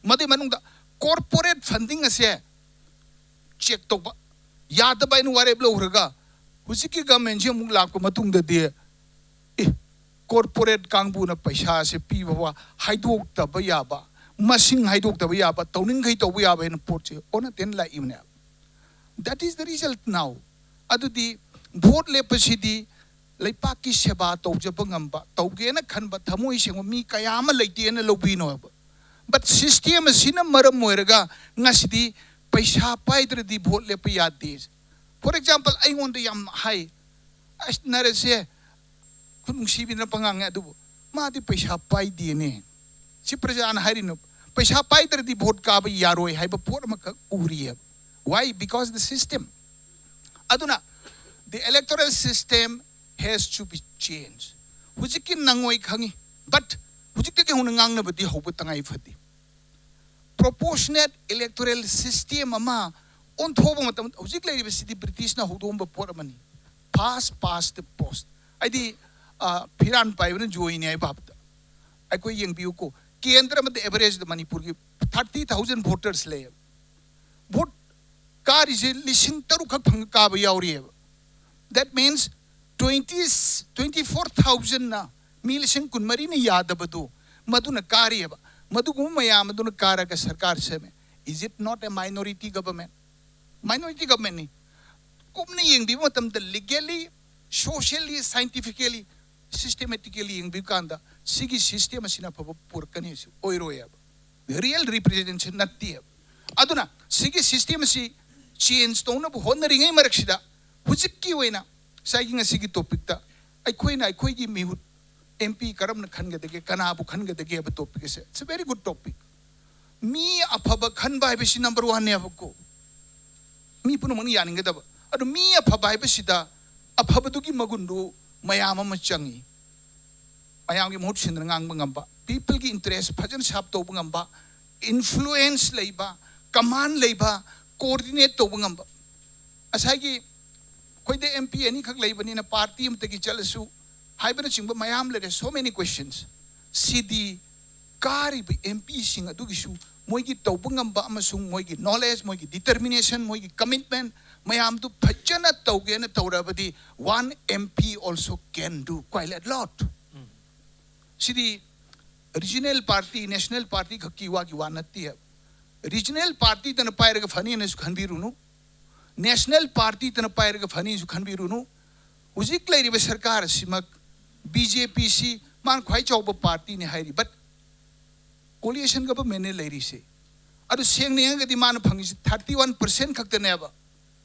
ꯃꯗꯨꯏ ꯃꯅꯨꯡꯗ corporate funding ꯑꯁꯦ check ꯇꯧꯕ ꯌꯥꯗꯕ ꯍꯥꯏꯅ ꯋꯥꯔꯦꯞ ꯂꯧꯈ꯭ꯔꯒ, ꯍꯧꯖꯤꯛꯀꯤ governmentꯁꯤ ꯑꯃꯨꯛ ꯂꯥꯛꯄ ꯃꯇꯨꯡꯗꯗꯤ, ꯑꯦ, corporate ꯀꯥꯡꯕꯨꯅ ꯄꯩꯁꯥꯁꯦ ꯄꯤꯕ ꯋꯥ ꯍꯥꯏꯗꯣꯛꯇꯕ ꯌꯥꯕ, ꯃꯁꯤꯡ ꯍꯥꯏꯗꯣꯛꯇꯕ ꯌꯥꯕ, ꯇꯧꯅꯤꯡꯈꯩ ꯇꯧꯕ ꯌꯥꯕ ꯍꯥꯏꯅ ꯄꯣꯠꯁꯦ ꯑꯣꯟꯅ ꯇꯩꯅ ꯂꯥꯛꯏꯕꯅꯦꯕ꯫ That is the result now. ꯑꯗꯨꯗꯤ ꯚꯣꯠ ꯂꯦꯞꯄꯁꯤꯗꯤ ꯂꯩꯄꯥꯛꯀꯤ ꯁꯦꯕꯥ ꯇꯧꯖꯕ ꯉꯝꯕ, ꯇꯧꯒꯦꯅ ꯈꯟꯕ ꯊꯃꯣꯏ ꯁꯦꯡꯕ ꯃꯤ ꯀꯌꯥ ꯑꯃ ꯂꯩꯇꯦꯅ ꯂꯧꯕꯤꯅꯣ ꯍꯥꯏꯕ꯫ But system ꯑꯁꯤꯅ ꯃꯔꯝ ꯑꯣꯏꯔꯒ ꯉꯁꯤꯗꯤ ꯄꯩꯁꯥ ꯄꯥꯏꯗ꯭ꯔꯗꯤ ꯚꯣꯠ ꯂꯦꯞꯄ ꯌꯥꯗꯦ꯫ For example, ꯑꯩꯉꯣꯟꯗ ꯌꯥꯝ ꯍꯥꯏ, "ꯑꯁ, ꯅꯔꯦꯁꯦ, ꯈꯨꯠ ꯅꯨꯡꯁꯤꯕꯤꯗꯅ ꯄꯉꯥꯡꯉꯦ, ꯑꯗꯨꯕꯨ ꯃꯥꯗꯤ ꯄꯩꯁꯥ ꯄꯥꯏꯗꯦꯅꯦ"꯫ ꯁꯤ ꯄ꯭ꯔꯖꯥꯅ ꯍꯥꯏꯔꯤꯅꯣ, ꯄꯩꯁꯥ ꯄꯥꯏꯗ꯭ꯔꯗꯤ ꯚꯣꯠ ꯀꯥꯕ ꯌꯥꯔꯣꯏ ꯍꯥꯏꯕ ꯄꯣꯠ ꯑꯃꯈꯛ ꯎꯔꯤꯑꯕ꯫ Why? Because the system. ꯑꯗꯨꯅ the electoral system has to be changed. ꯍꯧꯖꯤꯛꯀꯤ ꯅꯪꯉꯣꯏ ꯈꯪꯉꯤ, but ꯍꯧꯖꯤꯛꯇꯒꯤ ꯍꯧꯅ ꯉꯥꯡꯅꯕꯗꯤ ꯍꯧꯕ ꯇꯉꯥꯏ ꯐꯗꯦ. Proportionate electoral system ꯑꯃ ꯑꯣꯟꯊꯣꯛꯄ ꯃꯇꯝꯗ, ꯍꯧꯖꯤꯛ ꯂꯩꯔꯤꯕꯁꯤꯗꯤ ꯕ꯭ꯔꯤꯇꯤꯁꯅ ꯍꯧꯗꯣꯛꯑꯝꯕ ꯄꯣꯠ ꯑꯃꯅꯤ. First past the post. ꯍꯥꯏꯗꯤ, ꯑ, ꯐꯤꯔꯥꯟ ꯄꯥꯏꯕꯅ ꯖꯣꯏꯅꯤ ꯍꯥꯏꯕ ꯍꯥꯞꯇ. ꯑꯩꯈꯣꯏ ꯌꯦꯡꯕꯤꯌꯨꯀꯣ, ꯀꯦꯟꯗ꯭ꯔ ꯑꯃꯗ ꯑꯦꯚꯔꯦꯖꯇ ꯃꯅꯤꯄꯨꯔꯒꯤ ꯊꯥꯔꯇꯤ ꯊꯥꯎꯖꯟ ꯚꯣꯇꯔꯁ ꯂꯩꯌꯦꯕ. ꯚꯣꯠ ꯀꯥꯔꯤꯁꯦ ꯂꯤꯁꯤꯡ ꯇꯔꯨꯛ ꯈꯛ ꯐꯪꯉ ꯀꯥꯕ ꯌꯥꯎꯔꯤꯑꯕ. That means twenty, twenty four thousandꯅ, ꯃꯤ ꯂꯤꯁꯤꯡ ꯀꯨꯟꯃꯔꯤꯅ ꯌꯥꯗꯕꯗꯨ, ꯃꯗꯨꯅ ꯀꯥꯔꯤꯑꯕ. ꯃꯗꯨꯒꯨꯝꯕ ꯃꯌꯥꯝ ꯑꯗꯨꯅ ꯀꯥꯔꯒ ꯁꯔꯀꯥꯔ ꯁꯦꯝꯃꯦ. Is it not a minority government? Minority governmentꯅꯤ. ꯀꯨꯞꯅ ꯌꯦꯡꯕꯤꯕ ꯃꯇꯝꯗ, legally, socially, scientifically, systematically ꯌꯦꯡꯕꯤꯕ ꯀꯥꯟꯗ, ꯁꯤꯒꯤ system ꯑꯁꯤꯅ ꯑꯐꯕ ꯄꯨꯔꯛꯀꯅꯤ ꯍꯥꯏꯁꯤ ꯑꯣꯏꯔꯣꯏꯑꯕ. Real representation ꯅꯠꯇꯦꯕ. ꯑꯗꯨꯅ ꯁꯤꯒꯤ system ꯑꯁꯤ change ꯇꯧꯅꯕ ꯍꯣꯠꯅꯔꯤꯉꯩ ꯃꯔꯛꯁꯤꯗ, ꯍꯧꯖꯤꯛꯀꯤ ꯑꯣꯏꯅ ꯉꯁꯥꯏꯒꯤ ꯉꯁꯤꯒꯤ topicꯇ ꯑꯩꯈꯣꯏꯅ ꯑꯩꯈꯣꯏꯒꯤ ꯃꯤꯍꯨꯠ, M P ꯀꯔꯝꯅ ꯈꯟꯒꯗꯒꯦ, ꯀꯅꯥꯕꯨ ꯈꯟꯒꯗꯒꯦ ꯍꯥꯏꯕ topic ꯑꯁꯦ, it's a very good topic. ꯃꯤ ꯑꯐꯕ ꯈꯟꯕ ꯍꯥꯏꯕꯁꯤ number oneꯅꯦꯕꯀꯣ, ꯃꯤ ꯄꯨꯝꯅꯃꯛꯅ ꯌꯥꯅꯤꯡꯒꯗꯕ. ꯑꯗꯨ ꯃꯤ ꯑꯐꯕ ꯍꯥꯏꯕꯁꯤꯗ ꯑꯐꯕꯗꯨꯒꯤ ꯃꯒꯨꯟꯗꯨ ꯃꯌꯥꯝ ꯑꯃ ꯆꯪꯏ. ꯃꯌꯥꯝꯒꯤ ꯃꯍꯨꯠ ꯁꯤꯟꯗꯨꯅ ꯉꯥꯡꯕ ꯉꯝꯕ, peopleꯒꯤ interest ꯐꯖꯅ serve ꯇꯧꯕ ꯉꯝꯕ, influence ꯂꯩꯕ, command ꯂꯩꯕ, coordinate ꯇꯧꯕ ꯉꯝꯕ. ꯉꯁꯥꯏꯒꯤ ꯑꯩꯈꯣꯏꯗ M P ꯑꯅꯤꯈꯛ ꯂꯩꯕꯅꯤꯅ party ꯑꯃꯠꯇꯒꯤ ꯆꯠꯂꯁꯨ ꯍꯥꯏꯕꯅꯆꯤꯡꯕ ꯃꯌꯥꯝ ꯂꯩꯔꯦ, so many questions. ꯁꯤꯗꯤ ꯀꯥꯔꯤꯕ M Pꯁꯤꯡ ꯑꯗꯨꯒꯤꯁꯨ ꯃꯣꯏꯒꯤ ꯇꯧꯕ ꯉꯝꯕ ꯑꯃꯁꯨꯡ ꯃꯣꯏꯒꯤ knowledge, ꯃꯣꯏꯒꯤ determination, ꯃꯣꯏꯒꯤ commitment ꯃꯌꯥꯝꯗꯨ ꯐꯖꯅ ꯇꯧꯒꯦꯅ ꯇꯧꯔꯕꯗꯤ, one M P also can do quite a lot. CD regional party, national party ꯈꯛꯀꯤ ꯋꯥꯒꯤ ꯋꯥ ꯅꯠꯇꯦ. Regional partyꯇꯅ ꯄꯥꯏꯔꯒ ꯐꯅꯤꯅꯁꯨ ꯈꯟꯕꯤꯔꯨꯅꯨ, national partyꯇꯅ ꯄꯥꯏꯔꯒ ꯐꯅꯤꯁꯨ ꯈꯟꯕꯤꯔꯨꯅꯨ. ꯍꯧꯖꯤꯛ ꯂꯩꯔꯤꯕ ꯁꯔꯀꯥꯔ ꯑꯁꯤꯃꯛ, BJPꯁꯤ ꯃꯥꯅ ꯈ꯭ꯋꯥꯏ ꯆꯥꯎꯕ partyꯅꯤ ꯍꯥꯏꯔꯤ, but coalition governmentꯅꯦ ꯂꯩꯔꯤꯁꯦ. ꯑꯗꯨ ꯁꯦꯡꯅ ꯌꯦꯡꯉꯒꯗꯤ ꯃꯥꯅ ꯐꯪꯉꯤꯁꯤ thirty one percent ꯈꯛꯇꯅꯦꯕ,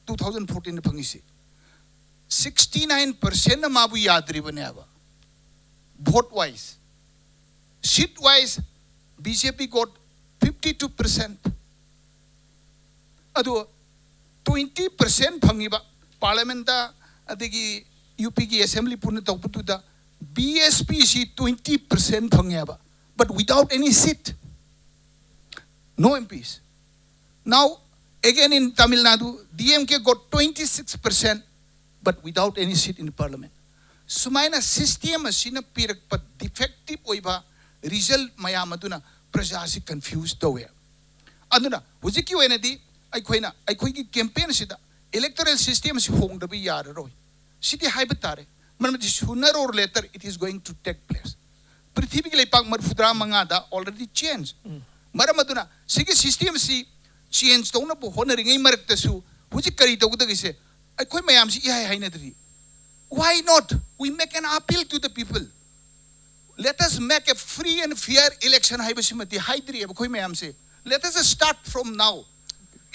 two thousand fourteenꯗ ꯐꯪꯉꯤꯁꯤ. Sixty nine percentꯅ ꯃꯥꯕꯨ ꯌꯥꯗ꯭ꯔꯤꯕꯅꯦꯕ. Vote wise, seat wise, BJP got fifty two percent. ꯑꯗꯨ twenty percent ꯐꯪꯉꯤꯕ, Parliament ꯑꯗꯒꯤ UP ꯒꯤ assembly ꯄꯨꯟꯅ ꯇꯧꯕꯗꯨꯗ BSP ꯁꯤ twenty percent ꯐꯪꯉꯦꯕ, but without any seat, no MPs. Now again in Tamil Nadu, DMK got twenty six percent, but without any seat in the parliament. ꯁꯨꯃꯥꯏꯅ system ꯑꯁꯤꯅ ꯄꯤꯔꯛꯄ defective ꯑꯣꯏꯕ result ꯃꯌꯥꯝ ꯑꯗꯨꯅ ꯄ꯭ꯔꯖꯥꯁꯤ confuse ꯇꯧꯋꯦ꯫ ꯑꯗꯨꯅ ꯍꯧꯖꯤꯛꯀꯤ ꯑꯣꯏꯅꯗꯤ ꯑꯩꯈꯣꯏꯅ ꯑꯩꯈꯣꯏꯒꯤ campaign ꯁꯤꯗ electoral system ꯁꯤ ꯍꯣꯡꯗꯕ ꯌꯥꯔꯔꯣꯏ꯫ ꯁꯤꯗꯤ ꯍꯥꯏꯕ ꯇꯥꯔꯦ꯫ ꯃꯔꯝꯗꯤ sooner or later it is going to take place. ꯄ꯭ꯔꯤꯊꯤꯕꯤꯒꯤ ꯂꯩꯄꯥꯛ ꯃꯔꯤꯐꯨꯇꯔꯥ ꯃꯉꯥꯗ already change꯫ ꯃꯔꯝ ꯑꯗꯨꯅ ꯁꯤꯒꯤ system ꯁꯤ change ꯇꯧꯅꯕ ꯍꯣꯠꯅꯔꯤꯉꯩ ꯃꯔꯛꯇꯁꯨ ꯍꯧꯖꯤꯛ ꯀꯔꯤ ꯇꯧꯒꯗꯒꯦꯁꯦ ꯑꯩꯈꯣꯏ ꯃꯌꯥꯝꯁꯤ ꯏꯍꯥꯏ ꯍꯥꯏꯅꯗ꯭ꯔꯤ꯫ Why not we make an appeal to the people? Let us make a free and fair election ꯍꯥꯏꯕꯁꯤꯃꯗꯤ ꯍꯥꯏꯗ꯭ꯔꯤꯑꯕ ꯑꯩꯈꯣꯏ ꯃꯌꯥꯝꯁꯦ꯫ Let us start from now.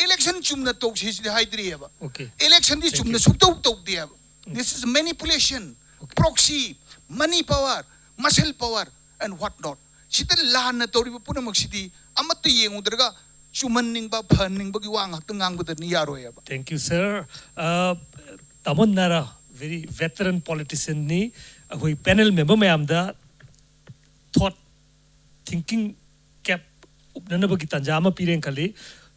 Election ꯆꯨꯝꯅ ꯇꯧꯁꯤ ꯁꯤꯗꯤ ꯍꯥꯏꯗ꯭ꯔꯤꯑꯕ꯫ Okay. Election ꯗꯤ Thank ꯆꯨꯝꯅ you. ꯁꯨꯡꯇꯧ ꯇꯧꯗꯦꯕ꯫ This is manipulation, Okay. proxy, money power, muscle power and what not. ꯁꯤꯗ ꯂꯥꯟꯅ ꯇꯧꯔꯤꯕ ꯄꯨꯝꯅꯃꯛꯁꯤꯗꯤ ꯑꯃꯠꯇ ꯌꯦꯡꯉꯨꯗ꯭ꯔꯒ ꯆꯨꯝꯍꯟꯅꯤꯡꯕ ꯐꯍꯟꯅꯤꯡꯕꯒꯤ ꯋꯥ ꯉꯥꯛꯇ ꯉꯥꯡꯕꯗꯅꯤ ꯌꯥꯔꯣꯏꯑꯕ꯫ Thank you, sir. Uh, ꯇꯥꯃꯣ ꯅꯥꯔꯥ, very veteran politician ꯅꯤ꯫ ꯑꯩꯈꯣꯏ panel member ꯃꯌꯥꯝꯗ thought thinking gap ꯎꯞꯅꯅꯕꯒꯤ ꯇꯥꯟꯖꯥ ꯑꯃ ꯄꯤꯔꯦꯅ ꯈꯜꯂꯤ꯫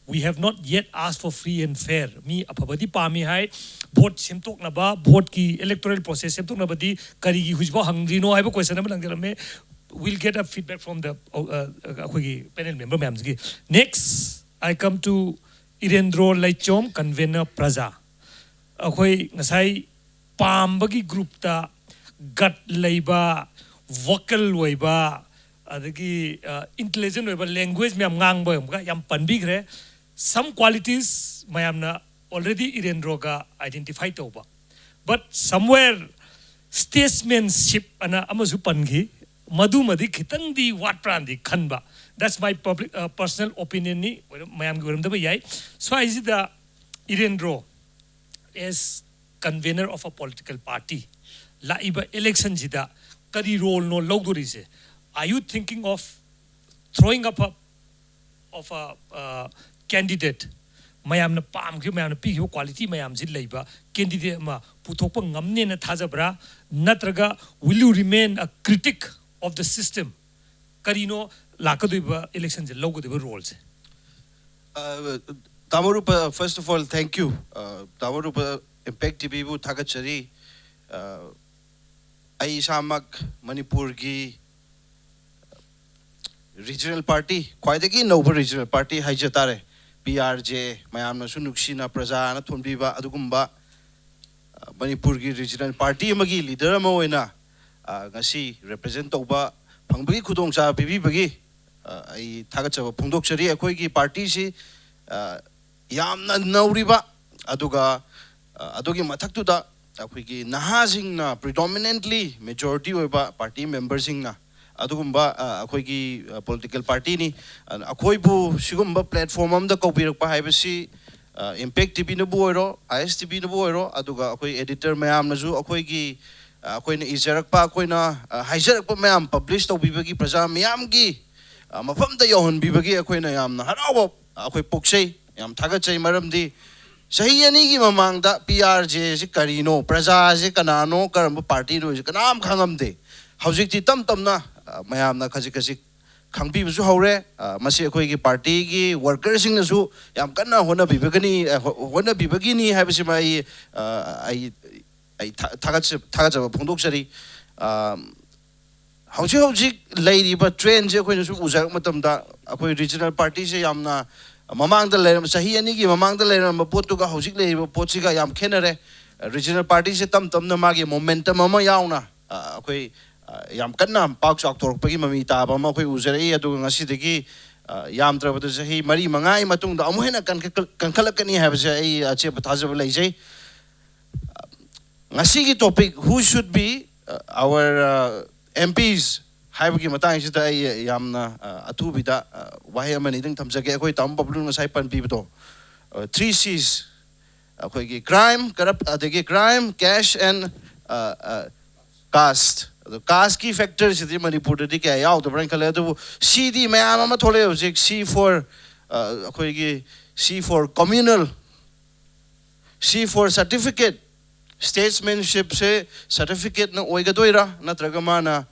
We have not yet asked for free and fair. ꯃꯤ ꯑꯐꯕꯗꯤ ꯄꯥꯝꯃꯤ ꯍꯥꯏ, vote ꯁꯦꯝꯗꯣꯛꯅꯕ, vote ꯀꯤ electoral process ꯁꯦꯝꯗꯣꯛꯅꯕꯗꯤ ꯀꯔꯤꯒꯤ ꯍꯧꯖꯤꯛꯐꯥꯎ ꯍꯪꯗ꯭ꯔꯤꯅꯣ ꯍꯥꯏꯕ question ꯑꯃ ꯂꯪꯖꯔꯝꯃꯦ꯫ We'll get a feedback from the, uh, ꯑꯩꯈꯣꯏꯒꯤ panel member ꯃꯌꯥꯝꯁꯤꯒꯤ꯫ Next, I come to ꯏꯔꯦꯟꯗ꯭ꯔꯣ ꯂꯩꯆꯣꯝ, convener ꯄ꯭ꯔꯖꯥ꯫ ꯑꯩꯈꯣꯏ ꯉꯁꯥꯏ ꯄꯥꯝꯕꯒꯤ groupꯇ gut ꯂꯩꯕ, vocal ꯑꯣꯏꯕ, ꯑꯗꯒꯤ intelligent ꯑꯣꯏꯕ, language ꯃꯌꯥꯝ ꯉꯥꯡꯕ ꯌꯥꯝ ꯄꯟꯕꯤꯈ꯭ꯔꯦ꯫ Some qualities ꯃꯌꯥꯝꯅ already ꯏꯔꯦꯟꯗ꯭ꯔꯣꯒ identify ꯇꯧꯕ꯫ But somewhere statesmanship ꯑꯅ ꯑꯃꯁꯨ ꯄꯟꯈꯤ, ꯃꯗꯨꯃꯗꯤ ꯈꯤꯇꯪꯗꯤ ꯋꯥꯠꯄ꯭ꯔꯥꯅꯗꯤ ꯈꯟꯕ꯫ That's my public, uh, personal opinion ꯅꯤ, ꯑꯣꯏꯔꯝ-, ꯃꯌꯥꯝꯒꯤ ꯑꯣꯏꯔꯝꯗꯕ ꯌꯥꯏ꯫ ꯁ꯭ꯋꯥꯏꯁꯤꯗ ꯏꯔꯦꯟꯗ꯭ꯔꯣ as convener of a political party ꯂꯥꯛꯏꯕ election ꯁꯤꯗ ꯀꯔꯤ role no ꯂꯧꯗꯣꯔꯤꯁꯦ? Are you thinking of throwing up a, of a, uh, candidate? ꯃꯌꯥꯝꯅ ꯄꯥꯝꯈꯤꯕ, ꯃꯌꯥꯝꯅ ꯄꯤꯈꯤꯕ quality ꯃꯌꯥꯝꯁꯤ ꯂꯩꯕ candidate ꯑꯃ ꯄꯨꯊꯣꯛꯄ ꯉꯝꯅꯦꯅ ꯊꯥꯖꯕ꯭ꯔꯥ? ꯅꯠꯇ꯭ꯔꯒ will you remain a critic of the system? ꯀꯔꯤꯅꯣ ꯂꯥꯛꯀꯗꯣꯏꯕ election ꯁꯦ ꯂꯧꯒꯗꯣꯏꯕ role ꯁꯦ? Uh, ꯇꯥꯃꯣ ꯔꯨꯄ, first of all, thank you. Uh, ꯇꯥꯃꯣ ꯔꯨꯄ, Impact T V ꯕꯨ ꯊꯥꯒꯠꯆꯔꯤ. Uh, ꯑꯩ ꯏꯁꯥꯃꯛ ꯃꯅꯤꯄꯨꯔꯒꯤ regional party, ꯈ꯭ꯋꯥꯏꯗꯒꯤ ꯅꯧꯕ regional party ꯍꯥꯏꯖ ꯇꯥꯔꯦ, P R J, ꯃꯌꯥꯝꯅꯁꯨ ꯅꯨꯡꯁꯤꯅ ꯄ꯭ꯔꯖꯥꯅ ꯊꯣꯟꯕꯤꯕ ꯑꯗꯨꯒꯨꯝꯕ, ꯑ, ꯃꯅꯤꯄꯨꯔꯒꯤ regional party ꯑꯃꯒꯤ leader ꯑꯃ ꯑꯣꯏꯅ, ꯑ, ꯉꯁꯤ represent ꯇꯧꯕ ꯐꯪꯕꯒꯤ ꯈꯨꯗꯣꯡꯆꯥꯕ ꯄꯤꯕꯤꯕꯒꯤ, ꯑ, ꯑꯩ ꯊꯥꯒꯠꯆꯕ ꯐꯣꯡꯗꯣꯛꯆꯔꯤ꯫ ꯑꯩꯈꯣꯏꯒꯤ party ꯁꯤ, ꯑ, ꯌꯥꯝꯅ ꯅꯧꯔꯤꯕ, ꯑꯗꯨꯒ, ꯑ, ꯑꯗꯨꯒꯤ ꯃꯊꯛꯇꯨꯗ ꯑꯩꯈꯣꯏꯒꯤ ꯅꯍꯥꯁꯤꯡꯅ predominantly majority ꯑꯣꯏꯕ party member ꯁꯤꯡꯅ ꯑꯗꯨꯒꯨꯝꯕ, ꯑ, ꯑꯩꯈꯣꯏꯒꯤ, ꯑ, political party ꯅꯤ꯫ ꯑ, ꯑꯩꯈꯣꯏꯕꯨ ꯁꯤꯒꯨꯝꯕ platform ꯑꯃꯗ ꯀꯧꯕꯤꯔꯛꯄ ꯍꯥꯏꯕꯁꯤ, ꯑ, Impact T V ꯅꯕꯨ ꯑꯣꯏꯔꯣ, I S T V ꯅꯕꯨ ꯑꯣꯏꯔꯣ, ꯑꯗꯨꯒ ꯑꯩꯈꯣꯏ editor ꯃꯌꯥꯝꯅꯁꯨ ꯑꯩꯈꯣꯏꯒꯤ, ꯑ, ꯑꯩꯈꯣꯏꯅ ꯏꯖꯔꯛꯄ, ꯑꯩꯈꯣꯏꯅ, ꯑ, ꯍꯥꯏꯖꯔꯛꯄ ꯃꯌꯥꯝ publish ꯇꯧꯕꯤꯕꯒꯤ ꯄ꯭ꯔꯖꯥ ꯃꯤꯌꯥꯝꯒꯤ, ꯑ, ꯃꯐꯝꯗ ꯌꯧꯍꯟꯕꯤꯕꯒꯤ ꯑꯩꯈꯣꯏꯅ ꯌꯥꯝꯅ ꯍꯔꯥꯎꯕ ꯑꯩꯈꯣꯏ ꯄꯣꯛꯆꯩ, ꯌꯥꯝ ꯊꯥꯒꯠꯆꯩ꯫ ꯃꯔꯝꯗꯤ ꯆꯍꯤ ꯑꯅꯤꯒꯤ ꯃꯃꯥꯡꯗ P R J ꯁꯤ ꯀꯔꯤꯅꯣ, ꯄ꯭ꯔꯖꯥꯁꯦ ꯀꯅꯥꯅꯣ, ꯀꯔꯝꯕ party ꯅꯣ ꯍꯥꯏꯁꯦ ꯀꯅꯥꯝ ꯈꯪꯉꯝꯗꯦ꯫ ꯍꯧꯖꯤꯛꯇꯤ ꯇꯞ ꯇꯞꯅ, ꯑ, ꯃꯌꯥꯝꯅ ꯈꯖꯤꯛ ꯈꯖꯤꯛ ꯈꯪꯕꯤꯕꯁꯨ ꯍꯧꯔꯦ꯫ ꯑ, ꯃꯁꯤ ꯑꯩꯈꯣꯏꯒꯤ party ꯒꯤ worker ꯁꯤꯡꯅꯁꯨ ꯌꯥꯝ ꯀꯟꯅ ꯍꯣꯠꯅꯕꯤꯕꯒꯅꯤ, ꯑ, ꯍꯣ-, ꯍꯣꯠꯅꯕꯤꯕꯒꯤꯅꯤ ꯍꯥꯏꯕꯁꯤꯃ ꯑꯩ, ꯑ, ꯑꯩ, ꯑꯩ ꯊꯥ-, ꯊꯥꯒꯠꯆ-, ꯊꯥꯒꯠꯆꯕ ꯐꯣꯡꯗꯣꯛꯆꯔꯤ꯫ ꯑ, ꯍꯧꯖꯤꯛ ꯍꯧꯖꯤꯛ ꯂꯩꯔꯤꯕ trend ꯁꯦ ꯑꯩꯈꯣꯏꯅ ꯁꯨꯝ ꯎꯖꯔꯛꯄ ꯃꯇꯝꯗ, ꯑꯩꯈꯣꯏ regional party ꯁꯦ ꯌꯥꯝꯅ ꯃꯃꯥꯡꯗ ꯂꯩꯔꯝꯕ, ꯆꯍꯤ ꯑꯅꯤꯒꯤ ꯃꯃꯥꯡꯗ ꯂꯩꯔꯝꯕ ꯄꯣꯠꯇꯨꯒ ꯍꯧꯖꯤꯛ ꯂꯩꯔꯤꯕ ꯄꯣꯠꯁꯤꯒ ꯌꯥꯝ ꯈꯦꯠꯅꯔꯦ꯫ Regional party ꯁꯦ ꯇꯞ ꯇꯞꯅ ꯃꯥꯒꯤ momentum ꯑꯃ ꯌꯥꯎꯅ, ꯑ, ꯑꯩꯈꯣꯏ, ꯑ, ꯌꯥꯝ ꯀꯟꯅ ꯄꯥꯛ ꯆꯥꯎꯊꯣꯔꯛꯄꯒꯤ ꯃꯃꯤ ꯇꯥꯕ ꯑꯃ ꯑꯩꯈꯣꯏ ꯎꯖꯔꯛꯏ꯫ ꯑꯗꯨꯒ ꯉꯁꯤꯗꯒꯤ, ꯑ, ꯌꯥꯝꯗ꯭ꯔꯕꯗ ꯆꯍꯤ ꯃꯔꯤ ꯃꯉꯥꯒꯤ ꯃꯇꯨꯡꯗ ꯑꯃꯨꯛ ꯍꯦꯟꯅ ꯀꯟꯈꯠ-, ꯀꯟꯈꯠꯂꯛꯀꯅꯤ ꯍꯥꯏꯕꯁꯦ ꯑꯩ ꯑꯆꯦꯠꯄ ꯊꯥꯖꯕ ꯂꯩꯖꯩ꯫ ꯉꯁꯤꯒꯤ topic, who should be, uh, our, uh, M Ps ꯍꯥꯏꯕꯒꯤ ꯃꯇꯥꯡꯁꯤꯗ ꯑꯩ ꯌꯥꯝꯅ, uh, ꯑꯊꯨꯕꯤꯗ, uh, ꯋꯥꯍꯩ ꯑꯃꯅꯤꯗꯪ ꯊꯝꯖꯒꯦ꯫ ꯑꯩꯈꯣꯏ ꯇꯥꯃꯣ ꯕꯕꯂꯨꯅ ꯉꯁꯥꯏ ꯄꯟꯕꯤꯕꯗꯣ, uh, three C's, ꯑꯩꯈꯣꯏꯒꯤ crime, corrupt, ꯑꯗꯒꯤ crime, caste and, uh, uh, caste꯫ ꯑꯗꯣ caste ꯀꯤ factor ꯁꯤꯗꯤ ꯃꯅꯤꯄꯨꯔꯗꯗꯤ ꯀꯌꯥ ꯌꯥꯎꯗꯕ꯭ꯔꯥꯅ ꯈꯜꯂꯦ꯫ ꯑꯗꯨꯕꯨ C ꯗꯤ ꯃꯌꯥꯝ ꯑꯃ ꯊꯣꯛꯂꯛꯑꯦ ꯍꯧꯖꯤꯛ, C for, uh, ꯑꯩꯈꯣꯏꯒꯤ C for communal, C for certificate. Statesmanshipꯁꯦ certificateꯅ ꯑꯣꯏꯒꯗꯣꯏꯔꯥ, ꯅꯠꯇ꯭ꯔꯒ ꯃꯥꯅ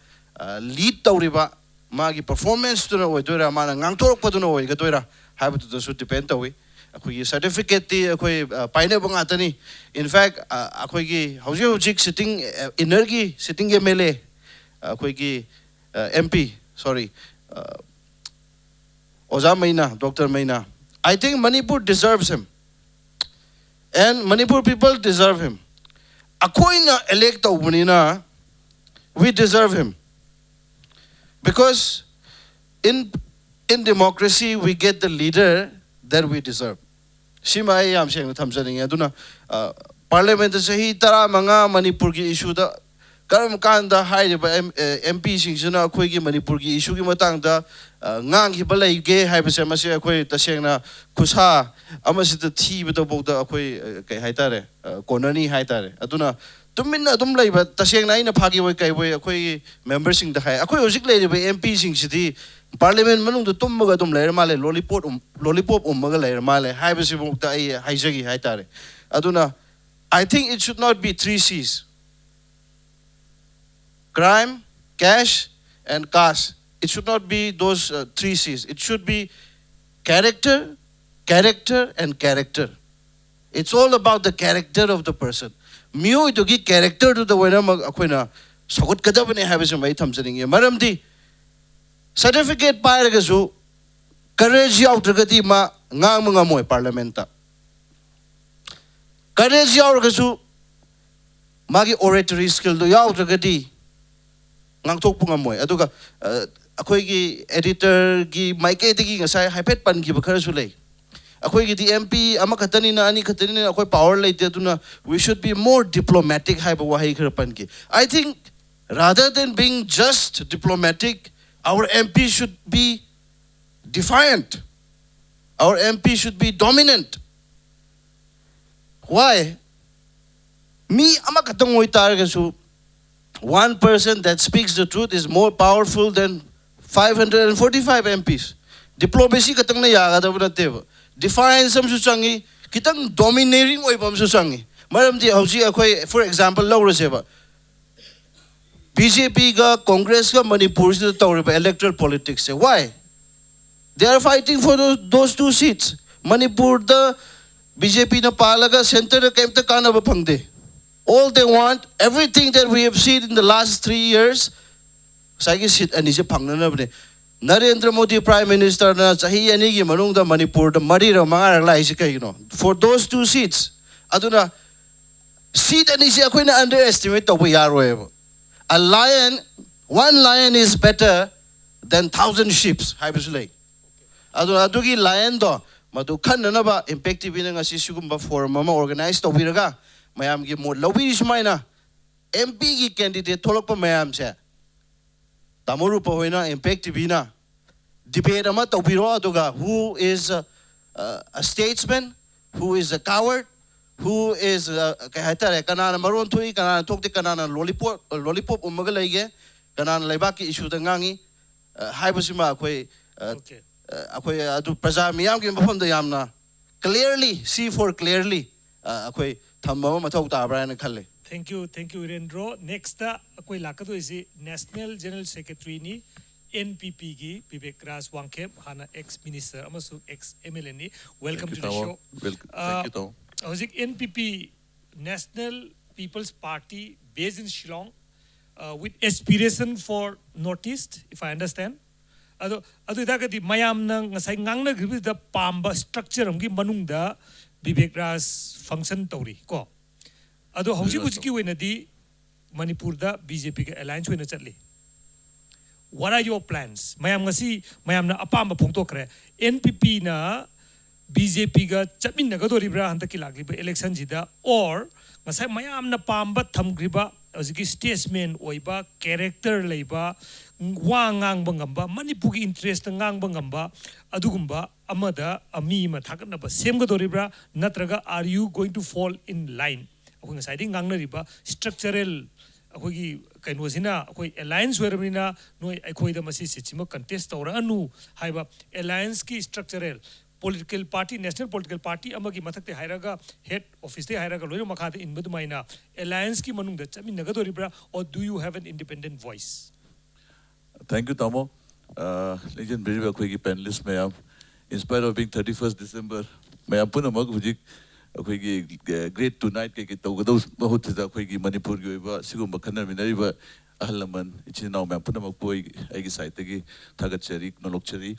ꯂꯤꯗ ꯇꯧꯔꯤꯕ ꯃꯥꯒꯤ performanceꯇꯨꯅ ꯑꯣꯏꯗꯣꯏꯔꯥ, ꯃꯥꯅ ꯉꯥꯡꯊꯣꯔꯛꯄꯗꯨꯅ ꯑꯣꯏꯒꯗꯣꯏꯔꯥ ꯍꯥꯏꯕꯗꯨꯗꯁꯨ depend ꯇꯧꯏ꯫ ꯑꯩꯈꯣꯏꯒꯤ certificateꯇꯤ ꯑꯩꯈꯣꯏ ꯄꯥꯏꯅꯕ ꯉꯥꯛꯇꯅꯤ꯫ In fact, ꯑꯩꯈꯣꯏꯒꯤ ꯍꯧꯖꯤꯛ ꯍꯧꯖꯤꯛ sitting, innerꯒꯤ sitting MLA, ꯑꯩꯈꯣꯏꯒꯤ MP, sorry, ꯑꯣꯖꯥ ꯃꯩꯅꯥ, Doctor ꯃꯩꯅꯥ, I think Manipur deserves him and Manipur people deserve him. ꯑꯩꯈꯣꯏꯅ elect ꯇꯧꯕꯅꯤꯅ we deserve him, because in in democracy we get the leader that we deserve. ꯁꯤꯃ ꯑꯩ ꯌꯥꯝ ꯁꯦꯡꯅ ꯊꯝꯖꯅꯤꯡꯉꯤ꯫ ꯑꯗꯨꯅ parliamentꯇ ꯆꯍꯤ ꯇꯔꯥꯃꯉꯥ ꯃꯅꯤꯄꯨꯔꯒꯤ issueꯗ ꯀꯔꯝ ꯀꯥꯟꯗ ꯍꯥꯏꯔꯤꯕ MPꯁꯤꯡꯁꯤꯅ ꯑꯩꯈꯣꯏꯒꯤ ꯃꯅꯤꯄꯨꯔꯒꯤ issueꯒꯤ ꯃꯇꯥꯡꯗ ꯉꯥꯡꯈꯤꯕ ꯂꯩꯒꯦ ꯍꯥꯏꯕꯁꯦ, ꯃꯁꯤ ꯑꯩꯈꯣꯏ ꯇꯁꯦꯡꯅ ꯈꯨꯁꯥ ꯑꯃꯁꯤꯗ ꯊꯤꯕꯗꯐꯥꯎꯗ ꯑꯩꯈꯣꯏ ꯀꯩ ꯍꯥꯏꯇꯥꯔꯦ, ꯀꯣꯟꯅꯅꯤ ꯍꯥꯏꯇꯥꯔꯦ꯫ ꯑꯗꯨꯅ ꯇꯨꯃꯤꯟꯅ ꯑꯗꯨꯝ ꯂꯩꯕ, ꯇꯁꯦꯡꯅ ꯑꯩꯅ ꯐꯥꯒꯤ ꯑꯣꯏ ꯀꯩ ꯑꯣꯏ ꯑꯩꯈꯣꯏꯒꯤ memberꯁꯤꯡꯗ ꯍꯥꯏ, ꯑꯩꯈꯣꯏ ꯍꯧꯖꯤꯛ ꯂꯩꯔꯤꯕ MPꯁꯤꯡꯁꯤꯗꯤ parliament ꯃꯅꯨꯡꯗ ꯇꯨꯝꯃꯒ ꯑꯗꯨꯝ ꯂꯩꯔ ꯃꯥꯜꯂꯦ, lollipop ꯎꯝ-, lollipop ꯎꯝꯃꯒ ꯂꯩꯔ ꯃꯥꯜꯂꯦ ꯍꯥꯏꯕꯁꯤꯐꯥꯎꯗ ꯑꯩ ꯍꯥꯏꯖꯒꯦ ꯍꯥꯏꯇꯥꯔꯦ꯫ ꯑꯗꯨꯅ I think it should not be three C's: crime, cash, and caste. It should not be those three C's. It should be character, character, and character. It's all about the character of the person. ꯃꯤꯑꯣꯏꯗꯨꯒꯤ characterꯗꯨꯗ ꯑꯣꯏꯅꯃꯛ ꯑꯩꯈꯣꯏꯅ ꯁꯧꯒꯠꯀꯗꯕꯅꯦ ꯍꯥꯏꯕꯁꯤꯃ ꯑꯩ ꯊꯝꯖꯅꯤꯡꯉꯤ꯫ ꯃꯔꯝꯗꯤ certificate ꯄꯥꯏꯔꯒꯁꯨ courage ꯌꯥꯎꯗ꯭ꯔꯒꯗꯤ ꯃꯥ ꯉꯥꯡꯕ ꯉꯝꯃꯣꯏ parliamentꯇ꯫ Courage ꯌꯥꯎꯔꯒꯁꯨ ꯃꯥꯒꯤ oratory skillꯗꯣ ꯌꯥꯎꯗ꯭ꯔꯒꯗꯤ ꯉꯥꯡꯊꯣꯛꯄ ꯉꯝꯃꯣꯏ꯫ ꯑꯗꯨꯒ ꯑꯩꯈꯣꯏꯒꯤ editorꯒꯤ ꯃꯥꯏꯀꯩꯗꯒꯤ ꯉꯁꯥꯏ ꯍꯥꯏꯐꯦꯠ ꯄꯟꯈꯤꯕ ꯈꯔꯁꯨ ꯂꯩ꯫ ꯑꯩꯈꯣꯏꯒꯤꯗꯤ MP ꯑꯃꯈꯛꯇꯅꯤꯅ, ꯑꯅꯤ ꯈꯛꯇꯅꯤꯅ ꯑꯩꯈꯣꯏ power ꯂꯩꯇꯦ, ꯑꯗꯨꯅ we should be more diplomatic ꯍꯥꯏꯕ ꯋꯥꯍꯩ ꯈꯔ ꯄꯟꯈꯤ꯫ I think rather than being just diplomatic, our MP should be defiant. Our MP should be dominant. Why? ꯃꯤ ꯑꯃꯈꯛꯇꯪ ꯑꯣꯏꯇꯥꯔꯒꯁꯨ, one person that speaks the truth is more powerful than five hundred forty-five MPs. Diplomacy ꯈꯛꯇꯪꯅ ꯌꯥꯒꯗꯕ ꯅꯠꯇꯦꯕ꯫ ꯗꯤꯐꯥꯏꯟꯁ ꯑꯃꯁꯨ ꯆꯪꯉꯤ, ꯈꯤꯇꯪ ꯗꯣꯃꯤꯅꯦꯔꯤꯡ ꯑꯣꯏꯕ ꯑꯃꯁꯨ ꯆꯪꯉꯤ꯫ ꯃꯔꯝꯗꯤ ꯍꯧꯖꯤꯛ ꯑꯩꯈꯣꯏ, ꯐꯣꯔ ꯑꯦꯛꯖꯥꯝꯄꯜ ꯂꯧꯔꯁꯦꯕ, ꯕꯤ ꯖꯦ ꯄꯤꯒ ꯀꯣꯡꯒ꯭ꯔꯦꯁꯀ ꯃꯅꯤꯄꯨꯔꯁꯤꯗ ꯇꯧꯔꯤꯕ ꯏꯂꯦꯛꯇ꯭ꯔꯦꯜ ꯄꯣꯂꯤꯇꯤꯛꯁꯁꯦ, why they are fighting for those two seats? ꯃꯅꯤꯄꯨꯔꯗ ꯕꯤ ꯖꯦ ꯄꯤꯅ ꯄꯥꯜꯂꯒ ꯁꯦꯟꯇꯔꯗ ꯀꯩꯝꯇ ꯀꯥꯟꯅꯕ ꯐꯪꯗꯦ꯫ All they want, everything that we have seen in the last three years, ꯉꯁꯥꯏꯒꯤ ꯁꯤꯠ ꯑꯅꯤꯁꯦ ꯐꯪꯅꯅꯕꯅꯦ꯫ ꯅꯔꯦꯟꯗ꯭ꯔ ꯃꯣꯗꯤ ꯄ꯭ꯔꯥꯏꯝ ꯃꯤꯅꯤꯁꯇꯔꯅ ꯆꯍꯤ ꯑꯅꯤꯒꯤ ꯃꯅꯨꯡꯗ ꯃꯅꯤꯄꯨꯔꯗ ꯃꯔꯤꯔꯛ ꯃꯉꯥꯔꯛ ꯂꯥꯛꯏꯁꯦ ꯀꯩꯒꯤꯅꯣ? For those two seats. ꯑꯗꯨꯅ ꯁꯤꯠ ꯑꯅꯤꯁꯦ ꯑꯩꯈꯣꯏꯅ ꯑꯟꯗꯔ ꯑꯦꯁꯇꯤꯃꯦꯠ ꯇꯧꯕ ꯌꯥꯔꯣꯏꯕ꯫ A lion, one lion is better than thousand sheep ꯍꯥꯏꯕꯁꯨ ꯂꯩ꯫ ꯑꯗꯨꯅ ꯑꯗꯨꯒꯤ ꯂꯥꯏꯟꯗꯣ ꯃꯗꯨ ꯈꯟꯅꯅꯕ ꯏꯝꯄꯦꯛ ꯇꯤ ꯚꯤꯅ ꯉꯁꯤ ꯁꯤꯒꯨꯝꯕ ꯐꯣꯔꯝ ꯑꯃ ꯑꯣꯔꯒꯅꯥꯏꯖ ꯇꯧꯕꯤꯔꯒ ꯃꯌꯥꯝꯒꯤ ꯃꯣꯠ ꯂꯧꯕꯤꯔꯤ꯫ ꯁꯨꯃꯥꯏꯅ ꯑꯦꯝ ꯄꯤꯒꯤ ꯀꯦꯟꯗꯤꯗꯦꯠ ꯊꯣꯛꯂꯛꯄ ꯃꯌꯥꯝꯁꯦ, ꯇꯥꯃꯣ ꯔꯨꯄ ꯍꯣꯏꯅ, ꯏꯝꯄꯦꯛ ꯇꯤ ꯚꯤꯅ ꯗꯤꯕꯦꯠ ꯑꯃ ꯇꯧꯕꯤꯔꯣ, ꯑꯗꯨꯒ who is a, a statesman, who is a coward, who is a, ꯀꯩ ꯍꯥꯏꯇꯥꯔꯦ, ꯀꯅꯥꯅ ꯃꯔꯣꯟ ꯊꯣꯛꯏ, ꯀꯅꯥꯅ ꯊꯣꯛꯇꯦ, ꯀꯅꯥꯅ ꯂꯣꯂꯤꯄꯣꯞ ꯂꯣꯂꯤꯄꯣꯞ ꯎꯝꯃꯒ ꯂꯩꯒꯦ, ꯀꯅꯥꯅ ꯂꯩꯕꯥꯛꯀꯤ ꯏꯁꯨꯗ ꯉꯥꯡꯉꯤ, ꯑ, ꯍꯥꯏꯕꯁꯤꯃ ꯑꯩꯈꯣꯏ, ꯑ, Okay. ꯑ, ꯑꯩꯈꯣꯏ ꯑꯗꯨ ꯄ꯭ꯔꯖꯥ ꯃꯤꯌꯥꯝꯒꯤ ꯃꯐꯝꯗ ꯌꯥꯝꯅ clearly, see for clearly, ꯑ, ꯑꯩꯈꯣꯏ ꯊꯝꯕ ꯑꯃ ꯃꯊꯧ ꯇꯥꯕ꯭ꯔꯥ ꯍꯥꯏꯅ ꯈꯜꯂꯤ꯫ Thank you, thank you, ꯏꯔꯦꯟꯗ꯭ꯔꯣ꯫ Next ꯑꯩꯈꯣꯏ ꯂꯥꯛꯀꯗꯣꯏꯁꯤ National General Secretary ꯅꯤ, ꯑꯦꯟ ꯄꯤ ꯄꯤꯒꯤ ꯕꯤꯕꯦꯛ ꯔꯥꯖ ꯋꯥꯡꯈꯦꯝ, ꯍꯥꯟꯅ ex minister ꯑꯃꯁꯨꯡ ex M L A ꯅꯤ꯫ Welcome Thank you, to the Tao. show. Wel- Uh, thank you, Tao. ꯍꯧꯖꯤꯛ N P P, National People's Party, based in Shillong, uh, with aspiration for Northeast, if I understand. ꯑꯗꯣ ꯑꯗꯨ ꯑꯣꯏꯇꯥꯔꯒꯗꯤ ꯃꯌꯥꯝꯅ ꯉꯁꯥꯏ ꯉꯥꯡꯅꯈ꯭ꯔꯤꯕꯗꯨꯗ ꯄꯥꯝꯕ structure ꯑꯃꯒꯤ ꯃꯅꯨꯡꯗ ꯕꯤꯕꯦꯛ ꯔꯥꯖ function ꯇꯧꯔꯤ ꯀꯣ꯫ ꯑꯗꯣ ꯍꯧꯖꯤꯛ ꯍꯧꯖꯤꯛꯀꯤ ꯑꯣꯏꯅꯗꯤ ꯃꯅꯤꯄꯨꯔꯗ ꯕꯤ ꯖꯦ ꯄꯤꯒ alliance ꯑꯣꯏꯅ ꯆꯠꯂꯤ꯫ What are your plans? ꯃꯌꯥꯝ ꯉꯁꯤ ꯃꯌꯥꯝꯅ ꯑꯄꯥꯝꯕ ꯐꯣꯡꯗꯣꯛꯈ꯭ꯔꯦ꯫ N P P ꯅ ꯕꯤ ꯖꯦ ꯄꯤꯒ ꯆꯠꯃꯤꯟꯅꯒꯗꯣꯔꯤꯕ꯭ꯔꯥ ꯍꯟꯗꯛꯀꯤ ꯂꯥꯛꯂꯤꯕ election ꯁꯤꯗ? Or ꯉꯁꯥꯏ ꯃꯌꯥꯝꯅ ꯄꯥꯝꯕ ꯊꯝꯈ꯭ꯔꯤꯕ ꯍꯧꯖꯤꯛꯀꯤ statesman ꯑꯣꯏꯕ, character ꯂꯩꯕ, ꯋꯥ ꯉꯥꯡꯕ ꯉꯝꯕ, ꯃꯅꯤꯄꯨꯔꯒꯤ interest ꯉꯥꯡꯕ ꯉꯝꯕ ꯑꯗꯨꯒꯨꯝꯕ ꯑꯃꯗ ꯃꯤ ꯑꯃ ꯊꯥꯒꯠꯅꯕ ꯁꯦꯝꯒꯗꯣꯔꯤꯕ꯭ꯔꯥ? ꯅꯠꯇ꯭ꯔꯒ are you going to fall in line? ꯑꯩꯈꯣꯏ ꯉꯁꯥꯏꯗꯒꯤ ꯉꯥꯡꯅꯔꯤꯕ structural ꯑꯩꯈꯣꯏꯒꯤ ꯀꯩꯅꯣꯁꯤꯅ, ꯑꯩꯈꯣꯏ alliance ꯑꯣꯏꯔꯕꯅꯤꯅ ꯅꯣꯏ ꯑꯩꯈꯣꯏꯗ ꯃꯁꯤ seat ꯁꯤꯃ contest ꯇꯧꯔꯛꯑꯅꯨ ꯍꯥꯏꯕ alliance ꯀꯤ structural political party, national political party ꯑꯃꯒꯤ ꯃꯊꯛꯇ ꯍꯥꯏꯔꯒ, ꯍꯦꯗ ꯑꯣꯐꯤꯁꯇ ꯍꯥꯏꯔꯒ ꯂꯣꯏꯅ ꯃꯈꯥꯗ ꯏꯟꯕ ꯑꯗꯨꯃꯥꯏꯅ ꯑꯦꯂꯥꯏꯟꯁꯀꯤ ꯃꯅꯨꯡꯗ ꯆꯠꯃꯤꯟꯅꯒꯗꯣꯔꯤꯕ꯭ꯔꯥ? Or do you have an independent voice? Thank you, ꯇꯥꯃꯣ꯫ ꯑ, ꯂꯦꯡꯖꯟꯕꯤꯔꯤꯕ ꯑꯩꯈꯣꯏꯒꯤ ꯄꯦꯅꯦꯂꯤꯁ ꯃꯌꯥꯝ, in spite of being thirty first December, ꯃꯌꯥꯝ ꯄꯨꯝꯅꯃꯛ ꯍꯧꯖꯤꯛ ꯑꯩꯈꯣꯏꯒꯤ ꯒ꯭ꯔꯦꯠ ꯇꯨ ꯅꯥꯏꯠ ꯀꯩꯀꯩ ꯇꯧꯒꯗꯧ ꯃꯍꯨꯠꯇꯨꯗ ꯑꯩꯈꯣꯏꯒꯤ ꯃꯅꯤꯄꯨꯔꯒꯤ ꯑꯣꯏꯕ ꯁꯤꯒꯨꯝꯕ ꯈꯟꯅꯃꯤꯟꯅꯔꯤꯕ ꯑꯍꯜ ꯂꯃꯟ, ꯏꯆꯤꯟ ꯏꯅꯥꯎ ꯃꯌꯥꯝ ꯄꯨꯝꯅꯃꯛꯄꯨ ꯑꯩ, ꯑꯩꯒꯤ ꯁꯥꯏꯠꯇꯒꯤ ꯊꯥꯒꯠꯆꯔꯤ, ꯅꯣꯂꯣꯛꯆꯔꯤ꯫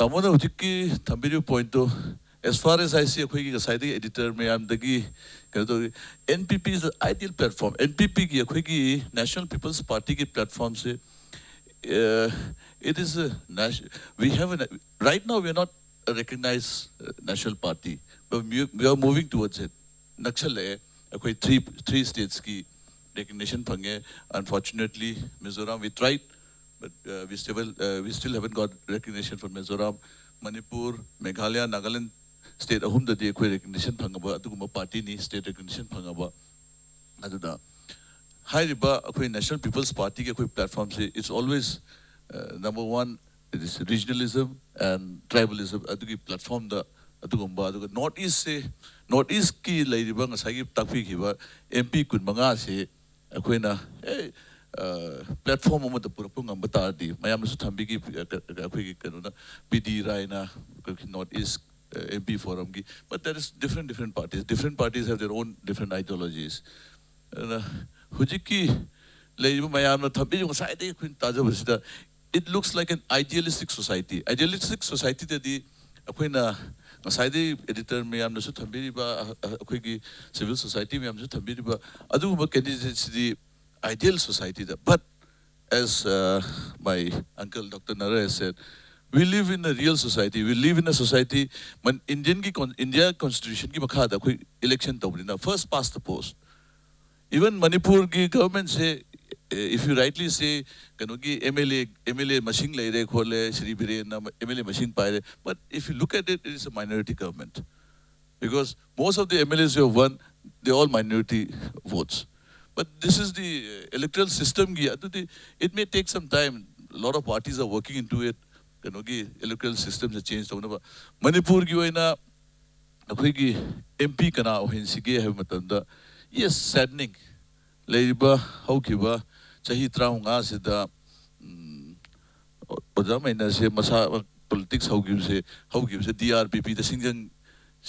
ꯇꯥꯃꯣꯅ ꯍꯧꯖꯤꯛꯀꯤ ꯊꯝꯕꯤꯔꯤꯕ ꯄꯣꯏꯟꯠꯇꯣ, as far as I see, ꯑꯩꯈꯣꯏꯒꯤ ꯉꯁꯥꯏꯗꯒꯤ ꯑꯦꯗꯤꯇꯔ ꯃꯌꯥꯝꯗꯒꯤ ꯀꯩꯅꯣ ꯇꯧꯔꯤ, N P P is the ideal platform. N P P ꯒꯤ, ꯑꯩꯈꯣꯏꯒꯤ National People's Party ꯒꯤ platform say, uh, it is a nation, we have a, right now we are not a recognized uh, national party, but we, we are moving towards it. ꯅꯛꯁꯜꯂꯛꯑꯦ꯫ ꯑꯩꯈꯣꯏ three, three ꯁ꯭ꯇꯦꯠꯁꯀꯤ ꯔꯦꯀꯒꯅꯤꯁꯟ ꯐꯪꯉꯦ꯫ Unfortunately, Mizoram, we tried, but uh, we still, uh, we still haven't got recognition for Mizoram. Manipur, Meghalaya, Nagaland, state ꯑꯍꯨꯝꯗꯗꯤ ꯑꯩꯈꯣꯏ recognition ꯐꯪꯉꯕ ꯑꯗꯨꯒꯨꯝꯕ ꯄꯥꯔꯇꯤꯅꯤ, state ꯔꯦꯀꯒꯅꯤꯁꯟ ꯐꯪꯉꯕ꯫ ꯑꯗꯨꯅ ꯍꯥꯏꯔꯤꯕ ꯑꯩꯈꯣꯏ National People's Party ꯒꯤ ꯑꯩꯈꯣꯏ platform say, it's always uh, number one, it is regionalism and tribalism. ꯑꯗꯨꯒꯤ platform ꯗ ꯑꯗꯨꯒꯨꯝꯕ, ꯑꯗꯨꯒ ꯅꯣꯔꯠ ꯏꯁꯁꯦ, ꯅꯣꯔꯠ ꯏꯁꯀꯤ ꯂꯩꯔꯤꯕ ꯉꯁꯥꯏꯒꯤ ꯇꯥꯛꯄꯤꯈꯤꯕ M P ꯀꯨꯟꯃꯉꯥꯁꯤ ꯑꯩꯈꯣꯏꯅ ꯑꯦ, platform ꯑꯃꯗ ꯄꯨꯔꯛꯄ ꯉꯝꯕ ꯇꯥꯔꯗꯤ, ꯃꯌꯥꯝꯅꯁꯨ ꯊꯝꯕꯤꯈꯤ, ꯑꯩꯈꯣꯏꯒꯤ ꯀꯩꯅꯣꯅ, P D Rai ꯅ ꯑꯩꯈꯣꯏꯒꯤ North East uh, M P Forum ꯒꯤ, but there is different, different parties. Different parties have their own different ideologies. ꯑꯗꯨꯅ ꯍꯧꯖꯤꯛꯀꯤ ꯂꯩꯔꯤꯕ ꯃꯌꯥꯝꯅ ꯊꯝꯕꯤꯔꯤꯕ ꯉꯁꯥꯏꯗꯒꯤ ꯑꯩꯈꯣꯏꯅ ꯇꯥꯖꯕꯁꯤꯗ, it looks like an idealistic society. Idealistic society ꯗꯗꯤ ꯑꯩꯈꯣꯏꯅ ꯉꯁꯥꯏꯗꯒꯤ ꯑꯦꯗꯤꯇꯔ ꯃꯌꯥꯝꯅꯁꯨ ꯊꯝꯕꯤꯔꯤꯕ, ꯑ-, ꯑ-, ꯑꯩꯈꯣꯏꯒꯤ ꯁꯤꯚꯤꯜ ꯁꯣꯁꯥꯏꯇꯤ ꯃꯌꯥꯝꯅꯁꯨ ꯊꯝꯕꯤꯔꯤꯕ ꯑꯗꯨꯒꯨꯝꯕ ꯀꯦꯟꯗꯤꯗꯦꯠꯁꯤꯗꯤ ideal society the, but as uh, my uncle Doctor Nara has said, we live in a real society. We live in a society, month-, Indian ꯒꯤ con-, India Constitution ꯒꯤ ꯃꯈꯥꯗ ꯑꯩꯈꯣꯏ election ꯇꯧꯕꯅꯤꯅ, first past the post. Even ꯃꯅꯤꯄꯨꯔꯒꯤ government say, eh, if you rightly say, ꯀꯩꯅꯣꯒꯤ M L A, M L A ꯃꯁꯤꯡ ꯂꯩꯔꯦ ꯈꯣꯠꯂꯦ, ꯁ꯭ꯔꯤ ꯕꯤꯔꯦꯟꯅ M L A ꯃꯁꯤꯡ ꯄꯥꯏꯔꯦ, but if you look at it, it is a minority government. Because most of the M L As who have won, they all minority votes. But this is the uh, electoral system ꯒꯤ, ꯑꯗꯨꯗꯤ it may take some time. A lot of parties are working into it. ꯀꯩꯅꯣꯒꯤ electoral ꯁꯤꯁꯇꯦꯝꯁꯦ change ꯇꯧꯅꯕ꯫ ꯃꯅꯤꯄꯨꯔꯒꯤ ꯑꯣꯏꯅ ꯑꯩꯈꯣꯏꯒꯤ M P ꯀꯅꯥ ꯑꯣꯏꯍꯟꯁꯤꯒꯦ ꯍꯥꯏꯕ ꯃꯇꯝꯗ, yes, saddening, ꯂꯩꯔꯤꯕ ꯍꯧꯈꯤꯕ ꯆꯍꯤ ꯇꯔꯥꯃꯉꯥꯁꯤꯗ, ꯎꯝ, ꯑꯣꯖꯥ ꯃꯩꯅꯁꯦ ꯃꯁꯥ ꯄꯣꯂꯤꯇꯤꯛꯁ ꯍꯧꯈꯤꯕꯁꯦ, ꯍꯧꯈꯤꯕꯁꯦ ꯗꯤ ꯑꯥꯔ ꯄꯤ ꯄꯤꯗ ꯁꯤꯡꯖꯪ,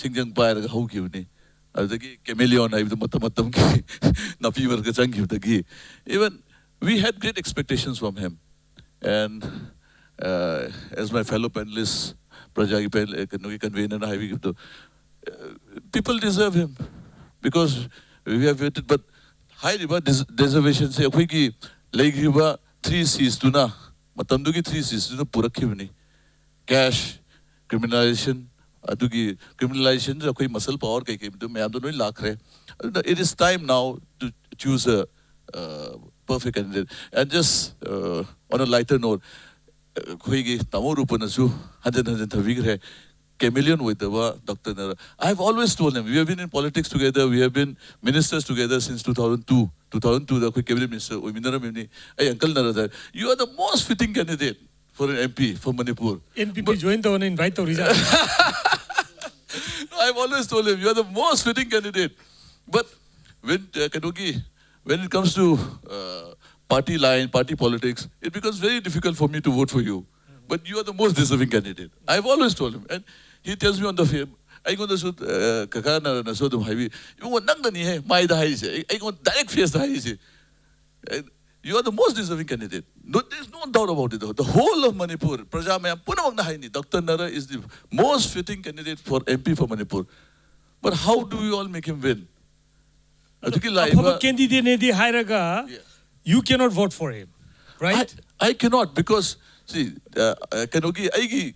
ꯁꯤꯡꯖꯪ ꯄꯥꯏꯔꯒ ꯍꯧꯈꯤꯕꯅꯤ꯫ ꯑꯗꯨꯗꯒꯤ ꯀꯦꯃꯦꯂꯤꯌꯣꯟ ꯍꯥꯏꯕꯗꯣ ꯃꯇꯝ ꯃꯇꯝꯒꯤ ꯅꯥꯄꯤ ꯃꯔꯛꯇ ꯆꯪꯈꯤꯕꯗꯒꯤ, even we had great expectations from him. And, uh, as my fellow panelists, ꯄ꯭ꯔꯖꯥꯒꯤ ꯄꯦ-, ꯀꯩꯅꯣꯒꯤ ꯀꯟꯚꯦꯅꯔꯅ ꯍꯥꯏꯕꯤꯈꯤꯕꯗꯣ, uh, people deserve him because we have waited. But ꯍꯥꯏꯔꯤꯕ ꯗꯤꯖꯔꯕꯦꯁꯟꯁꯦ ꯑꯩꯈꯣꯏꯒꯤ ꯂꯩꯈ꯭ꯔꯤꯕ ꯊ꯭ꯔꯤ ꯁꯤꯁꯇꯨꯅ, ꯃꯇꯝꯗꯨꯒꯤ ꯊ꯭ꯔꯤ ꯁꯤꯁꯇꯨꯅ ꯄꯨꯔꯛꯈꯤꯕꯅꯤ꯫ ꯀꯦꯁ, ꯀ꯭ꯔꯤꯃꯤꯅꯦꯂꯥꯏꯖꯦꯁꯟ, ꯑꯗꯨꯒꯤ ꯀ꯭ꯔꯤꯃꯤꯅꯦꯂꯥꯏꯖꯦꯁꯟꯗ ꯑꯩꯈꯣꯏ ꯃꯁꯜ ꯄꯥꯋꯔ ꯀꯩꯀꯩꯗꯨ ꯃꯌꯥꯝꯗꯣ ꯂꯣꯏ ꯂꯥꯛꯈ꯭ꯔꯦ꯫ ꯑꯗꯨꯅ it is time now to choose a, uh, perfect candidate. And just, uh, on a lighter note, ꯑꯩꯈꯣꯏꯒꯤ ꯇꯥꯃꯣ ꯔꯨꯄꯅꯁꯨ ꯍꯟꯖꯤꯟ ꯍꯟꯖꯤꯟ ꯊꯝꯕꯤꯈ꯭ꯔꯦ, ꯀꯦꯃꯦꯂꯤꯌꯟ ꯑꯣꯏꯗꯕ doctor ꯅꯔꯥ꯫ I have always told him, we have been in politics together, we have been ministers together since two thousand two. Two thousand two ꯗ ꯑꯩꯈꯣꯏ cabinet minister ꯑꯣꯏꯃꯤꯟꯅꯔꯝꯃꯤꯕꯅꯤ꯫ ꯑꯩ ꯑꯪꯀꯜ ꯅꯔꯥꯗ, you are the most fitting candidate for an M P for Manipur. And P P join ꯇꯧꯅ invite ꯇꯧꯔꯤꯖꯥꯠ꯫ I've always told him, you are the most fitting candidate. But when, uh, ꯀꯩꯅꯣꯒꯤ, when it comes to, uh, party line, party politics, it becomes very difficult for me to vote for you. But you are the most deserving candidate. I've always told him. And he tells me on the phone, ꯑꯩꯉꯣꯟꯗꯁꯨ, uh, ꯀꯀꯥ ꯅꯔꯥꯅꯁꯨ ꯑꯗꯨꯝ ꯍꯥꯏꯕꯤ, "ꯏꯕꯨꯡꯉꯣ, ꯅꯪꯅꯅꯤꯍꯦ ꯃꯥꯏꯗ ꯍꯥꯏꯔꯤꯁꯦ, ꯑꯩ-, ꯑꯩꯉꯣꯟꯗ direct ꯐꯦꯁꯇ ꯍꯥꯏꯔꯤꯁꯦ." And you are the most deserving candidate. No, there is no doubt about it. The whole of Manipur, ꯄ꯭ꯔꯖꯥ ꯃꯌꯥꯝ ꯄꯨꯝꯅꯃꯛꯅ ꯍꯥꯏꯅꯤ, Doctor Nara is the most fitting candidate for M P for Manipur. But how do we all make him win? ꯑꯗꯨꯒꯤ ꯑꯐꯕ ꯂꯥꯛꯏꯕ ꯀꯦꯟꯗꯤꯗꯦꯠꯅꯦꯗꯤ ꯍꯥꯏꯔꯒ, Yeah. you cannot vote for him, right? I, I cannot because, see, uh, uh, ꯀꯩꯅꯣꯒꯤ ꯑꯩꯒꯤ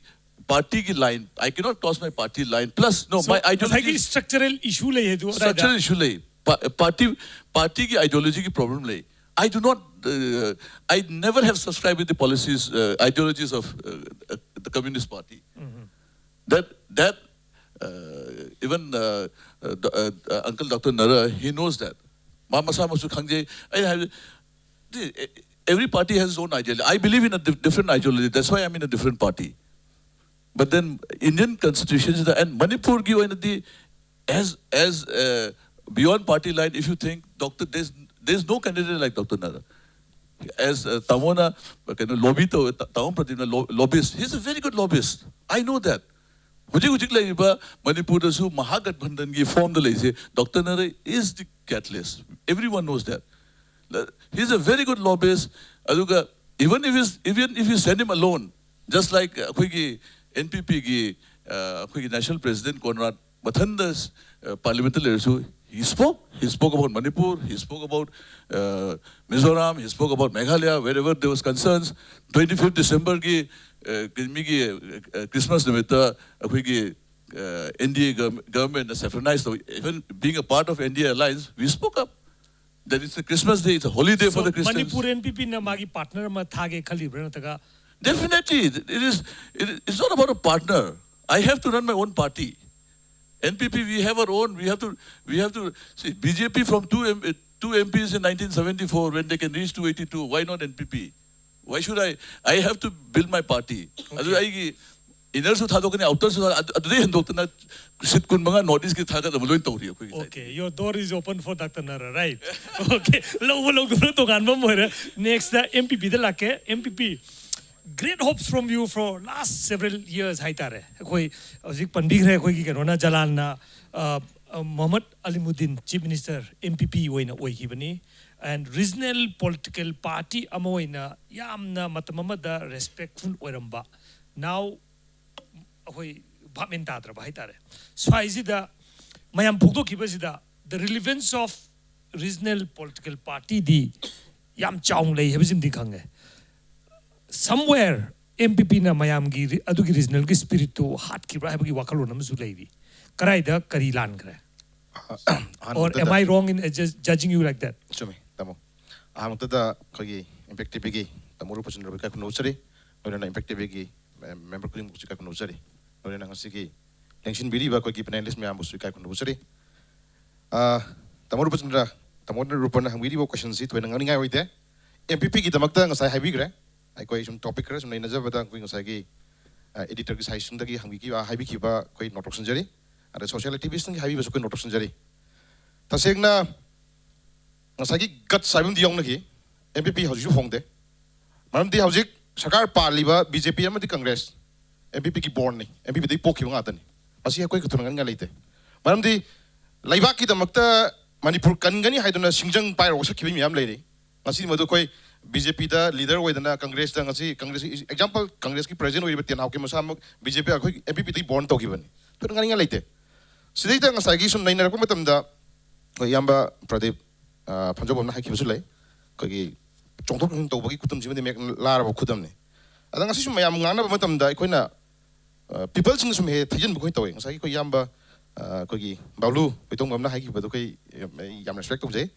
ꯄꯥꯔꯇꯤꯒꯤ line, I cannot cross my party line. Plus, no, So, my ꯉꯁꯥꯏꯒꯤ ideology, ꯁ꯭ꯇ꯭ꯔꯛꯆꯔꯦꯜ ꯏꯁꯨ ꯂꯩ ꯍꯥꯏꯗꯣ ꯑꯗꯥꯏꯗ꯫ ꯁ꯭ꯇ꯭ꯔꯛꯆꯔꯦꯜ ꯏꯁꯨ ꯂꯩ꯫ ꯄꯥꯔꯇꯤ, ꯄꯥꯔꯇꯤꯒꯤ ꯑꯥꯏꯗꯤꯌꯣꯂꯣꯖꯤꯒꯤ ꯄ꯭ꯔꯣꯕ꯭ꯂꯦꯝ ꯂꯩ꯫ I do not, uh, I never have subscribed with the policies, uh, ideologies of, uh, uh, the Communist Party. That, that, uh, even, uh, uh, the, uh, uh, Uncle Doctor Nara, he knows that. ꯃꯥ ꯃꯁꯥꯃꯛꯁꯨ ꯈꯪꯖꯩ꯫ ꯑꯩꯅ ꯍꯥꯏꯕꯗꯤ, Every party has its own ideology. I believe in a di- different ideology. That's why I'm in a different party. But then Indian constitution is the, and Manipur gi oinadi as as uh, beyond party line. If you think Doctor, there's there's no candidate like Doctor Nara. As uh, Tamona, uh, kind of lobby to Ta- Tamon Pradeep na lo- lobbyist. He's a very good lobbyist. I know that. ꯍꯧꯖꯤꯛ ꯍꯧꯖꯤꯛ ꯂꯩꯔꯤꯕ ꯃꯅꯤꯄꯨꯔꯗꯁꯨ ꯃꯍꯥꯒꯠꯕꯟꯙꯟꯒꯤ ꯐꯣꯝꯗ ꯂꯩꯁꯦ Doctor Nara is the catalyst. Everyone knows that. He's a very good lobbyist. ꯑꯗꯨꯒ even if he's, even if you send him alone, just like ꯑꯩꯈꯣꯏꯒꯤ N P P ꯒꯤ ꯑꯩꯈꯣꯏꯒꯤ national president Conrad ꯃꯊꯟꯗ parliament ꯂꯩꯔꯁꯨ, he spoke he spoke about Manipur, he spoke about uh, Mizoram, he spoke about Meghalaya, wherever there was concerns. Twenty fifth December ꯒꯤ uh, ꯃꯤꯒꯤ uh, Christmas ꯅꯨꯃꯤꯠꯇ ꯑꯩꯈꯣꯏꯒꯤ uh, N D A government ꯅ sacrifice ꯇꯧ, even being a part of N D A alliance, we spoke up that it's a Christmas day, it's a holiday for So, the Christians. Manipur N P P ꯅ ꯃꯥꯒꯤ partner ꯑꯃ ꯊꯥꯒꯦ ꯈꯜꯂꯤꯕ꯭ꯔꯥ ꯅꯠꯇ꯭ꯔꯒ Definitely, it is. It, it's not about a partner. I have to run my own party. N P P, we have our own. We have to. We have to see B J P from two M, two M Ps in nineteen seventy-four when they can reach two eighty-two. Why not N P P? Why should I? I have to build my party. ꯑꯗꯨ ꯑꯩꯒꯤ inner ꯁꯨ ꯊꯥꯗꯣꯛꯀꯅꯤ, outer ꯁꯨ ꯊꯥ-, ꯑꯗꯨ- ꯑꯗꯨꯗꯩ ꯍꯦꯟꯗꯣꯛꯇꯅ seat ꯀꯨꯟ ꯃꯉꯥ North East ꯀꯤ ꯊꯥꯒꯠꯅꯕ ꯂꯣꯏ ꯇꯧꯔꯤ ꯑꯩꯈꯣꯏꯒꯤ side. Okay, your door is open for Doctor Nara, right? Okay, ꯂꯧꯕ ꯂꯧꯗꯕꯅ ꯇꯣꯉꯥꯟꯕ ꯑꯃ ꯑꯣꯏꯔꯦ. Next ꯗ N P P ꯗ ꯂꯥꯛꯀꯦ. N P P, great hopes from you for last several years ꯍꯥꯏꯇꯥꯔꯦ. ꯑꯩꯈꯣꯏ ꯍꯧꯖꯤꯛ ꯄꯟꯕꯤꯈ꯭ꯔꯦ ꯑꯩꯈꯣꯏꯒꯤ ꯀꯩꯅꯣꯅ, ꯖꯂꯥꯟꯅ, ꯑ, ꯑ, Mohammad Alimuddin Chief Minister N P P ꯑꯣꯏꯅ ꯑꯣꯏꯈꯤꯕꯅꯤ. And regional political party ꯑꯃ ꯑꯣꯏꯅ ꯌꯥꯝꯅ ꯃꯇꯝ ꯑꯃꯗ respectful ꯑꯣꯏꯔꯝꯕ, now ꯑꯩꯈꯣꯏ ꯚꯥꯞ ꯃꯦꯟ ꯇꯥꯗ꯭ꯔꯕ ꯍꯥꯏꯇꯥꯔꯦ. ꯁ꯭ꯋꯥꯏꯁꯤꯗ ꯃꯌꯥꯝ ꯐꯣꯡꯗꯣꯛꯈꯤꯕꯁꯤꯗ the relevance of regional political party ꯗꯤ ꯌꯥꯝ ꯆꯥꯎꯅ ꯂꯩ ꯍꯥꯏꯕꯁꯤꯃꯗꯤ ꯈꯪꯉꯦ. Somewhere N P P ꯅ ꯃꯌꯥꯝꯒꯤ ꯔꯤ- ꯑꯗꯨꯒꯤ regional ꯒꯤ spirit ꯇꯨ ꯍꯥꯠꯈꯤꯕ꯭ꯔꯥ ꯍꯥꯏꯕꯒꯤ ꯋꯥꯈꯜꯂꯣꯟ ꯑꯃꯁꯨ ꯂꯩꯔꯤ. ꯀꯗꯥꯏꯗ ꯀꯔꯤ ꯂꯥꯟꯈ꯭ꯔꯦ? Or am I wrong in uh, ju- judging you like that? ꯆꯨꯝꯃꯤ, ꯇꯥꯃꯣ꯫ ꯑꯍꯥꯟꯕꯗ ꯑꯩꯈꯣꯏꯒꯤ Impact T V ꯒꯤ ꯇꯥꯃꯣ ꯔꯨꯄꯆꯟꯗ꯭ꯔꯕꯨ ꯏꯀꯥꯏ ꯈꯨꯝꯅꯖꯔꯤ꯫ ꯂꯣꯏꯅꯅ Impact T V ꯒꯤ member ꯈꯨꯗꯤꯡꯃꯛꯁꯨ ꯏꯀꯥꯏ ꯈꯨꯝꯅꯖꯔꯤ꯫ ꯂꯣꯏꯅꯅ ꯉꯁꯤꯒꯤ ꯂꯦꯡꯁꯤꯟꯕꯤꯔꯤꯕ ꯑꯩꯈꯣꯏꯒꯤ panelist ꯃꯌꯥꯝꯕꯨꯁꯨ ꯏꯀꯥꯏ ꯈꯨꯝꯅꯖꯔꯤ꯫ ꯑꯥ, ꯇꯥꯃꯣ ꯔꯨꯄꯆꯟꯗ꯭ꯔ, ꯇꯥꯃꯣ ꯔꯨꯄꯅ ꯍꯪꯕꯤꯔꯤꯕ question ꯁꯤ ꯊꯣꯏꯅ ꯉꯥꯡꯅꯤꯡꯉꯥꯏ ꯑꯣꯏꯗꯦ꯫ ꯑꯦꯝ ꯄꯤ ꯄꯤꯒꯤꯗꯃꯛꯇ ꯉꯁꯥꯏ ꯍꯥꯏꯕꯤꯈ꯭ꯔꯦ꯫ ꯑꯩꯈꯣꯏ ꯁꯨꯝ ꯇꯣꯄꯤꯛ ꯈꯔ ꯁꯨꯝ ꯅꯩꯅꯖꯕꯗ ꯑꯩꯈꯣꯏ ꯉꯁꯥꯏꯒꯤ ꯑꯦꯗꯤꯇꯔꯒꯤ ꯁꯥꯏꯠꯁꯤꯡꯗꯒꯤ ꯍꯪꯕꯤꯈꯤꯕ ꯍꯥꯏꯕꯤꯈꯤꯕ ꯑꯩꯈꯣꯏ ꯅꯣꯠ ꯇꯧꯁꯤꯟꯖꯔꯤ꯫ ꯑꯗ ꯁꯣꯁꯤꯌꯦꯜ ꯑꯦꯛꯇꯤꯚꯤꯁꯁꯤꯡꯒꯤ ꯍꯥꯏꯕꯤꯕꯁꯨ ꯑꯩꯈꯣꯏ ꯅꯣꯠ ꯇꯧꯁꯤꯟꯖꯔꯤ꯫ ꯇꯁꯦꯡꯅ ꯉꯁꯥꯏꯒꯤ ꯒꯠꯁ ꯍꯥꯏꯕ ꯑꯃꯗꯤ ꯌꯥꯎꯅꯈꯤ꯫ ꯑꯦꯝ ꯄꯤ ꯄꯤ ꯍꯧꯖꯤꯛꯁꯨ ꯍꯣꯡꯗꯦ꯫ ꯃꯔꯝꯗꯤ ꯍꯧꯖꯤꯛ ꯁꯔꯀꯥꯔ ꯄꯥꯜꯂꯤꯕ ꯕꯤ ꯖꯦ ꯄꯤ ꯑꯃꯗꯤ ꯀꯪꯒ꯭ꯔꯦꯁ, ꯑꯦꯝ ꯄꯤ ꯄꯤꯒꯤ ꯕꯣꯔꯟꯅꯤ, ꯑꯦꯝ ꯄꯤ ꯄꯤꯗꯒꯤ ꯄꯣꯛꯈꯤꯕ ꯉꯥꯛꯇꯅꯤ꯫ ꯃꯁꯤ ꯑꯩꯈꯣꯏ ꯈꯛꯇꯅ ꯉꯥꯡꯅꯤꯡꯉꯥꯏ ꯂꯩꯇꯦ꯫ ꯃꯔꯝꯗꯤ ꯂꯩꯕꯥꯛꯀꯤꯗꯃꯛꯇ ꯃꯅꯤꯄꯨꯔ ꯀꯟꯒꯅꯤ ꯍꯥꯏꯗꯨꯅ ꯁꯤꯡꯖꯪ ꯄꯥꯏꯔꯒ ꯁꯛꯈꯤꯕ ꯃꯌꯥꯝ ꯂꯩꯔꯤ꯫ ꯉꯁꯤꯗꯤ ꯃꯗꯨ ꯑꯩꯈꯣꯏ ꯕꯤ ꯖꯦ ꯄꯤꯗ ꯂꯤꯗꯔ ꯑꯣꯏꯗꯅ ꯀꯪꯒ꯭ꯔꯦꯁꯇ ꯉꯁꯤ ꯀꯪꯒ꯭ꯔꯦꯁꯀꯤ ꯑꯦꯛꯖꯥꯝꯄꯜ, ꯀꯪꯒ꯭ꯔꯦꯁꯀꯤ ꯄ꯭ꯔꯦꯁꯤꯗꯦꯟ ꯑꯣꯏꯔꯤꯕ ꯇꯦꯟ ꯍꯥꯎꯀꯤꯞ ꯃꯁꯥꯃꯛ ꯕꯤ ꯖꯦ ꯄꯤ ꯑꯩꯈꯣꯏ ꯑꯦꯝ ꯄꯤ ꯄꯤꯗꯒꯤ ꯕꯣꯔꯟ ꯇꯧꯈꯤꯕꯅꯤ꯫ ꯊꯣꯏꯅ ꯉꯥꯡꯅꯤꯡꯉꯥꯏ ꯂꯩꯇꯦ꯫ ꯁꯤꯗꯩꯗ ꯉꯁꯥꯏꯒꯤ ꯁꯨꯝ ꯅꯩꯅꯔꯛꯄ ꯃꯇꯝꯗ ꯑꯩꯈꯣꯏ ꯏꯌꯥꯝꯕ ꯄ꯭ꯔꯗꯤꯞ, ꯑ, ꯐꯟꯖꯧꯕꯝꯅ ꯍꯥꯏꯈꯤꯕꯁꯨ ꯂꯩ꯫ ꯑꯩꯈꯣꯏꯒꯤ ꯆꯣꯡꯊꯣꯛ ꯆꯣꯡꯁꯤꯟ ꯇꯧꯕꯒꯤ ꯈꯨꯇꯝꯁꯤꯃꯗꯤ ꯃꯌꯦꯛ ꯂꯥꯔꯕ ꯈꯨꯗꯝꯅꯤ꯫ ꯑꯗ ꯉꯁꯤ ꯁꯨꯝ ꯃꯌꯥꯝ ꯉꯥꯡꯅꯕ ꯃꯇꯝꯗ ꯑꯩꯈꯣꯏꯅ, ꯑ, ꯄꯤꯄꯜꯁꯤꯡꯅ ꯁꯨꯝ ꯍꯦꯛ ꯊꯩꯖꯤꯟꯕ ꯑꯩꯈꯣꯏ ꯇꯧꯋꯦ꯫ ꯉꯁꯥꯏꯒꯤ ꯑꯩꯈꯣꯏ ꯏꯌꯥꯝꯕ, ꯑ, ꯑꯩꯈꯣꯏꯒꯤ ꯕꯥꯕꯂꯨ ꯀꯣꯏꯇꯣꯡꯕꯝꯅ ꯍꯥꯏꯈꯤꯕꯗꯣ ꯑꯩꯈꯣꯏ, ꯑ, ꯑꯩ ꯌꯥꯝ ꯔꯦꯁꯄꯦꯛ ꯇꯧꯖꯩ꯫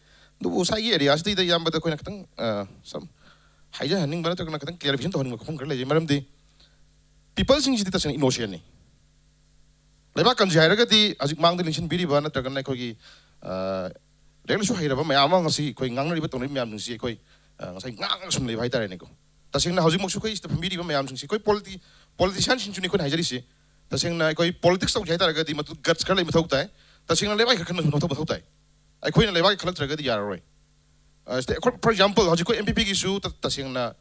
ꯑꯗꯨꯕꯨ ꯉꯁꯥꯏꯒꯤ ꯑꯦꯔꯤꯌꯥꯁꯤꯗꯩꯗ ꯏꯌꯥꯝꯕꯗ ꯑꯩꯈꯣꯏꯅ ꯈꯤꯇꯪ, ꯑ, ꯁꯨꯝ ꯍꯥꯏꯖꯍꯟꯅꯤꯡꯕ ꯅꯠꯇ꯭ꯔꯒꯅ ꯈꯤꯇꯪ ꯀ꯭ꯂꯦꯔꯤꯐꯤꯀꯦꯁꯟ ꯇꯧꯍꯟꯅꯤꯡꯕ ꯋꯥꯐꯝ ꯈꯔ ꯂꯩꯖꯩ꯫ ꯃꯔꯝꯗꯤ ꯄꯤꯄꯜꯁꯤꯡꯁꯤꯗꯤ ꯇꯁꯦꯡꯅ ꯏꯅꯣꯁꯦꯟꯅꯤ꯫ ꯂꯩꯕꯥꯛ ꯀꯟꯁꯤ ꯍꯥꯏꯔꯒꯗꯤ ꯍꯧꯖꯤꯛ ꯃꯥꯡꯗ ꯂꯦꯡꯁꯤꯟꯕꯤꯔꯤꯕ ꯅꯠꯇ꯭ꯔꯒꯅ ꯑꯩꯈꯣꯏꯒꯤ, ꯑ, ꯂꯥꯏꯔꯤꯛ ꯂꯥꯏꯁꯨ ꯍꯩꯔꯕ ꯃꯌꯥꯝ ꯑꯃ ꯉꯁꯤ ꯑꯩꯈꯣꯏ ꯉꯥꯡꯅꯔꯤꯕ ꯇꯧꯅꯔꯤꯕ ꯃꯌꯥꯝꯁꯤꯡꯁꯤ ꯑꯩꯈꯣꯏ, ꯑ, ꯉꯁꯥꯏ ꯉꯥꯡꯉꯒ ꯁꯨꯝ ꯂꯩꯕ ꯍꯥꯏꯇꯥꯔꯦꯅꯦꯀꯣ꯫ ꯇꯁꯦꯡꯅ ꯍꯧꯖꯤꯛꯃꯛꯁꯨ ꯑꯩꯈꯣꯏ ꯁꯤꯗ ꯐꯝꯕꯤꯔꯤꯕ ꯃꯌꯥꯝꯁꯤꯡꯁꯤ ꯑꯩꯈꯣꯏ ꯄꯣꯂꯤꯇꯤ-, ꯄꯣꯂꯤꯇꯤꯁꯤꯌꯥꯟꯁꯤꯡꯁꯨꯅꯤ ꯑꯩꯈꯣꯏꯅ ꯍꯥꯏꯖꯔꯤꯁꯤ꯫ ꯇꯁꯦꯡꯅ ꯑꯩꯈꯣꯏ ꯄꯣꯂꯤꯇꯤꯛꯁ ꯇꯧꯁꯦ ꯍꯥꯏꯇꯥꯔꯒꯗꯤ ꯃꯗꯨ ꯒꯠꯁ ꯈꯔ ꯂꯩ ꯃꯊꯧ ꯇꯥꯏ꯫ ꯇꯁꯦꯡꯅ ꯂꯩꯕꯥꯛꯀꯤ ꯈꯔ ꯈꯟꯕꯁꯨ ꯃꯊꯧ, ꯃꯊꯧ ꯇꯥꯏ꯫ ꯑꯩꯈꯣꯏꯅ ꯂꯩꯕꯥꯛꯀꯤ ꯈꯜꯂꯛꯇ꯭ꯔꯒꯗꯤ ꯌꯥꯔꯔꯣꯏ꯫ ꯑ, ꯁꯤꯗ ꯑꯩꯈꯣꯏ, for example, ꯍꯧꯖꯤꯛ ꯑꯩꯈꯣꯏ ꯑꯦꯝ ꯄꯤ ꯄꯤꯒꯤꯁꯨ ꯇ-, ꯇꯁꯦꯡꯅ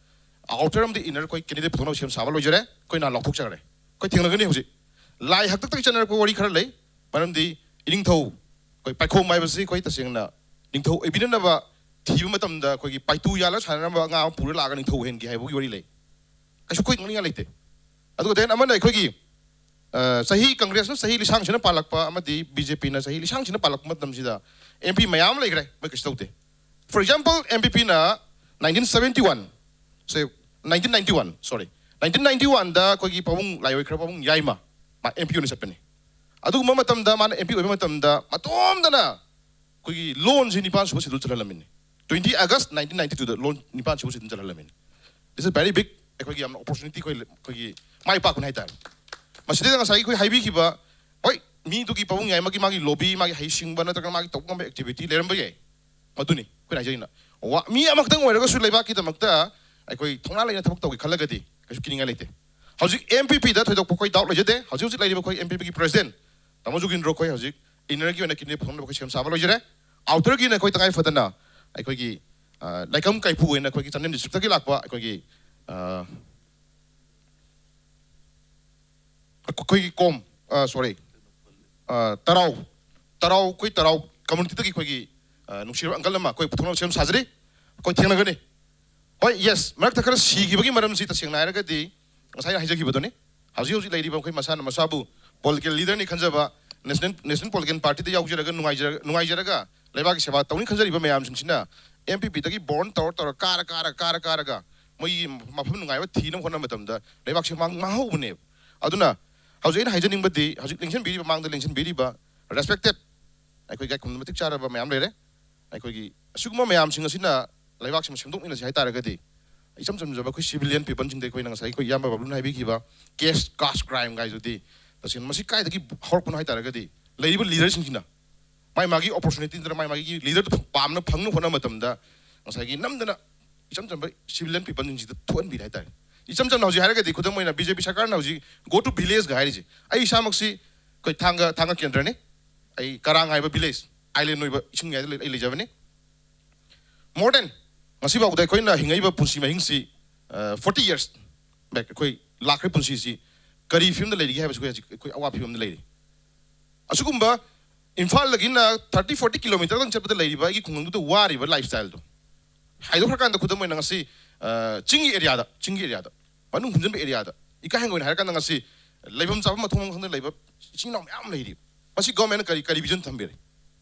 ꯑꯥꯎꯇꯔ ꯑꯃꯗꯤ ꯏꯟꯅꯔ ꯑꯩꯈꯣꯏ ꯀꯦꯟꯗꯤꯗꯦꯠ ꯄꯨꯊꯣꯛꯅꯕ ꯁꯦꯝ ꯁꯥꯕ ꯂꯣꯏꯖꯔꯦ꯫ ꯑꯩꯈꯣꯏ ꯅꯍꯥꯟ ꯂꯥꯎꯊꯣꯛꯆꯈ꯭ꯔꯦ꯫ ꯑꯩꯈꯣꯏ ꯊꯦꯡꯅꯒꯅꯤ ꯍꯧꯖꯤꯛ꯫ ꯂꯥꯏ ꯍꯥꯛꯇꯛꯇꯒꯤ ꯆꯠꯅꯔꯛꯄ ꯋꯥꯔꯤ ꯈꯔ ꯂꯩ꯫ ꯃꯔꯝꯗꯤ ꯏꯅꯤꯡꯊꯧ, ꯑꯩꯈꯣꯏ ꯄꯥꯏꯈꯣꯝ ꯍꯥꯏꯕꯁꯤ ꯑꯩꯈꯣꯏ ꯇꯁꯦꯡꯅ ꯅꯤꯡꯊꯧ ꯑꯣꯏꯕꯤꯅꯅꯕ ꯊꯤꯕ ꯃꯇꯝꯗ ꯑꯩꯈꯣꯏꯒꯤ ꯄꯥꯏꯇꯨ ꯌꯥꯜꯂꯒ ꯁꯥꯟꯅꯔꯝꯕ ꯑꯉꯥꯡ ꯑꯃ ꯄꯨꯔ ꯂꯥꯛꯑꯒ ꯅꯤꯡꯊꯧ ꯑꯣꯏꯍꯟꯒꯦ ꯍꯥꯏꯕꯒꯤ ꯋꯥꯔꯤ ꯂꯩ꯫ ꯀꯩꯁꯨ ꯑꯩꯈꯣꯏ ꯉꯥꯡꯅꯤꯡꯉꯥꯏ ꯂꯩꯇꯦ꯫ ꯑꯗꯨꯒ then ꯑꯃꯅ ꯑꯩꯈꯣꯏꯒꯤ, ꯑ, ꯆꯍꯤ, ꯀꯪꯒ꯭ꯔꯦꯁꯅ ꯆꯍꯤ ꯂꯤꯁꯥꯡꯁꯤꯅ ꯄꯥꯜꯂꯛꯄ ꯑꯃꯗꯤ ꯕꯤ ꯖꯦ ꯄꯤꯅ ꯆꯍꯤ ꯂꯤꯁꯥꯡꯁꯤꯅ ꯄꯥꯜꯂꯛꯄ ꯃꯇꯝꯁꯤꯗ ꯑꯦꯝ ꯄꯤ ꯃꯌꯥꯝ ꯑꯃ ꯂꯩꯈ꯭ꯔꯦ, ꯃꯣꯏ ꯀꯩꯁꯨ ꯇꯧꯗꯦ꯫ For example, ꯑꯦꯝ ꯄꯤ ꯄꯤꯅ nineteen seventy one, ꯁꯦ, nineteen ninety one, sorry, nineteen ninety one ꯗ ꯑꯩꯈꯣꯏꯒꯤ ꯄꯥꯕꯨꯡ ꯂꯥꯏꯑꯣꯏꯈ꯭ꯔꯕ ꯄꯥꯕꯨꯡ ꯌꯥꯏꯃ, ꯃꯥ ꯑꯦꯝ ꯄꯤ ꯑꯣꯏꯅ ꯆꯠꯄꯅꯤ꯫ ꯑꯗꯨꯒꯨꯝꯕ ꯃꯇꯝꯗ ꯃꯥꯅ ꯑꯦꯝ ꯄꯤ ꯑꯣꯏꯕ ꯃꯇꯝꯗ ꯃꯇꯣꯝꯗꯅ ꯑꯩꯈꯣꯏꯒꯤ ꯂꯣꯟꯁꯤ ꯅꯤꯄꯥꯟ ꯁꯨꯕ ꯁꯦꯗꯨꯜ ꯆꯜꯍꯜꯂꯝꯃꯤꯅꯤ꯫ Twenty August nineteen ninety two the ꯂꯣꯟ ꯅꯤꯄꯥꯟ ꯁꯨꯕ ꯁꯦꯗꯨꯜ ꯆꯜꯍꯜꯂꯝꯃꯤꯅꯤ꯫ This is very big. ꯑꯩꯈꯣꯏꯒꯤ ꯌꯥꯝꯅ ꯑꯣꯄꯣꯔꯆꯨꯅꯤꯇꯤ ꯑꯩꯈꯣꯏ, ꯑꯩꯈꯣꯏꯒꯤ ꯃꯥꯏ ꯄꯥꯛꯄꯅꯤ ꯍꯥꯏꯇꯥꯔꯦ꯫ ꯃꯁꯤꯗꯩꯗ ꯉꯁꯥꯏꯒꯤ ꯑꯩꯈꯣꯏ ꯍꯥꯏꯕꯤꯈꯤꯕ, ꯍꯣꯏ, ꯃꯤꯗꯨꯒꯤ ꯄꯥꯕꯨꯡ ꯌꯥꯏꯃꯒꯤ ꯃꯥꯒꯤ ꯂꯣꯕꯤ, ꯃꯥꯒꯤ ꯍꯩꯁꯤꯡꯕ ꯅꯠꯇ꯭ꯔꯒ ꯃꯥꯒꯤ ꯇꯧꯕ ꯉꯝꯕ ꯑꯦꯛꯇꯤꯚꯤꯇꯤ ꯂꯩꯔꯝꯕ ꯌꯥꯏ꯫ ꯃꯗꯨꯅꯤ ꯑꯩꯈꯣꯏꯅ ꯍꯥꯏꯖꯔꯤꯅ꯫ ꯋꯥ-, ꯃꯤ ꯑꯃꯈꯛꯇꯪ ꯑꯣꯏꯔꯒꯁꯨ ꯂꯩꯕꯥꯛꯀꯤꯗꯃꯛꯇ ꯑꯩꯈꯣꯏ ꯊꯧꯅꯥ ꯂꯩꯅ ꯊꯕꯛ ꯇꯧꯒꯦ ꯈꯜꯂꯒꯗꯤ ꯀꯩꯁꯨ ꯀꯤꯅꯤꯡꯉꯥꯏ ꯂꯩꯇꯦ꯫ ꯍꯧꯖꯤꯛ ꯑꯦꯝ ꯄꯤ ꯄꯤꯗ ꯊꯣꯏꯗꯣꯛꯄ ꯑꯩꯈꯣꯏ ꯗꯥꯎꯠ ꯂꯩꯖꯗꯦ꯫ ꯍꯧꯖꯤꯛ ꯍꯧꯖꯤꯛ ꯂꯩꯔꯤꯕ ꯑꯩꯈꯣꯏ ꯑꯦꯝ ꯄꯤ ꯄꯤꯒꯤ ꯄ꯭ꯔꯦꯁꯤꯗꯦꯟ ꯇꯥꯃꯣ ꯖꯨꯒꯤꯟꯗ꯭ꯔꯣ ꯑꯩꯈꯣꯏ ꯍꯧꯖꯤꯛ ꯏꯟꯅꯔꯒꯤ ꯑꯣꯏꯅ ꯀꯦꯟꯗꯤꯗꯦꯠ ꯐꯣꯡꯅꯕ ꯑꯩꯈꯣꯏ ꯁꯦꯝ ꯁꯥꯕ ꯂꯣꯏꯖꯔꯦ꯫ ꯑꯥꯎꯇꯔꯒꯤ ꯑꯣꯏꯅ ꯑꯩꯈꯣꯏ ꯇꯉꯥꯏ ꯐꯗꯅ ꯑꯩꯈꯣꯏꯒꯤ, ꯑ, ꯂꯩꯀꯝ ꯀꯥꯏꯄꯨ ꯑꯣꯏꯅ ꯑꯩꯈꯣꯏꯒꯤ ꯆꯥꯟꯗꯦꯜ ꯗꯤꯁꯇ꯭ꯔꯤꯛꯇꯒꯤ ꯂꯥꯛꯄ ꯑꯩꯈꯣꯏꯒꯤ, ꯑ, ꯑꯩꯈꯣꯏꯒꯤ ꯀꯣꯝ, ꯑ, ꯁꯣꯔꯤ, ꯑ, ꯇꯔꯥꯎ, ꯇꯔꯥꯎ, ꯑꯩꯈꯣꯏ ꯇꯔꯥꯎ ꯀꯝꯃꯨꯅꯤꯇꯤꯗꯒꯤ ꯑꯩꯈꯣꯏꯒꯤ, ꯑ, ꯅꯨꯡꯁꯤꯔꯕ ꯑꯪꯀꯜ ꯑꯃ ꯑꯩꯈꯣꯏ ꯄꯨꯊꯣꯛꯅꯕ ꯁꯦꯝ ꯁꯥꯖꯔꯤ꯫ ꯑꯩꯈꯣꯏ ꯊꯦꯡꯅꯒꯅꯤ꯫ ꯍꯣꯏ, ꯌꯦꯁ, ꯃꯔꯛꯇ ꯈꯔ ꯁꯤꯈꯤꯕꯒꯤ ꯃꯔꯝꯁꯤ ꯇꯁꯦꯡꯅ ꯍꯥꯏꯔꯒꯗꯤ ꯉꯁꯥꯏ ꯑꯩꯅ ꯍꯥꯏꯖꯈꯤꯕꯗꯨꯅꯤ꯫ ꯍꯧꯖꯤꯛ ꯍꯧꯖꯤꯛ ꯂꯩꯔꯤꯕ ꯑꯩꯈꯣꯏ ꯃꯁꯥꯅ ꯃꯁꯥꯕꯨ ꯄꯣꯂꯤꯇꯤꯀꯦꯜ ꯂꯤꯗꯔꯅꯤ ꯈꯟꯖꯕ, ꯅꯦꯁꯅꯦꯜ, ꯅꯦꯁꯅꯦꯜ ꯄꯣꯂꯤꯇꯤꯀꯦꯜ ꯄꯥꯔꯇꯤꯗ ꯌꯥꯎꯖꯔꯒ ꯅꯨꯡꯉꯥꯏꯖꯔ-, ꯅꯨꯡꯉꯥꯏꯖꯔꯒ ꯂꯩꯕꯥꯛꯀꯤ ꯁꯦꯕꯥ ꯇꯧꯅꯤ ꯈꯟꯖꯔꯤꯕ ꯃꯌꯥꯝꯁꯤꯡꯁꯤꯅ ꯑꯦꯝ ꯄꯤ ꯄꯤꯗꯒꯤ ꯕꯣꯔꯟ ꯇꯧꯔ ꯇꯧꯔ ꯀꯥꯔ ꯀꯥꯔ ꯀꯥꯔ ꯀꯥꯔꯒ ꯃꯣꯏꯒꯤ ꯃꯐꯝ ꯅꯨꯡꯉꯥꯏꯕ ꯊꯤꯅꯕ ꯍꯣꯠꯅꯕ ꯃꯇꯝꯗ ꯂꯩꯕꯥꯛꯁꯦ ꯃꯥꯡ-, ꯃꯥꯡꯍꯧꯕꯅꯦꯕ꯫ ꯑꯗꯨꯅ ꯍꯧꯖꯤꯛ ꯑꯩꯅ ꯍꯥꯏꯖꯅꯤꯡꯕꯗꯤ, ꯍꯧꯖꯤꯛ ꯂꯦꯡꯁꯤꯟꯕꯤꯔꯤꯕ, ꯃꯥꯡꯗ ꯂꯦꯡꯁꯤꯟꯕꯤꯔꯤꯕ ꯔꯦꯁꯄꯦꯛꯇꯦꯠ ꯑꯩꯈꯣꯏ ꯏꯀꯥꯏ ꯈꯨꯝꯅꯕ ꯃꯇꯤꯛ ꯆꯥꯔꯕ ꯃꯌꯥꯝ ꯂꯩꯔꯦ꯫ ꯑꯩꯈꯣꯏꯒꯤ ꯑꯁꯤꯒꯨꯝꯕ ꯃꯌꯥꯝꯁꯤꯡ ꯑꯁꯤꯅ ꯂꯩꯕꯥꯛꯁꯤꯃ ꯁꯦꯝꯗꯣꯛꯃꯤꯟꯅꯁꯤ ꯍꯥꯏꯇꯥꯔꯒꯗꯤ, ꯏꯆꯝ ꯆꯝꯖꯕ ꯑꯩꯈꯣꯏ ꯁꯤꯚꯤꯂꯤꯌꯟ ꯄꯤꯄꯜꯁꯤꯡꯗ ꯑꯩꯈꯣꯏꯅ ꯉꯁꯥꯏ ꯑꯩꯈꯣꯏ ꯏꯌꯥꯝꯕ ꯕꯕꯂꯨꯅ ꯍꯥꯏꯕꯤꯈꯤꯕ ꯀꯦꯁ, ꯀꯥꯁ ꯀ꯭ꯔꯥꯏꯝ ꯒꯥꯏꯗꯨꯗꯤ ꯇꯁꯦꯡꯅ ꯃꯁꯤ ꯀꯥꯏꯗꯒꯤ ꯍꯧꯔꯛꯄꯅꯣ ꯍꯥꯏꯇꯥꯔꯒꯗꯤ, ꯂꯩꯔꯤꯕ ꯂꯤꯗꯔꯁꯤꯡꯁꯤꯅ ꯃꯥꯏ ꯃꯥꯒꯤ ꯑꯣꯄꯣꯔꯆꯨꯅꯤꯇꯤ ꯅꯠꯇ꯭ꯔꯒ ꯃꯥꯏ ꯃꯥꯒꯤ ꯂꯤꯗꯔꯗꯨ ꯄꯥꯝꯅ ꯐꯪꯅꯕ ꯍꯣꯠꯅꯕ ꯃꯇꯝꯗ ꯉꯁꯥꯏꯒꯤ ꯅꯝꯗꯅ ꯏꯆꯝ ꯆꯝꯕ ꯁꯤꯚꯤꯂꯤꯌꯟ ꯄꯤꯄꯜꯁꯤꯡꯁꯤꯗ ꯊꯣꯛꯍꯟꯕꯤꯔꯦ ꯍꯥꯏꯇꯥꯔꯦ꯫ ꯏꯆꯝ ꯆꯝꯅ ꯍꯧꯖꯤꯛ ꯍꯥꯏꯔꯒꯗꯤ, ꯈꯨꯗꯝ ꯑꯣꯏꯅ ꯕꯤ ꯖꯦ ꯄꯤ ꯁꯔꯀꯥꯔꯅ ꯍꯧꯖꯤꯛ "Go to village"ꯒ ꯍꯥꯏꯔꯤꯁꯦ, ꯑꯩ ꯏꯁꯥꯃꯛꯁꯤ ꯑꯩꯈꯣꯏ ꯊꯥꯡꯒ, ꯊꯥꯡꯒ ꯀꯦꯟꯗ꯭ꯔꯅꯤ, ꯑꯩ ꯀꯔꯥꯡ ꯍꯥꯏꯕ ꯚꯤꯂꯦꯖ, ꯑꯥꯏꯂꯦꯟ ꯑꯣꯏꯕ ꯏꯁꯤꯡ ꯃꯌꯥꯏꯗ ꯂꯩ-, ꯑꯩ ꯂꯩꯖꯕꯅꯤ꯫ More than, ꯉꯁꯤꯐꯥꯎꯗ ꯑꯩꯈꯣꯏꯅ ꯍꯤꯡꯉꯛꯏꯕ ꯄꯨꯟꯁꯤ ꯃꯍꯤꯡꯁꯤ, ꯑ, forty years back ꯑꯩꯈꯣꯏ ꯂꯥꯛꯈ꯭ꯔꯦ꯫ ꯄꯨꯟꯁꯤꯁꯤ ꯀꯔꯤ ꯐꯤꯕꯝꯗ ꯂꯩꯔꯤꯒꯦ ꯍꯥꯏꯕꯁꯤ ꯑꯩꯈꯣꯏ ꯍꯧꯖꯤꯛ ꯑꯩꯈꯣꯏ ꯑꯋꯥꯕ ꯐꯤꯕꯝꯗ ꯂꯩꯔꯤ꯫ ꯑꯁꯤꯒꯨꯝꯕ ꯏꯝꯐꯥꯜꯗꯒꯤꯅ thirty forty kilometre ꯗꯪ ꯆꯠꯄꯗ ꯂꯩꯔꯤꯕ ꯑꯩꯒꯤ ꯈꯨꯡꯒꯪꯗꯨꯗ ꯋꯥꯔꯤꯕ ꯂꯥꯏꯐ ꯁ꯭ꯇꯥꯏꯜꯗꯣ ꯍꯥꯏꯗꯣꯛꯈ꯭ꯔꯀꯥꯟꯗ, ꯈꯨꯗꯝ ꯑꯣꯏꯅ ꯉꯁꯤ, ꯑ, ꯆꯤꯡꯒꯤ ꯑꯦꯔꯤꯌꯥꯗ, ꯆꯤꯡꯒꯤ ꯑꯦꯔꯤꯌꯥꯗ, ꯃꯅꯨꯡ ꯍꯨꯟꯖꯤꯟꯕ ꯑꯦꯔꯤꯌꯥꯗ, ꯏꯀꯥꯏ ꯍꯪꯒꯣꯏꯅ ꯍꯥꯏꯔꯀꯥꯟꯗ ꯉꯁꯤ ꯂꯩꯐꯝ ꯆꯥꯐꯝ ꯃꯊꯣꯡ ꯃꯔꯝ ꯈꯪꯗꯅ ꯂꯩꯕ ꯏꯆꯤꯟ ꯏꯅꯥꯎ ꯃꯌꯥꯝ ꯂꯩꯔꯤ꯫ ꯃꯁꯤ ꯒꯣꯔꯃꯦꯟꯅ ꯀꯔꯤ, ꯀꯔꯤ ꯚꯤꯖꯟ ꯊꯝꯕꯤꯔꯤ?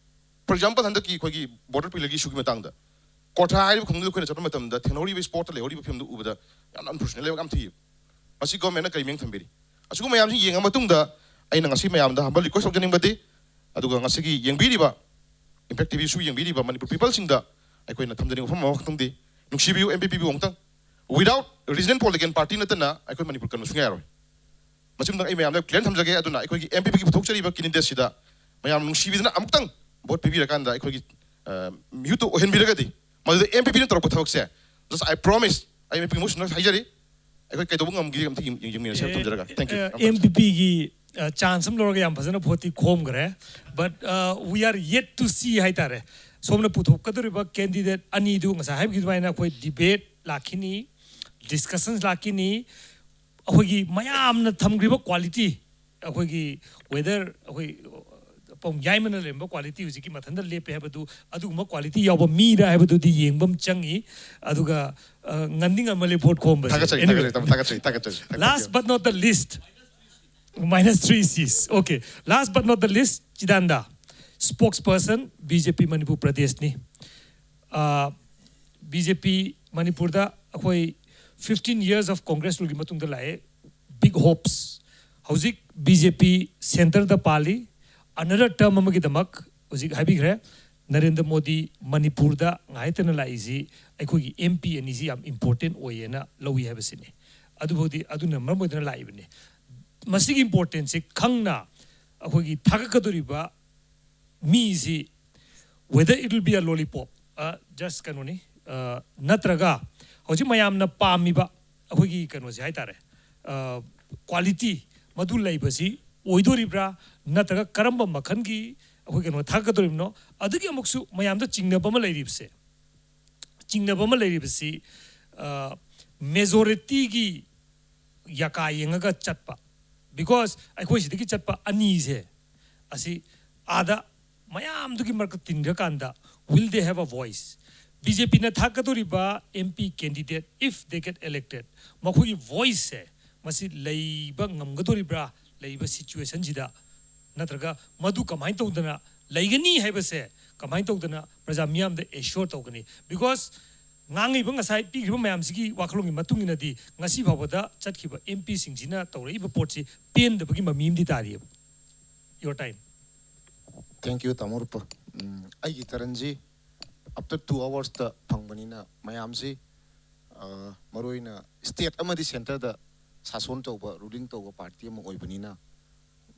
For example, ꯍꯟꯗꯛꯀꯤ ꯑꯩꯈꯣꯏꯒꯤ ꯕꯣꯔꯗꯔ ꯄꯤꯂꯔꯒꯤ ꯏꯁꯨꯒꯤ ꯃꯇꯥꯡꯗ ꯀ꯭ꯋꯥꯊꯥ ꯍꯥꯏꯔꯤꯕ ꯈꯨꯡꯒꯪꯗꯨꯗ ꯑꯩꯈꯣꯏꯅ ꯆꯠꯄ ꯃꯇꯝꯗ ꯊꯦꯡꯅꯍꯧꯔꯤꯕ ꯁ꯭ꯄꯣꯠꯇ ꯂꯩꯍꯧꯔꯤꯕ ꯐꯤꯕꯝꯗꯨ ꯎꯕꯗ ꯌꯥꯝꯅ ꯑꯟꯐꯣꯔꯆꯨꯅꯦꯠ, ꯂꯩꯕꯥꯛ ꯌꯥꯝ ꯊꯤꯌꯦꯕ꯫ ꯃꯁꯤ ꯒꯣꯔꯃꯦꯟꯅ ꯀꯔꯤ ꯃꯤꯠꯌꯦꯡ ꯊꯝꯕꯤꯔꯤ? ꯑꯁꯤꯒꯨꯝꯕ ꯃꯌꯥꯝꯁꯤ ꯌꯦꯡꯉ ꯃꯇꯨꯡꯗ ꯑꯩꯅ ꯉꯁꯤ ꯃꯌꯥꯝꯗ ꯍꯝꯕꯜ ꯔꯤꯀ꯭ꯋꯦꯁ ꯇꯧꯖꯅꯤꯡꯕꯗꯤ, ꯑꯗꯨꯒ ꯉꯁꯤꯒꯤ ꯌꯦꯡꯕꯤꯔꯤꯕ, ꯏꯝꯄꯦꯛ ꯇꯤ ꯚꯤꯁꯨ ꯌꯦꯡꯕꯤꯔꯤꯕ ꯃꯅꯤꯄꯨꯔ ꯄꯤꯄꯜꯁꯤꯡꯗ ꯑꯩꯈꯣꯏꯅ ꯊꯝꯖꯅꯤꯡꯕ ꯋꯥꯐꯝ ꯑꯃꯈꯛꯇꯪꯗꯤ, ꯅꯨꯡꯁꯤꯕꯤꯌꯨ ꯑꯦꯝ ꯄꯤ ꯄꯤꯕꯨ ꯑꯃꯨꯛꯇꯪ꯫ Without regional political party ꯅꯠꯇꯅ ꯑꯩꯈꯣꯏ ꯃꯅꯤꯄꯨꯔ ꯀꯟꯕ ꯁꯨꯡꯌꯥ ꯌꯥꯔꯣꯏ꯫ ꯃꯁꯤꯃꯇꯪ ꯑꯩ ꯃꯌꯥꯝꯗ ꯀ꯭ꯂꯤꯌꯥꯔ ꯊꯝꯖꯒꯦ꯫ ꯑꯗꯨꯅ ꯑꯩꯈꯣꯏꯒꯤ ꯑꯦꯝ ꯄꯤ ꯄꯤꯒꯤ ꯄꯨꯊꯣꯛꯆꯔꯤꯕ ꯀꯦꯟꯗꯤꯗꯦꯠꯁꯤꯗ ꯃꯌꯥꯝ ꯅꯨꯡꯁꯤꯕꯤꯗꯨꯅ ꯑꯃꯨꯛꯇꯪ ꯚꯣꯠ ꯄꯤꯕꯤꯔꯀꯥꯟꯗ ꯑꯩꯈꯣꯏꯒꯤ ꯃꯤꯍꯨꯠꯇꯨ ꯑꯣꯏꯍꯟꯕꯤꯔꯒꯗꯤ, ꯃꯗꯨꯗ ꯑꯦꯝ ꯄꯤ ꯄꯤꯅ ꯇꯧꯔꯛꯄ ꯊꯕꯛꯁꯦ, just I promise, ꯑꯩ ꯃꯤꯍꯨꯠ ꯃꯁꯤꯡꯅ ꯍꯥꯏꯖꯔꯤ, ꯑꯩꯈꯣꯏ ꯀꯩꯗꯧꯕ ꯉꯝꯒꯦ ꯑꯝꯇ ꯌꯦꯡ- ꯌꯦꯡ- ꯌꯦꯡꯃꯤꯟꯅꯁꯦ ꯍꯥꯏꯕ ꯊꯝꯖꯔꯒ, thank you. ꯑꯦꯝ ꯄꯤ ꯄꯤꯒꯤ ꯆꯥꯟꯁ ꯑꯃ ꯂꯧꯔꯒ ꯌꯥꯝ ꯐꯖꯅ ꯚꯣꯠꯇꯤ ꯈꯣꯝꯈ꯭ꯔꯦ, but we are yet to see ꯍꯥꯏꯇꯥꯔꯦ꯫ ꯁꯣꯝꯅ ꯄꯨꯊꯣꯛꯀꯗꯧꯔꯤꯕ ꯀꯦꯟꯗꯤꯗꯦꯠ ꯑꯅꯤꯗꯨ ꯉꯁꯥꯏ ꯍꯥꯏꯕꯤꯈꯤꯕ ꯑꯗꯨꯃꯥꯏꯅ ꯑꯩꯈꯣꯏ ꯗꯤꯕꯦꯠ ꯂꯥꯛꯈꯤꯅꯤ, ꯗꯤꯁꯀꯁꯟꯁ ꯂꯥꯛꯈꯤꯅꯤ, ꯑꯩꯈꯣꯏꯒꯤ ꯃꯌꯥꯝꯅ ꯊꯝꯈ꯭ꯔꯤꯕ ꯀ꯭ꯋꯥꯂꯤꯇꯤ, ꯑꯩꯈꯣꯏꯒꯤ ꯋꯦꯗꯔ, ꯑꯩꯈꯣꯏ ꯄꯥꯎ ꯌꯥꯏꯃꯅ ꯂꯩꯔꯝꯕ ꯀ꯭ꯋꯥꯂꯤꯇꯤ ꯍꯧꯖꯤꯛꯀꯤ ꯃꯊꯟꯇ ꯂꯦꯞꯄꯦ ꯍꯥꯏꯕꯗꯨ, ꯑꯗꯨꯒꯨꯝꯕ ꯀ꯭ꯋꯥꯂꯤꯇꯤ ꯌꯥꯎꯕ ꯃꯤꯔ ꯍꯥꯏꯕꯗꯨꯗꯤ ꯌꯦꯡꯕ ꯑꯃ ꯆꯪꯉꯤ꯫ ꯑꯗꯨꯒ ꯑ, ꯉꯟꯗꯤ ꯉꯟꯃꯜꯂꯦ ꯚꯣꯠ ꯈꯣꯝꯕꯁꯦ꯫ ꯊꯥꯒꯠꯆꯔꯤ, Anyway, ꯊꯥꯒꯠꯆꯔꯤ, ꯇꯥꯃꯣ, ꯊꯥꯒꯠꯆꯔꯤ, ꯊꯥꯒꯠꯆꯔꯤ, ꯊꯥꯒꯠꯆꯔꯤ꯫ Last but not the least, minus three seats. Okay, last but not the least, Chidananda, spokesperson B J P Manipur ꯄ꯭ꯔꯗꯦꯁꯅꯤ꯫ ꯕꯤ ꯖꯦ ꯄꯤ ꯃꯅꯤꯄꯨꯔꯗ ꯑꯩꯈꯣꯏ fifteen years of Congress ruleꯒꯤ ꯃꯇꯨꯡꯗ ꯂꯥꯛꯑꯦ, big hopes꯫ ꯍꯧꯖꯤꯛ ꯕꯤ ꯖꯦ ꯄꯤ ꯁꯦꯟꯇꯔꯗ ꯄꯥꯜꯂꯤ, another term ꯑꯃꯒꯤꯗꯃꯛ ꯍꯧꯖꯤꯛ ꯍꯥꯏꯕꯤꯈ꯭ꯔꯦ, ꯅꯔꯦꯟꯗ꯭ꯔ ꯃꯣꯗꯤ ꯃꯅꯤꯄꯨꯔꯗ ꯉꯥꯏꯇꯅ ꯂꯥꯛꯏꯁꯤ ꯑꯩꯈꯣꯏꯒꯤ ꯑꯦꯝ ꯄꯤ ꯑꯅꯤꯁꯤ ꯌꯥꯝ ꯏꯝꯄꯣꯔꯇꯦꯟ ꯑꯣꯏꯌꯦꯅ ꯂꯧꯏ ꯍꯥꯏꯕꯁꯤꯅꯤ꯫ ꯑꯗꯨꯐꯥꯎꯗꯤ ꯑꯗꯨꯅ ꯃꯔꯝ ꯑꯣꯏꯗꯨꯅ ꯂꯥꯛꯏꯕꯅꯤ꯫ ꯃꯁꯤꯒꯤ ꯏꯝꯄꯣꯔꯇꯦꯟꯁꯤ ꯈꯪꯅ ꯑꯩꯈꯣꯏꯒꯤ ꯊꯥꯒꯠꯀꯗꯧꯔꯤꯕ ꯃꯤꯁꯤ, whether it will be a lollipop, just ꯀꯩꯅꯣꯅꯤ, ꯅꯠꯇ꯭ꯔꯒ ꯍꯧꯖꯤꯛ ꯃꯌꯥꯝꯅ ꯄꯥꯝꯃꯤꯕ ꯑꯩꯈꯣꯏꯒꯤ ꯀꯩꯅꯣꯁꯦ ꯍꯥꯏꯇꯥꯔꯦ, ꯀ꯭ꯋꯥꯂꯤꯇꯤ ꯃꯗꯨ ꯂꯩꯕꯁꯤ ꯑꯣꯏꯗꯣꯔꯤꯕ꯭ꯔꯥ, ꯅꯠꯇ꯭ꯔꯒ ꯀꯔꯝꯕ ꯃꯈꯜꯒꯤ ꯑꯩꯈꯣꯏ ꯀꯩꯅꯣ ꯊꯥꯒꯠꯀꯗꯧꯔꯤꯕꯅꯣ? ꯑꯗꯨꯒꯤ ꯑꯃꯨꯛꯁꯨ ꯃꯌꯥꯝꯗ ꯆꯤꯡꯅꯕ ꯑꯃ ꯂꯩꯔꯤꯕꯁꯦ, ꯆꯤꯡꯅꯕ ꯑꯃ ꯂꯩꯔꯤꯕꯁꯤ ꯃꯦꯖꯣꯔꯤꯇꯤꯒꯤ ꯌꯥꯀꯥ ꯌꯦꯡꯉꯒ ꯆꯠꯄ, because ꯑꯩꯈꯣꯏ ꯁꯤꯗꯒꯤ ꯆꯠꯄ ꯑꯅꯤꯁꯦ ꯑꯁꯤ ꯑꯥꯗ ꯃꯌꯥꯝꯗꯨꯒꯤ ꯃꯔꯛꯇ ꯇꯤꯟꯈ꯭ꯔꯀꯥꯟꯗ, will they have a voice? B J ꯄꯤꯅ ꯊꯥꯛꯀꯗꯧꯔꯤꯕ M P candidate, if they get elected, ꯃꯈꯣꯏꯒꯤ ꯚꯣꯏꯁꯁꯦ ꯃꯁꯤ ꯂꯩꯕ ꯉꯝꯒꯗꯧꯔꯤꯕ꯭ꯔꯥ? ꯂꯩꯔꯤꯕ ꯁꯤꯆꯨꯋꯦꯁꯟꯁꯤꯗ, ꯅꯠꯇ꯭ꯔꯒ ꯃꯗꯨ ꯀꯃꯥꯏꯅ ꯇꯧꯗꯅ ꯂꯩꯒꯅꯤ ꯍꯥꯏꯕꯁꯦ ꯀꯃꯥꯏꯅ ꯇꯧꯗꯅ ꯄ꯭ꯔꯖꯥ ꯃꯤꯌꯥꯝꯗ ꯑꯦꯁ꯭ꯌꯣꯔ ꯇꯧꯒꯅꯤ? Because ꯉꯥꯡꯉꯤꯕ ꯉꯁꯥꯏ ꯄꯤꯈ꯭ꯔꯤꯕ ꯃꯌꯥꯝꯁꯤꯒꯤ ꯋꯥꯈꯜꯂꯣꯟꯒꯤ ꯃꯇꯨꯡ ꯏꯟꯅꯗꯤ ꯉꯁꯤ ꯐꯥꯎꯕꯗ ꯆꯠꯈꯤꯕ ꯑꯦꯝ ꯄꯤꯁꯤꯡꯁꯤꯅ ꯇꯧꯔꯛꯏꯕ ꯄꯣꯠꯁꯤ ꯄꯦꯟꯗꯕꯒꯤ ꯃꯃꯤ ꯑꯃꯗꯤ ꯇꯥꯔꯤꯑꯕ꯫ Your time. Thank you, ꯇꯥꯃꯣ ꯔꯨꯄ꯫ ꯎꯝ, ꯑꯩꯒꯤ ꯇꯔꯟꯁꯤ after two hoursꯇ ꯐꯪꯕꯅꯤꯅ ꯃꯌꯥꯝꯁꯤ, ꯑ, ꯃꯔꯨꯑꯣꯏꯅ state ꯑꯃꯗꯤ centreꯗ ꯁꯥꯁꯣꯟ ꯇꯧꯕ, ruling ꯇꯧꯕ party ꯑꯃ ꯑꯣꯏꯕꯅꯤꯅ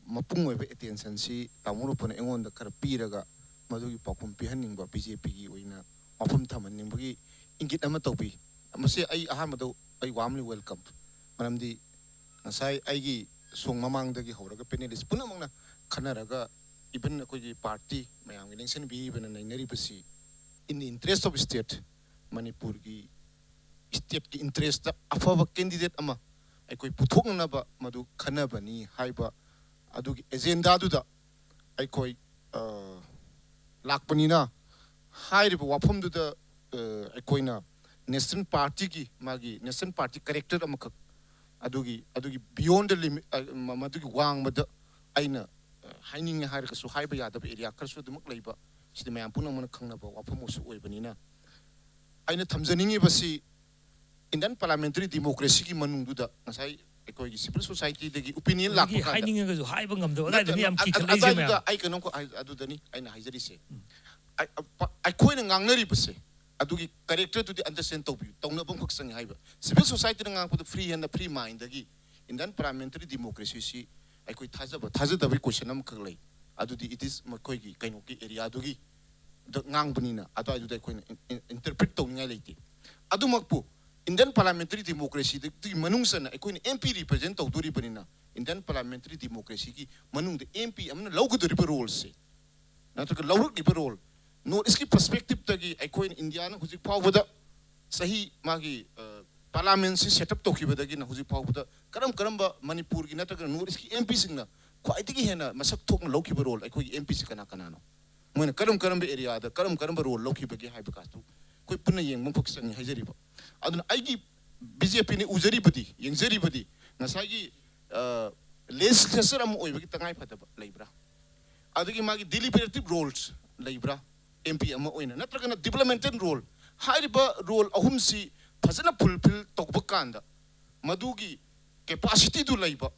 ꯃꯄꯨꯡ ꯑꯣꯏꯕ attentionꯁꯤ ꯇꯥꯃꯣ ꯔꯨꯄꯅ ꯑꯩꯉꯣꯟꯗ ꯈꯔ ꯄꯤꯔꯒ ꯃꯗꯨꯒꯤ ꯄꯥꯎꯈꯨꯝ ꯄꯤꯍꯟꯅꯤꯡꯕ, ꯕꯤ ꯖꯦ ꯄꯤꯒꯤ ꯑꯣꯏꯅ ꯋꯥꯐꯝ ꯊꯝꯍꯟꯅꯤꯡꯕꯒꯤ ꯏꯪꯒꯤꯠ ꯑꯃ ꯇꯧꯕꯤ꯫ ꯃꯁꯤ ꯑꯩ ꯑꯍꯥꯟꯕꯗ ꯑꯩ warmly welcome꯫ ꯃꯔꯝꯗꯤ ꯉꯁꯥꯏ ꯑꯩꯒꯤ ꯁꯣꯡ ꯃꯃꯥꯡꯗꯒꯤ ꯍꯧꯔꯒ panelist ꯄꯨꯝꯅꯃꯛꯅ ꯈꯟꯅꯔꯒ, even ꯑꯩꯈꯣꯏꯒꯤ party ꯃꯌꯥꯝꯒꯤ ꯂꯦꯡꯁꯤꯟꯕꯤꯔꯤꯕꯅ ꯅꯩꯅꯔꯤꯕꯁꯤ, in the interest of state, ꯃꯅꯤꯄꯨꯔꯒꯤ stateꯀꯤ interestꯇ ꯑꯐꯕ candidate ꯑꯃ ꯑꯩꯈꯣꯏ ꯄꯨꯊꯣꯛꯅꯅꯕ ꯃꯗꯨ ꯈꯟꯅꯕꯅꯤ ꯍꯥꯏꯕ ꯑꯗꯨꯒꯤ agendaꯗꯨꯗ ꯑꯩꯈꯣꯏ, ꯑ, ꯂꯥꯛꯄꯅꯤꯅ, ꯍꯥꯏꯔꯤꯕ ꯋꯥꯐꯝꯗꯨꯗ, ꯑ, ꯑꯩꯈꯣꯏꯅ national partyꯒꯤ, ꯃꯥꯒꯤ national party character ꯑꯃꯈꯛ, ꯑꯗꯨꯒꯤ, ꯑꯗꯨꯒꯤ beyond the limit, ꯑ, ꯃ-, ꯃꯗꯨꯒꯤ ꯋꯥꯡꯃꯗ ꯑꯩꯅ, ꯑ, ꯍꯥꯏꯅꯤꯡꯉꯦ ꯍꯥꯏꯔꯒꯁꯨ ꯍꯥꯏꯕ ꯌꯥꯗꯕ area ꯈꯔꯁꯨ ꯑꯗꯨꯃꯛ ꯂꯩꯕ, ꯁꯤꯗꯤ ꯃꯌꯥꯝ ꯄꯨꯝꯅꯃꯛꯅ ꯈꯪꯅꯕ ꯋꯥꯐꯝ ꯑꯃꯁꯨ ꯑꯣꯏꯕꯅꯤꯅ, ꯑꯩꯅ ꯊꯝꯖꯅꯤꯡꯉꯤꯕꯁꯤ, Indian parliamentary democracyꯒꯤ ꯃꯅꯨꯡꯗꯨꯗ ꯉꯁꯥꯏ ꯑꯩꯈꯣꯏꯒꯤ civil societyꯗꯒꯤ opinion ꯂꯥꯛꯄ ꯀꯥꯟꯗ, ꯍꯥꯏꯅꯤꯡꯉꯒꯁꯨ ꯍꯥꯏꯕ ꯉꯝꯗꯕ ꯅꯠꯇꯦ, ꯑꯗꯨꯋꯥꯏꯗꯅꯤ ꯌꯥꯝ ꯑ-, ꯀꯤꯈꯠꯂꯛꯏꯁꯦ ꯑꯗꯨꯋꯥꯏꯗꯨꯗ ꯃꯌꯥꯝ꯫ ꯑꯩ ꯀꯩꯅꯣꯝꯈꯛ ꯍꯥꯏ-, ꯑꯗꯨꯗꯅꯤ ꯑꯩꯅ ꯍꯥꯏꯖꯔꯤꯁꯦ꯫ ꯑꯩ-, ꯑ-, ꯄ-, ꯑꯩꯈꯣꯏꯅ ꯉꯥꯡꯅꯔꯤꯕꯁꯦ ꯑꯗꯨꯒꯤ characterꯗꯨꯗꯤ understand ꯇꯧꯕꯤꯌꯨ, ꯇꯧꯅꯕ ꯑꯃꯈꯛ ꯆꯪꯉꯦ ꯍꯥꯏꯕ꯫ Civil societyꯅ ꯉꯥꯡꯉꯛꯄꯗ free handꯗ free mindꯗꯒꯤ Indian parliamentary democracyꯁꯤ ꯑꯩꯈꯣꯏ ꯊꯥꯖꯕ ꯊꯥꯖꯗꯕꯒꯤ question ꯑꯃꯈꯛ ꯂꯩ꯫ ꯑꯗꯨꯗꯤ it is ꯃꯈꯣꯏꯒꯤ ꯀꯩꯅꯣꯒꯤ areaꯗꯨꯒꯤ ꯗ ꯉꯥꯡꯕꯅꯤꯅ ꯑꯗꯨꯋꯥꯏꯗꯨꯗ ꯑꯩꯈꯣꯏꯅ in-, in-, interpret ꯇꯧꯅꯤꯡꯉꯥꯏ ꯂꯩꯇꯦ꯫ ꯑꯗꯨꯃꯛꯄꯨ Indian parliamentary democracyꯗꯒꯤ ꯃꯅꯨꯡ ꯆꯟꯅ ꯑꯩꯈꯣꯏꯅ M P represent ꯇꯧꯗꯣꯔꯤꯕꯅꯤꯅ, Indian parliamentary democracyꯒꯤ ꯃꯅꯨꯡꯗ M P ꯑꯃꯅ ꯂꯧꯒꯗꯧꯔꯤꯕ roleꯁꯦ ꯅꯠꯇ꯭ꯔꯒ ꯂꯧꯔꯛꯂꯤꯕ role, North Eastꯀꯤ perspectiveꯇꯒꯤ ꯑꯩꯈꯣꯏꯅ Indiaꯅ ꯍꯧꯖꯤꯛ ꯐꯥꯎꯕꯗ ꯆꯍꯤ ꯃꯥꯒꯤ, ꯑ, parliamentꯁꯤ set up ꯇꯧꯈꯤꯕꯗꯒꯤꯅ ꯍꯧꯖꯤꯛ ꯐꯥꯎꯕꯗ ꯀꯔꯝ ꯀꯔꯝꯕ ꯃꯅꯤꯄꯨꯔꯒꯤ ꯅꯠꯇ꯭ꯔꯒ North Eastꯀꯤ M Pꯁꯤꯡꯅ ꯈ꯭ꯋꯥꯏꯗꯒꯤ ꯍꯦꯟꯅ ꯃꯁꯛ ꯊꯣꯛꯅ ꯂꯧꯈꯤꯕ role ꯑꯩꯈꯣꯏꯒꯤ M Pꯁꯤ ꯀꯅꯥ ꯀꯅꯥꯅꯣ? ꯃꯣꯏꯅ ꯀꯔꯝ ꯀꯔꯝꯕ areaꯗ ꯀꯔꯝ ꯀꯔꯝꯕ role ꯂꯧꯈꯤꯕꯒꯦ ꯍꯥꯏꯕ ꯀꯥꯁꯨ ꯑꯩꯈꯣꯏ ꯄꯨꯟꯅ ꯌꯦꯡꯕ ꯑꯃꯈꯛ ꯆꯪꯉꯤ ꯍꯥꯏꯖꯔꯤꯕ꯫ ꯑꯗꯨꯅ ꯑꯩꯒꯤ B J Pꯅ ꯎꯖꯔꯤꯕꯗꯤ, ꯌꯦꯡꯖꯔꯤꯕꯗꯤ ꯉꯁꯥꯏꯒꯤ, ꯑ, legislature ꯑꯃ ꯑꯣꯏꯕꯒꯤ ꯇꯉꯥꯏ ꯐꯗꯕ ꯂꯩꯕ꯭ꯔꯥ? ꯑꯗꯒꯤ ꯃꯥꯒꯤ deliberative roles ꯂꯩꯕ꯭ꯔꯥ? M P ꯑꯃ ꯑꯣꯏꯅ ꯅꯠꯇ꯭ꯔꯒꯅ developmental role, ꯍꯥꯏꯔꯤꯕ role ꯑꯍꯨꯝꯁꯤ ꯐꯖꯅ fulfil ꯇꯧꯕ ꯀꯥꯟꯗ ꯃꯗꯨꯒꯤ capacityꯗꯨ ꯂꯩꯕ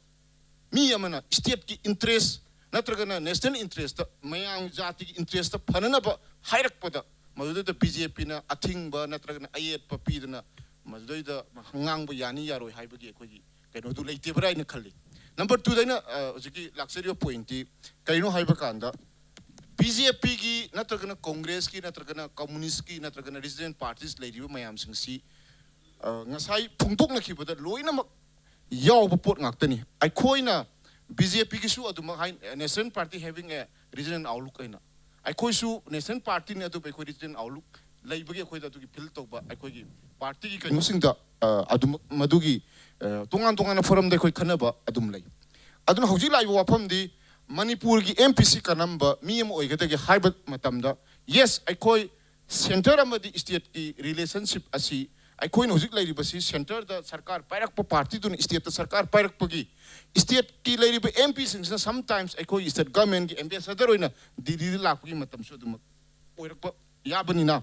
ꯃꯤ ꯑꯃꯅ stateꯀꯤ interest ꯅꯠꯇ꯭ꯔꯒꯅ national interestꯇ, ꯃꯌꯥꯝ ꯖꯥꯇꯤꯒꯤ interestꯇ ꯐꯅꯅꯕ ꯍꯥꯏꯔꯛꯄꯗ, ꯃꯗꯨꯗ B J Pꯅ ꯑꯊꯤꯡꯕ ꯅꯠꯇ꯭ꯔꯒꯅ ꯑꯌꯦꯠꯄ ꯄꯤꯗꯅ ꯃꯗꯨꯗꯩꯗ ꯉꯥꯡꯕ ꯌꯥꯅꯤ ꯌꯥꯔꯣꯏ ꯍꯥꯏꯕꯒꯤ ꯑꯩꯈꯣꯏꯒꯤ ꯀꯩꯅꯣꯗꯨ ꯂꯩꯇꯦꯕ꯭ꯔꯥ ꯍꯥꯏꯅ ꯈꯜꯂꯤ꯫ Number twoꯗ ꯑꯩꯅ, ꯑ, ꯍꯧꯖꯤꯛꯀꯤ ꯂꯥꯛꯆꯔꯤꯕ pointꯇꯤ ꯀꯩꯅꯣ ꯍꯥꯏꯕ ꯀꯥꯟꯗ, ꯕꯤ ꯖꯦ ꯄꯤꯒꯤ ꯅꯠꯇ꯭ꯔꯒꯅ ꯀꯣꯡꯒ꯭ꯔꯦꯁꯀꯤ ꯅꯠꯇ꯭ꯔꯒꯅ ꯀꯝꯃꯨꯅꯤꯁ꯭ꯠꯀꯤ ꯅꯠꯇ꯭ꯔꯒꯅ ꯔꯤꯖꯅꯦꯜ ꯄꯥꯔꯇꯤꯁ ꯂꯩꯔꯤꯕ ꯃꯌꯥꯝꯁꯤꯡꯁꯤ, ꯑ, ꯉꯁꯥꯏ ꯐꯣꯡꯗꯣꯛꯅꯈꯤꯕꯗ ꯂꯣꯏꯅꯃꯛ ꯌꯥꯎꯕ ꯄꯣꯠ ꯉꯥꯛꯇꯅꯤ꯫ ꯑꯩꯈꯣꯏꯅ ꯕꯤ ꯖꯦ ꯄꯤꯒꯤꯁꯨ ꯑꯗꯨꯃꯛ ꯍꯥꯏ, National Party having a regional outlook ꯍꯥꯏꯅ꯫ ꯑꯩꯈꯣꯏꯁꯨ ꯅꯦꯁꯅꯦꯜ ꯄꯥꯔꯇꯤꯅꯤ, ꯑꯗꯨꯕꯨ ꯑꯩꯈꯣꯏ ꯔꯤꯖꯅꯦꯜ ꯑꯥꯎꯠꯂꯨꯛ ꯂꯩꯕꯒꯤ ꯑꯩꯈꯣꯏꯗ ꯑꯗꯨꯒꯤ ꯐꯤꯜ ꯇꯧꯕ ꯑꯩꯈꯣꯏꯒꯤ ꯄꯥꯔꯇꯤꯒꯤ ꯀꯩꯅꯣꯁꯤꯡꯗ, ꯑ, ꯑꯗꯨꯝ ꯃꯗꯨꯒꯤ, ꯑ, ꯇꯣꯉꯥꯟ ꯇꯣꯉꯥꯟꯕ ꯐꯣꯔꯝꯗ ꯑꯩꯈꯣꯏ ꯈꯟꯅꯕ ꯑꯗꯨꯝ ꯂꯩ꯫ ꯑꯗꯨꯅ ꯍꯧꯖꯤꯛ ꯂꯥꯛꯏꯕ ꯋꯥꯐꯝꯗꯤ ꯃꯅꯤꯄꯨꯔꯒꯤ ꯑꯦꯝ ꯄꯤ ꯁꯤ ꯀꯔꯝꯕ ꯃꯤ ꯑꯃ ꯑꯣꯏꯒꯗꯒꯦ ꯍꯥꯏꯕ ꯃꯇꯝꯗ, ꯌꯦꯁ, ꯑꯩꯈꯣꯏ ꯁꯦꯟꯇꯔ ꯑꯃꯗꯤ ꯁ꯭ꯇꯦꯠꯀꯤ ꯔꯤꯂꯦꯁꯟꯁꯤꯞ ꯑꯁꯤ ꯑꯩꯈꯣꯏꯅ ꯍꯧꯖꯤꯛ ꯂꯩꯔꯤꯕꯁꯤ ꯁꯦꯟꯇꯔꯗ ꯁꯔꯀꯥꯔ ꯄꯥꯏꯔꯛꯄ ꯄꯥꯔꯇꯤꯗꯨꯅ ꯁ꯭ꯇꯦꯠꯇ ꯁꯔꯀꯥꯔ ꯄꯥꯏꯔꯛꯄꯒꯤ ꯁ꯭ꯇꯦꯠꯀꯤ ꯂꯩꯔꯤꯕ ꯑꯦꯝ ꯄꯤꯁꯤꯡꯁꯤꯅ ꯁꯝꯇꯥꯏꯝꯁ ꯑꯩꯈꯣꯏ ꯁ꯭ꯇꯦꯠ ꯒꯚꯔꯟꯃꯦꯟꯒꯤ ꯑꯦꯝꯕꯦꯁꯦꯗꯔ ꯑꯣꯏꯅ ꯗꯤꯜꯂꯤꯗ ꯂꯥꯛꯄꯒꯤ ꯃꯇꯝꯁꯨ ꯑꯗꯨꯃꯛ ꯑꯣꯏꯔꯛꯄ ꯌꯥꯕꯅꯤꯅ,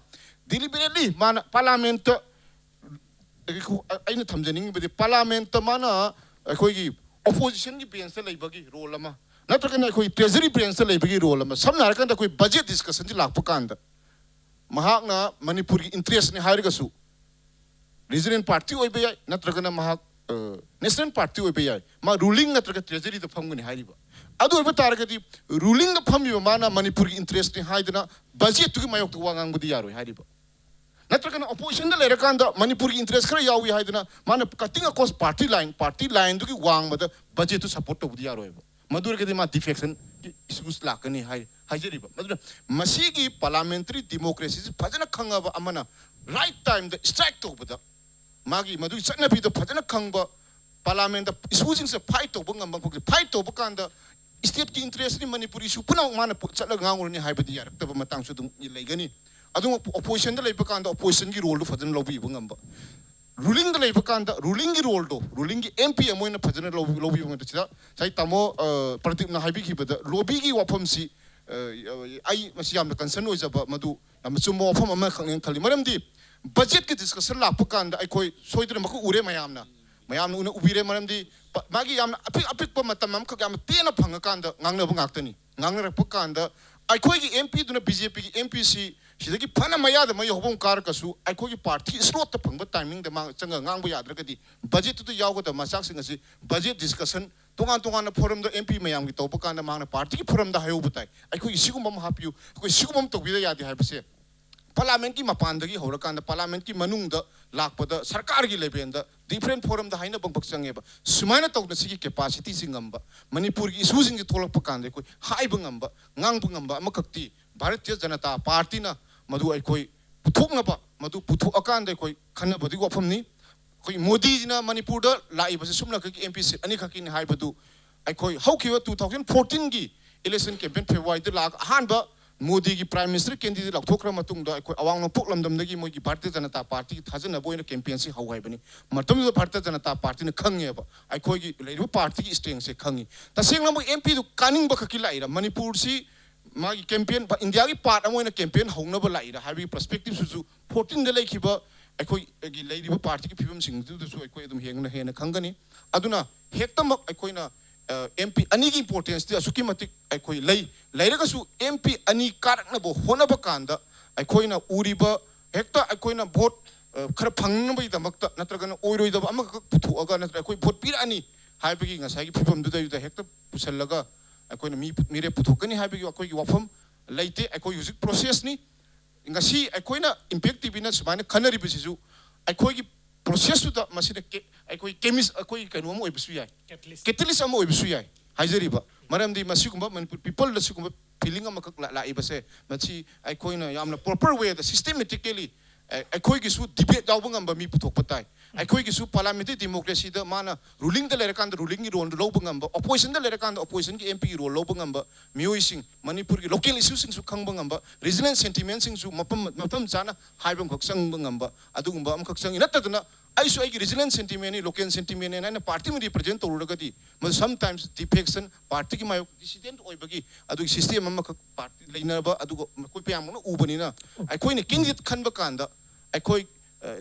ꯗꯤꯂꯤꯕꯔꯦꯠꯂꯤ ꯃꯥꯅ ꯄꯥꯔꯂꯥꯃꯦꯟꯠꯇ, ꯑꯩꯅ ꯊꯝꯖꯅꯤꯡꯉꯤꯕꯗꯤ ꯄꯥꯔꯂꯥꯃꯦꯟꯠꯇ ꯃꯥꯅ ꯑꯩꯈꯣꯏꯒꯤ ꯑꯣꯄꯣꯖꯤꯁꯟꯒꯤ ꯕ꯭ꯔꯦꯟꯁꯇ ꯂꯩꯕꯒꯤ ꯔꯣꯜ ꯑꯃ, ꯅꯠꯇ꯭ꯔꯒꯅ ꯑꯩꯈꯣꯏ ꯇ꯭ꯔꯦꯖꯔꯤ ꯕ꯭ꯔꯦꯟꯁꯇ ꯂꯩꯕꯒꯤ ꯔꯣꯜ ꯑꯃ, ꯁꯝꯅ ꯍꯥꯏꯔꯀꯥꯟꯗ ꯑꯩꯈꯣꯏ ꯕꯖꯦꯠ ꯗꯤꯁꯀꯁꯟꯁꯤ ꯂꯥꯛꯄ ꯀꯥꯟꯗ ꯃꯍꯥꯛꯅ ꯃꯅꯤꯄꯨꯔꯒꯤ ꯏꯟꯇꯔꯦꯁꯅꯤ ꯍꯥꯏꯔꯒꯁꯨ ꯔꯤꯖꯅꯦꯜ ꯄꯥꯔꯇꯤ ꯑꯣꯏꯕ ꯌꯥꯏ, ꯅꯠꯇ꯭ꯔꯒꯅ ꯃꯍꯥꯛ, ꯑ, ꯅꯦꯁꯅꯦꯜ ꯄꯥꯔꯇꯤ ꯑꯣꯏꯕ ꯌꯥꯏ, ꯃꯥ ꯔꯨꯂꯤꯡ ꯅꯠꯇ꯭ꯔꯒ ꯇ꯭ꯔꯦꯖꯔꯤꯗ ꯐꯝꯒꯅꯤ ꯍꯥꯏꯔꯤꯕ꯫ ꯑꯗꯨ ꯑꯣꯏꯕ ꯇꯥꯔꯒꯗꯤ ꯔꯨꯂꯤꯡꯗ ꯐꯝꯃꯤꯕ ꯃꯥꯅ ꯃꯅꯤꯄꯨꯔꯒꯤ ꯏꯟꯇꯔꯦꯁꯅꯤ ꯍꯥꯏꯗꯅ ꯕꯖꯦꯠꯇꯨꯒꯤ ꯃꯥꯌꯣꯛꯇ ꯋꯥ ꯉꯥꯡꯕꯗꯤ ꯌꯥꯔꯣꯏ ꯍꯥꯏꯔꯤꯕ꯫ ꯅꯠꯇ꯭ꯔꯒꯅ ꯑꯣꯄꯣꯖꯤꯁꯟꯗ ꯂꯩꯔꯀꯥꯟꯗ ꯃꯅꯤꯄꯨꯔꯒꯤ ꯏꯟꯇꯔꯦꯁ ꯈꯔ ꯌꯥꯎꯏ ꯍꯥꯏꯗꯅ ꯃꯥꯅ cutting across party line, party ꯂꯥꯏꯟꯗꯨꯒꯤ ꯋꯥꯡꯃꯗ ꯕꯖꯦꯠꯇꯨ ꯁꯄꯣꯔꯠ ꯇꯧꯕꯗꯤ ꯌꯥꯔꯣꯏꯕ꯫ ꯃꯗꯨ ꯑꯣꯏꯔꯒꯗꯤ ꯃꯥ ꯗꯤꯐꯦꯛꯁꯟꯒꯤ ꯏꯁꯨꯁ ꯂꯥꯛꯀꯅꯤ ꯍꯥꯏ, ꯍꯥꯏꯖꯔꯤꯕ꯫ ꯑꯗꯨꯅ ꯃꯁꯤꯒꯤ ꯄꯥꯔꯂꯥꯃꯦꯟꯇꯔꯤ ꯗꯤꯃꯣꯀ꯭ꯔꯦꯁꯤꯁꯤ ꯐꯖꯅ ꯈꯪꯉꯕ ꯑꯃꯅ ꯔꯥꯏꯠ ꯇꯥꯏꯝꯗ ꯁ꯭ꯇ꯭ꯔꯥꯏꯛ ꯇꯧꯕꯗ, ꯃꯥꯒꯤ ꯃꯗꯨꯒꯤ ꯆꯠꯅꯕꯤꯗꯣ ꯐꯖꯅ ꯈꯪꯕ, ꯄꯥꯔꯂꯥꯃꯦꯟꯗ ꯏꯁꯨꯁꯤꯡꯁꯦ ꯐꯥꯏꯠ ꯇꯧꯕ ꯉꯝꯕ, ꯐꯥꯏꯠ ꯇꯧꯕ ꯀꯥꯟꯗ ꯁ꯭ꯇꯦꯠꯀꯤ ꯏꯟꯇꯔꯦꯁꯅꯤ, ꯃꯅꯤꯄꯨꯔ ꯏꯁꯨ ꯄꯨꯝꯅꯃꯛ ꯃꯥꯅ ꯄꯨ-, ꯆꯠꯂꯒ ꯉꯥꯡꯉꯨꯔꯅꯤ ꯍꯥꯏꯕꯗꯤ ꯌꯥꯔꯛꯇꯕ ꯃꯇꯥꯡꯁꯨ ꯑꯗꯨꯝ ꯂꯩꯒꯅꯤ꯫ ꯑꯗꯨꯒ ꯑꯣꯄꯣꯖꯤꯁꯟꯗ ꯂꯩꯕ ꯀꯥꯟꯗ ꯑꯣꯄꯣꯖꯤꯁꯟꯒꯤ ꯔꯣꯜꯗꯨ ꯐꯖꯅ ꯂꯧꯕꯤꯕ ꯉꯝꯕ, ꯔꯨꯂꯤꯡꯗ ꯂꯩꯕ ꯀꯥꯟꯗ ꯔꯨꯂꯤꯡꯒꯤ ꯔꯣꯜꯗꯣ, ꯔꯨꯂꯤꯡꯒꯤ ꯑꯦꯝ ꯄꯤ ꯑꯃ ꯑꯣꯏꯅ ꯐꯖꯅ ꯂꯧ-, ꯂꯧꯕꯤꯕ ꯉꯝꯕ꯫ ꯁꯤꯗ ꯉꯁꯥꯏ ꯇꯥꯃꯣ, ꯑ, ꯄ꯭ꯔꯗꯤꯞꯅ ꯍꯥꯏꯕꯤꯈꯤꯕꯗ ꯂꯣꯕꯤꯒꯤ ꯋꯥꯐꯝꯁꯤ, ꯑ, ꯑꯩ ꯃꯁꯤ ꯌꯥꯝꯅ ꯀꯟꯁꯔꯟ ꯑꯣꯏꯖꯕ, ꯃꯗꯨ ꯌꯥꯝꯅ ꯆꯨꯝꯕ ꯋꯥꯐꯝ ꯑꯃꯈꯛꯅꯦꯅ ꯈꯜꯂꯤ꯫ ꯃꯔꯝꯗꯤ ꯕꯖꯦꯠꯀꯤ ꯗꯤꯁꯀꯁꯟ ꯂꯥꯛꯄ ꯀꯥꯟꯗ ꯑꯩꯈꯣꯏ ꯁꯣꯏꯗꯅꯃꯛꯀꯤ ꯎꯔꯦ, ꯃꯌꯥꯝꯅ, ꯃꯌꯥꯝꯅ ꯎꯅ ꯎꯕꯤꯔꯦ꯫ ꯃꯔꯝꯗꯤ ꯄ-, ꯃꯥꯒꯤ ꯌꯥꯝꯅ ꯑꯄꯤꯛ ꯑꯄꯤꯛꯄ ꯃꯇꯝ ꯑꯃꯈꯛ ꯌꯥꯝꯅ ꯇꯦꯟꯅ ꯐꯪꯉꯀꯥꯟꯗ ꯉꯥꯡꯅꯕ ꯉꯥꯛꯇꯅꯤ꯫ ꯉꯥꯡꯅꯔꯛꯄ ꯀꯥꯟꯗ ꯑꯩꯈꯣꯏꯒꯤ ꯑꯦꯝ ꯄꯤꯗꯨꯅ, ꯕꯤ ꯖꯦ ꯄꯤꯒꯤ ꯑꯦꯝ ꯄꯤꯁꯤ ꯁꯤꯗꯒꯤ ꯐꯅ ꯃꯌꯥꯗ ꯃꯌꯧꯕ ꯑꯃ ꯀꯥꯔꯒꯁꯨ ꯑꯩꯈꯣꯏꯒꯤ ꯄꯥꯔꯇꯤ ꯁ꯭ꯂꯣꯠꯇ ꯐꯪꯕ ꯇꯥꯏꯃꯤꯡꯗ ꯃꯥ ꯆꯪꯉꯒ ꯉꯥꯡꯕ ꯌꯥꯗ꯭ꯔꯒꯗꯤ ꯕꯖꯦꯠꯇꯨꯗ ꯌꯥꯎꯒꯗꯕ ꯃꯆꯥꯛꯁꯤꯡ ꯑꯁꯤ ꯕꯖꯦꯠ ꯗꯤꯁꯀꯁꯟ ꯇꯣꯉꯥꯟ ꯇꯣꯉꯥꯟꯅ ꯐꯣꯔꯝꯗ ꯑꯦꯝ ꯄꯤ ꯃꯌꯥꯝꯒꯤ ꯇꯧꯕ ꯀꯥꯟꯗ ꯃꯍꯥꯛꯅ ꯄꯥꯔꯇꯤꯒꯤ ꯐꯣꯔꯝꯗ ꯍꯥꯏꯍꯧꯕ ꯇꯥꯏ, ꯑꯩꯈꯣꯏꯒꯤ ꯁꯤꯒꯨꯝꯕ ꯑꯃ ꯍꯥꯞꯄꯤꯌꯨ, ꯑꯩꯈꯣꯏ ꯁꯤꯒꯨꯝꯕ ꯑꯃ ꯇꯧꯕꯤꯗ ꯌꯥꯗꯦ ꯍꯥꯏꯕꯁꯦ꯫ ꯄꯥꯔꯂꯥꯃꯦꯟꯠꯀꯤ ꯃꯄꯥꯟꯗꯒꯤ ꯍꯧꯔꯀꯥꯟꯗ ꯄꯥꯔꯂꯥꯃꯦꯟꯠꯀꯤ ꯃꯅꯨꯡꯗ ꯂꯥꯛꯄꯗ ꯁꯔꯀꯥꯔꯒꯤ ꯂꯦꯚꯦꯜꯗ ꯗꯤꯐ꯭ꯔꯦꯟ ꯐꯣꯔꯝꯗ ꯍꯥꯏꯅꯕ ꯑꯃꯈꯛ ꯆꯪꯉꯦꯕ꯫ ꯁꯨꯃꯥꯏꯅ ꯇꯧꯗꯅ ꯁꯤꯒꯤ ꯀꯦꯄꯥꯁꯤꯇꯤꯁꯤ ꯉꯝꯕ, ꯃꯅꯤꯄꯨꯔꯒꯤ ꯏꯁꯨꯁꯤꯡꯁꯤ ꯊꯣꯛꯂꯛꯄ ꯀꯥꯟꯗ ꯑꯩꯈꯣꯏ ꯍꯥꯏꯕ ꯉꯝꯕ, ꯉꯥꯡꯕ ꯉꯝꯕ ꯑꯃꯈꯛꯇꯤ ꯚꯥꯔꯇꯤꯌ ꯖꯅꯇꯥ ꯄꯥꯔꯇꯤꯅ ꯃꯗꯨ ꯑꯩꯈꯣꯏ ꯄꯨꯊꯣꯛꯅꯕ, ꯃꯗꯨ ꯄꯨꯊꯣꯛꯑꯀꯥꯟꯗ ꯑꯩꯈꯣꯏ ꯈꯟꯅꯕꯗꯨꯒꯤ ꯋꯥꯐꯝꯅꯤ꯫ ꯑꯩꯈꯣꯏ ꯃꯣꯗꯤꯖꯤꯅ ꯃꯅꯤꯄꯨꯔꯗ ꯂꯥꯛꯏꯕꯁꯦ ꯁꯨꯞꯅꯈꯛꯀꯤ ꯑꯦꯝ ꯄꯤ ꯁꯤꯠ ꯑꯅꯤꯈꯛꯀꯤꯅꯤ ꯍꯥꯏꯕꯗꯨ ꯑꯩꯈꯣꯏ ꯍꯧꯈꯤꯕ ꯇꯨ ꯊꯥꯎꯖꯟ ꯐꯣꯔꯇꯤꯟꯒꯤ ꯏꯂꯦꯛꯁꯟ ꯀꯦꯝꯄꯦꯟ ꯐꯦꯕ꯭ꯔꯨꯋꯥꯔꯤꯗ ꯂꯥꯛꯑꯒ ꯑꯍꯥꯟꯕ ꯃꯣꯗꯤꯒꯤ ꯄ꯭ꯔꯥꯏꯝ ꯃꯤꯅꯤꯁꯇꯔ ꯀꯦꯟꯗꯤꯗꯦꯠ ꯂꯥꯎꯊꯣꯛꯈ꯭ꯔ ꯃꯇꯨꯡꯗ ꯑꯩꯈꯣꯏ ꯑꯋꯥꯡ ꯅꯣꯡꯄꯣꯛ ꯂꯝꯗꯝꯗꯒꯤ ꯃꯣꯏꯒꯤ ꯚꯥꯔꯇꯤꯌ ꯖꯅꯇꯥ ꯄꯥꯔꯇꯤꯒꯤ ꯊꯥꯖꯅꯕ ꯑꯣꯏꯅ ꯀꯦꯝꯄꯦꯟꯁꯤ ꯍꯧ ꯍꯥꯏꯕꯅꯤ꯫ ꯃꯇꯝꯗꯨꯗ ꯚꯥꯔꯇꯤꯌ ꯖꯅꯇꯥ ꯄꯥꯔꯇꯤꯅ ꯈꯪꯉꯦꯕ ꯑꯩꯈꯣꯏꯒꯤ ꯂꯩꯔꯤꯕ ꯄꯥꯔꯇꯤꯒꯤ ꯏꯁꯇ꯭ꯔꯦꯡꯁꯦ ꯈꯪꯉꯤ꯫ ꯇꯁꯦꯡꯅꯃꯛ ꯑꯦꯝ ꯄꯤꯗꯨ ꯀꯥꯅꯤꯡꯕ ꯈꯛꯀꯤ ꯂꯥꯛꯏꯔ? ꯃꯅꯤꯄꯨꯔꯁꯤ ꯃꯥꯒꯤ ꯀꯦꯝꯄꯦꯟ, ꯏꯟꯗꯤꯌꯥꯒꯤ ꯄꯥꯔꯠ ꯑꯃ ꯑꯣꯏꯅ ꯀꯦꯝꯄꯦꯟ ꯍꯧꯅꯕ ꯂꯥꯛꯏꯔ ꯍꯥꯏꯕꯒꯤ ꯄꯔꯁꯄꯦꯛꯇꯤꯞꯁꯤꯁꯨ ꯐꯣꯔꯇꯤꯟꯗ ꯂꯩꯈꯤꯕ ꯑꯩꯈꯣꯏꯒꯤ ꯂꯩꯔꯤꯕ ꯄꯥꯔꯇꯤꯒꯤ ꯐꯤꯕꯝꯁꯤꯡꯗꯨꯗꯁꯨ ꯑꯩꯈꯣꯏ ꯑꯗꯨꯝ ꯍꯦꯟꯅ ꯍꯦꯟꯅ ꯈꯪꯒꯅꯤ꯫ ꯑꯗꯨꯅ ꯍꯦꯛꯇꯃꯛ ꯑꯩꯈꯣꯏꯅ ꯑꯦꯝ ꯄꯤ ꯑꯅꯤꯒꯤ ꯏꯝꯄꯣꯔꯇꯦꯟꯁꯇꯤ ꯑꯁꯨꯛꯀꯤ ꯃꯇꯤꯛ ꯑꯩꯈꯣꯏ ꯂꯩ꯫ ꯂꯩꯔꯒꯁꯨ ꯑꯦꯝ ꯄꯤ ꯑꯅꯤ ꯀꯥꯔꯛꯅꯕ ꯍꯣꯠꯅꯕ ꯀꯥꯟꯗ ꯑꯩꯈꯣꯏꯅ ꯎꯔꯤꯕ ꯍꯦꯛꯇ ꯑꯩꯈꯣꯏꯅ ꯚꯣꯠ ꯑ, ꯈꯔ ꯐꯪꯅꯕꯒꯤꯗꯃꯛꯇ ꯅꯠꯇ꯭ꯔꯒꯅ ꯑꯣꯏꯔꯣꯏꯗꯕ ꯑꯃꯈꯛ ꯄꯨꯊꯣꯛꯑꯒ ꯅꯠꯇ꯭ꯔꯒ ꯑꯩꯈꯣꯏ ꯚꯣꯠ ꯄꯤꯔꯛꯑꯅꯤ ꯍꯥꯏꯕꯒꯤ ꯉꯁꯥꯏꯒꯤ ꯐꯤꯕꯝꯗꯨꯗꯩꯗꯨꯗ ꯍꯦꯛꯇ ꯄꯨꯁꯜꯂꯒ ꯑꯩꯈꯣꯏꯅ ꯃꯤ ꯃꯤꯔꯦꯞ ꯄꯨꯊꯣꯛꯀꯅꯤ ꯍꯥꯏꯕꯒꯤ ꯑꯩꯈꯣꯏꯒꯤ ꯋꯥꯐꯝ ꯂꯩꯇꯦ꯫ ꯑꯩꯈꯣꯏ ꯍꯧꯖꯤꯛ ꯄ꯭ꯔꯣꯁꯦꯁꯅꯤ꯫ ꯉꯁꯤ ꯑꯩꯈꯣꯏꯅ ꯏꯝꯄꯦꯛ ꯇꯤꯚꯤꯅ ꯁꯨꯃꯥꯏꯅ ꯈꯟꯅꯔꯤꯕꯁꯤꯁꯨ ꯑꯩꯈꯣꯏꯒꯤ ꯄ꯭ꯔꯣꯁꯦꯁꯇꯨꯗ ꯃꯁꯤꯗ ꯀꯦ-, ꯑꯩꯈꯣꯏ ꯀꯦꯃꯤꯁ ꯑꯩꯈꯣꯏꯒꯤ ꯀꯩꯅꯣ ꯑꯃ ꯑꯣꯏꯕꯁꯨ ꯌꯥꯏ, ꯀꯦꯇꯤꯂꯤꯁ ꯑꯃ ꯑꯣꯏꯕꯁꯨ ꯌꯥꯏ ꯍꯥꯏꯖꯔꯤꯕ꯫ ꯃꯔꯝꯗꯤ ꯃꯁꯤꯒꯨꯝꯕ ꯃꯅꯤꯄꯨꯔ ꯄꯤꯄꯜꯗ ꯁꯤꯒꯨꯝꯕ ꯐꯤꯂꯤꯡ ꯑꯃꯈꯛ ꯂꯥꯛꯏꯕꯁꯦ, ꯃꯁꯤ ꯑꯩꯈꯣꯏꯅ ꯌꯥꯝꯅ ꯄ꯭ꯔꯣꯄꯔ ꯋꯦꯗ ꯁꯤꯁꯇꯦꯃꯦꯇꯤꯀꯦꯂꯤ ꯑꯩꯈꯣꯏꯒꯤꯁꯨ ꯗꯤꯕꯦꯠ ꯌꯥꯎꯕ ꯉꯝꯕ ꯃꯤ ꯄꯨꯊꯣꯛꯄ ꯇꯥꯏ꯫ ꯑꯩꯈꯣꯏꯒꯤꯁꯨ ꯄꯥꯔꯂꯥꯃꯦꯟꯇꯔꯤ ꯗꯦꯃꯣꯀ꯭ꯔꯦꯁꯤꯗ ꯃꯥꯅ ꯔꯨꯂꯤꯡꯗ ꯂꯩꯔꯀꯥꯟꯗ ꯔꯨꯂꯤꯡꯒꯤ ꯔꯣꯜꯗꯨ ꯂꯧꯕ ꯉꯝꯕ, ꯑꯣꯄꯣꯖꯤꯁꯟꯗ ꯂꯩꯔꯀꯥꯟꯗ ꯑꯣꯄꯣꯖꯤꯁꯟꯒꯤ ꯑꯦꯝ ꯄꯤꯒꯤ ꯔꯣꯜ ꯂꯧꯕ ꯉꯝꯕ ꯃꯤꯑꯣꯏꯁꯤꯡ, ꯃꯅꯤꯄꯨꯔꯒꯤ ꯂꯣꯀꯦꯜ ꯏꯁꯨꯁꯤꯡꯁꯨ ꯈꯪꯕ ꯉꯝꯕ, ꯔꯤꯖꯅꯦꯜ ꯁꯦꯟꯇꯤꯃꯦꯟꯁꯤꯡꯁꯨ ꯃꯐꯝ ꯃꯐꯝ ꯆꯥꯅ ꯍꯥꯏꯕ ꯑꯃꯈꯛ ꯆꯪꯕ ꯉꯝꯕ, ꯑꯗꯨꯒꯨꯝꯕ ꯑꯃꯈꯛ ꯆꯪꯉꯤ꯫ ꯅꯠꯇꯗꯅ ꯑꯩꯁꯨ ꯑꯩꯒꯤ ꯔꯤꯖꯅꯦꯜ ꯁꯦꯟꯇꯤꯃꯦꯟꯅꯤ, ꯂꯣꯀꯦꯜ ꯁꯦꯟꯇꯤꯃꯦꯟꯅꯤ ꯍꯥꯏꯅ ꯄꯥꯔꯇꯤ ꯑꯃ ꯔꯤꯄ꯭ꯔꯖꯦꯟ ꯇꯧꯔꯨꯔꯒꯗꯤ ꯃꯗꯨ ꯁꯝꯇꯥꯏꯝꯁ ꯗꯤꯐꯦꯛꯁꯟ, ꯄꯥꯔꯇꯤꯒꯤ ꯃꯥꯌꯣꯛ ꯗꯤꯁꯤꯗꯦꯟꯠ ꯑꯣꯏꯕꯒꯤ ꯑꯗꯨꯒꯤ ꯁꯤꯁꯇꯦꯝ ꯑꯃꯈꯛ ꯄꯥꯔꯇꯤ ꯂꯩꯅꯕ, ꯑꯗꯨꯒ ꯃꯈꯣꯏ ꯃꯌꯥꯝꯅ ꯎꯕꯅꯤꯅ ꯑꯩꯈꯣꯏꯅ ꯀꯦꯟꯗꯤꯗꯦꯠ ꯈꯟꯕ ꯀꯥꯟꯗ ꯑꯩꯈꯣꯏ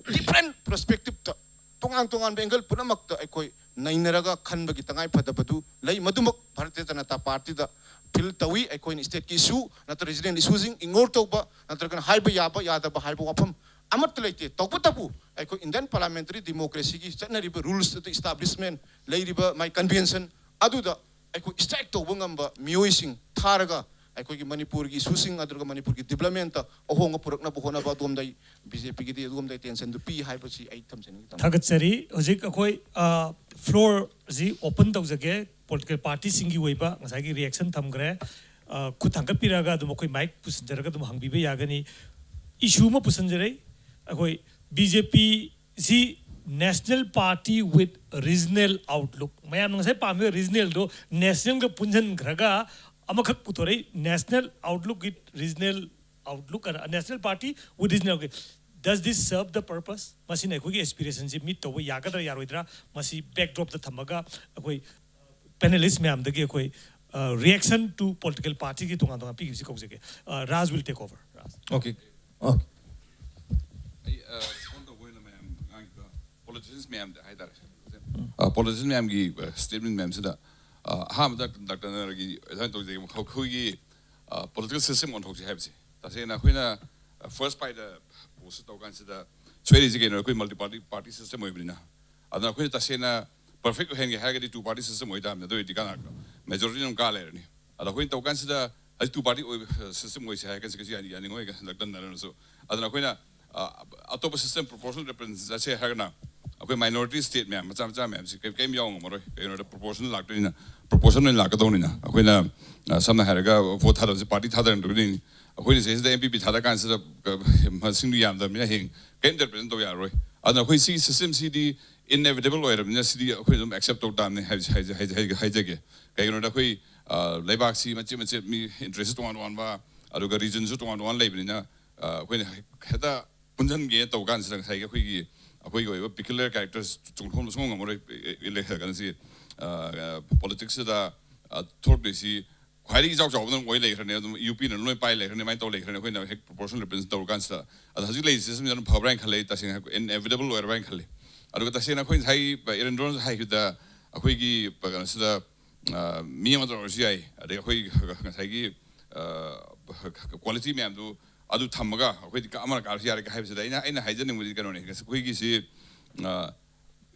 ꯗꯤꯐ꯭ꯔꯦꯟ ꯄꯔꯁꯄꯦꯛꯇꯤꯞꯇ ꯇꯣꯉꯥꯟ ꯇꯣꯉꯥꯟꯕ ꯑꯦꯡꯒꯜ ꯄꯨꯝꯅꯃꯛꯇ ꯑꯩꯈꯣꯏ ꯅꯩꯅꯔꯒ ꯈꯟꯕꯒꯤ ꯇꯉꯥꯏ ꯐꯗꯕꯗꯨ ꯂꯩ꯫ ꯃꯗꯨꯃꯛ ꯚꯥꯔꯇꯤꯌ ꯖꯅꯇꯥ ꯄꯥꯔꯇꯤꯗ ꯐꯤꯜ ꯇꯧꯏ꯫ ꯑꯩꯈꯣꯏꯅ ꯏꯁꯇꯦꯠꯀꯤ ꯏꯁꯨ ꯅꯠꯇ꯭ꯔꯒ ꯔꯤꯖꯅꯦꯜ ꯏꯁꯨꯁꯤꯡ ꯏꯒꯅꯣꯔ ꯇꯧꯕ ꯅꯠꯇ꯭ꯔꯒꯅ ꯍꯥꯏꯕ ꯌꯥꯕ ꯌꯥꯗꯕ ꯍꯥꯏꯕ ꯋꯥꯐꯝ ꯑꯃꯠꯇ ꯂꯩꯇꯦ꯫ ꯇꯧꯕꯇꯕꯨ ꯑꯩꯈꯣꯏ ꯏꯟꯗꯤꯌꯟ ꯄꯥꯔꯂꯥꯃꯦꯟꯇꯔꯤ ꯗꯦꯃꯣꯀ꯭ꯔꯦꯁꯤꯒꯤ ꯆꯠꯅꯔꯤꯕ ꯔꯨꯜꯁ ꯑꯗꯨ ꯏꯁꯇꯥꯕ꯭ꯂꯤꯁꯃꯦꯟ ꯂꯩꯔꯤꯕ ꯃꯥꯏ ꯀꯟꯚꯦꯟꯁꯟ ꯑꯗꯨꯗ ꯑꯩꯈꯣꯏ ꯁ꯭ꯇ꯭ꯔꯥꯏꯛ ꯇꯧꯕ ꯉꯝꯕ ꯃꯤꯑꯣꯏꯁꯤꯡ ꯊꯥꯔꯒ ꯑꯩꯈꯣꯏꯒꯤ ꯃꯅꯤꯄꯨꯔꯒꯤ ꯏꯁꯨꯁꯤꯡ ꯑꯗꯨꯒ ꯃꯅꯤꯄꯨꯔꯒꯤ ꯗꯤꯕ꯭ꯂꯞꯃꯦꯟꯇ ꯑꯍꯣꯡꯕ ꯄꯨꯔꯛꯅꯕ ꯍꯣꯠꯅꯕ ꯑꯗꯣꯝꯗ ꯑꯩ, ꯕꯤ ꯖꯦ ꯄꯤꯒꯤꯗꯤ ꯑꯗꯣꯝꯗ ꯑꯩ ꯇꯦꯟꯁꯟꯗꯨ ꯄꯤ ꯍꯥꯏꯕꯁꯤ ꯑꯩ ꯊꯝꯖꯅꯤꯡꯉꯤ, ꯇꯥꯃꯣ꯫ ꯊꯥꯒꯠꯆꯔꯤ꯫ ꯍꯧꯖꯤꯛ ꯑꯩꯈꯣꯏ ꯐ꯭ꯂꯣꯔꯁꯤ ꯑꯣꯄꯟ ꯇꯧꯖꯒꯦ꯫ ꯄꯣꯂꯤꯇꯤꯀꯦꯜ ꯄꯥꯔꯇꯤꯁꯤꯡꯒꯤ ꯑꯣꯏꯕ ꯉꯁꯥꯏꯒꯤ ꯔꯤꯌꯦꯛꯁꯟ ꯊꯝꯈ꯭ꯔꯦ꯫ ꯈꯨꯠ ꯊꯥꯡꯒꯠꯄꯤꯔꯛꯑꯒ ꯑꯗꯨꯝ ꯑꯩꯈꯣꯏ ꯃꯥꯏꯛ ꯄꯨꯁꯤꯟꯖꯔꯒ ꯑꯗꯨꯝ ꯍꯪꯕꯤꯕ ꯌꯥꯒꯅꯤ꯫ ꯏꯁꯨ ꯑꯃ ꯄꯨꯁꯤꯟꯖꯔꯛꯏ꯫ ꯑꯩꯈꯣꯏ ꯕꯤ ꯖꯦ ꯄꯤ ꯁꯤ national party with regional outlook꯫ ꯃꯌꯥꯝꯅ ꯉꯁꯥꯏ ꯄꯥꯝꯃꯤꯕ ꯔꯤꯖꯅꯦꯜꯗꯣ ꯅꯦꯁꯅꯦꯜꯒ ꯄꯨꯟꯁꯤꯟꯈ꯭ꯔꯒ ꯑꯃꯈꯛ ꯄꯨꯊꯣꯔꯛꯏ, national outlook with regional outlook ꯑꯅ, national party with regional outlook꯫ Does this serve the purpose? ꯃꯁꯤꯅ ꯑꯩꯈꯣꯏꯒꯤ ꯑꯦꯁꯄꯤꯔꯦꯁꯟꯁꯤ ꯃꯤꯠ ꯇꯧꯕ ꯌꯥꯒꯗ꯭ꯔꯥ ꯌꯥꯔꯣꯏꯗ꯭ꯔꯥ? ꯃꯁꯤ ꯕꯦꯛꯗ꯭ꯔꯣꯞꯇ ꯊꯝꯃꯒ ꯑꯩꯈꯣꯏ ꯄꯦꯅꯦꯂꯤꯁ ꯃꯌꯥꯝꯗꯒꯤ ꯑꯩꯈꯣꯏ ꯔꯤꯌꯦꯛꯁꯟ ꯇꯨ ꯄꯣꯂꯤꯇꯤꯀꯦꯜ ꯄꯥꯔꯇꯤꯒꯤ ꯇꯣꯉꯥꯟ ꯇꯣꯉꯥꯟ ꯄꯤꯈꯤꯕꯁꯤ ꯀꯧꯖꯒꯦ꯫ ꯔꯥꯖ will take over. Raj. Okay. Okay. ꯑꯩ ꯔꯦꯁꯄꯣꯟ ꯇꯧꯕ ꯑꯣꯏꯅ ꯃꯌꯥꯝ ꯑꯉꯥꯡꯒꯤꯗ ꯄꯣꯂꯤꯇꯤꯁꯤꯌꯟꯁ ꯃꯌꯥꯝꯗ ꯍꯥꯏꯇꯥꯔꯦ꯫ ꯄꯣꯂꯤꯇꯤꯁꯤꯌꯟ ꯃꯌꯥꯝꯒꯤ ꯁ꯭ꯇꯦꯠꯃꯦꯟ ꯃꯌꯥꯝꯁꯤꯗ ꯑ, ꯑꯍꯥꯟꯕꯗ ꯗꯥꯛꯇꯔ ꯅꯔꯒꯤ ꯑꯦꯗꯚꯥꯏꯁ ꯇꯧꯖꯒꯦ꯫ ꯑꯩꯈꯣꯏꯒꯤ ꯄꯣꯂꯤꯇꯤꯀꯦꯜ ꯁꯤꯁꯇꯦꯝ ꯑꯣꯟꯊꯣꯛꯁꯤ ꯍꯥꯏꯕꯁꯤ ꯇꯁꯦꯡꯅ ꯑꯩꯈꯣꯏꯅ ꯐꯥꯔꯁ ꯄꯥꯏꯗ ꯄꯣꯁ ꯇꯧ ꯀꯥꯟꯁꯤꯗ ꯁꯣꯏꯔꯤꯁꯤ ꯀꯩꯅꯣ? ꯑꯩꯈꯣꯏ ꯃꯜꯇꯤ ꯄꯥꯔꯇꯤ ꯄꯥꯔꯇꯤ ꯁꯤꯁꯇꯦꯝ ꯑꯣꯏꯕꯅꯤꯅ꯫ ꯑꯗꯨꯅ ꯑꯩꯈꯣꯏꯅ ꯇꯁꯦꯡꯅ ꯄꯔꯐꯦꯛ ꯑꯣꯏꯍꯟꯒꯦ ꯍꯥꯏꯔꯒꯗꯤ ꯇꯨ ꯄꯥꯔꯇꯤ ꯁꯤꯁꯇꯦꯝ ꯑꯣꯏꯇꯥꯕꯅꯤ꯫ ꯑꯗꯨ ꯑꯣꯏꯔꯗꯤ ꯀꯅꯥ ꯃꯦꯖꯣꯔꯤꯇꯤꯅ ꯑꯗꯨꯝ ꯀꯥ ꯂꯩꯔꯅꯤ꯫ ꯑꯗꯣ ꯑꯩꯈꯣꯏꯅ ꯇꯧ ꯀꯥꯟꯁꯤꯗ ꯍꯧꯖꯤꯛ ꯇꯨ ꯄꯥꯔꯇꯤ ꯑꯣꯏꯕ ꯁꯤꯁꯇꯦꯝ ꯑꯣꯏꯁꯦ ꯍꯥꯏꯔꯒꯁꯨ ꯀꯩꯁꯨ ꯌꯥꯅꯤ ꯌꯥꯅꯤꯡꯉꯣꯏ ꯗꯥꯛꯇꯔ ꯅꯔꯅꯁꯨ꯫ ꯑꯗꯨꯅ ꯑꯩꯈꯣꯏꯅ ꯑ, ꯑꯇꯣꯞꯄ ꯁꯤꯁꯇꯦꯝ ꯄ꯭ꯔꯣꯄꯣꯔꯁꯅꯦꯜ ꯔꯤꯄ꯭ꯔꯖꯦꯟꯇꯦꯁꯟ ꯆꯠꯁꯦ ꯍꯥꯏꯔꯒꯅ ꯑꯩꯈꯣꯏ ꯃꯥꯏꯅꯣꯔꯤꯇꯤ ꯁ꯭ꯇꯦꯠ ꯃꯌꯥꯝ ꯃꯆꯥ ꯃꯆꯥ ꯃꯌꯥꯝꯁꯤ ꯀꯔꯤ- ꯀꯔꯤꯝ ꯌꯥꯎ ꯉꯝꯃꯔꯣꯏ꯫ ꯀꯩꯒꯤꯅꯣꯗ ꯄ꯭ꯔꯣꯄꯣꯔꯁꯟ ꯂꯥꯛꯇꯣꯏꯅꯤꯅ, ꯄ꯭ꯔꯣꯄꯣꯔꯁꯟ ꯑꯣꯏꯅ ꯂꯥꯛꯀꯗꯧꯅꯤꯅ꯫ ꯑꯩꯈꯣꯏꯅ ꯑ, ꯁꯝꯅ ꯍꯥꯏꯔꯒ ꯚꯣꯠ ꯊꯥꯗꯕꯁꯦ ꯄꯥꯔꯇꯤ ꯊꯥꯗꯔꯛꯇꯣꯏꯅꯤ꯫ ꯑꯩꯈꯣꯏꯅ ꯁꯤꯗꯩꯁꯤꯗ ꯑꯦꯝ ꯄꯤ ꯄꯤ ꯊꯥꯗ ꯀꯥꯟꯁꯤꯗ ꯑ, ꯃꯁꯤꯡꯗꯨ ꯌꯥꯝꯗꯕꯅꯤꯅ ꯍꯌꯦꯡ ꯀꯔꯤꯝꯇ ꯔꯤꯄ꯭ꯔꯖꯦꯟ ꯇꯧ ꯌꯥꯔꯔꯣꯏ꯫ ꯑꯗꯨꯅ ꯑꯩꯈꯣꯏ ꯁꯤꯒꯤ ꯁꯤꯁꯇꯦꯝꯁꯤꯗꯤ ꯏꯟꯑꯦꯚꯤꯇꯦꯕꯜ ꯑꯣꯏꯔꯕꯅꯤꯅ ꯁꯤꯗꯤ ꯑꯩꯈꯣꯏ ꯑꯗꯨꯝ ꯑꯦꯛꯁꯦꯞ ꯇꯧ ꯇꯥꯕꯅꯤ ꯍꯥꯏ- ꯍꯥꯏ- ꯍꯥꯏ- ꯍꯥꯏ- ꯍꯥꯏꯖꯒꯦ꯫ ꯀꯩꯒꯤꯅꯣꯗ ꯑꯩꯈꯣꯏ ꯑ, ꯂꯩꯕꯥꯛꯁꯤ ꯃꯆꯦꯠ ꯃꯆꯦꯠ ꯃꯤ ꯏꯟꯇꯔꯦꯁ ꯇꯣꯉꯥꯟ ꯇꯣꯉꯥꯟꯕ, ꯑꯗꯨꯒ ꯔꯤꯖꯟꯁꯨ ꯇꯣꯉꯥꯟ ꯇꯣꯉꯥꯟ ꯂꯩꯕꯅꯤꯅ, ꯑ, ꯑꯩꯈꯣꯏꯅ ꯍꯦꯛꯇ ꯄꯨꯟꯁꯤꯟꯒꯦ ꯇꯧꯕ ꯀꯥꯟꯁꯤꯗ ꯉꯁꯥꯏꯒꯤ ꯑꯩꯈꯣꯏꯒꯤ ꯑꯩꯈꯣꯏꯒꯤ ꯑꯣꯏꯕ ꯄꯤꯀꯨꯂꯔ ꯀꯦꯔꯦꯛꯇꯔꯁ ꯆꯣꯡꯊꯣꯛ ꯁꯨꯡꯉꯝ ꯉꯝꯃꯔꯣꯏ꯫ ꯏꯂꯦꯛ- ꯀꯩꯅꯣꯁꯤ ꯄꯣꯂꯤꯇꯤꯛꯁꯁꯤꯗ ꯊꯣꯛꯂꯛꯇꯣꯏꯁꯤ ꯈ꯭ꯋꯥꯏꯗꯒꯤ ꯏꯆꯥꯎ ꯆꯥꯎꯕꯗ ꯑꯗꯨꯝ ꯑꯣꯏ ꯂꯩꯈ꯭ꯔꯅꯤ꯫ ꯑꯗꯨꯝ ꯌꯨ ꯄꯤꯅ ꯂꯣꯏ ꯄꯥꯏ ꯂꯩꯈ꯭ꯔꯅꯤ꯫ ꯑꯗꯨꯃꯥꯏꯅ ꯇꯧ ꯂꯩꯈ꯭ꯔꯅꯤ꯫ ꯑꯩꯈꯣꯏꯅ ꯍꯦꯛ ꯄ꯭ꯔꯣꯄꯣꯔꯁꯅꯦꯜ ꯔꯤꯄ꯭ꯔꯖꯦꯟ ꯇꯧꯔ ꯀꯥꯟꯁꯤꯗ ꯑꯗꯣ ꯍꯧꯖꯤꯛ ꯂꯩꯔꯤꯁꯤ ꯁꯤꯁꯇꯦꯝꯁꯤ ꯑꯗꯨꯝ ꯐꯕ꯭ꯔꯥ ꯍꯥꯏꯅ ꯈꯜꯂꯦ꯫ ꯇꯁꯦꯡꯅ ꯏꯟꯑꯦꯚꯤꯇꯦꯕꯜ ꯑꯣꯏꯔꯕ꯭ꯔꯥ ꯍꯥꯏꯅ ꯈꯜꯂꯤ꯫ ꯑꯗꯨꯒ ꯇꯁꯦꯡꯅ ꯑꯩꯈꯣꯏ ꯉꯁꯥꯏ ꯏꯔꯦꯟꯗ꯭ꯔꯣꯅꯁꯨ ꯍꯥꯏꯈꯤꯕꯗ ꯑꯩꯈꯣꯏꯒꯤ ꯀꯩꯅꯣꯁꯤꯗ ꯃꯤ ꯑꯃ ꯇꯧꯔꯁꯨ ꯌꯥꯏ꯫ ꯑꯗꯩ ꯑꯩꯈꯣꯏ ꯉꯁꯥꯏꯒꯤ ꯀ꯭ꯋꯥꯂꯤꯇꯤ ꯃꯌꯥꯝꯗꯨ ꯑꯗꯨ ꯊꯝꯃꯒ ꯑꯩꯈꯣꯏꯗꯤ ꯑꯃꯅ ꯀꯥꯔꯁꯨ ꯌꯥꯔꯦ ꯍꯥꯏꯕꯁꯤꯗ ꯑꯩꯅ ꯑꯩꯅ ꯍꯥꯏꯖꯅꯤꯡꯕꯗꯤ ꯀꯩꯅꯣꯅꯤ, ꯑꯩꯈꯣꯏꯒꯤꯁꯤ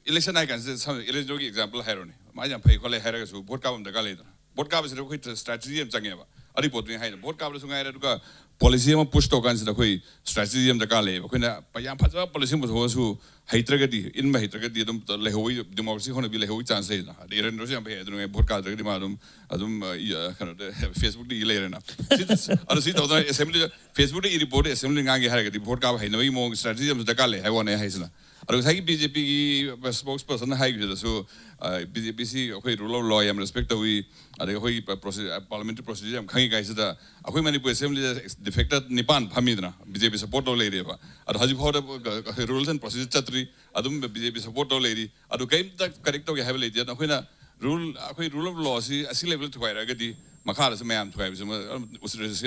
ꯏꯂꯦꯛꯁꯟ ꯍꯥꯏ ꯀꯥꯟꯁꯤꯗ ꯏꯂꯦꯛꯁꯟꯒꯤ ꯑꯦꯛꯖꯥꯝꯄꯜ ꯍꯥꯏꯔꯣꯅꯦ꯫ ꯃꯥ ꯌꯥꯝ ꯐꯩ ꯈꯣꯠꯂꯦ ꯍꯥꯏꯔꯒꯁꯨ ꯚꯣꯠ ꯀꯥꯞꯄ ꯑꯃ ꯗꯔꯀꯥꯔ ꯂꯩꯗꯅ꯫ ꯚꯣꯠ ꯀꯥꯞꯄꯁꯤꯗ ꯑꯩꯈꯣꯏ ꯁ꯭ꯇ꯭ꯔꯦꯇꯦꯖꯤ ꯑꯃ ꯆꯪꯉꯦꯕ꯫ ꯑꯗꯨꯒꯤ ꯄꯣꯠꯇꯨꯅꯤ ꯍꯥꯏꯅ ꯚꯣꯠ ꯀꯥꯞꯄꯗꯁꯨ ꯉꯥꯏꯔꯦ, ꯑꯗꯨꯒ ꯄꯣꯂꯤꯁꯤ ꯑꯃ ꯄꯨꯁ ꯇꯧ ꯀꯥꯟꯁꯤꯗ ꯑꯩꯈꯣꯏ ꯁ꯭ꯇ꯭ꯔꯦꯇꯦꯖꯤ ꯑꯃ ꯗꯔꯀꯥꯔ ꯂꯩꯌꯦꯕ꯫ ꯑꯩꯈꯣꯏꯅ ꯄ-, ꯌꯥꯝ ꯐꯖꯕ ꯄꯣꯂꯤꯁꯤ ꯑꯃ ꯄꯨꯊꯣꯛꯑꯁꯨ ꯍꯩꯇ꯭ꯔꯒꯗꯤ, ꯏꯟꯕ ꯍꯩꯇ꯭ꯔꯒꯗꯤ ꯑꯗꯨꯝ ꯂꯩꯍꯧꯕ, ꯗꯦꯃꯣꯀ꯭ꯔꯦꯁꯤ ꯍꯧꯅꯕꯤ ꯂꯩꯍꯧꯕꯒꯤ ꯆꯥꯟꯁ ꯂꯩꯗꯅ꯫ ꯑꯗꯩ ꯏꯔꯦꯟꯗ꯭ꯔꯣꯁꯨ ꯌꯥꯝ ꯐꯩ, ꯑꯗꯨꯅ ꯚꯣꯠ ꯀꯥꯗ꯭ꯔꯒꯗꯤ ꯃꯥ ꯑꯗꯨꯝ, ꯑꯗꯨꯝ, ꯑ, ꯏ-, ꯑ, ꯀꯩꯅꯣꯗ, ꯐꯦꯁꯕꯨꯛꯇ ꯏ ꯂꯩꯔꯦꯅ꯫ ꯁꯤ, ꯑꯗꯣ ꯁꯤ ꯇꯧꯗꯅ ꯑꯦꯁꯦꯝꯕ꯭ꯂꯤꯗ, ꯐꯦꯁꯕꯨꯛꯇ ꯏ ꯔꯤꯄꯣꯔꯠ ꯑꯦꯁꯦꯝꯕ꯭ꯂꯤ ꯉꯥꯡꯒꯦ ꯍꯥꯏꯔꯒꯗꯤ ꯚꯣꯠ ꯀꯥꯕ ꯍꯩꯅꯕꯒꯤ ꯃꯑꯣꯡ ꯁ꯭ꯇ꯭ꯔꯦꯇꯦꯖꯤ ꯑꯃꯁꯨ ꯗꯔꯀꯥꯔ ꯂꯩ ꯍꯥꯏꯕ ꯋꯥꯅꯦ ꯍꯥꯏꯁꯤꯅ꯫ ꯑꯗꯣ ꯉꯁꯥꯏꯒꯤ ꯕꯤ ꯖꯦ ꯄꯤꯒꯤ ꯁ꯭ꯄꯣꯛꯁ ꯄꯔꯁꯟꯅ ꯍꯥꯏꯈꯤꯕꯗꯁꯨ, ꯑ, ꯕꯤ ꯖꯦ ꯄꯤꯁꯤ ꯑꯩꯈꯣꯏ ꯔꯨꯜ ꯑꯣꯐ ꯂꯣ ꯌꯥꯝ ꯔꯦꯁꯄꯦꯛ ꯇꯧꯏ, ꯑꯗꯒꯤ ꯑꯩꯈꯣꯏꯒꯤ ꯄ-, ꯄ꯭ꯔꯣꯁꯤ-, ꯑ, ꯄꯥꯔꯂꯤꯌꯥꯃꯦꯟꯇꯔꯤ ꯄ꯭ꯔꯣꯁꯤꯖꯔ ꯌꯥꯝ ꯈꯪꯉꯤ ꯀꯥꯏꯁꯤꯗ ꯑꯩꯈꯣꯏ ꯃꯅꯤꯄꯨꯔ ꯑꯦꯁꯦꯝꯕ꯭ꯂꯤꯗ ꯗꯤꯐꯦꯛꯇꯔ ꯅꯤꯄꯥꯟ ꯐꯝꯃꯤꯗꯅ, ꯕꯤ ꯖꯦ ꯄꯤ ꯁꯞꯄꯣꯔꯠ ꯇꯧ ꯂꯩꯔꯦꯕ꯫ ꯑꯗꯣ ꯍꯧꯖꯤꯛ ꯐꯥꯎꯗ ꯔꯨꯜꯁ ꯑꯦꯟ ꯄ꯭ꯔꯣꯁꯤꯖꯔ ꯆꯠꯇ꯭ꯔꯤ, ꯑꯗꯨꯝ ꯕꯤ ꯖꯦ ꯄꯤ ꯁꯞꯄꯣꯔꯠ ꯇꯧ ꯂꯩꯔꯤ꯫ ꯑꯗꯨ ꯀꯔꯤꯝꯇ ꯀꯔꯦꯛ ꯇꯧꯒꯦ ꯍꯥꯏꯕ ꯂꯩꯇꯦ꯫ ꯑꯗꯣ ꯑꯩꯈꯣꯏꯅ ꯔꯨꯜ, ꯑꯩꯈꯣꯏ ꯔꯨꯜ ꯑꯣꯐ ꯂꯣꯁꯤ ꯑꯁꯤ ꯂꯦꯕꯦꯜ ꯊꯨꯒꯥꯏꯔꯛꯑꯒꯗꯤ ꯃꯈꯥꯗꯁꯨ ꯃꯌꯥꯝ ꯊꯨꯒꯥꯏꯕꯁꯤ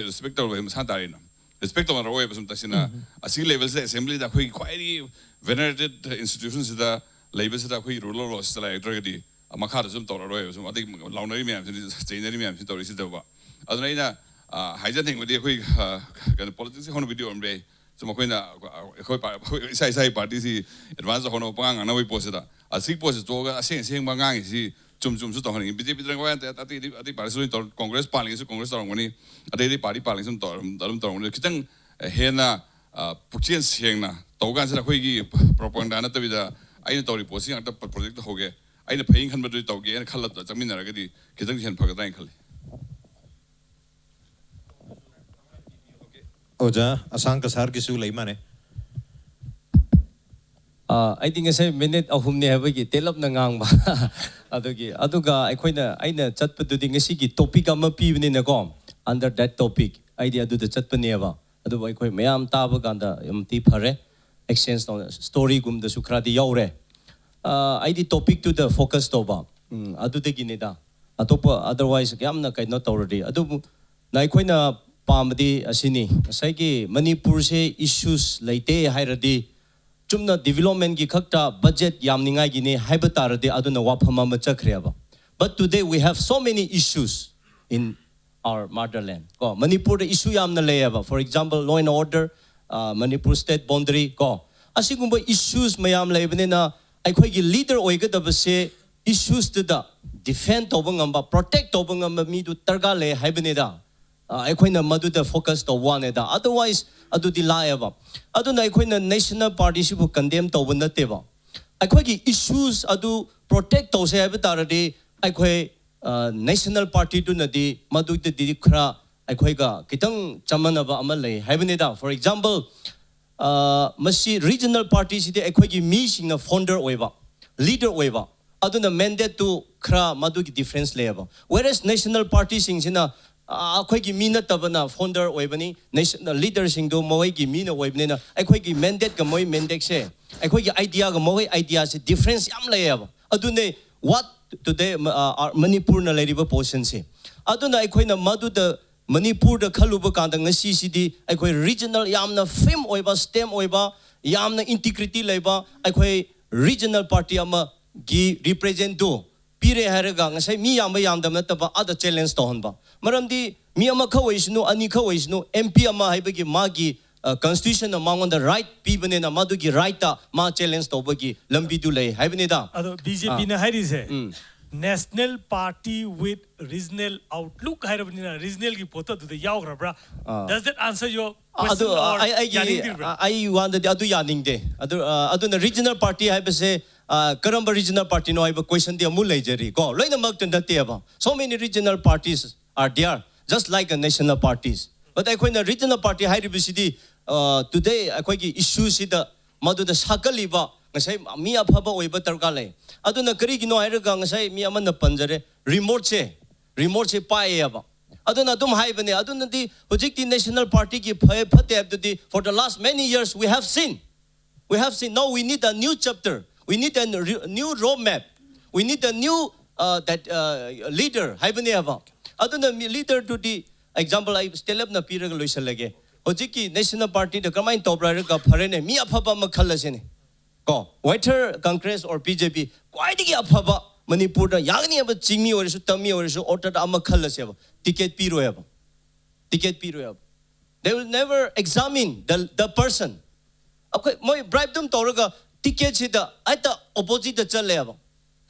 ꯔꯦꯁꯄꯦꯛ ꯇꯧꯔꯣꯏ ꯃꯁꯥ ꯇꯥꯔꯦꯅ꯫ ꯔꯦꯁꯄꯦꯛ ꯇꯧꯅꯔꯛꯑꯣꯏꯕ ꯁꯨꯝ ꯇꯁꯦꯡꯅ꯫ ꯎꯝ꯫ ꯑꯁꯤ ꯂꯦꯕꯦꯜꯁꯤꯗ ꯑꯦꯁꯦꯝꯕ꯭ꯂꯤꯗ ꯑꯩꯈꯣꯏꯒꯤ ꯈ꯭ꯋꯥꯏꯗꯒꯤ ꯚꯦꯅꯔꯦꯇꯦꯠ ꯏꯟꯁꯇꯤꯇ꯭ꯌꯨꯁꯟꯁꯤꯗ ꯂꯩꯕꯁꯤꯗ ꯑꯩꯈꯣꯏꯒꯤ ꯔꯨꯜ ꯑꯣꯐ ꯂꯣꯁꯤ ꯆꯂꯥꯏꯔꯛꯇ꯭ꯔꯒꯗꯤ ꯃꯈꯥꯗꯁꯨ ꯑꯗꯨꯝ ꯇꯧꯔꯛꯑꯔꯣꯏꯕ꯫ ꯁꯨꯝ ꯑꯗꯩ ꯂꯥꯎꯅꯔꯤ ꯃꯌꯥꯝꯁꯤꯅ, ꯆꯩꯅꯔꯤ ꯃꯌꯥꯝꯁꯤ ꯇꯧꯔꯤꯁꯤꯗꯕ꯫ ꯑꯗꯨꯅ ꯑꯩꯅ, ꯑ, ꯍꯥꯏꯖꯅꯤꯡꯕꯗꯤ ꯑꯩꯈꯣꯏ, ꯑ, ꯀꯩꯅꯣ, ꯄꯣꯂꯤꯇꯤꯛꯁꯀꯤ ꯍꯧꯅꯕꯤꯗꯤ ꯑꯣꯏꯔꯝꯕ ꯌꯥꯏ꯫ ꯁꯨꯝ ꯑꯩꯈꯣꯏꯅ, ꯑꯩꯈꯣꯏ ꯄꯥ-, ꯑꯩꯈꯣꯏ ꯏꯁꯥ ꯏꯁꯥꯒꯤ ꯄꯥꯔꯇꯤꯁꯤ ꯑꯦꯗꯚꯥꯟꯁ ꯇꯧꯍꯧꯅꯕ ꯄꯉꯥꯡ ꯉꯥꯡꯅꯕꯒꯤ ꯄꯣꯠꯁꯤꯗ, ꯑꯁꯤꯒꯤ ꯄꯣꯠꯁꯤ ꯇꯣꯛꯑꯒ ꯑꯁꯦꯡ ꯑꯁꯦꯡꯕ ꯉꯥꯡꯉꯤꯁꯤ ꯆꯨꯝ ꯆꯨꯝꯁꯨ ꯇꯧꯍꯟꯅꯤꯡꯉꯤ꯫ ꯕꯤ ꯖꯦ ꯄꯤꯗ ꯉꯥꯏ ꯅꯠꯇꯦ, ꯑꯇꯩ, ꯑꯇꯩ ꯄꯥꯔꯇꯤꯁꯨ ꯂꯣꯏ ꯇꯧꯔ-, ꯀꯣꯡꯒ꯭ꯔꯦꯁ ꯄꯥꯜꯂꯤꯉꯩꯁꯨ ꯀꯣꯡꯒ꯭ꯔꯦꯁ ꯇꯧꯔꯝꯒꯅꯤ, ꯑꯇꯩ ꯑꯇꯩ ꯄꯥꯔꯇꯤ ꯄꯥꯜꯂꯤꯉꯩꯁꯨ ꯑꯗꯨꯝ ꯇꯧꯔ-, ꯑꯗꯨꯝ ꯇꯧꯔꯝꯒꯅꯤ꯫ ꯈꯤꯇꯪ ꯍꯦꯟꯅ, ꯑ, ꯄꯨꯛꯆꯦꯜ ꯁꯦꯡꯅ ꯇꯧ ꯀꯥꯟꯁꯤꯗ ꯑꯩꯈꯣꯏꯒꯤ ꯄ꯭ꯔꯣꯄꯥꯒꯦꯟꯗꯥ ꯅꯠꯇꯕꯤꯗ ꯑꯩꯅ ꯇꯧꯔꯤ ꯄꯣꯠꯁꯤ ꯉꯥꯛꯇ ꯄ꯭ꯔꯣꯖꯦꯛ ꯇꯧꯍꯧꯒꯦ, ꯑꯩꯅ ꯐꯩꯅ ꯈꯟꯕꯗꯨ ꯇꯧꯒꯦꯅ ꯈꯜꯂ ꯆꯪꯃꯤꯟꯅꯔꯒꯗꯤ ꯈꯤꯇꯪ ꯍꯦꯟꯅ ꯐꯒꯗ꯭ꯔꯥ ꯍꯥꯏꯅ ꯈꯜꯂꯤ꯫ ꯑꯣꯖꯥ ꯑꯁꯥꯡ ꯀꯁꯥꯔꯒꯤꯁꯨ ꯂꯩ ꯃꯥꯅꯦ꯫ ꯑꯥ, ꯑꯩꯗꯤ ꯉꯁꯥꯏ ꯃꯤꯅꯤꯠ ꯑꯍꯨꯝꯅꯦ ꯍꯥꯏꯕꯒꯤ ꯇꯦꯜꯂꯞꯅ ꯉꯥꯡꯕ꯫ ꯑꯗꯨꯒꯤ, ꯑꯗꯨꯒ ꯑꯩꯈꯣꯏꯅ, ꯑꯩꯅ ꯆꯠꯄꯗꯨꯗꯤ ꯉꯁꯤꯒꯤ ꯇꯣꯄꯤꯛ ꯑꯃ ꯄꯤꯕꯅꯤꯅꯀꯣ, under that topic, ꯑꯩꯗꯤ ꯑꯗꯨꯗ ꯆꯠꯄꯅꯦꯕ꯫ ꯑꯗꯨꯕꯨ ꯑꯩꯈꯣꯏ ꯃꯌꯥꯝ ꯇꯥꯕ ꯀꯥꯟꯗ ꯌꯥꯝ ꯊꯤ ꯐꯔꯦ꯫ ꯑꯦꯛꯁꯆꯦꯟꯖ ꯇꯧꯅ, ꯁ꯭ꯇꯣꯔꯤꯒꯨꯝꯕꯗꯁꯨ ꯈꯔꯗꯤ ꯌꯥꯎꯔꯦ꯫ ꯑꯥ, ꯑꯩꯗꯤ ꯇꯣꯄꯤꯛꯇꯨꯗ ꯐꯣꯀꯁ ꯇꯧꯕ꯫ ꯎꯝ, ꯑꯗꯨꯗꯒꯤꯅꯤꯗ꯫ ꯑꯇꯣꯞꯄ, otherwise, ꯌꯥꯝꯅ ꯀꯩꯅꯣ ꯇꯧꯔꯗꯤ꯫ ꯑꯗꯨꯕꯨ ꯑꯩꯈꯣꯏꯅ ꯄꯥꯝꯕꯗꯤ ꯑꯁꯤꯅꯤ, ꯉꯁꯥꯏꯒꯤ ꯃꯅꯤꯄꯨꯔꯁꯦ ꯏꯁꯨꯁ ꯂꯩꯇꯦ ꯍꯥꯏꯔꯗꯤ, ꯆꯨꯝꯅ ꯗꯤꯕꯦꯂꯞꯃꯦꯟꯒꯤ ꯈꯛꯇ ꯕꯖꯦꯠ ꯌꯥꯝꯅꯤꯡꯉꯥꯏꯒꯤꯅꯤ ꯍꯥꯏꯕ ꯇꯥꯔꯗꯤ ꯑꯗꯨꯅ ꯋꯥꯐꯝ ꯑꯃ ꯆꯠꯈ꯭ꯔꯦꯕ꯫ But today we have so many issues in our motherland꯫ ꯀꯣ, ꯃꯅꯤꯄꯨꯔꯗ ꯏꯁꯨ ꯌꯥꯝꯅ ꯂꯩꯌꯦꯕ꯫ For example, law and order, ꯑ, ꯃꯅꯤꯄꯨꯔ state boundary, ꯀꯣ, ꯑꯁꯤꯒꯨꯝꯕ ꯏꯁꯨꯁ ꯃꯌꯥꯝ ꯂꯩꯕꯅꯤꯅ ꯑꯩꯈꯣꯏꯒꯤ ꯂꯤꯗꯔ ꯑꯣꯏꯒꯗꯕꯁꯦ ꯏꯁꯨꯁꯇꯨꯗ ꯗꯤꯐꯦꯟ ꯇꯧꯕ ꯉꯝꯕ, ꯄ꯭ꯔꯣꯇꯦꯛ ꯇꯧꯕ ꯉꯝꯕ ꯃꯤꯗꯨ ꯗꯔꯀꯥꯔ ꯂꯩ ꯍꯥꯏꯕꯅꯤꯗ꯫ ꯑ, ꯑꯩꯈꯣꯏꯅ ꯃꯗꯨꯗ ꯐꯣꯀꯁ ꯇꯧꯕ ꯋꯥꯅꯤꯗ꯫ Otherwise ꯑꯗꯨꯗꯤ ꯂꯥꯛꯑꯦꯕ꯫ ꯑꯗꯨꯅ ꯑꯩꯈꯣꯏꯅ ꯅꯦꯁꯅꯦꯜ ꯄꯥꯔꯇꯤꯁꯤꯕꯨ ꯀꯟꯗꯦꯝ ꯇꯧꯕ ꯅꯠꯇꯦꯕ꯫ ꯑꯩꯈꯣꯏꯒꯤ ꯏꯁꯨꯁ ꯑꯗꯨ ꯄ꯭ꯔꯣꯇꯦꯛ ꯇꯧꯁꯦ ꯍꯥꯏꯕ ꯇꯥꯔꯗꯤ ꯑꯩꯈꯣꯏ, ꯑ, ꯅꯦꯁꯅꯦꯜ ꯄꯥꯔꯇꯤꯗꯨꯅꯗꯤ ꯃꯗꯨꯗꯗꯤ ꯈꯔ ꯑꯩꯈꯣꯏꯒ ꯈꯤꯇꯪ ꯆꯃꯥꯟꯅꯕ ꯑꯃ ꯂꯩ ꯍꯥꯏꯕꯅꯤꯗ꯫ For example, ꯑ, ꯃꯁꯤ ꯔꯤꯖꯅꯦꯜ ꯄꯥꯔꯇꯤꯁꯤꯗꯤ ꯑꯩꯈꯣꯏꯒꯤ ꯃꯤꯁꯤꯡꯅ ꯐꯥꯎꯟꯗꯔ ꯑꯣꯏꯕ, ꯂꯤꯗꯔ ꯑꯣꯏꯕ, ꯑꯗꯨꯅ ꯃꯦꯟꯗꯦꯠꯇꯨ ꯈꯔ ꯃꯗꯨꯒꯤ ꯗꯤꯐ꯭ꯔꯦꯟꯁ ꯂꯩꯌꯦꯕ꯫ Whereas ꯅꯦꯁꯅꯦꯜ ꯄꯥꯔꯇꯤꯁꯤꯡꯁꯤꯅ, ꯑ, ꯑꯩꯈꯣꯏꯒꯤ ꯃꯤ ꯅꯠꯇꯕꯅ ꯐꯥꯎꯟꯗꯔ ꯑꯣꯏꯕꯅꯤ, ꯅꯦꯁꯅꯦꯜ ꯂꯤꯗꯔꯁꯤꯡꯗꯨ ꯃꯈꯣꯏꯒꯤ ꯃꯤꯅ ꯑꯣꯏꯕꯅꯤꯅ ꯑꯩꯈꯣꯏꯒꯤ ꯃꯦꯟꯗꯦꯠꯀ ꯃꯣꯏ ꯃꯦꯟꯗꯦꯠꯁꯦ, ꯑꯩꯈꯣꯏꯒꯤ ꯑꯥꯏꯗꯤꯌꯥꯒ ꯃꯈꯣꯏ ꯑꯥꯏꯗꯤꯌꯥꯁꯦ ꯗꯤꯐ꯭ꯔꯦꯟꯁ ꯌꯥꯝ ꯂꯩꯌꯦꯕ꯫ ꯑꯗꯨꯅꯦ what today, ꯑ, ꯑ, ꯃꯅꯤꯄꯨꯔꯅ ꯂꯩꯔꯤꯕ ꯄꯣꯖꯤꯁꯟꯁꯦ꯫ ꯑꯗꯨꯅ ꯑꯩꯈꯣꯏꯅ ꯃꯗꯨꯗ ꯃꯅꯤꯄꯨꯔꯗ ꯈꯜꯂꯨꯕ ꯀꯥꯟꯗ ꯉꯁꯤꯁꯤꯗꯤ ꯑꯩꯈꯣꯏ ꯔꯤꯖꯅꯦꯜ ꯌꯥꯝꯅ ꯐꯤꯔꯝ ꯑꯣꯏꯕ, ꯁ꯭ꯇꯦꯝ ꯑꯣꯏꯕ, ꯌꯥꯝꯅ ꯏꯟꯇꯤꯒ꯭ꯔꯤꯇꯤ ꯂꯩꯕ ꯑꯩꯈꯣꯏ ꯔꯤꯖꯅꯦꯜ ꯄꯥꯔꯇꯤ ꯑꯃꯒꯤ ꯔꯤꯄ꯭ꯔꯖꯦꯟꯗꯨ ꯄꯤꯔꯦ ꯍꯥꯏꯔꯒ ꯉꯁꯥꯏ ꯃꯤ ꯌꯥꯝꯕ ꯌꯥꯝꯗꯕ ꯅꯠꯇꯕ ꯑꯥꯗ ꯆꯦꯂꯦꯟꯖ ꯇꯧꯍꯟꯕ꯫ ꯃꯔꯝꯗꯤ ꯃꯤ ꯑꯃꯈꯛ ꯑꯣꯏꯁꯅꯨ, ꯑꯅꯤꯈꯛ ꯑꯣꯏꯁꯅꯨ, ꯑꯦꯝ ꯄꯤ ꯑꯃ ꯍꯥꯏꯕꯒꯤ ꯃꯥꯒꯤ, ꯑ, ꯀꯟꯁꯇꯤꯇ꯭ꯌꯨꯁꯟꯅ ꯃꯉꯣꯟꯗ ꯔꯥꯏꯠ ꯄꯤꯕꯅꯤꯅ ꯃꯗꯨꯒꯤ ꯔꯥꯏꯠꯇ ꯃꯥ ꯆꯦꯂꯦꯟꯖ ꯇꯧꯕꯒꯤ ꯂꯝꯕꯤꯗꯨ ꯂꯩ ꯍꯥꯏꯕꯅꯤꯗ꯫ ꯑꯗꯣ ꯕꯤ ꯖꯦ ꯄꯤꯅ ꯍꯥꯏꯔꯤꯁꯦ, national party with regional outlook ꯍꯥꯏꯔꯕꯅꯤꯅ ꯔꯤꯖꯅꯦꯜꯒꯤ ꯄꯣꯠꯇꯣ ꯑꯗꯨꯗ ꯌꯥꯎꯈ꯭ꯔꯕ꯭ꯔꯥ? Does that answer your question ꯑꯗꯨ, or ꯑꯩ, ꯑꯩꯒꯤ, ꯌꯥꯅꯤꯡꯗ꯭ꯔꯤꯕ꯭ꯔꯥ? ꯑꯩ ꯋꯥꯗꯗꯤ ꯑꯗꯨ ꯌꯥꯅꯤꯡꯗꯦ꯫ ꯑꯗꯨ, ꯑ, ꯑꯗꯨꯅ ꯔꯤꯖꯅꯦꯜ ꯄꯥꯔꯇꯤ ꯍꯥꯏꯕꯁꯦ, ꯑ, ꯀꯔꯝꯕ ꯔꯤꯖꯅꯦꯜ ꯄꯥꯔꯇꯤꯅꯣ ꯍꯥꯏꯕ ꯀꯣꯏꯁꯟꯗꯤ ꯑꯃꯨꯛ ꯂꯩꯖꯔꯤ ꯀꯣ꯫ ꯂꯣꯏꯅꯃꯛꯇ ꯅꯠꯇꯦꯕ꯫ So many regional parties are there, just like a national parties. But ꯑꯩꯈꯣꯏꯅ ꯔꯤꯖꯅꯦꯜ ꯄꯥꯔꯇꯤ ꯍꯥꯏꯔꯤꯕꯁꯤꯗꯤ, ꯑ, ꯇꯨꯗꯦ ꯑꯩꯈꯣꯏꯒꯤ ꯏꯁꯨꯁꯤꯗ ꯃꯗꯨꯗ ꯁꯥꯒꯠꯂꯤꯕ ꯉꯁꯥꯏ ꯃꯤ ꯑꯐꯕ ꯑꯣꯏꯕ ꯗꯔꯀꯥꯔ ꯂꯩ꯫ ꯑꯗꯨꯅ ꯀꯔꯤꯒꯤꯅꯣ ꯍꯥꯏꯔꯒ ꯉꯁꯥꯏ ꯃꯤ ꯑꯃꯅ ꯄꯟꯖꯔꯦ, ꯔꯤꯃꯣꯠꯁꯦ, ꯔꯤꯃꯣꯠꯁꯦ ꯄꯥꯏꯌꯦꯕ꯫ ꯑꯗꯨꯅ ꯑꯗꯨꯝ ꯍꯥꯏꯕꯅꯦ꯫ ꯑꯗꯨꯅꯗꯤ ꯍꯧꯖꯤꯛꯇꯤ ꯅꯦꯁꯅꯦꯜ ꯄꯥꯔꯇꯤꯒꯤ ꯐꯩ ꯐꯠꯇꯦ ꯍꯥꯏꯕꯗꯨꯗꯤ for the last many years we have seen. We have seen. Now we need a new chapter. We need a re- new roadmap. We need a new, uh, that, uh, leader ꯍꯥꯏꯕꯅꯦꯕ꯫ ꯑꯗꯨꯅ ꯃꯤ ꯂꯤꯗꯔꯗꯨꯗꯤ example ꯑꯩ ꯁ꯭ꯇꯦꯂꯞꯅ ꯄꯤꯔꯒ ꯂꯣꯏꯁꯤꯜꯂꯒꯦ꯫ ꯍꯧꯖꯤꯛꯀꯤ national ꯄꯥꯔꯇꯤꯗ ꯀꯃꯥꯏꯅ ꯇꯧꯕ꯭ꯔꯥ ꯍꯥꯏꯔꯒ ꯐꯔꯦꯅꯦ, ꯃꯤ ꯑꯐꯕ ꯑꯃ ꯈꯜꯂꯁꯤꯅꯦ꯫ ꯀꯣ, whether Congress or B J P, ꯈ꯭ꯋꯥꯏꯗꯒꯤ ꯑꯐꯕ ꯃꯅꯤꯄꯨꯔꯗ ꯌꯥꯒꯅꯤ ꯍꯥꯏꯕ ꯆꯤꯡꯃꯤ ꯑꯣꯏꯔꯁꯨ ꯇꯝꯃꯤ ꯑꯣꯏꯔꯁꯨ ꯑꯣꯔꯗꯔꯗ ꯑꯃ ꯈꯜꯂꯁꯦꯕ꯫ ꯇꯤꯀꯦꯠ ꯄꯤꯔꯣꯏꯕ꯫ ꯇꯤꯀꯦꯠ ꯄꯤꯔꯣꯏꯕ꯫ They will never examine the, the person. ꯑꯩꯈꯣꯏ ꯃꯣꯏ ꯕ꯭ꯔꯥꯏꯕ ꯑꯗꯨꯝ ꯇꯧꯔꯒ ꯇꯤꯀꯦꯠꯁꯤꯗ ꯍꯦꯛꯇ ꯑꯣꯄꯣꯖꯤꯠꯇ ꯆꯠꯂꯦꯕ꯫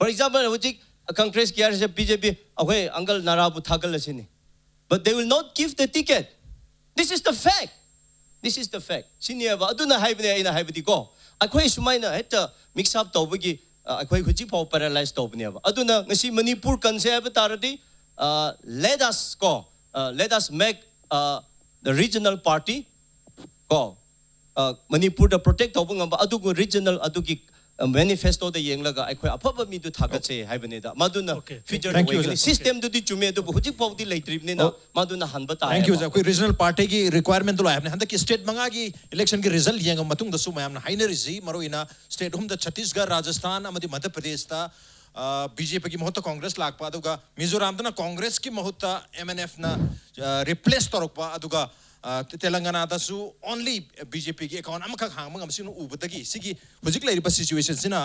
For example, ꯍꯧꯖꯤꯛ ꯀꯪꯒ꯭ꯔꯦꯁꯀꯤ ꯍꯥꯏꯔꯤꯁꯦ ꯕꯤ ꯖꯦ ꯄꯤ, ꯑꯩꯈꯣꯏ ꯑꯪꯀꯜ ꯅꯥꯔꯥꯕꯨ ꯊꯥꯒꯠꯂꯁꯤꯅꯦ, but they will not give the ticket. This is the fact. This is the fact. ꯁꯤꯅꯦꯕ꯫ ꯑꯗꯨꯅ ꯍꯥꯏꯕꯅꯦ, ꯑꯩꯅ ꯍꯥꯏꯕꯗꯤꯀꯣ, ꯑꯩꯈꯣꯏ ꯁꯨꯃꯥꯏꯅ ꯍꯦꯛꯇ mix up ꯇꯧꯕꯒꯤ ꯑ, ꯑꯩꯈꯣꯏ ꯍꯧꯖꯤꯛ ꯐꯥꯎ paralyze ꯇꯧꯕꯅꯦꯕ꯫ ꯑꯗꯨꯅ ꯉꯁꯤ ꯃꯅꯤꯄꯨꯔ ꯀꯟꯁꯦ ꯍꯥꯏꯕ ꯇꯥꯔꯗꯤ, let us ꯀꯣ, let us make the regional party ꯀꯣ, ꯃꯅꯤꯄꯨꯔꯗ protect ꯇꯧꯕ ꯉꯝꯕ ꯑꯗꯨꯒ regional ꯑꯗꯨꯒꯤ manifestoꯗ ꯌꯦꯡꯂꯒ ꯑꯩꯈꯣꯏ ꯑꯐꯕ ꯃꯤꯗꯨ ꯊꯥꯒꯠꯁꯦ ꯍꯥꯏꯕꯅꯤꯗ꯫ ꯃꯗꯨꯅ future ꯑꯣꯏꯒꯅꯤ꯫ Systemꯗꯨꯗꯤ ꯆꯨꯝꯃꯦ, ꯑꯗꯨꯕꯨ ꯍꯧꯖꯤꯛ ꯐꯥꯎꯗꯤ ꯂꯩꯇ꯭ꯔꯤꯕꯅꯤꯅ ꯃꯗꯨꯅ ꯍꯟꯕ ꯇꯥꯏ꯫ Thank you, sir. ꯑꯩꯈꯣꯏ regional partyꯒꯤ requirementꯗꯣ ꯂꯥꯛꯑꯦ ꯍꯥꯏꯕꯅꯤ꯫ ꯍꯟꯗꯛꯀꯤ state ꯃꯉꯥꯒꯤ electionꯒꯤ result ꯌꯦꯡꯉ ꯃꯇꯨꯡꯗꯁꯨ ꯃꯌꯥꯝꯅ ꯍꯥꯏꯅꯔꯤꯁꯤ, ꯃꯔꯨꯑꯣꯏꯅ state ꯑꯍꯨꯝꯗ, ꯆꯇꯤꯁꯒꯔ, ꯔꯥꯖꯁꯊꯥꯟ ꯑꯃꯗꯤ ꯃꯙ꯭ꯌ ꯄ꯭ꯔꯗꯦꯁꯇ, ꯕꯤ ꯖꯦ ꯄꯤꯒꯤ ꯃꯍꯨꯠꯇ ꯀꯣꯡꯒ꯭ꯔꯦꯁ ꯂꯥꯛꯄ, ꯑꯗꯨꯒ ꯃꯤꯖꯣꯔꯥꯝꯗꯅ ꯀꯣꯡꯒ꯭ꯔꯦꯁꯀꯤ ꯃꯍꯨꯠꯇ ꯑꯦꯝ ꯑꯦꯟ ꯑꯦꯐꯅ replace ꯇꯧꯔꯛꯄ, ꯑꯗꯨꯒ ꯇꯦꯂꯪꯒꯅꯥꯗꯁꯨ only ꯕꯤ ꯖꯦ ꯄꯤꯒꯤ account ꯑꯃꯈꯛ ꯍꯥꯡꯕ ꯉꯝꯕꯁꯤꯅ ꯎꯕꯗꯒꯤ, ꯁꯤꯒꯤ ꯍꯧꯖꯤꯛ ꯂꯩꯔꯤꯕ situationꯁꯤꯅ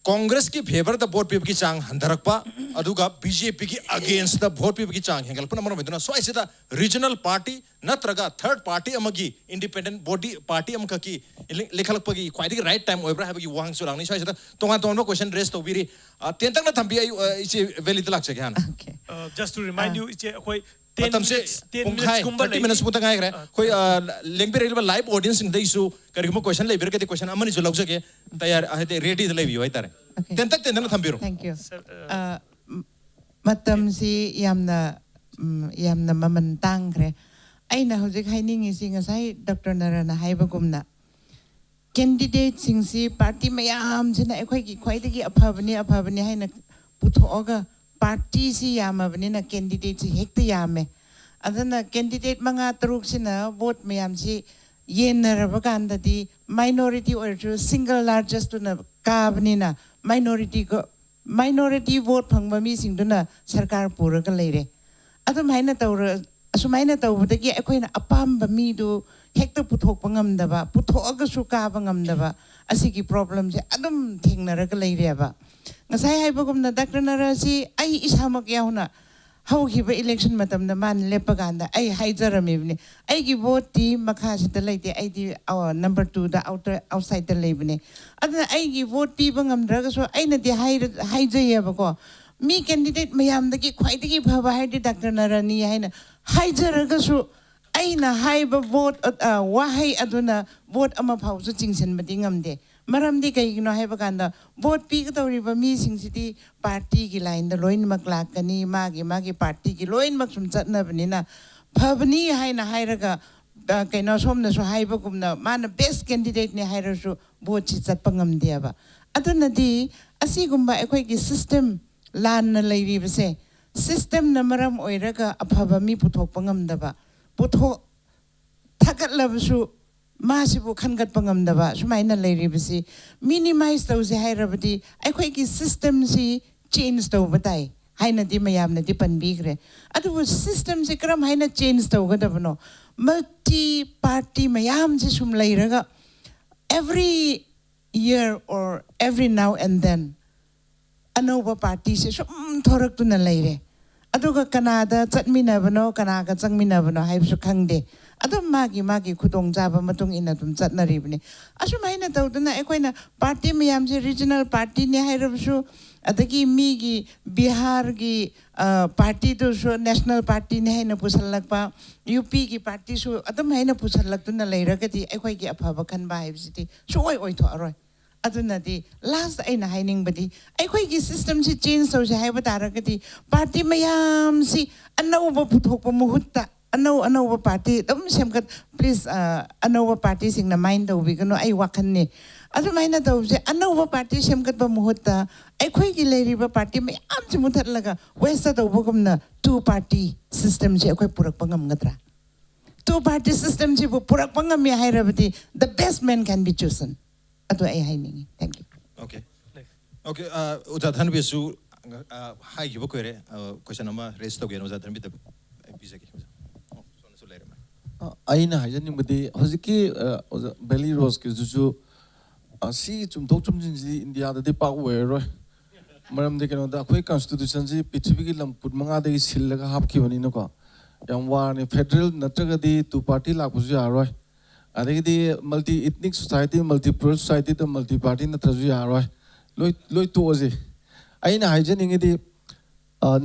ꯀꯣꯡꯒ꯭ꯔꯦꯁꯀꯤ favourꯗ vote ꯄꯤꯕꯒꯤ ꯆꯥꯡ ꯍꯟꯊꯔꯛꯄ, ꯑꯗꯨꯒ ꯕꯤ ꯖꯦ ꯄꯤꯒꯤ againstꯗ vote ꯄꯤꯕꯒꯤ ꯆꯥꯡ ꯍꯦꯟꯒꯠꯂꯛꯄꯅ ꯃꯔꯝ ꯑꯣꯏꯗꯨꯅ ꯁ꯭ꯋꯥꯏꯁꯤꯗ regional party ꯅꯠꯇ꯭ꯔꯒ third party ꯑꯃꯒꯤ, independent body party ꯑꯃꯈꯛꯀꯤ ꯂꯤꯡ-, ꯂꯤꯡꯈꯠꯂꯛꯄꯒꯤ ꯈ꯭ꯋꯥꯏꯗꯒꯤ right time ꯑꯣꯏꯕ꯭ꯔꯥ ꯍꯥꯏꯕꯒꯤ ꯋꯥꯍꯪꯁꯨ ꯂꯥꯛꯅꯤ꯫ ꯁ꯭ꯋꯥꯏꯁꯤꯗ ꯇꯣꯉꯥꯟ ꯇꯣꯉꯥꯟꯕ question raise ꯇꯧꯕꯤꯔꯤ꯫ ꯑ, ꯇꯦꯟꯇꯛꯅ ꯊꯝꯕꯤ, ꯑꯩ, ꯑ, ꯏꯆꯦ ꯚꯦꯂꯤꯗ ꯂꯥꯛꯆꯒꯦ ꯍꯥꯟꯅ꯫ Okay. Uh, just to remind you, ꯏꯆꯦ, ꯑꯩꯈꯣꯏ ten ꯃꯇꯝꯁꯦ minutes, ten ꯄꯨꯡꯈꯥꯏ, minutesꯀꯨꯝꯕ thirty ꯂꯩ꯫ minutes ꯃꯨꯛꯇ ꯉꯥꯏꯈ꯭ꯔꯦ꯫ ꯑꯩꯈꯣꯏ, ꯑ, ꯂꯦꯡꯕꯤꯔꯛꯂꯤꯕ live audienceꯁꯤꯡꯗꯩꯁꯨ ꯀꯔꯤꯒꯨꯝꯕ question ꯂꯩꯕꯤꯔꯒꯗꯤ question ꯑꯃꯅꯤꯁꯨ ꯂꯧꯖꯒꯦ꯫ ꯇꯌꯥꯔ, ꯍꯥꯏꯗꯤ readyꯗ ꯂꯩꯕꯤꯌꯨ ꯍꯥꯏꯇꯥꯔꯦ꯫ Okay. ꯇꯦꯟꯇꯛ ꯇꯦꯟꯇꯛꯅ ꯊꯝꯕꯤꯔꯣ꯫ Thank you. Sir, uh, ꯑ, ꯃꯇꯝꯁꯤ ꯌꯥꯝꯅ, ꯎꯝ, ꯌꯥꯝꯅ ꯃꯃꯜ ꯇꯥꯡꯈ꯭ꯔꯦ꯫ ꯑꯩꯅ ꯍꯧꯖꯤꯛ ꯍꯥꯏꯅꯤꯡꯉꯤꯁꯤ ꯉꯁꯥꯏ ꯗꯣꯛꯇꯔ ꯅꯔꯅ ꯍꯥꯏꯕꯒꯨꯝꯅ candidateꯁꯤꯡꯁꯤ party ꯃꯌꯥꯝꯁꯤꯅ ꯑꯩꯈꯣꯏꯒꯤ ꯈ꯭ꯋꯥꯏꯗꯒꯤ ꯑꯐꯕꯅꯤ, ꯑꯐꯕꯅꯤ ꯍꯥꯏꯅ ꯄꯨꯊꯣꯛꯑꯒ partyꯁꯤ ꯌꯥꯝꯃꯕꯅꯤꯅ candidateꯁꯤ ꯍꯦꯛꯇ ꯌꯥꯝꯃꯦ꯫ ꯑꯗꯨꯅ candidate ꯃꯉꯥ ꯇꯔꯨꯛꯁꯤꯅ vote ꯃꯌꯥꯝꯁꯤ ꯌꯦꯟꯅꯔꯕ ꯀꯥꯟꯗꯗꯤ minority ꯑꯣꯏꯔꯁꯨ single largestꯇꯨꯅ ꯀꯥꯕꯅꯤꯅ minority ꯒ-, minority vote ꯐꯪꯕ ꯃꯤꯁꯤꯡꯗꯨꯅ ꯁꯔꯀꯥꯔ ꯄꯨꯔꯒ ꯂꯩꯔꯦ꯫ ꯑꯗꯨꯝꯍꯥꯏꯅ ꯇꯧꯔ-, ꯑꯁꯨꯃꯥꯏꯅ ꯇꯧꯕꯗꯒꯤ ꯑꯩꯈꯣꯏꯅ ꯑꯄꯥꯝꯕ ꯃꯤꯗꯨ ꯍꯦꯛꯇ ꯄꯨꯊꯣꯛꯄ ꯉꯝꯗꯕ, ꯄꯨꯊꯣꯛꯑꯒꯁꯨ ꯀꯥꯕ ꯉꯝꯗꯕ, ꯑꯁꯤꯒꯤ problemꯁꯦ ꯑꯗꯨꯝ ꯊꯦꯡꯅꯔꯒ ꯂꯩꯔꯦꯕ꯫ ꯉꯁꯥꯏ ꯍꯥꯏꯕꯒꯨꯝꯅ ꯗꯥꯛꯇꯔ ꯅꯔꯥꯁꯤ ꯑꯩ ꯏꯁꯥꯃꯛ ꯌꯥꯎꯅ ꯍꯧꯈꯤꯕ ꯏꯂꯦꯛꯁꯟ ꯃꯇꯝꯗ ꯃꯥꯅ ꯂꯦꯞꯄ ꯀꯥꯟꯗ ꯑꯩ ꯍꯥꯏꯖꯔꯝꯃꯤꯕꯅꯤ, "ꯑꯩꯒꯤ ꯚꯣꯠꯇꯤ ꯃꯈꯥꯁꯤꯗ ꯂꯩꯇꯦ, ꯑꯩꯗꯤ ꯅꯝꯕꯔ ꯇꯨꯗ ꯑꯥꯎꯇꯔ ꯑꯥꯎꯠꯁꯥꯏꯗꯇ ꯂꯩꯕꯅꯦ꯫ ꯑꯗꯨꯅ ꯑꯩꯒꯤ ꯚꯣꯠ ꯄꯤꯕ ꯉꯝꯗ꯭ꯔꯒꯁꯨ ꯑꯩꯅꯗꯤ ꯍꯥꯏꯔ- ꯍꯥꯏꯖꯩꯌꯦꯕꯀꯣ, ꯃꯤ ꯀꯦꯟꯗꯤꯗꯦꯠ ꯃꯌꯥꯝꯗꯒꯤ ꯈ꯭ꯋꯥꯏꯗꯒꯤ ꯐꯕ ꯍꯥꯏꯔꯗꯤ ꯗꯥꯛꯇꯔ ꯅꯔꯥꯅꯤ ꯍꯥꯏꯅ ꯍꯥꯏꯖꯔꯒꯁꯨ, ꯑꯩꯅ ꯍꯥꯏꯕ ꯚꯣꯠ, ꯑ, ꯋꯥꯍꯩ ꯑꯗꯨꯅ ꯚꯣꯠ ꯑꯃ ꯐꯥꯎꯁꯨ ꯆꯤꯡꯁꯤꯟꯕꯗꯤ ꯉꯝꯗꯦ꯫ ꯃꯔꯝꯗꯤ ꯀꯩꯒꯤꯅꯣ ꯍꯥꯏꯕ ꯀꯥꯟꯗ, ꯚꯣꯠ ꯄꯤꯒꯗꯧꯔꯤꯕ ꯃꯤꯁꯤꯡꯁꯤꯗꯤ ꯄꯥꯔꯇꯤꯒꯤ ꯂꯥꯏꯟꯗ ꯂꯣꯏꯅꯃꯛ ꯂꯥꯛꯀꯅꯤ, ꯃꯥꯒꯤ ꯃꯥꯒꯤ ꯄꯥꯔꯇꯤꯒꯤ ꯂꯣꯏꯅꯃꯛ ꯁꯨꯝ ꯆꯠꯅꯕꯅꯤꯅ, ꯐꯕꯅꯤ ꯍꯥꯏꯅ ꯍꯥꯏꯔꯒ, ꯑ, ꯀꯩꯅꯣ, ꯁꯣꯝꯅꯁꯨ ꯍꯥꯏꯕꯒꯨꯝꯅ, ꯃꯥꯅ ꯕꯦꯁ ꯀꯦꯟꯗꯤꯗꯦꯠꯅꯤ ꯍꯥꯏꯔꯁꯨ ꯚꯣꯠꯁꯤ ꯆꯠꯄ ꯉꯝꯗꯦꯕ꯫ ꯑꯗꯨꯅꯗꯤ ꯑꯁꯤꯒꯨꯝꯕ ꯑꯩꯈꯣꯏꯒꯤ ꯁꯤꯁꯇꯦꯝ ꯂꯥꯟꯅ ꯂꯩꯔꯤꯕꯁꯦ, ꯁꯤꯁꯇꯦꯝꯅ ꯃꯔꯝ ꯑꯣꯏꯔꯒ ꯑꯐꯕ ꯃꯤ ꯄꯨꯊꯣꯛꯄ ꯉꯝꯗꯕ, ꯄꯨꯊꯣꯛ ꯊꯥꯒꯠꯂꯕꯁꯨ ꯃꯥꯁꯤꯕꯨ ꯈꯟꯒꯠꯄ ꯉꯝꯗꯕ ꯁꯨꯃꯥꯏꯅ ꯂꯩꯔꯤꯕꯁꯤ ꯃꯤꯅꯤꯃꯥꯏꯁ ꯇꯧꯁꯦ ꯍꯥꯏꯔꯕꯗꯤ ꯑꯩꯈꯣꯏꯒꯤ ꯁꯤꯁꯇꯦꯝꯁꯤ ꯆꯦꯟꯖ ꯇꯧꯕ ꯇꯥꯏ ꯍꯥꯏꯅꯗꯤ ꯃꯌꯥꯝꯅꯗꯤ ꯄꯟꯕꯤꯈ꯭ꯔꯦ꯫ ꯑꯗꯨꯕꯨ ꯁꯤꯁꯇꯦꯝꯁꯤ ꯀꯔꯝ ꯍꯥꯏꯅ ꯆꯦꯟꯖ ꯇꯧꯒꯗꯕꯅꯣ? ꯃꯜꯇꯤ ꯄꯥꯔꯇꯤ ꯃꯌꯥꯝꯁꯤ ꯁꯨꯝ ꯂꯩꯔꯒ every year or every now and then ꯑꯅꯧꯕ ꯄꯥꯔꯇꯤꯁꯦ ꯁꯨꯝ ꯊꯣꯔꯛꯇꯨꯅ ꯂꯩꯔꯦ꯫ ꯑꯗꯨꯒ ꯀꯅꯥꯗ ꯆꯠꯃꯤꯟꯅꯕꯅꯣ, ꯀꯅꯥꯒ ꯆꯪꯃꯤꯟꯅꯕꯅꯣ ꯍꯥꯏꯕꯁꯨ ꯈꯪꯗꯦ꯫ ꯑꯗꯨꯝ ꯃꯥꯒꯤ ꯃꯥꯒꯤ ꯈꯨꯗꯣꯡꯆꯥꯕ ꯃꯇꯨꯡ ꯏꯟꯅ ꯑꯗꯨꯝ ꯆꯠꯅꯔꯤꯕꯅꯤ꯫ ꯑꯁꯨꯃꯥꯏꯅ ꯇꯧꯗꯅ ꯑꯩꯈꯣꯏꯅ ꯄꯥꯔꯇꯤ ꯃꯌꯥꯝꯁꯦ ꯔꯤꯖꯅꯦꯜ ꯄꯥꯔꯇꯤꯅꯤ ꯍꯥꯏꯔꯕꯁꯨ, ꯑꯗꯒꯤ ꯃꯤꯒꯤ ꯕꯤꯍꯥꯔꯒꯤ, ꯑ, ꯄꯥꯔꯇꯤꯗꯨꯁꯨ ꯅꯦꯁꯅꯦꯜ ꯄꯥꯔꯇꯤꯅꯤ ꯍꯥꯏꯅ ꯄꯨꯁꯜꯂꯛꯄ, ꯌꯨ ꯄꯤꯒꯤ ꯄꯥꯔꯇꯤꯁꯨ ꯑꯗꯨꯝ ꯍꯥꯏꯅ ꯄꯨꯁꯜꯂꯛꯇꯨꯅ ꯂꯩꯔꯒꯗꯤ ꯑꯩꯈꯣꯏꯒꯤ ꯑꯐꯕ ꯈꯟꯕ ꯍꯥꯏꯕꯁꯤꯗꯤ ꯁꯨꯡꯑꯣꯏ ꯑꯣꯏꯊꯣꯛꯑꯔꯣꯏ꯫ ꯑꯗꯨꯅꯗꯤ ꯂꯥꯁ ꯑꯩꯅ ꯍꯥꯏꯅꯤꯡꯕꯗꯤ, ꯑꯩꯈꯣꯏꯒꯤ ꯁꯤꯁꯇꯦꯝꯁꯤ ꯆꯦꯟꯖ ꯇꯧꯁꯦ ꯍꯥꯏꯕ ꯇꯥꯔꯒꯗꯤ, ꯄꯥꯔꯇꯤ ꯃꯌꯥꯝꯁꯤ ꯑꯅꯧꯕ ꯄꯨꯊꯣꯛꯄ ꯃꯍꯨꯠꯇ, ꯑꯅꯧ ꯑꯅꯧꯕ ꯄꯥꯔꯇꯤ ꯑꯗꯨꯝ ꯁꯦꯝꯒꯠ, ꯄ꯭ꯂꯤꯖ, ꯑꯅꯧꯕ ꯄꯥꯔꯇꯤꯁꯤꯡꯅ ꯃꯥꯏꯟ ꯇꯧꯕꯤꯒꯅꯨ, ꯑꯩ ꯋꯥꯈꯜꯅꯤ꯫ ꯑꯗꯨꯃꯥꯏꯅ ꯇꯧꯕꯁꯦ, ꯑꯅꯧꯕ ꯄꯥꯔꯇꯤ ꯁꯦꯝꯒꯠꯄ ꯃꯍꯨꯠꯇ ꯑꯩꯈꯣꯏꯒꯤ ꯂꯩꯔꯤꯕ ꯄꯥꯔꯇꯤ ꯃꯌꯥꯝꯁꯤ ꯃꯨꯊꯠꯂꯒ ꯋꯦꯁꯇ ꯇꯧꯕꯒꯨꯝꯅ ꯇꯨ ꯄꯥꯔꯇꯤ ꯁꯤꯁꯇꯦꯝꯁꯦ ꯑꯩꯈꯣꯏ ꯄꯨꯔꯛꯄ ꯉꯝꯒꯗ꯭ꯔꯥ? ꯇꯨ ꯄꯥꯔꯇꯤ ꯁꯤꯁꯇꯦꯝꯁꯤꯕꯨ ꯄꯨꯔꯛꯄ ꯉꯝꯃꯤ ꯍꯥꯏꯔꯕꯗꯤ, the best man can be chosen. ꯑꯗꯨ ꯑꯩ ꯍꯥꯏꯅꯤꯡꯉꯤ꯫ Thank you. Okay. Okay, ꯑ, ꯑꯣꯖꯥ ꯙꯟꯕꯤꯔꯁꯨ, ꯑ, ꯍꯥꯏꯈꯤꯕ ꯀꯨꯏꯔꯦ꯫ ꯑ, question ꯑꯃ raise ꯇꯧꯒꯦꯅ ꯑꯣꯖꯥ ꯙꯟꯕꯤꯔꯗ ꯑꯩ ꯄꯤꯖꯒꯦ꯫ ꯑꯣ, ꯁꯣꯝꯗꯁꯨ ꯂꯩꯔꯦ꯫ ꯑ, ꯑꯩꯅ ꯍꯥꯏꯖꯅꯤꯡꯕꯗꯤ ꯍꯧꯖꯤꯛꯀꯤ, ꯑ, ꯑꯣꯖꯥ ꯕꯦꯂꯤ ꯔꯣꯁꯀꯤꯗꯨꯁꯨ, ꯑ, ꯁꯤ ꯆꯨꯝꯊꯣꯛ ꯆꯨꯝꯁꯤꯟꯁꯤꯗꯤ ꯏꯟꯗꯤꯌꯥꯗꯗꯤ ꯄꯥꯛ ꯑꯣꯏꯔꯔꯣꯏ꯫ ꯃꯔꯝꯗꯤ ꯀꯩꯅꯣꯗ, ꯑꯩꯈꯣꯏ ꯀꯟꯁꯇꯤꯇ꯭ꯌꯨꯁꯟꯁꯤ ꯄ꯭ꯔꯤꯊꯤꯕꯤꯒꯤ ꯂꯝ ꯀꯨꯟꯃꯉꯥꯗꯒꯤ ꯁꯤꯜꯂꯒ ꯍꯥꯞꯈꯤꯕꯅꯤꯅꯀꯣ, ꯌꯥꯝ ꯋꯥꯔꯅꯤ꯫ ꯐꯦꯗꯔꯦꯜ ꯅꯠꯇ꯭ꯔꯒꯗꯤ ꯇꯨ ꯄꯥꯔꯇꯤ ꯂꯥꯛꯄꯁꯨ ꯌꯥꯔꯔꯣꯏ꯫ ꯑꯗꯒꯤꯗꯤ multi ethnic society, multi process ꯁꯣꯁꯥꯏꯇꯤꯗ ꯃꯜꯇꯤ ꯄꯥꯔꯇꯤ ꯅꯠꯇ꯭ꯔꯁꯨ ꯌꯥꯔꯔꯣꯏ꯫ ꯂꯣꯏ ꯂꯣꯏ ꯇꯣꯛꯑꯁꯤ꯫ ꯑꯩꯅ ꯍꯥꯏꯖꯅꯤꯡꯉꯤꯗꯤ,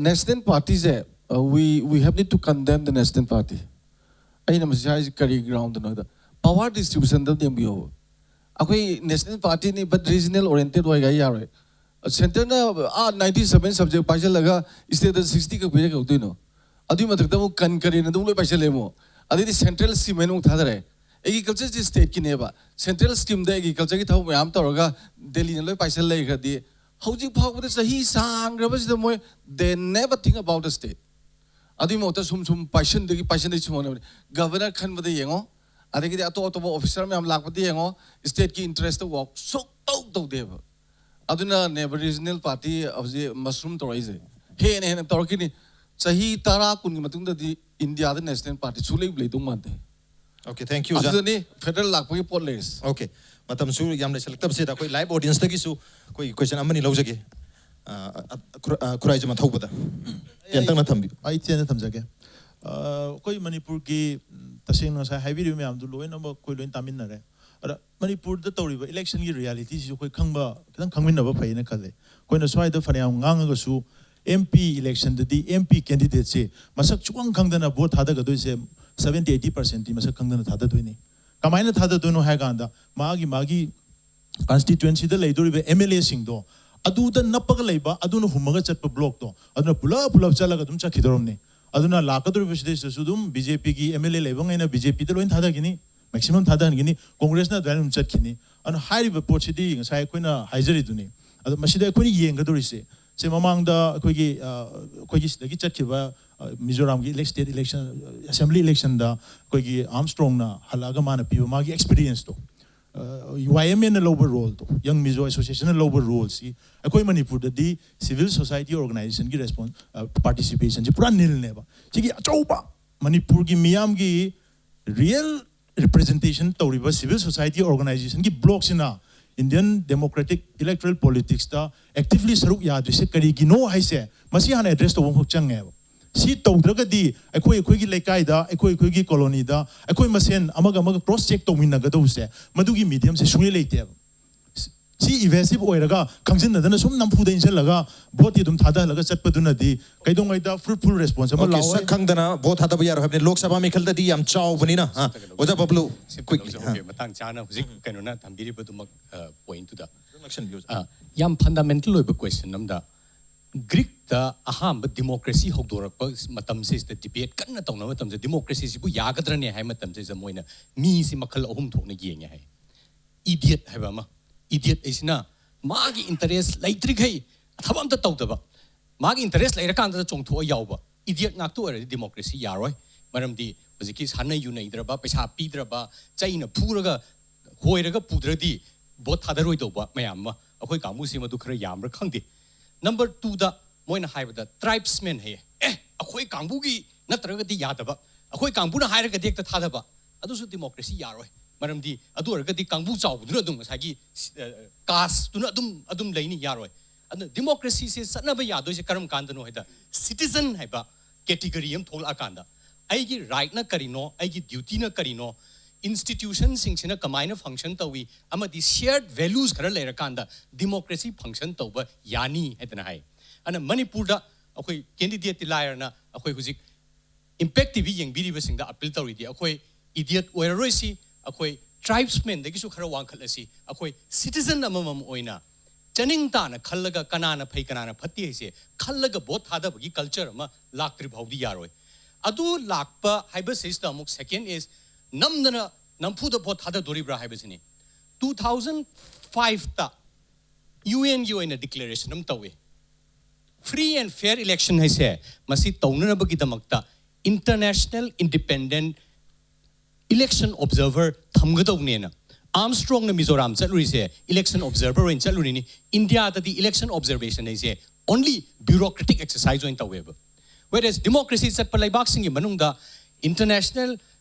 ꯅꯦꯁꯅꯦꯜ ꯄꯥꯔꯇꯤꯁꯦ, we we have need to condemn the national party꯫ ꯑꯩꯅ ꯃꯁꯤ ꯍꯥꯏꯔꯤꯁꯤ ꯀꯔꯤ ꯒ꯭ꯔꯥꯎꯟꯗꯅꯣꯗ, ꯄꯋꯥꯔ ꯗꯤꯁꯇ꯭ꯔꯤꯕ꯭ꯌꯨꯁꯟꯗ ꯌꯦꯡꯕꯤꯌꯣꯕ꯫ ꯑꯩꯈꯣꯏ ꯅꯦꯁꯅꯦꯜ ꯄꯥꯔꯇꯤꯅꯤ, ꯕꯠ ꯔꯤꯖꯅꯦꯜ ꯑꯣꯔꯤꯌꯦꯟꯇꯦꯠ ꯑꯣꯏꯒ ꯌꯥꯔꯣꯏ꯫ ꯁꯦꯟꯇꯔꯅ ꯑꯥ ꯅꯥꯏꯟꯇꯤ ꯁꯕꯦꯟ ꯁꯕꯖꯦꯛ ꯄꯥꯏꯁꯤꯜꯂꯒ ꯁ꯭ꯇꯦꯠꯇ ꯁꯤꯛꯁꯇꯤ ꯈꯛ ꯄꯤꯔꯒ ꯀꯩꯗꯧꯗꯣꯏꯅꯣ? ꯑꯗꯨꯒꯤ ꯃꯊꯛꯇ ꯑꯃꯨꯛ ꯀꯟ ꯀꯔꯦꯟ ꯑꯗꯨꯝ ꯂꯣꯏ ꯄꯥꯏꯁꯤꯜꯂꯦ ꯑꯃꯨꯛ꯫ ꯑꯗꯩꯗꯤ ꯁꯦꯟꯇ꯭ꯔꯦꯜ ꯁ꯭ꯀꯤꯝ ꯍꯥꯏꯅ ꯑꯃꯨꯛ ꯊꯥꯗꯔꯦ꯫ ꯑꯦꯒ꯭ꯔꯤꯀꯜꯆꯔꯁꯤ ꯁ꯭ꯇꯦꯠꯀꯤꯅꯦꯕ꯫ ꯁꯦꯟꯇ꯭ꯔꯦꯜ ꯁ꯭ꯀꯤꯝꯗ ꯑꯦꯒ꯭ꯔꯤꯀꯜꯆꯔꯒꯤ ꯊꯕꯛ ꯃꯌꯥꯝ ꯇꯧꯔꯒ ꯗꯦꯜꯂꯤꯅ ꯂꯣꯏ ꯄꯥꯏꯁꯤꯜ ꯂꯩꯈ꯭ꯔꯗꯤ, ꯍꯧꯖꯤꯛ ꯐꯥꯎꯕꯗ ꯆꯍꯤ ꯁꯥꯡꯈ꯭ꯔꯕꯁꯤꯗ ꯃꯣꯏ, they never think about the state꯫ ꯑꯗꯨꯒꯤ ꯃꯍꯨꯠꯇ ꯁꯨꯝ ꯁꯨꯝ ꯄꯥꯏꯁꯤꯟꯗꯒꯤ ꯄꯥꯏꯁꯤꯟꯗꯒꯤ ꯁꯨꯝ ꯍꯣꯠꯅꯕꯅꯤ꯫ ꯒꯚꯔꯅꯔ ꯈꯟꯕꯗ ꯌꯦꯡꯉꯣ, ꯑꯗꯒꯤꯗꯤ ꯑꯇꯣꯞ ꯑꯇꯣꯞꯄ ꯑꯣꯐꯤꯁꯔ ꯃꯌꯥꯝ ꯂꯥꯛꯄꯗ ꯌꯦꯡꯉꯣ, ꯁ꯭ꯇꯦꯠꯀꯤ ꯏꯟꯇꯔꯦꯁꯇ ꯋꯥꯛ ꯁꯨꯛꯇꯧ ꯇꯧꯗꯦꯕ꯫ ꯑꯗꯨꯅ ꯅꯦꯕ ꯔꯤꯖꯅꯦꯜ ꯄꯥꯔꯇꯤ ꯍꯧꯖꯤꯛ ꯃꯁꯔꯨꯝ ꯇꯧꯔꯛꯏꯁꯦ꯫ ꯍꯦꯟꯅ ꯍꯦꯟꯅ ꯇꯧꯔꯛꯈꯤꯅꯤ꯫ ꯆꯍꯤ ꯇꯔꯥ ꯀꯨꯟꯒꯤ ꯃꯇꯨꯡꯗꯗꯤ ꯏꯟꯗꯤꯌꯥꯗ ꯅꯦꯁꯅꯦꯜ ꯄꯥꯔꯇꯤ ꯁꯨꯛꯂꯩ ꯂꯩꯗꯧ ꯃꯥꯟꯗꯦ꯫ Okay, thank you, ꯑꯣꯖꯥ꯫ ꯑꯗꯨꯗꯅꯤ ꯐꯦꯗꯔꯦꯜ ꯂꯥꯛꯄꯒꯤ ꯄꯣꯠ ꯂꯩꯔꯤꯁꯦ꯫ Okay, ꯃꯇꯝꯁꯨ ꯌꯥꯝ ꯂꯩꯁꯜꯂꯛꯇꯕꯁꯤꯗ ꯑꯩꯈꯣꯏ ꯂꯥꯏꯚ ꯑꯣꯗꯤꯌꯟꯁꯇꯒꯤꯁꯨ ꯑꯩꯈꯣꯏꯒꯤ ꯀ꯭ꯋꯦꯁꯟ ꯑꯃꯅꯤ ꯂꯧꯖꯒꯦ꯫ ꯑ, ꯑ, ꯈꯨꯔ-, ꯑ, ꯈꯨꯔꯥꯏꯖꯝ ꯑꯊꯧꯕꯗ ꯇꯦꯟꯇꯛꯅ ꯊꯝꯕꯤꯌꯨ꯫ ꯑꯩ ꯇꯦꯟꯅ ꯊꯝꯖꯒꯦ꯫ ꯑ, ꯑꯩꯈꯣꯏ ꯃꯅꯤꯄꯨꯔꯒꯤ, ꯎꯝ, ꯇꯁꯦꯡꯅ ꯉꯁꯥꯏ ꯍꯥꯏꯕꯤꯔꯤꯕ ꯃꯌꯥꯝꯗꯨ ꯂꯣꯏꯅꯃꯛ ꯑꯩꯈꯣꯏ ꯂꯣꯏꯅ ꯇꯥꯃꯤꯟꯅꯔꯦ꯫ ꯑꯗ ꯃꯅꯤꯄꯨꯔꯗ ꯇꯧꯔꯤꯕ ꯏꯂꯦꯛꯁꯟꯒꯤ ꯔꯤꯌꯥꯂꯤꯇꯤꯁꯤꯁꯨ ꯑꯩꯈꯣꯏ ꯈꯪꯕ, ꯈꯤꯇꯪ ꯈꯪꯃꯤꯟꯅꯕ ꯐꯩꯅ ꯈꯜꯂꯦ꯫ ꯑꯩꯈꯣꯏꯅ ꯁ꯭ꯋꯥꯏꯗ ꯐꯅꯌꯥꯝ ꯉꯥꯡꯉꯒꯁꯨ, ꯑꯦꯝ ꯄꯤ ꯏꯂꯦꯛꯁꯟꯗꯗꯤ ꯑꯦꯝ ꯄꯤ ꯀꯦꯟꯗꯤꯗꯦꯠꯁꯦ ꯃꯁꯛ ꯁꯨꯈꯪ ꯈꯪꯗꯅ ꯚꯣꯠ ꯊꯥꯗꯒꯗꯣꯏꯁꯦ ꯁꯕꯦꯟꯇꯤ ꯑꯩꯠꯇꯤ ꯄꯥꯔꯁꯦꯟꯇꯤ ꯃꯁꯛ ꯈꯪꯗꯅ ꯊꯥꯗꯗꯣꯏꯅꯤ꯫ ꯀꯃꯥꯏꯅ ꯊꯥꯗꯗꯣꯏꯅꯣ ꯍꯥꯏ ꯀꯥꯟꯗ, ꯃꯥꯒꯤ ꯃꯥꯒꯤ ꯀꯟꯁꯇꯤꯇ꯭ꯋꯦꯟꯁꯤꯗ ꯂꯩꯗꯣꯔꯤꯕ ꯑꯦꯝ ꯑꯦꯜ ꯑꯦꯁꯤꯡꯗꯣ, ꯑꯗꯨꯗ ꯅꯞꯄꯒ ꯂꯩꯕ, ꯑꯗꯨꯅ ꯍꯨꯝꯃꯒ ꯆꯠꯄ ꯕ꯭ꯂꯣꯛꯇꯣ, ꯑꯗꯨꯅ ꯄꯨꯂꯞ ꯄꯨꯂꯞ ꯆꯠꯂꯒ ꯑꯗꯨꯝ ꯆꯠꯈꯤꯗꯧꯔꯝꯅꯤ꯫ ꯑꯗꯨꯅ ꯂꯥꯛꯀꯗꯧꯔꯤꯕ ꯁꯤꯗꯩꯁꯤꯗꯁꯨ ꯑꯗꯨꯝ ꯕꯤ ꯖꯦ ꯄꯤꯒꯤ ꯑꯦꯝ ꯑꯦꯜ ꯑꯦ ꯂꯩꯕꯉꯩꯅ ꯕꯤ ꯖꯦ ꯄꯤꯗ ꯂꯣꯏꯅ ꯊꯥꯗꯈꯤꯅꯤ, ꯃꯦꯛꯁꯤꯃꯝ ꯊꯥꯗꯍꯟꯈꯤꯅꯤ, ꯀꯣꯡꯒ꯭ꯔꯦꯁꯅ ꯑꯗꯨꯃꯥꯏꯅ ꯑꯗꯨꯝ ꯆꯠꯈꯤꯅꯤ꯫ ꯑꯗꯨꯅ ꯍꯥꯏꯔꯤꯕ ꯄꯣꯠꯁꯤꯗꯤ ꯉꯁꯥꯏ ꯑꯩꯈꯣꯏꯅ ꯍꯥꯏꯖꯔꯤꯗꯨꯅꯤ꯫ ꯑꯗꯣ ꯃꯁꯤꯗ ꯑꯩꯈꯣꯏꯅ ꯌꯦꯡꯒꯗꯧꯔꯤꯁꯦ, ꯁꯦ ꯃꯃꯥꯡꯗ ꯑꯩꯈꯣꯏꯒꯤ, ꯑ, ꯑꯩꯈꯣꯏꯒꯤ ꯁꯤꯗꯒꯤ ꯆꯠꯈꯤꯕ, ꯑ, ꯃꯤꯖꯣꯔꯥꯝꯒꯤ ꯏꯂꯦꯛ-, ꯁ꯭ꯇꯦꯠ ꯏꯂꯦꯛꯁꯟ, ꯑꯦꯁꯦꯝꯕ꯭ꯂꯤ ꯏꯂꯦꯛꯁꯟꯗ ꯑꯩꯈꯣꯏꯒꯤ ꯑꯥꯔꯝꯁꯇ꯭ꯔꯣꯡꯅ ꯍꯜꯂꯛꯑꯒ ꯃꯥꯅ ꯄꯤꯕ ꯃꯥꯒꯤ ꯑꯦꯛꯁꯄꯤꯔꯤꯌꯦꯟꯁꯇꯣ, ꯋꯥꯏ ꯑꯦꯝ ꯑꯦꯅ ꯂꯧꯕ ꯔꯣꯜꯗꯣ, ꯌꯪ ꯃꯤꯖꯣ ꯑꯦꯁꯣꯁꯤꯌꯦꯁꯟꯅ ꯂꯧꯕ ꯔꯣꯜꯁꯤ ꯑꯩꯈꯣꯏ ꯃꯅꯤꯄꯨꯔꯗꯗꯤ ꯁꯤꯚꯤꯜ ꯁꯣꯁꯥꯏꯇꯤ ꯑꯣꯔꯒꯅꯥꯏꯖꯦꯁꯟꯒꯤ ꯔꯦꯁꯄꯣꯟ-, ꯑ, ꯄꯥꯔꯇꯤꯁꯤꯄꯦꯁꯟꯁꯤ ꯄꯨꯔꯥ ꯅꯤꯜꯅꯦꯕ꯫ ꯁꯤꯒꯤ ꯑꯆꯧꯕ ꯃꯅꯤꯄꯨꯔꯒꯤ ꯃꯤꯌꯥꯝꯒꯤ ꯔꯤꯌꯦꯜ ꯔꯤꯄ꯭ꯔꯖꯦꯟꯇꯦꯁꯟ ꯇꯧꯔꯤꯕ ꯁꯤꯚꯤꯜ ꯁꯣꯁꯥꯏꯇꯤ ꯑꯣꯔꯒꯅꯥꯏꯖꯦꯁꯟꯒꯤ ꯕ꯭ꯂꯣꯛꯁꯤꯅ Indian democratic electoral politicsꯇ actively ꯁꯔꯨꯛ ꯌꯥꯗ꯭ꯔꯤꯁꯦ ꯀꯔꯤꯒꯤꯅꯣ ꯍꯥꯏꯁꯦ, ꯃꯁꯤ ꯍꯥꯟꯅ address ꯇꯧꯕ ꯑꯃꯈꯛ ꯆꯪꯉꯦꯕ꯫ ꯁꯤ ꯇꯧꯗ꯭ꯔꯒꯗꯤ ꯑꯩꯈꯣꯏ ꯑꯩꯈꯣꯏꯒꯤ ꯂꯩꯀꯥꯏꯗ, ꯑꯩꯈꯣꯏ ꯑꯩꯈꯣꯏꯒꯤ colonyꯗ, ꯑꯩꯈꯣꯏ ꯃꯁꯦꯟ ꯑꯃꯒ ꯑꯃꯒ cross check ꯇꯧꯃꯤꯟꯅꯒꯗꯧꯕꯁꯦ, ꯃꯗꯨꯒꯤ mediumꯁꯦ ꯁꯨꯡꯂꯩ ꯂꯩꯇꯦꯕ꯫ ꯁꯤ evasive ꯑꯣꯏꯔꯒ, ꯈꯪꯖꯤꯟꯅꯗꯅ ꯁꯨꯝ ꯅꯝꯐꯨꯗ ꯏꯟꯁꯤꯜꯂꯒ voteꯇꯤ ꯑꯗꯨꯝ ꯊꯥꯗꯍꯜꯂꯒ ꯆꯠꯄꯗꯨꯅꯗꯤ ꯀꯩꯗꯧꯉꯩꯗ fruitful response ꯑꯃ Okay, ꯂꯥꯛꯑꯣꯏ꯫ ꯁꯛ ꯈꯪꯗꯅ vote ꯊꯥꯗꯕ ꯌꯥꯔꯣꯏ ꯍꯥꯏꯕꯅꯤ, ꯂꯣꯛ ꯁꯚꯥ ꯃꯤꯈꯜꯗꯗꯤ ꯌꯥꯝ ꯆꯥꯎꯕꯅꯤꯅ꯫ ꯑ, ꯑꯣꯖꯥ ꯕꯕ꯭ꯂꯨ, quickly꯫ ꯑ꯫ ꯂꯧꯖꯍꯧꯒꯦ꯫ ꯃꯇꯥꯡ ꯆꯥꯅ ꯍꯧꯖꯤꯛ ꯀꯩꯅꯣꯅ ꯊꯝꯕꯤꯔꯤꯕꯗꯨꯃꯛ pointꯇꯨꯗ꯫ ꯂꯧꯁꯤꯟꯕꯤꯌꯨ, ꯑꯣꯖꯥ꯫ ꯑ, ꯌꯥꯝ fundamental ꯑꯣꯏꯕ question ꯑꯃꯗ, Greekꯇ ꯑꯍꯥꯟꯕ democracy ꯍꯧꯗꯣꯔꯛꯄ ꯃꯇꯝꯁꯤꯗ, debate ꯀꯟꯅ ꯇꯧꯅꯕ ꯃꯇꯝꯁꯤꯗ, democracyꯁꯤꯕꯨ ꯌꯥꯒꯗ꯭ꯔꯅꯦ ꯍꯥꯏ ꯃꯇꯝꯁꯤꯗ ꯃꯣꯏꯅ ꯃꯤꯁꯤ ꯃꯈꯜ ꯑꯍꯨꯝ ꯊꯣꯛꯅ ꯌꯦꯡꯉꯦ ꯍꯥꯏ꯫ Idiot ꯍꯥꯏꯕ ꯑꯃ, idiot ꯍꯥꯏꯁꯤꯅ ꯃꯥꯒꯤ interest ꯂꯩꯇ꯭ꯔꯤꯈꯩ ꯊꯕꯛ ꯑꯝꯇ ꯇꯧꯗꯕ, ꯃꯥꯒꯤ interest ꯂꯩꯔꯀꯥꯟꯗ ꯆꯣꯡꯊꯣꯛꯑ ꯌꯥꯎꯕ idiot ꯉꯥꯛꯇ ꯑꯣꯏꯔꯗꯤ democracy ꯌꯥꯔꯣꯏ꯫ ꯃꯔꯝꯗꯤ ꯍꯧꯖꯤꯛꯀꯤ ꯁꯥꯟꯅ ꯌꯨꯅꯩꯗ꯭ꯔꯕ, ꯄꯩꯁꯥ ꯄꯤꯗ꯭ꯔꯕ, ꯆꯩꯅ ꯐꯨꯔꯒ ꯍꯣꯏꯔꯒ ꯄꯨꯗ꯭ꯔꯗꯤ vote ꯊꯥꯗꯔꯣꯏꯗꯧꯕ ꯃꯌꯥꯝ ꯑꯃ, ꯑꯩꯈꯣꯏ ꯀꯥꯡꯕꯨꯁꯤ ꯃꯗꯨ ꯈꯔ ꯌꯥꯝꯕ꯭ꯔꯥ ꯈꯪꯗꯦ꯫ Number twoꯗ ꯃꯣꯏꯅ ꯍꯥꯏꯕꯗ tribesmen ꯍꯥꯏꯌꯦ꯫ ꯑꯦ, ꯑꯩꯈꯣꯏ ꯀꯥꯡꯕꯨꯒꯤ ꯅꯠꯇ꯭ꯔꯒꯗꯤ ꯌꯥꯗꯕ, ꯑꯩꯈꯣꯏ ꯀꯥꯡꯕꯨꯅ ꯍꯥꯏꯔꯒꯗꯤ ꯍꯦꯛꯇ ꯊꯥꯗꯕ, ꯑꯗꯨꯁꯨ democracy ꯌꯥꯔꯣꯏ꯫ ꯃꯔꯝꯗꯤ ꯑꯗꯨ ꯑꯣꯏꯔꯒꯗꯤ ꯀꯥꯡꯕꯨ ꯆꯥꯎꯕꯗꯨꯅ ꯑꯗꯨꯝ ꯉꯁꯥꯏꯒꯤ, ꯑ, casteꯇꯨꯅ ꯑꯗꯨꯝ, ꯑꯗꯨꯝ ꯂꯩꯅꯤ, ꯌꯥꯔꯣꯏ꯫ ꯑꯗꯨꯅ democracyꯁꯦ ꯆꯠꯅꯕ ꯌꯥꯗꯣꯏꯁꯦ ꯀꯔꯝ ꯀꯥꯟꯗꯅꯣ ꯍꯥꯏꯗ, citizen ꯍꯥꯏꯕ category ꯑꯃ ꯊꯣꯛꯂꯛꯑꯀꯥꯟꯗ, ꯑꯩꯒꯤ rightꯅ ꯀꯔꯤꯅꯣ, ꯑꯩꯒꯤ dutyꯅ ꯀꯔꯤꯅꯣ, institutionꯁꯤꯡꯁꯤꯅ ꯀꯃꯥꯏꯅ function ꯇꯧꯏ, ꯑꯃꯗꯤ shared values ꯈꯔ ꯂꯩꯔꯀꯥꯟꯗ democracy function ꯇꯧꯕ ꯌꯥꯅꯤ ꯍꯥꯏꯗꯅ ꯍꯥꯏ꯫ ꯑꯗꯨꯅ ꯃꯅꯤꯄꯨꯔꯗ ꯑꯩꯈꯣꯏ candidateꯇꯤ ꯂꯥꯏꯔꯅ, ꯑꯩꯈꯣꯏ ꯍꯧꯖꯤꯛ Impact TV ꯌꯦꯡꯕꯤꯔꯤꯕꯁꯤꯡꯗ appeal ꯇꯧꯔꯤꯗꯤ, ꯑꯩꯈꯣꯏ idiot ꯑꯣꯏꯔꯔꯣꯏꯁꯤ, ꯑꯩꯈꯣꯏ tribesmenꯗꯒꯤꯁꯨ ꯈꯔ ꯋꯥꯡꯈꯠꯂꯁꯤ, ꯑꯩꯈꯣꯏ citizen ꯑꯃꯃꯝ ꯑꯣꯏꯅ ꯆꯅꯤꯡ ꯇꯥꯅ ꯈꯜꯂꯒ ꯀꯅꯥꯅ ꯐꯩ ꯀꯅꯥꯅ ꯐꯠꯇꯦ ꯍꯥꯏꯁꯦ ꯈꯜꯂꯒ vote ꯊꯥꯗꯕꯒꯤ culture ꯑꯃ ꯂꯥꯛꯇ꯭ꯔꯤ ꯐꯥꯎꯗꯤ ꯌꯥꯔꯣꯏ꯫ ꯑꯗꯨ ꯂꯥꯛꯄ ꯍꯥꯏꯕꯁꯤꯗ ꯑꯃꯨꯛ second is ꯅꯝꯗꯅ ꯅꯝꯐꯨꯗ vote ꯊꯥꯗꯗꯣꯔꯤꯕ꯭ꯔꯥ ꯍꯥꯏꯕꯁꯤꯅꯤ꯫ Two thousand fiveꯇ UNꯒꯤ ꯑꯣꯏꯅ declaration ꯑꯃ ꯇꯧꯏ꯫ Free and fair election ꯍꯥꯏꯁꯦ ꯃꯁꯤ ꯇꯧꯅꯅꯕꯒꯤꯗꯃꯛꯇ international independent election observer ꯊꯝꯒꯗꯧꯅꯦꯅ꯫ Armstrongꯅ Mizoram ꯆꯠꯂꯨꯔꯤꯁꯦ election observer ꯑꯣꯏꯅ ꯆꯠꯂꯨꯔꯤꯅꯤ꯫ ꯏꯟꯗꯤꯌꯥꯗꯗꯤ election observation ꯍꯥꯏꯁꯦ only bureaucratic exercise ꯑꯣꯏꯅ ꯇꯧꯋꯦꯕ꯫ Whereas democracy ꯆꯠꯄ ꯂꯩꯕꯥꯛꯁꯤꯡꯒꯤ ꯃꯅꯨꯡꯗ international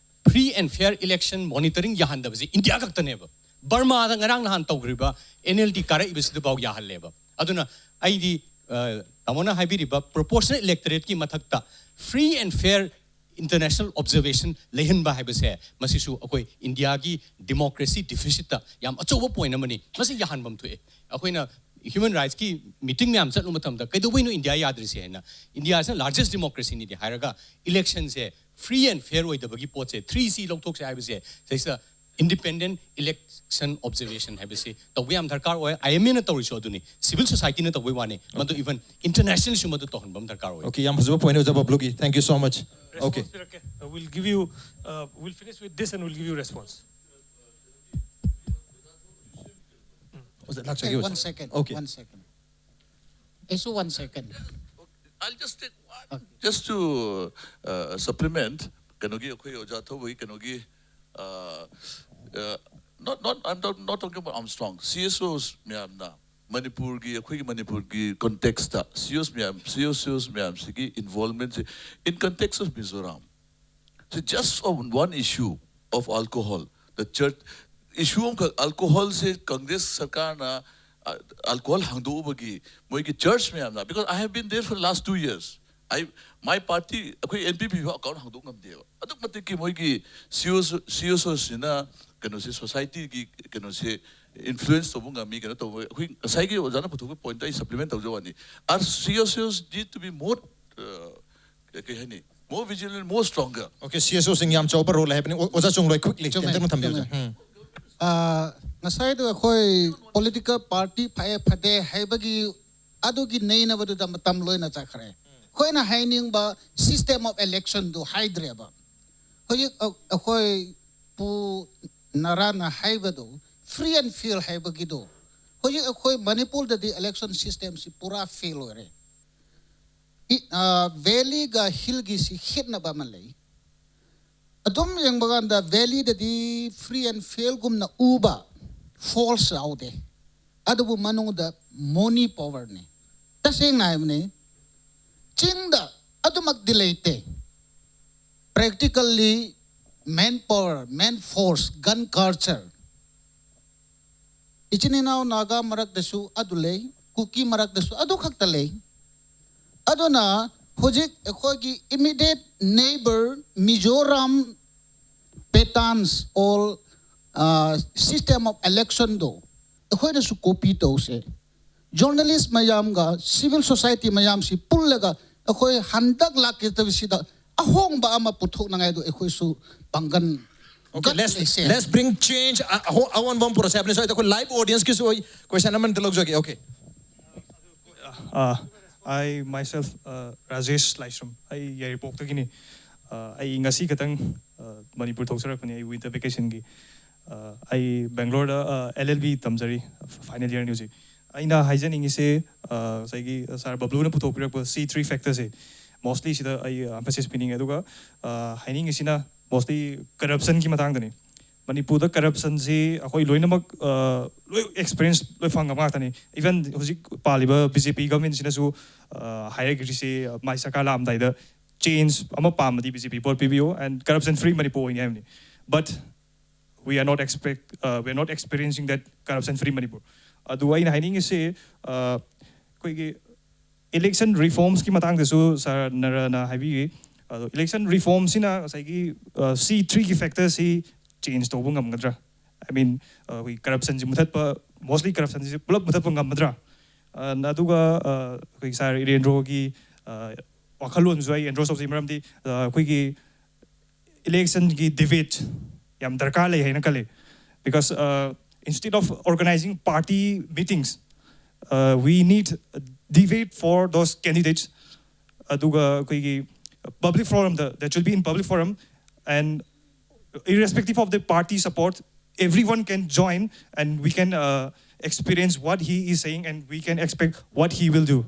free and fair election monitoring ꯌꯥꯍꯟꯗꯕꯁꯦ ꯏꯟꯗꯤꯌꯥ ꯈꯛꯇꯅꯦꯕ꯫ ꯕꯔꯃꯥꯗ ꯉꯔꯥꯡ ꯅꯍꯥꯟ ꯇꯧꯈ꯭ꯔꯤꯕ ꯑꯦꯟ ꯑꯦꯜ ꯗꯤ ꯀꯥꯔꯛꯏꯕꯁꯤꯗꯐꯥꯎ ꯌꯥꯍꯜꯂꯦꯕ꯫ ꯑꯗꯨꯅ ꯑꯩꯗꯤ ꯑ, ꯇꯥꯃꯣꯅ ꯍꯥꯏꯕꯤꯔꯤꯕ proportional electorateꯀꯤ ꯃꯊꯛꯇ free and fair international observation ꯂꯩꯍꯟꯕ ꯍꯥꯏꯕꯁꯦ, ꯃꯁꯤꯁꯨ ꯑꯩꯈꯣꯏ ꯏꯟꯗꯤꯌꯥꯒꯤ democracy deficitꯇ ꯌꯥꯝ ꯑꯆꯧꯕ point ꯑꯃꯅꯤ꯫ ꯃꯁꯤ ꯌꯥꯍꯟꯐꯝ ꯊꯣꯛꯑꯦ꯫ ꯑꯩꯈꯣꯏꯅ human rightsꯀꯤ meeting ꯃꯌꯥꯝ ꯆꯠꯂꯨ ꯃꯇꯝꯗ, "ꯀꯩꯗꯧꯕꯩꯅꯣ ꯏꯟꯗꯤꯌꯥ ꯌꯥꯗ꯭ꯔꯤꯁꯦ?" ꯍꯥꯏꯅ, "ꯏꯟꯗꯤꯌꯥꯁꯤꯅ largest democracyꯅꯤꯗꯤ" ꯍꯥꯏꯔꯒ electionꯁꯦ free and fair ꯑꯣꯏꯗꯕꯒꯤ ꯄꯣꯠꯁꯦ, three C ꯂꯧꯊꯣꯛꯁꯦ ꯍꯥꯏꯕꯁꯦ, ꯁꯤꯗꯩꯁꯤꯗ independent election observation ꯍꯥꯏꯕꯁꯤ ꯇꯧꯕ ꯌꯥꯝ ꯗꯔꯀꯥꯔ ꯑꯣꯏ꯫ ꯑꯥꯏ ꯑꯦꯝ ꯑꯦꯅ ꯇꯧꯔꯤꯁꯨ ꯑꯗꯨꯅꯤ, civil societyꯅ ꯇꯧꯕꯩ ꯋꯥꯅꯤ, ꯃꯗꯨ even internationalꯁꯨ ꯃꯗꯨ ꯇꯧꯍꯟꯕ ꯑꯃ ꯗꯔꯀꯥꯔ ꯑꯣꯏ꯫ Okay, ꯌꯥꯝ ꯐꯖꯕ point ꯑꯣꯏ, ꯑꯣꯖꯥ ꯕꯕ꯭ꯂꯨꯒꯤ꯫ Thank you so much. Okay. Response ꯄꯤꯔꯛꯀꯦ. Uh, we'll give you, uh, we'll finish with this and we'll give you response. ꯑꯣꯖꯥ, ꯂꯥꯛꯆꯒꯦ, Okay, ꯑꯣꯖꯥ꯫ one second. Okay. One second. ꯑꯩꯁꯨ one second. I'll just take one, just to uh, supplement ꯀꯩꯅꯣꯒꯤ, ꯑꯩꯈꯣꯏ ꯑꯣꯖꯥ ꯊꯧꯕꯒꯤ ꯀꯩꯅꯣꯒꯤ, uh, uh, not, not, I'm not, not talking about Armstrong, C S Os ꯃꯌꯥꯝꯅ ꯃꯅꯤꯄꯨꯔꯒꯤ, ꯑꯩꯈꯣꯏꯒꯤ ꯃꯅꯤꯄꯨꯔꯒꯤ contextꯇ C S Os ꯃꯌꯥꯝ, C S Os ꯃꯌꯥꯝꯁꯤꯒꯤ involvementꯁꯦ in context of Mizoram. So just on one issue of alcohol, the church issue ꯑꯃꯈꯛ, alcoholꯁꯦ Congress ꯁꯔꯀꯥꯔꯅ ꯑ, alcohol ꯍꯥꯡꯗꯣꯛꯎꯕꯒꯤ ꯃꯣꯏꯒꯤ church ꯃꯌꯥꯝꯅ, because I have been there for the last two years, I, my party, ꯑꯩꯈꯣꯏ N P P ꯐꯥꯎ account ꯍꯥꯡꯗꯣꯛ ꯉꯝꯗꯦꯕ꯫ ꯑꯗꯨꯛ ꯃꯇꯤꯛꯀꯤ ꯃꯣꯏꯒꯤ C S, C S Osꯁꯤꯅ ꯀꯩꯅꯣꯁꯦ, societyꯒꯤ ꯀꯩꯅꯣꯁꯦ influence ꯇꯧꯕ ꯉꯝꯃꯤ, ꯀꯩꯅꯣ ꯇꯧꯕ꯫ ꯑꯩꯈꯣꯏ ꯉꯁꯥꯏꯒꯤ ꯑꯣꯖꯥꯅ ꯄꯨꯊꯣꯛꯄ pointꯇ ꯑꯩ supplement ꯇꯧꯖꯕ ꯋꯥꯅꯤ꯫ Our C S Os need to be more, uh, ꯀꯩ ꯍꯥꯏꯅꯤ, more vigilant, more stronger. Okay, C S Osꯁꯤꯡ ꯌꯥꯝ ꯆꯥꯎꯕ role ꯂꯩ ꯍꯥꯏꯕꯅꯤ꯫ ꯑꯣ-, ꯑꯣꯖꯥ ꯆꯣꯡꯂꯣꯏ, quickly, ꯆꯨꯝꯃꯦ, ꯇꯦꯟꯇꯛꯅ ꯊꯝꯕꯤꯌꯨ, ꯆꯨꯝꯃꯦ꯫ ꯑꯣꯖꯥ꯫ ꯎꯝ꯫ ꯑ, ꯉꯁꯥꯏꯗꯣ ꯑꯩꯈꯣꯏ political party ꯐꯩꯌꯦ ꯐꯠꯇꯦ ꯍꯥꯏꯕꯒꯤ ꯑꯗꯨꯒꯤ ꯅꯩꯅꯕꯗꯨꯗ ꯃꯇꯝ ꯂꯣꯏꯅ ꯆꯠꯈ꯭ꯔꯦ꯫ ꯑꯩꯈꯣꯏꯅ ꯍꯥꯏꯅꯤꯡꯕ system of electionꯗꯨ ꯍꯥꯏꯗ꯭ꯔꯦꯕ꯫ ꯍꯧꯖꯤꯛ ꯑ-, ꯑꯩꯈꯣꯏ ꯄꯨ ꯅꯔꯥꯅ ꯍꯥꯏꯕꯗꯨ, free and fair ꯍꯥꯏꯕꯒꯤꯗꯣ, ꯍꯧꯖꯤꯛ ꯑꯩꯈꯣꯏ ꯃꯅꯤꯄꯨꯔꯗꯗꯤ election systemꯁꯤ ꯄꯨꯔꯥ fail ꯑꯣꯏꯔꯦ꯫ ꯏ-, ꯑ, valleyꯒ hillꯒꯤꯁꯤ ꯈꯦꯠꯅꯕ ꯑꯃ ꯂꯩ꯫ ꯑꯗꯨꯝ ꯌꯦꯡꯕ ꯀꯥꯟꯗ valleyꯗꯗꯤ free and fairꯒꯨꯝꯅ ꯎꯕ force ꯌꯥꯎꯗꯦ, ꯑꯗꯨꯕꯨ ꯃꯅꯨꯡꯗ money powerꯅꯤ꯫ ꯇꯁꯦꯡꯅ ꯍꯥꯏꯕꯅꯤ, ꯆꯤꯡꯗ ꯑꯗꯨꯃꯛꯇꯤ ꯂꯩꯇꯦ꯫ Practically, man power, man force, gun culture, ꯏꯆꯤꯟ ꯏꯅꯥꯎ ꯅꯥꯒꯥ ꯃꯔꯛꯇꯁꯨ ꯑꯗꯨ ꯂꯩ, ꯀꯨꯀꯤ ꯃꯔꯛꯇꯁꯨ ꯑꯗꯨ ꯈꯛꯇ ꯂꯩ꯫ ꯑꯗꯨꯅ ꯍꯧꯖꯤꯛ ꯑꯩꯈꯣꯏꯒꯤ immediate neighbor Mizoram patterns or system of electionꯗꯣ ꯑꯩꯈꯣꯏꯅꯁꯨ copy ꯇꯧꯁꯦ꯫ Journalist ꯃꯌꯥꯝꯒ civil society ꯃꯌꯥꯝꯁꯤ ꯄꯨꯜꯂꯒ ꯑꯩꯈꯣꯏ ꯍꯟꯗꯛ ꯂꯥꯛꯀꯗꯕꯁꯤꯗ ꯑꯍꯣꯡꯕ ꯑꯃ ꯄꯨꯊꯣꯛꯅꯉꯥꯏꯗꯣ ꯑꯩꯈꯣꯏꯁꯨ ꯄꯥꯡꯒꯜ Okay, let's, ꯀꯠꯂꯁꯦ꯫ Let's bring change. ꯑ- ꯑꯍꯣ- ꯑꯑꯣꯟꯕ ꯑꯃ ꯄꯨꯔꯛꯁꯦ ꯍꯥꯏꯕꯅꯤ꯫ ꯁ꯭ꯋꯥꯏꯗ ꯑꯩꯈꯣꯏ live audienceꯀꯤꯁꯨ ꯑꯩ question ꯑꯃ ꯑꯅꯤꯇ ꯂꯧꯖꯒꯦ꯫ Okay. Uh, I myself, uh, Rajesh Laishram, ꯑꯩ ꯌꯥꯏꯔꯤꯄꯣꯛꯇꯒꯤꯅꯤ꯫ Uh, ꯑꯩ ꯉꯁꯤ ꯈꯛꯇꯪ uh, ꯃꯅꯤꯄꯨꯔ ꯊꯣꯛꯆꯔꯛꯄꯅꯤ, ꯑꯩ winter vacationꯒꯤ꯫ Uh, ꯑꯩ ꯕꯦꯡꯒ꯭ꯂꯣꯔꯗ ꯑꯦꯜ ꯑꯦꯜ ꯕꯤ ꯇꯝꯖꯔꯤ, final yearꯅꯤ ꯍꯧꯖꯤꯛ꯫ ꯑꯩꯅ ꯍꯥꯏꯖꯅꯤꯡꯉꯤꯁꯦ, uh, ꯉꯁꯥꯏꯒꯤ ꯁꯥꯔ ꯕꯕ꯭ꯂꯨꯅ ꯄꯨꯊꯣꯛꯄꯤꯔꯛꯄ C three factorꯁꯦ mostly ꯁꯤꯗ ꯑꯩ emphasis ꯄꯤꯅꯤꯡꯉꯦ꯫ ꯑꯗꯨꯒ uh, ꯍꯥꯏꯅꯤꯡꯉꯤꯁꯤꯅ mostly corruptionꯒꯤ ꯃꯇꯥꯡꯗꯅꯤ꯫ ꯃꯅꯤꯄꯨꯔꯗ corruptionꯁꯤ ꯑꯩꯈꯣꯏ ꯂꯣꯏꯅꯃꯛ uh, ꯂꯣꯏ experience ꯂꯣꯏ ꯐꯪꯉꯕ ꯉꯥꯛꯇꯅꯤ꯫ Even ꯍꯧꯖꯤꯛ ꯄꯥꯜꯂꯤꯕ B J P governmentꯁꯤꯅꯁꯨ uh, ꯍꯥꯏꯔꯛꯂꯤꯁꯦ, uh, ꯃꯥꯏ ꯁꯔꯀꯥꯔ ꯂꯥꯛꯑꯝꯗꯥꯏꯗ change ꯑꯃ ꯄꯥꯝꯃꯗꯤ B J P vote ꯄꯤꯕꯤꯌꯨ and corruption free ꯃꯅꯤꯄꯨꯔ ꯑꯣꯏꯅꯤ ꯍꯥꯏꯕꯅꯤ꯫ But we are not expect uh, we are not experiencing that corruption free Manipur. ꯑꯗꯨ ꯑꯩꯅ ꯍꯥꯏꯅꯤꯡꯉꯤꯁꯦ, uh, ꯑꯩꯈꯣꯏꯒꯤ election reformsꯀꯤ ꯃꯇꯥꯡꯗꯁꯨ ꯁꯥꯔ ꯅꯔꯅ ꯍꯥꯏꯕꯤꯌꯦ꯫ ꯑꯗꯣ election reformꯁꯤꯅ ꯉꯁꯥꯏꯒꯤ C threeꯒꯤ factorꯁꯤ change ꯇꯧꯕ ꯉꯝꯒꯗ꯭ꯔꯥ? I mean, ꯑꯩꯈꯣꯏ corruptionꯁꯤ ꯃꯨꯊꯠꯄ, mostly corruptionꯁꯤ ꯄꯨꯂꯞ ꯃꯨꯊꯠꯄ ꯉꯝꯒꯗ꯭ꯔꯥ? ꯑꯗꯨꯒ ꯑꯩꯈꯣꯏ ꯁꯥꯔ ꯏꯔꯦꯟꯗ꯭ꯔꯣꯒꯤ ꯋꯥꯈꯜꯂꯣꯟꯁꯨ ꯑꯩ endorse ꯇꯧꯖꯩ꯫ ꯃꯔꯝꯗꯤ ꯑꯩꯈꯣꯏꯒꯤ electionꯒꯤ debate ꯌꯥꯝ ꯗꯔꯀꯥꯔ ꯂꯩ ꯍꯥꯏꯅ ꯈꯜꯂꯤ꯫ Because uh, instead of organizing party meetings, uh, we need debate for those candidates. ꯑꯗꯨꯒ ꯑꯩꯈꯣꯏꯒꯤ public forumꯗ, that should be in public forum, and irrespective of the party support, everyone can join and we can uh, experience what he is saying and we can expect what he will do.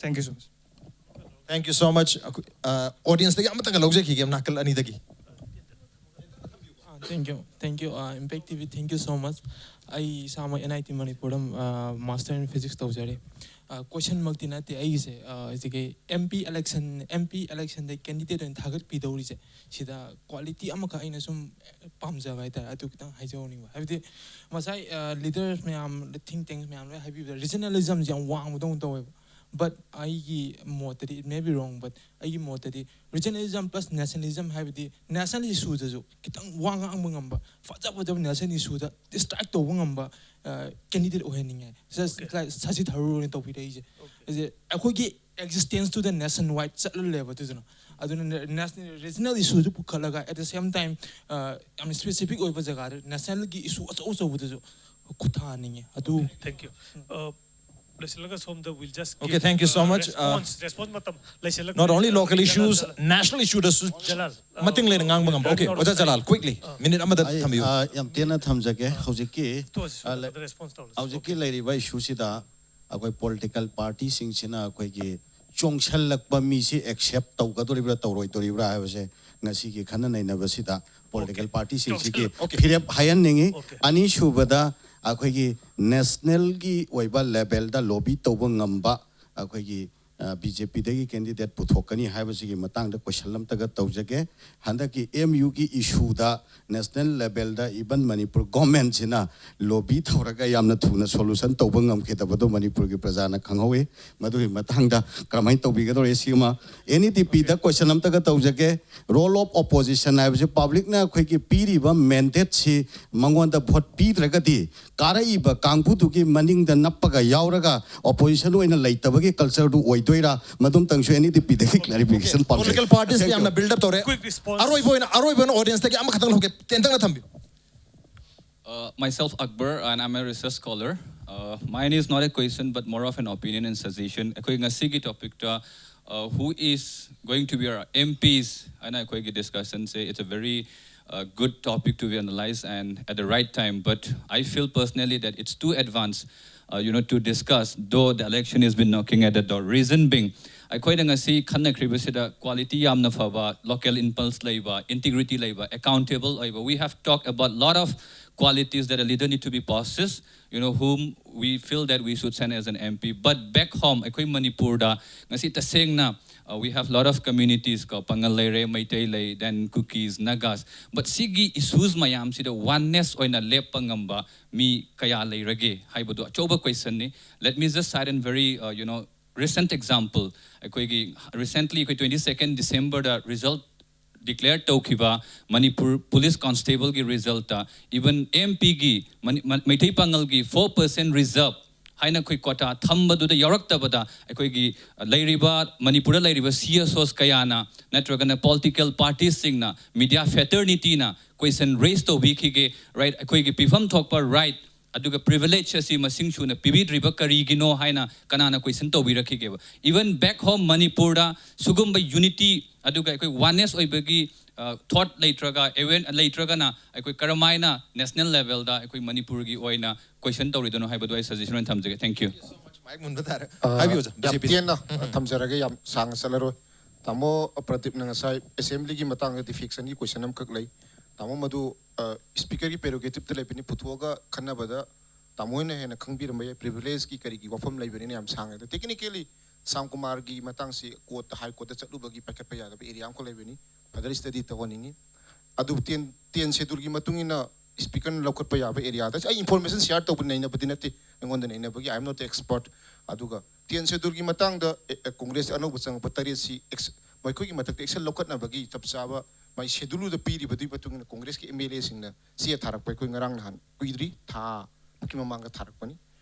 Thank you so much. Thank you so much. Uh, audienceꯇꯒꯤ ꯑꯃꯇꯪꯒ ꯂꯧꯖꯈꯤꯒꯦ, ꯅꯥꯀꯜ ꯑꯅꯤꯗꯒꯤ꯫ Thank you, thank you, uh, Impact T V, thank you so much. ꯑꯩ ꯏꯁꯥꯃꯛ N I T ꯃꯅꯤꯄꯨꯔꯗ, uh, Master in Physics ꯇꯧꯖꯔꯤ꯫ Uh, question ꯃꯛꯇꯤ ꯅꯠꯇꯦ ꯑꯩꯒꯤꯁꯦ, uh, ꯍꯧꯖꯤꯛꯀꯤ M P election, M P electionꯗ candidate ꯑꯣꯏꯅ ꯊꯥꯒꯠꯄꯤꯗꯧꯔꯤꯁꯦ, ꯁꯤꯗ quality ꯑꯃꯈꯛ ꯑꯩꯅ ꯁꯨꯝ ꯄꯥꯝꯖꯕ ꯍꯥꯏꯇꯥꯔꯦ, ꯑꯗꯨ ꯈꯤꯇꯪ ꯍꯥꯏꯖꯍꯧꯅꯤꯡꯕ꯫ ꯍꯥꯏꯕꯗꯤ ꯉꯁꯥꯏ, uh, leaders ꯃꯌꯥꯝ, think tanks ꯃꯌꯥꯝ ꯂꯣꯏ ꯍꯥꯏꯕꯤꯕꯗ regionalismꯁꯦ ꯌꯥꯝ ꯋꯥꯡꯕꯗꯧꯅ ꯇꯧꯋꯦꯕ꯫ But ꯑꯩꯒꯤ ꯃꯣꯠꯇꯗꯤ, it may be wrong, but ꯑꯩꯒꯤ ꯃꯣꯠꯇꯗꯤ regionalism plus nationalism ꯍꯥꯏꯕꯗꯤ national issueꯗꯁꯨ ꯈꯤꯇꯪ ꯋꯥ ꯉꯥꯡꯕ ꯉꯝꯕ, ꯐꯖ ꯐꯖꯕ national issueꯗ strike ꯇꯧꯕ ꯉꯝꯕ, ꯑ, candidate ꯑꯣꯏꯍꯟꯅꯤꯡꯉꯦ꯫ Just Okay. Like ꯁꯁꯤ ꯊꯔꯨꯔꯅ ꯇꯧꯕꯤꯔꯛꯏꯁꯦ꯫ Okay. ꯍꯥꯏꯗꯤ ꯑꯩꯈꯣꯏꯒꯤ existence to the nationwide ꯆꯠꯍꯜꯂꯦꯕ ꯑꯗꯨꯗꯨꯅ꯫ ꯑꯗꯨꯅ national, regional issueꯁꯨ ꯄꯨꯈꯠꯂꯒ, at the same time, ꯑ, ꯌꯥꯝ specific ꯑꯣꯏꯕ ꯖꯒꯥꯗ nationalꯒꯤ issue ꯑꯆꯧ ꯑꯆꯧꯕꯗꯁꯨ ꯈꯨꯠꯊꯥꯍꯟꯅꯤꯡꯉꯦ꯫ ꯑꯗꯨ Thank you. Uh, ꯂꯣꯏꯁꯤꯜꯂꯒ ꯁꯣꯝꯗ we'll just Okay, give, thank you so uh, much. Uh, Response, response ꯃꯇꯝ ꯂꯩꯁꯤꯜꯂꯛꯇ꯭ꯔꯦ꯫ Not only local Jalal, issues, Jalal. National issueꯗꯁꯨ Jalal, uh, ꯃꯇꯦꯡ ꯂꯩꯅ ꯉꯥꯡꯕ ꯉꯝꯕ꯫ Okay, ꯑꯣꯖꯥ ꯖꯂꯥꯜ, quickly, minute ꯑꯃꯗ ꯑꯩ, ꯊꯝꯕꯤꯌꯨ꯫ ꯑ, ꯌꯥꯝ ꯇꯦꯟꯅ ꯊꯝꯖꯒꯦ꯫ ꯍꯧꯖꯤꯛꯀꯤ, ꯇꯣ, ꯑ, ꯂ-, response ꯇꯧꯔꯁꯤ꯫ ꯍꯧꯖꯤꯛꯀꯤ Okay. ꯂꯩꯔꯤꯕ issueꯁꯤꯗ ꯑꯩꯈꯣꯏ political partyꯁꯤꯡꯁꯤꯅ ꯑꯩꯈꯣꯏꯒꯤ ꯆꯣꯡꯁꯜꯂꯛꯄ ꯃꯤꯁꯤ accept ꯇꯧꯒꯗꯧꯔꯤꯕ꯭ꯔꯥ ꯇꯧꯔꯣꯏꯗꯧꯔꯤꯕ꯭ꯔꯥ ꯍꯥꯏꯕꯁꯦ ꯉꯁꯤꯒꯤ ꯈꯟꯅ ꯅꯩꯅꯕꯁꯤꯗ political Okay. Partyꯁꯤꯡꯁꯤꯒꯤ Okay. ꯐꯤꯔꯦꯞ ꯍꯥꯏꯍꯟꯅꯤꯡꯉꯤ꯫ Okay. ꯑꯅꯤꯁꯨꯕꯗ ꯑꯩꯈꯣꯏꯒꯤ nationalꯒꯤ ꯑꯣꯏꯕ levelꯗ lobby ꯇꯧꯕ ꯉꯝꯕ ꯑꯩꯈꯣꯏꯒꯤ, ꯑ, BJPꯗꯒꯤ candidate ꯄꯨꯊꯣꯛꯀꯅꯤ ꯍꯥꯏꯕꯁꯤꯒꯤ ꯃꯇꯥꯡꯗ question ꯑꯝꯇꯒ ꯇꯧꯖꯒꯦ꯫ ꯍꯟꯗꯛꯀꯤ MUꯒꯤ issueꯗ national levelꯗ even ꯃꯅꯤꯄꯨꯔ governmentꯁꯤꯅ lobby ꯇꯧꯔꯒ ꯌꯥꯝꯅ ꯊꯨꯅ solution ꯇꯧꯕ ꯉꯝꯈꯤꯗꯕꯗꯣ ꯃꯅꯤꯄꯨꯔꯒꯤ ꯄ꯭ꯔꯖꯥꯅ ꯈꯪꯍꯧꯋꯤ꯫ ꯃꯗꯨꯒꯤ ꯃꯇꯥꯡꯗ ꯀꯔꯝꯍꯥꯏꯅ ꯇꯧꯕꯤꯒꯗꯧꯔꯤ? ꯁꯤꯃ NEDPꯗ question ꯑꯝꯇꯒ ꯇꯧꯖꯒꯦ꯫ Role of opposition ꯍꯥꯏꯕꯁꯤ publicꯅ ꯑꯩꯈꯣꯏꯒꯤ ꯄꯤꯔꯤꯕ mandateꯁꯤ ꯃꯉꯣꯟꯗ vote ꯄꯤꯗ꯭ꯔꯒꯗꯤ ꯀꯥꯔꯛꯏꯕ ꯀꯥꯡꯕꯨꯗꯨꯒꯤ ꯃꯅꯤꯡꯗ ꯅꯞꯄꯒ ꯌꯥꯎꯔꯒ opposition ꯑꯣꯏꯅ ꯂꯩꯇꯕꯒꯤ cultureꯗꯨ ꯑꯣꯏꯗꯣꯏꯔꯥ? ꯃꯗꯨꯝꯇꯪꯁꯨ NEDPꯗꯒꯤ clarification ꯄꯥꯝꯖꯩ꯫ Political parties Thank you. ꯌꯥꯝꯅ build up ꯇꯧꯔꯦ꯫ Quick response. ꯑꯔꯣꯏꯕ ꯑꯣꯏꯅ, ꯑꯔꯣꯏꯕ ꯑꯣꯏꯅ audienceꯇꯒꯤ ꯑꯃꯈꯛꯇꯪ ꯂꯧꯒꯦ, ꯇꯦꯟꯇꯛꯅ ꯊꯝꯕꯤꯌꯨ꯫ Uh, myself, Akbar, and I'm a research scholar. Uh, mine is not a question, but more of an opinion and suggestion. ꯑꯩꯈꯣꯏ ꯉꯁꯤꯒꯤ topicꯇ, uh, who is going to be our MPs? ꯍꯥꯏꯅ ꯑꯩꯈꯣꯏꯒꯤ discussionꯁꯦ, it's a very, a good topic to be analyzed and at the right time. But I feel personally that it's too advanced, uh, you know, to discuss, though the election has been knocking at the door. Reason being, ꯑꯩꯈꯣꯏꯅ ꯉꯁꯤ ꯈꯟꯅꯈ꯭ꯔꯤꯕꯁꯤꯗ quality ꯌꯥꯝꯅ ꯐꯕ, local impulse ꯂꯩꯕ, integrity ꯂꯩꯕ, accountable ꯑꯣꯏꯕ. We have talked about lot of qualities that a leader need to be possess, you know, whom we feel that we should send as an M P. But back home, ꯑꯩꯈꯣꯏ ꯃꯅꯤꯄꯨꯔꯗ ꯉꯁꯤ ꯇꯁꯦꯡꯅ, uh, we have lot of communities, ꯀꯣ, ꯄꯥꯉꯜ ꯂꯩꯔꯦ, ꯃꯩꯇꯩ ꯂꯩ, then Kukis, Nagas. But ꯁꯤꯒꯤ issues ꯃꯌꯥꯝꯁꯤꯗ oneness ꯑꯣꯏꯅ ꯂꯦꯞꯄ ꯉꯝꯕ ꯃꯤ ꯀꯌꯥ ꯂꯩꯔꯒꯦ ꯍꯥꯏꯕꯗꯨ ꯑꯆꯧꯕ question ꯅꯤ. Let me just cite a very, uh, you know, recent example. ꯑꯩꯈꯣꯏꯒꯤ recently ꯑꯩꯈꯣꯏ twenty second December ꯗ result declare ꯇꯧꯈꯤꯕ ꯃꯅꯤꯄꯨꯔ police constableꯒꯤ resultꯇ even M Pꯒꯤ ꯃꯅꯤ-, ꯃ-, ꯃꯩꯇꯩ ꯄꯥꯉꯜꯒꯤ four percent reserve ꯍꯥꯏꯅ ꯑꯩꯈꯣꯏ quota ꯊꯝꯕꯗꯨꯗ ꯌꯥꯎꯔꯛꯇꯕꯗ ꯑꯩꯈꯣꯏꯒꯤ, ꯑ, ꯂꯩꯔꯤꯕ, ꯃꯅꯤꯄꯨꯔꯗ ꯂꯩꯔꯤꯕ C S Os ꯀꯌꯥꯅ ꯅꯠꯇ꯭ꯔꯒꯅ political partiesꯁꯤꯡꯅ, media fraternityꯅ question raise ꯇꯧꯕꯤꯈꯤꯒꯦ, right? ꯑꯩꯈꯣꯏꯒꯤ ꯄꯤꯐꯝ ꯊꯣꯛꯄ right ꯑꯗꯨꯒ privilege ꯑꯁꯤ ꯃꯁꯤꯡ ꯁꯨꯅ ꯄꯤꯕꯤꯗ꯭ꯔꯤꯕ ꯀꯔꯤꯒꯤꯅꯣ ꯍꯥꯏꯅ ꯀꯅꯥꯅ question ꯇꯧꯕꯤꯔꯛꯈꯤꯒꯦꯕ? Even back home ꯃꯅꯤꯄꯨꯔꯗ ꯁꯤꯒꯨꯝꯕ unity ꯑꯗꯨꯒ ꯑꯩꯈꯣꯏ oneness ꯑꯣꯏꯕꯒꯤ, ꯑ, thought ꯂꯩꯇ꯭ꯔꯒ, aware ꯂꯩꯇ꯭ꯔꯒꯅ ꯑꯩꯈꯣꯏ ꯀꯔꯝꯍꯥꯏꯅ national levelꯗ ꯑꯩꯈꯣꯏ ꯃꯅꯤꯄꯨꯔꯒꯤ ꯑꯣꯏꯅ question ꯇꯧꯔꯤꯗꯅꯣ ꯍꯥꯏꯕꯗꯨ ꯑꯩ suggestion ꯑꯣꯏꯅ ꯊꯝꯖꯒꯦ꯫ Thank you. Mic ꯃꯨꯟꯕ ꯇꯥꯔꯦ꯫ ꯑ, ꯍꯥꯏꯕꯤꯌꯨ ꯑꯣꯖꯥ, ꯌꯥꯝ BJP ꯗ꯫ ꯇꯦꯟꯅ ꯊꯝꯖꯔꯒꯦ, ꯌꯥꯝ ꯁꯥꯡꯅ ꯆꯠꯂꯔꯣꯏ꯫ ꯇꯥꯃꯣ ꯄ꯭ꯔꯗꯤꯞꯅ ꯉꯁꯥꯏ assemblyꯒꯤ ꯃꯇꯥꯡꯗ defectionꯒꯤ question ꯑꯃꯈꯛ ꯂꯩ꯫ ꯇꯥꯃꯣ, ꯃꯗꯨ, ꯑ, speakerꯒꯤ prerogativeꯇ ꯂꯩꯕꯅꯤ, ꯄꯨꯊꯣꯛꯑꯒ ꯈꯟꯅꯕꯗ ꯇꯥꯃꯣ ꯍꯣꯏꯅ ꯍꯦꯟꯅ ꯈꯪꯕꯤꯔꯝꯕ ꯌꯥꯏ, privilegeꯀꯤ ꯀꯔꯤꯒꯤ ꯋꯥꯐꯝ ꯂꯩꯕꯅꯤꯅ ꯌꯥꯝ ꯁꯥꯡꯉꯦ꯫ ꯑꯗꯣ technically ꯁ꯭ꯌꯥꯝ ꯀꯨꯃꯥꯔꯒꯤ ꯃꯇꯥꯡꯁꯤ courtꯇ, high courtꯇ ꯆꯠꯂꯨꯕꯒꯤ ꯄꯥꯏꯈꯠꯄ ꯌꯥꯗꯕ area ꯑꯃꯈꯛ ꯂꯩꯕꯅꯤ, further study ꯇꯧꯍꯟꯅꯤꯡꯉꯤ꯫ ꯑꯗꯨꯕꯨ ten, ten scheduleꯒꯤ ꯃꯇꯨꯡ ꯏꯟꯅ speakerꯅ ꯂꯧꯈꯠꯄ ꯌꯥꯕ areaꯗ ꯑꯩ information share ꯇꯧꯕ ꯅꯩꯅꯕꯗꯤ ꯅꯠꯇꯦ, ꯑꯩꯉꯣꯟꯗ ꯅꯩꯅꯕꯒꯤ, I am not expert꯫ ꯑꯗꯨꯒ ten scheduleꯒꯤ ꯃꯇꯥꯡꯗ, ꯑꯦ, ꯑꯦ, congress ꯑꯅꯧꯕ ꯆꯪꯉꯛꯄ ꯇꯔꯦꯠꯁꯤ ꯑꯦꯛꯁ-, ꯃꯈꯣꯏꯒꯤ ꯃꯊꯛꯇ action ꯂꯧꯈꯠꯅꯕꯒꯤ ꯆꯞ ꯆꯥꯕ ꯃꯥꯏ scheduleꯗ ꯄꯤꯔꯤꯕꯗꯨꯒꯤ ꯃꯇꯨꯡ ꯏꯟꯅ congressꯀꯤ MLAꯁꯤꯡꯅ ꯆꯦ ꯊꯥꯔꯛꯄ ꯑꯩꯈꯣꯏ ꯉꯔꯥꯡ ꯅꯍꯥꯟ ꯀꯨꯏꯗ꯭ꯔꯤ, ꯊꯥ ꯃꯨꯛꯀꯤ ꯃꯃꯥꯡꯗ ꯊꯥꯔꯛꯄꯅꯤ꯫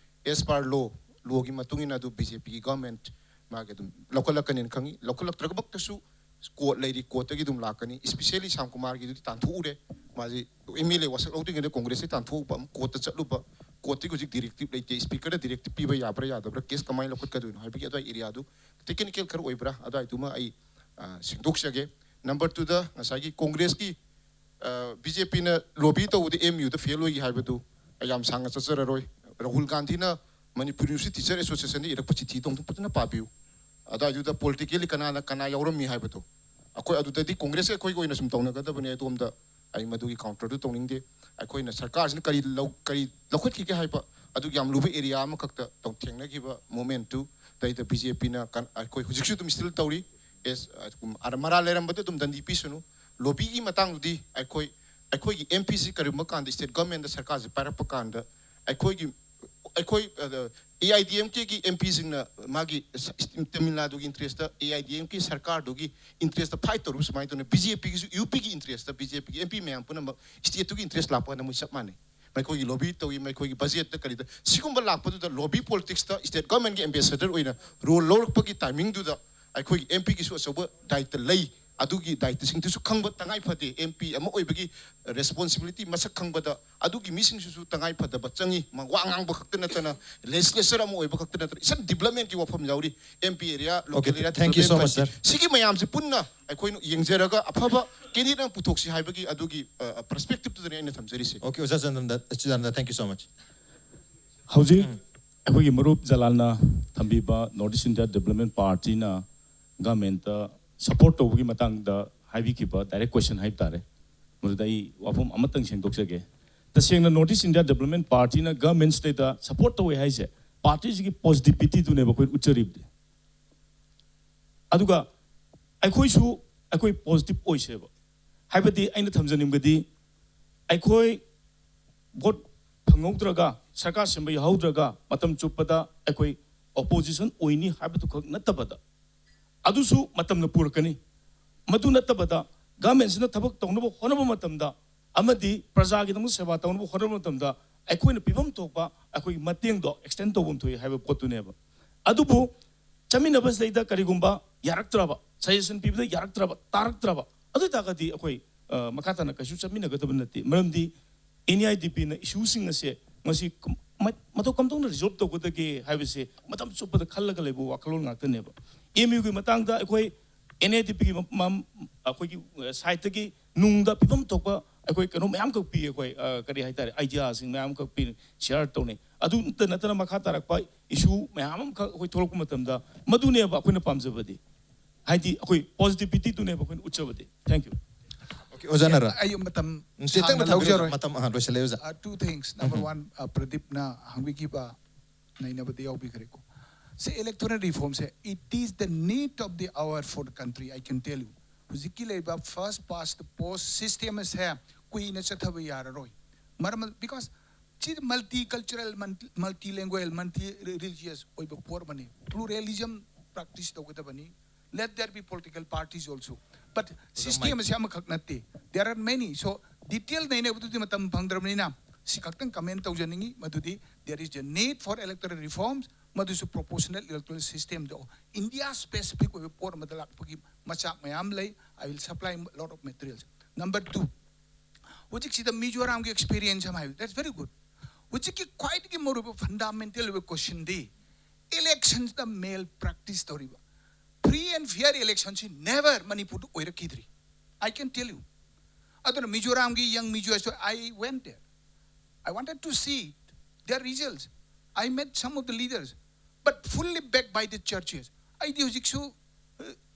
As per law, lawꯒꯤ ꯃꯇꯨꯡ ꯏꯟꯅ ꯑꯗꯨ BJPꯒꯤ government ꯃꯥꯒꯤ ꯑꯗꯨꯝ ꯂꯧꯈꯠꯂꯛꯀꯅꯤꯅ ꯈꯪꯉꯤ꯫ ꯂꯧꯈꯠꯂꯛꯇ꯭ꯔꯒꯃꯛꯇꯁꯨ court ꯂꯩꯔꯤ, courtꯇꯒꯤ ꯑꯗꯨꯝ ꯂꯥꯛꯀꯅꯤ꯫ Especially ꯁ꯭ꯌꯥꯝ ꯀꯨꯃꯥꯔꯒꯤꯗꯨꯗꯤ ꯇꯥꯟꯊꯣꯛꯎꯔꯦ꯫ ꯃꯥꯁꯤ MLA ꯋꯥꯁꯛ ꯂꯧꯗ꯭ꯔꯤꯉꯩꯗ congressꯇꯒꯤ ꯇꯥꯟꯊꯣꯛꯄ ꯑꯃ, courtꯇ ꯆꯠꯂꯨꯕ, courtꯇꯒꯤ ꯍꯧꯖꯤꯛ directive ꯂꯩꯇꯦ꯫ Speakerꯗ directive ꯄꯤꯕ ꯌꯥꯕ꯭ꯔꯥ ꯌꯥꯗꯕ꯭ꯔꯥ, case ꯀꯃꯥꯏꯅ ꯂꯧꯈꯠꯀꯗꯣꯏꯅꯣ ꯍꯥꯏꯕꯒꯤ ꯑꯗꯨꯋꯥꯏ areaꯗꯨ technical ꯈꯔ ꯑꯣꯏꯕ꯭ꯔꯥ, ꯑꯗꯨꯋꯥꯏꯗꯨꯃ ꯑꯩ, ꯑ, ꯁꯦꯡꯗꯣꯛꯆꯒꯦ꯫ Number twoꯗ ꯉꯁꯥꯏꯒꯤ congressꯀꯤ ꯕꯤ ꯖꯦ ꯄꯤꯅ ꯂꯣꯕꯤ ꯇꯧꯕꯗ ꯑꯦꯝ ꯌꯨꯗ ꯐꯦꯜ ꯑꯣꯏꯒꯦ ꯍꯥꯏꯕꯗꯨ ꯑꯩ ꯌꯥꯝ ꯁꯥꯡꯅ ꯆꯠꯆꯔꯔꯣꯏ꯫ ꯔꯥꯍꯨꯜ ꯒꯥꯟꯙꯤꯅ ꯃꯅꯤꯄꯨꯔ ꯌꯨꯅꯤꯚꯔꯁꯤꯇꯤ ꯇꯤꯆꯔ ꯑꯦꯁꯣꯁꯤꯌꯦꯁꯟꯗ ꯏꯔꯛꯄ ꯆꯤꯊꯤꯗꯣ ꯑꯃꯨꯛꯇꯪ ꯐꯖꯅ ꯄꯥꯕꯤꯌꯨ꯫ ꯑꯗꯨꯋꯥꯏꯗꯨꯗ ꯄꯣꯂꯤꯇꯤꯀꯦꯜꯂꯤ ꯀꯅꯥꯅ ꯀꯅꯥ ꯌꯥꯎꯔꯝꯃꯤ ꯍꯥꯏꯕꯗꯣ ꯑꯩꯈꯣꯏ ꯑꯗꯨꯗꯗꯤ ꯀꯣꯡꯒ꯭ꯔꯦꯁ ꯑꯩꯈꯣꯏꯒꯤ ꯑꯣꯏꯅ ꯁꯨꯝ ꯇꯧꯅꯒꯗꯕꯅꯦ꯫ ꯑꯗꯣꯝꯗ ꯑꯩ ꯃꯗꯨꯒꯤ ꯀꯥꯎꯟꯇꯔꯗꯨ ꯇꯧꯅꯤꯡꯗꯦ꯫ ꯑꯩꯈꯣꯏꯅ ꯁꯔꯀꯥꯔꯁꯤꯅ ꯀꯔꯤ ꯂꯧ ꯀꯔꯤ ꯂꯧꯈꯠꯈꯤꯒꯦ ꯍꯥꯏꯕ ꯑꯗꯨꯒꯤ ꯌꯥꯝ ꯂꯨꯕ ꯑꯦꯔꯤꯌꯥ ꯑꯃꯈꯛꯇ ꯇꯧ ꯊꯦꯡꯅꯈꯤꯕ ꯃꯣꯃꯦꯟꯠꯇꯨ ꯗꯩꯗ ꯕꯤ ꯖꯦ ꯄꯤꯅ ꯑꯩꯈꯣꯏ ꯍꯧꯖꯤꯛꯁꯨ ꯑꯗꯨꯝ ꯁ꯭ꯇꯤꯜ ꯇꯧꯔꯤ꯫ ꯑꯦꯁ ꯃꯔꯥꯜ ꯂꯩꯔꯝꯕꯗ ꯑꯗꯨꯝ ꯗꯟꯗꯤ ꯄꯤꯁꯅꯨ꯫ ꯂꯣꯕꯤꯒꯤ ꯃꯇꯥꯡꯗꯨꯗꯤ ꯑꯩꯈꯣꯏ ꯑꯩꯈꯣꯏꯒꯤ ꯑꯦꯝ ꯄꯤꯁꯤ ꯀꯔꯤꯒꯨꯝꯕ ꯀꯥꯟꯗ ꯁ꯭ꯇꯦꯠ ꯒꯚꯔꯟꯃꯦꯟꯗ ꯁꯔꯀꯥꯔꯁꯤ ꯄꯥꯏꯔꯛꯄ ꯀꯥꯟꯗ ꯑꯩꯈꯣꯏꯒꯤ ꯑꯩꯈꯣꯏ ꯑꯦ ꯑꯥꯏ ꯗꯤ ꯑꯦꯝ ꯀꯦꯒꯤ ꯑꯦꯝ ꯄꯤꯁꯤꯡꯅ ꯃꯥꯒꯤ ꯁ- ꯇꯃꯤꯜ ꯅꯥꯗꯨꯒꯤ interest A I D M K ꯁꯔꯀꯥꯔꯗꯨꯒꯤ ꯏꯟꯇꯔꯦꯁꯇ ꯐꯥꯏꯠ ꯇꯧꯔꯤꯕ ꯁꯨꯃꯥꯏꯅ ꯇꯧꯅ ꯕꯤ ꯖꯦ ꯄꯤꯒꯤꯁꯨ ꯌꯨ ꯄꯤꯒꯤ ꯏꯟꯇꯔꯦꯁꯇ ꯕꯤ ꯖꯦ ꯄꯤꯒꯤ ꯑꯦꯝ ꯄꯤ ꯃꯌꯥꯝ ꯄꯨꯝꯅꯃꯛ ꯁ꯭ꯇꯦꯠꯇꯨꯒꯤ ꯏꯟꯇꯔꯦꯁ ꯂꯥꯛꯄ ꯀꯥꯟꯗ ꯃꯣꯏ ꯆꯞ ꯃꯥꯟꯅꯩ꯫ ꯃꯈꯣꯏꯒꯤ ꯂꯣꯕꯤ ꯇꯧꯏ, ꯃꯈꯣꯏꯒꯤ ꯕꯖꯦꯠꯇ ꯀꯔꯤꯗ ꯁꯤꯒꯨꯝꯕ ꯂꯥꯛꯄꯗꯨꯗ ꯂꯣꯕꯤ ꯄꯣꯂꯤꯇꯤꯛꯁꯇ ꯁ꯭ꯇꯦꯠ ꯒꯚꯔꯟꯃꯦꯟꯒꯤ ꯑꯦꯝꯕꯦꯁꯦꯗꯔ ꯑꯣꯏꯅ ꯔꯣꯜ ꯂꯧꯔꯛꯄꯒꯤ ꯇꯥꯏꯃꯤꯡꯗꯨꯗ ꯑꯩꯈꯣꯏꯒꯤ ꯑꯦꯝ ꯄꯤꯒꯤꯁꯨ ꯑꯆꯧꯕ ꯗꯥꯏꯇ ꯂꯩ꯫ ꯑꯗꯨꯒꯤ ꯗꯥꯏꯇꯁꯤꯡꯗꯨꯁꯨ ꯈꯪꯕ ꯇꯉꯥꯏ ꯐꯗꯦ꯫ ꯑꯦꯝ ꯄꯤ ꯑꯃ ꯑꯣꯏꯕꯒꯤ ꯔꯦꯁꯄꯣꯟꯁꯤꯕꯤꯂꯤꯇꯤ ꯃꯁꯛ ꯈꯪꯕꯗ ꯑꯗꯨꯒꯤ ꯃꯤꯁꯤꯡꯁꯤꯁꯨ ꯇꯉꯥꯏ ꯐꯗꯕ ꯆꯪꯉꯤ꯫ ꯃ- ꯋꯥ ꯉꯥꯡꯕ ꯈꯛꯇ ꯅꯠꯇꯅ ꯂꯦꯖꯤꯁꯂꯦꯆꯔ ꯑꯃ ꯑꯣꯏꯕ ꯈꯛꯇ ꯅꯠꯇꯅ ꯏꯁꯟ ꯗꯤꯕꯂꯞꯃꯦꯟꯒꯤ ꯋꯥꯐꯝ ꯌꯥꯎꯔꯤ꯫ M P area, Okay, local area thank you so development much, sir. ꯐꯟꯁꯤꯡ ꯁꯤꯒꯤ ꯃꯌꯥꯝꯁꯦ ꯄꯨꯟꯅ ꯑꯩꯈꯣꯏꯅ ꯌꯦꯡꯖꯔꯒ ꯑꯐꯕ ꯀꯦꯟꯗꯤꯗꯦꯠ ꯑꯃ ꯄꯨꯊꯣꯛꯁꯤ ꯍꯥꯏꯕꯒꯤ ꯑꯗꯨꯒꯤ ꯄꯔꯁꯄꯦꯛꯇꯤꯞꯇꯨꯗꯅꯤ ꯑꯩꯅ ꯊꯝꯖꯔꯤꯁꯦ꯫ Okay, ꯑꯣꯖꯥ Chandra, Chandra, thank you so much. ꯍꯧꯖꯤꯛ ꯑꯩꯈꯣꯏꯒꯤ ꯃꯔꯨꯞ ꯖꯂꯥꯜꯅ ꯊꯝꯕꯤꯕ North East India Development Partyꯅ ꯒꯚꯔꯟꯃꯦꯟꯠꯇ ꯁꯄꯣꯔꯠ ꯇꯧꯕꯒꯤ ꯃꯇꯥꯡꯗ ꯍꯥꯏꯕꯤꯈꯤꯕ ꯗꯥꯏꯔꯦꯛ ꯀꯣꯏꯁꯟ ꯍꯥꯏꯕ ꯇꯥꯔꯦ꯫ ꯃꯗꯨꯗ ꯑꯩ ꯋꯥꯐꯝ ꯑꯃꯇꯪ ꯁꯦꯡꯗꯣꯛꯆꯒꯦ꯫ ꯇꯁꯦꯡꯅ North East India Development Partyꯅ ꯒꯚꯔꯟꯃꯦꯟꯠꯁꯤꯗ ꯁꯄꯣꯔꯠ ꯇꯧꯋꯦ ꯍꯥꯏꯁꯦ ꯄꯥꯔꯇꯤꯁꯤꯒꯤ ꯄꯣꯖꯤꯇꯤꯚꯤꯇꯤꯗꯨꯅꯦꯕ ꯑꯩꯈꯣꯏ ꯎꯠꯆꯔꯤꯕꯗꯤ꯫ ꯑꯗꯨꯒ ꯑꯩꯈꯣꯏꯁꯨ ꯑꯩꯈꯣꯏ ꯄꯣꯖꯤꯇꯤꯚ ꯑꯣꯏꯁꯦꯕ꯫ ꯍꯥꯏꯕꯗꯤ ꯑꯩꯅ ꯊꯝꯖꯅꯤꯡꯕꯗꯤ ꯑꯩꯈꯣꯏ ꯚꯣꯠ ꯐꯪꯍꯧꯗ꯭ꯔꯒ ꯁꯔꯀꯥꯔ ꯁꯦꯝꯕ ꯌꯥꯍꯧꯗ꯭ꯔꯒ ꯃꯇꯝ ꯆꯨꯞꯄꯗ ꯑꯩꯈꯣꯏ ꯑꯣꯄꯣꯖꯤꯁꯟ ꯑꯣꯏꯅꯤ ꯍꯥꯏꯕꯗꯨꯈꯛ ꯅꯠꯇꯕꯗ ꯑꯗꯨꯁꯨ ꯃꯇꯝꯅ ꯄꯨꯔꯛꯀꯅꯤ꯫ ꯃꯗꯨ ꯅꯠꯇꯕꯗ ꯒꯚꯔꯟꯃꯦꯟꯠꯁꯤꯅ ꯊꯕꯛ ꯇꯧꯅꯕ ꯍꯣꯠꯅꯕ ꯃꯇꯝꯗ ꯑꯃꯗꯤ ꯄ꯭ꯔꯖꯥꯒꯤꯗꯃꯛ ꯁꯦꯕꯥ ꯇꯧꯅꯕ ꯍꯣꯠꯅꯕ ꯃꯇꯝꯗ ꯑꯩꯈꯣꯏꯅ ꯄꯤꯐꯝ ꯊꯣꯛꯄ ꯑꯩꯈꯣꯏꯒꯤ ꯃꯇꯦꯡꯗꯣ ꯑꯦꯛꯁꯇꯦꯟ ꯇꯧꯐꯝ ꯊꯣꯛꯏ ꯍꯥꯏꯕ ꯄꯣꯠꯇꯨꯅꯦꯕ꯫ ꯑꯗꯨꯕꯨ ꯆꯠꯃꯤꯟꯅꯕꯁꯤꯗꯩꯗ ꯀꯔꯤꯒꯨꯝꯕ ꯌꯥꯔꯛꯇ꯭ꯔꯕ, ꯁꯖꯦꯁꯟ ꯄꯤꯕꯗ ꯌꯥꯔꯛꯇ꯭ꯔꯕ, ꯇꯥꯔꯛꯇ꯭ꯔꯕ, ꯑꯗꯨ ꯑꯣꯏꯇꯥꯔꯒꯗꯤ ꯑꯩꯈꯣꯏ ꯑ, ꯃꯈꯥ ꯇꯥꯅ ꯀꯩꯁꯨ ꯆꯠꯃꯤꯟꯅꯒꯗꯕ ꯅꯠꯇꯦ꯫ ꯃꯔꯝꯗꯤ ꯑꯦꯟ ꯏ ꯑꯥꯏ ꯗꯤ ꯄꯤꯅ ꯏꯁꯨꯁꯤꯡ ꯑꯁꯦ ꯃꯁꯤ ꯀꯝ- ꯃ- ꯃꯇꯧ ꯀꯝꯗꯧꯅ ꯔꯤꯖꯣꯜꯕ ꯇꯧꯒꯗꯒꯦ ꯍꯥꯏꯕꯁꯦ ꯃꯇꯝ ꯆꯨꯞꯄꯗ ꯈꯜꯂꯒ ꯂꯩꯕ ꯋꯥꯈꯜꯂꯣꯟ ꯉꯥꯛꯇꯅꯦꯕ꯫ ꯑꯦꯝ ꯌꯨꯒꯤ ꯃꯇꯥꯡꯗ ꯑꯩꯈꯣꯏ ꯑꯦꯟ ꯏ ꯑꯥꯏ ꯗꯤ ꯄꯤꯒꯤ ꯃ- ꯃ- ꯑꯩꯈꯣꯏꯒꯤ ꯑ, ꯁꯥꯏꯠꯇꯒꯤ ꯅꯨꯡꯗ ꯄꯤꯐꯝ ꯊꯣꯛꯄ ꯑꯩꯈꯣꯏ ꯀꯩꯅꯣ ꯃꯌꯥꯝꯈꯛ ꯄꯤ, ꯑꯩꯈꯣꯏ ꯑ, ꯀꯔꯤ ꯍꯥꯏꯇꯥꯔꯦ, ꯑꯥꯏꯗꯤꯌꯥꯁꯤꯡ ꯃꯌꯥꯝꯈꯛ ꯄꯤ, ꯁꯤꯌꯥꯔ ꯇꯧꯅꯩ꯫ ꯑꯗꯨꯇ ꯅꯠꯇꯅ ꯃꯈꯥ ꯇꯥꯔꯛꯄ ꯏꯁꯨ ꯃꯌꯥꯝ ꯑꯃꯈꯛ ꯑꯩꯈꯣꯏ ꯊꯣꯛꯂꯛꯄ ꯃꯇꯝꯗ ꯃꯗꯨꯅꯦꯕ ꯑꯩꯈꯣꯏꯅ ꯄꯥꯝꯖꯕꯗꯤ, ꯍꯥꯏꯗꯤ ꯑꯩꯈꯣꯏ ꯄꯣꯖꯤꯇꯤꯚꯤꯇꯤꯗꯨꯅꯦꯕ ꯑꯩꯈꯣꯏꯅ ꯎꯠꯆꯕꯗꯤ꯫ Thank you. Okay, ꯑꯣꯖꯥꯅꯔ꯫ ꯑꯩ ꯃꯇꯝ ꯎꯝ, ꯈꯤꯇꯪ ꯁꯥꯡꯅ ꯊꯝꯕꯤꯔꯣ, ꯂꯧꯖꯔꯣꯏ꯫ ꯃꯇꯝ ꯑꯍꯥ, ꯂꯣꯏꯁꯤꯜꯂꯦ ꯑꯣꯖꯥ꯫ Uh, two things. Number one, uh, ꯄ꯭ꯔꯗꯤꯞꯅ ꯍꯪꯕꯤꯈꯤꯕ ꯅꯩꯅꯕꯗ ꯌꯥꯎꯕꯤꯈ꯭ꯔꯦꯀꯣ꯫ ꯁꯤ electoral reform say, it is the need of the hour for the country, I can tell you. ꯍꯧꯖꯤꯛꯀꯤ ꯂꯩꯔꯤꯕ first past the post system ꯑꯁꯦ ꯀꯨꯏꯅ ꯆꯠꯊꯕ ꯌꯥꯔꯔꯣꯏ꯫ ꯃꯔꯝ, because ꯁꯤ multicultural, multilingual, multi religious ꯑꯣꯏꯕ ꯄꯣꯠ ꯑꯃꯅꯤ꯫ Pluralism practice ꯇꯧꯒꯗꯕꯅꯤ꯫ Let there be political parties also. But system ꯑꯁꯤ ꯑꯃꯈꯛ ꯅꯠꯇꯦ, there are many. So detail ꯅꯩꯅꯕꯗꯨꯗꯤ ꯃꯇꯝ ꯐꯪꯗ꯭ꯔꯕꯅꯤꯅ ꯁꯤ ꯈꯛꯇꯪ comment ꯇꯧꯖꯅꯤꯡꯉꯤ꯫ ꯃꯗꯨꯗꯤ there is a need for electoral reforms, ꯃꯗꯨꯁꯨ proportional electoral system ꯗꯣ India specific ꯑꯣꯏꯕ ꯄꯣꯠ ꯑꯃꯗ ꯂꯥꯛꯄꯒꯤ ꯃꯆꯥꯛ ꯃꯌꯥꯝ ꯂꯩ꯫ I will supply lot of materials. Number two, ꯍꯧꯖꯤꯛꯁꯤꯗ ꯃꯤꯖꯣꯔꯥꯝꯒꯤ experience ꯑꯃ ꯍꯥꯏꯕ, that's very good. ꯍꯧꯖꯤꯛꯀꯤ ꯈ꯭ꯋꯥꯏꯗꯒꯤ ꯃꯔꯨꯑꯣꯏꯕ fundamental ꯑꯣꯏꯕ question ꯗꯤ election ꯗ malpractice ꯇꯧꯔꯤꯕ꯫ Free and fair election ꯁꯤ never ꯃꯅꯤꯄꯨꯔꯗ ꯑꯣꯏꯔꯛꯈꯤꯗ꯭ꯔꯤ, I can tell you. ꯑꯗꯨꯅ ꯃꯤꯖꯣꯔꯥꯝꯒꯤ young Mizoram, I went there, I wanted to see it, their results, I met some of the leaders, but fully backed by the churches. ꯑꯩꯗꯤ ꯍꯧꯖꯤꯛꯁꯨ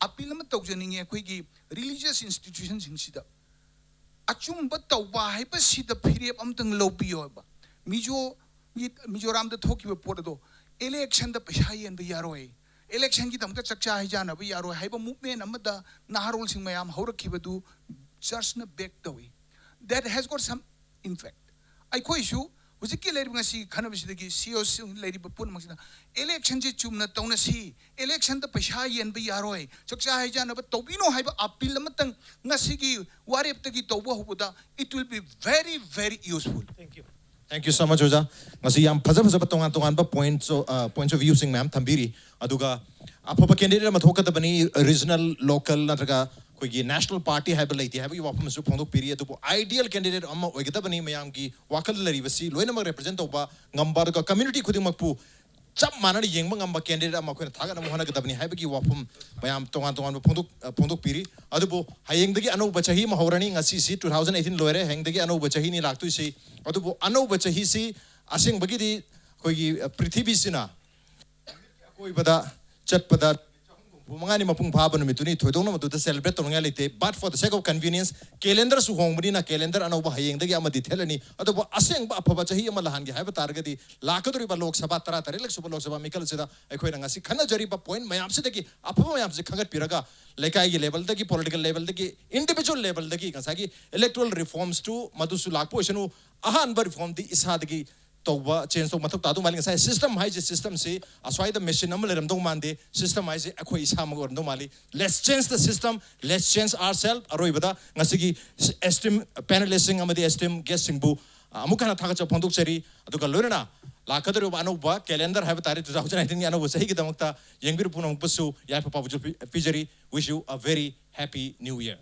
appeal ꯑꯃ ꯇꯧꯖꯅꯤꯡꯉꯤ ꯑꯩꯈꯣꯏꯒꯤ religious institution ꯁꯤꯡꯁꯤꯗ꯫ ꯑꯆꯨꯝꯕ ꯇꯧꯕ ꯍꯥꯏꯕꯁꯤꯗ ꯐꯤꯔꯦꯞ ꯑꯃꯇꯪ ꯂꯧꯕꯤꯌꯣ ꯍꯥꯏꯕ꯫ ꯃꯤꯖꯣ ꯃꯤꯖꯣꯔꯥꯝꯗ ꯊꯣꯛꯈꯤꯕ ꯄꯣꯠ ꯑꯗꯣ election ꯗ ꯄꯩꯁꯥ ꯌꯦꯟꯕ ꯌꯥꯔꯣꯏ, election ꯒꯤꯗꯃꯛꯇ ꯆꯥꯛꯆꯥ ꯍꯩꯖꯥꯟꯅꯕ ꯌꯥꯔꯣꯏ ꯍꯥꯏꯕ movement ꯑꯃꯗ ꯅꯍꯥꯔꯣꯜꯁꯤꯡ ꯃꯌꯥꯝ ꯍꯧꯔꯛꯈꯤꯕꯗꯨ church ꯅ back ꯇꯧꯏ꯫ That has got some impact. ꯑꯩꯈꯣꯏꯁꯨ ꯍꯧꯖꯤꯛꯀꯤ ꯂꯩꯔꯤꯕ ꯉꯁꯤ ꯈꯟꯅꯕꯁꯤꯗꯒꯤ CEO ꯁꯤꯡ ꯂꯩꯔꯤꯕ ꯄꯨꯝꯅꯃꯛꯁꯤꯅ election ꯁꯦ ꯆꯨꯝꯅ ꯇꯧꯅꯁꯤ, election ꯗ ꯄꯩꯁꯥ ꯌꯦꯟꯕ ꯌꯥꯔꯣꯏ, ꯆꯥꯛꯆꯥ ꯍꯩꯖꯥꯟꯅꯕ ꯇꯧꯕꯤꯅꯣ ꯍꯥꯏꯕ ꯑꯄꯤꯜ ꯑꯃꯇꯪ ꯉꯁꯤꯒꯤ ꯋꯥꯔꯦꯞꯇꯒꯤ ꯇꯧꯕ ꯍꯧꯕꯗ it will be very, very useful. Thank you so much, ꯑꯣꯖꯥ꯫ ꯉꯁꯤ ꯌꯥꯝ ꯐꯖ ꯐꯖꯕ ꯇꯣꯉꯥꯟ ꯇꯣꯉꯥꯟꯕ points, uh, points of view ꯁꯤꯡ ꯃꯌꯥꯝ ꯊꯝꯕꯤꯔꯤ꯫ ꯑꯗꯨꯒ ꯑꯐꯕ candidate ꯑꯃ ꯊꯣꯛꯀꯗꯕꯅꯤ, regional, local ꯅꯠꯇ꯭ꯔꯒ ꯑꯩꯈꯣꯏꯒꯤ national party ꯍꯥꯏꯕ ꯂꯩꯇꯦ ꯍꯥꯏꯕꯒꯤ ꯋꯥꯐꯝ ꯑꯃꯁꯨ ꯐꯣꯡꯗꯣꯛꯄꯤꯔꯤ꯫ ꯑꯗꯨꯕꯨ ideal candidate ꯑꯃ ꯑꯣꯏꯒꯗꯕꯅꯤ, ꯃꯌꯥꯝꯒꯤ ꯋꯥꯈꯜꯗ ꯂꯩꯔꯤꯕꯁꯤ ꯂꯣꯏꯅꯃꯛ represent ꯇꯧꯕ ꯉꯝꯕ, ꯑꯗꯨꯒ community ꯈꯨꯗꯤꯡꯃꯛꯄꯨ ꯆꯞ ꯃꯥꯟꯅꯅ ꯌꯦꯡꯕ ꯉꯝꯕ candidate ꯑꯃ ꯑꯩꯈꯣꯏꯅ ꯊꯥꯒꯠꯅꯕ ꯍꯣꯠꯅꯒꯗꯕꯅꯤ ꯍꯥꯏꯕꯒꯤ ꯋꯥꯐꯝ ꯃꯌꯥꯝ ꯇꯣꯉꯥꯟ ꯇꯣꯉꯥꯟꯕ ꯐꯣꯡꯗꯣꯛ-, ꯑ, ꯐꯣꯡꯗꯣꯛꯄꯤꯔꯤ꯫ ꯑꯗꯨꯕꯨ ꯍꯌꯦꯡꯗꯒꯤ ꯑꯅꯧꯕ ꯆꯍꯤ ꯑꯃ ꯍꯧꯔꯅꯤ꯫ ꯉꯁꯤꯁꯤ two thousand eighteen ꯂꯣꯏꯔꯦ, ꯍꯌꯦꯡꯗꯒꯤ ꯑꯅꯧꯕ ꯆꯍꯤꯅꯤ ꯂꯥꯛꯇꯣꯏꯁꯤ꯫ ꯑꯗꯨꯕꯨ ꯑꯅꯧꯕ ꯆꯍꯤꯁꯤ ꯑꯁꯦꯡꯕꯒꯤꯗꯤ ꯑꯩꯈꯣꯏꯒꯤ, ꯑ, ꯄ꯭ꯔꯤꯊꯤꯕꯤꯁꯤꯅ ꯑꯀꯣꯏꯕꯗ ꯆꯠꯄꯗ ꯃꯉꯥꯅꯤ ꯃꯄꯨꯡ ꯐꯥꯕ ꯅꯨꯃꯤꯠꯇꯨꯅꯤ, ꯊꯣꯏꯗꯣꯛꯅ ꯃꯗꯨꯗ celebrate ꯇꯧꯅꯤꯡꯉꯥꯏ ꯂꯩꯇꯦ꯫ But for the sake of convenience, calendar ꯁꯨ ꯍꯣꯡꯕꯅꯤꯅ calendar ꯑꯅꯧꯕ ꯍꯌꯦꯡꯗꯒꯤ ꯑꯃꯗꯤ ꯊꯦꯠꯂꯅꯤ꯫ ꯑꯗꯨꯕꯨ ꯑꯁꯦꯡꯕ ꯑꯐꯕ ꯆꯍꯤ ꯑꯃ ꯂꯥꯛꯍꯟꯒꯦ ꯍꯥꯏꯕ ꯇꯥꯔꯒꯗꯤ ꯂꯥꯛꯀꯗꯧꯔꯤꯕ ꯂꯣꯛ ꯁꯚꯥ ꯇꯔꯥꯇꯔꯦꯠꯂꯛ ꯁꯨꯕ ꯂꯣꯛ ꯁꯚꯥ ꯃꯤꯈꯜꯁꯤꯗ ꯑꯩꯈꯣꯏꯅ ꯉꯁꯤ ꯈꯟꯅꯖꯔꯤꯕ point ꯃꯌꯥꯝꯁꯤꯗꯒꯤ ꯑꯐꯕ ꯃꯌꯥꯝꯁꯤ ꯈꯟꯒꯠꯄꯤꯔꯒ ꯂꯩꯀꯥꯏꯒꯤ level ꯗꯒꯤ, political level ꯗꯒꯤ, individual level ꯗꯒꯤ ꯉꯁꯥꯏꯒꯤ electoral reforms ꯇꯨ ꯃꯗꯨꯁꯨ ꯂꯥꯛꯄ ꯑꯣꯏꯁꯅꯨ꯫ ꯑꯍꯥꯟꯕ reform ꯗꯤ ꯏꯁꯥꯗꯒꯤ ꯇꯧꯕ, change ꯇꯧꯕ ꯃꯊꯧ ꯇꯥꯗꯧ ꯃꯥꯜꯂꯤ꯫ ꯉꯁꯥꯏ system ꯍꯥꯏꯁꯦ, system ꯁꯤ ꯑꯁ꯭ꯋꯥꯏꯗ machine ꯑꯃ ꯂꯩꯔꯝꯗꯧ ꯃꯥꯟꯗꯦ꯫ System ꯍꯥꯏꯁꯦ ꯑꯩꯈꯣꯏ ꯏꯁꯥꯃꯛ ꯑꯣꯏꯔꯝꯗꯧ ꯃꯥꯜꯂꯤ꯫ Let's change the system, let's change ourselves꯫ ꯑꯔꯣꯏꯕꯗ ꯉꯁꯤꯒꯤ esteemed panelist ꯁꯤꯡ ꯑꯃꯗꯤ esteemed guest ꯁꯤꯡꯕꯨ, ꯑ, ꯑꯃꯨꯛ ꯍꯟꯅ ꯊꯥꯒꯠꯆꯕ ꯐꯣꯡꯗꯣꯛꯆꯔꯤ꯫ ꯑꯗꯨꯒ ꯂꯣꯏꯅꯅ ꯂꯥꯛꯀꯗꯧꯔꯤꯕ ꯑꯅꯧꯕ calendar ꯍꯥꯏꯕ ꯇꯥꯔꯦ, two thousand nineteen ꯒꯤ ꯑꯅꯧꯕ ꯆꯍꯤꯒꯤꯗꯃꯛꯇ ꯌꯦꯡꯕꯤꯔꯤꯕ ꯄꯨꯝꯅꯃꯛꯄꯨꯁꯨ ꯌꯥꯏꯐ ꯄꯥꯎꯖꯦꯜ ꯄꯤ-, ꯄꯤꯖꯔꯤ꯫ Wish you a very happy new year꯫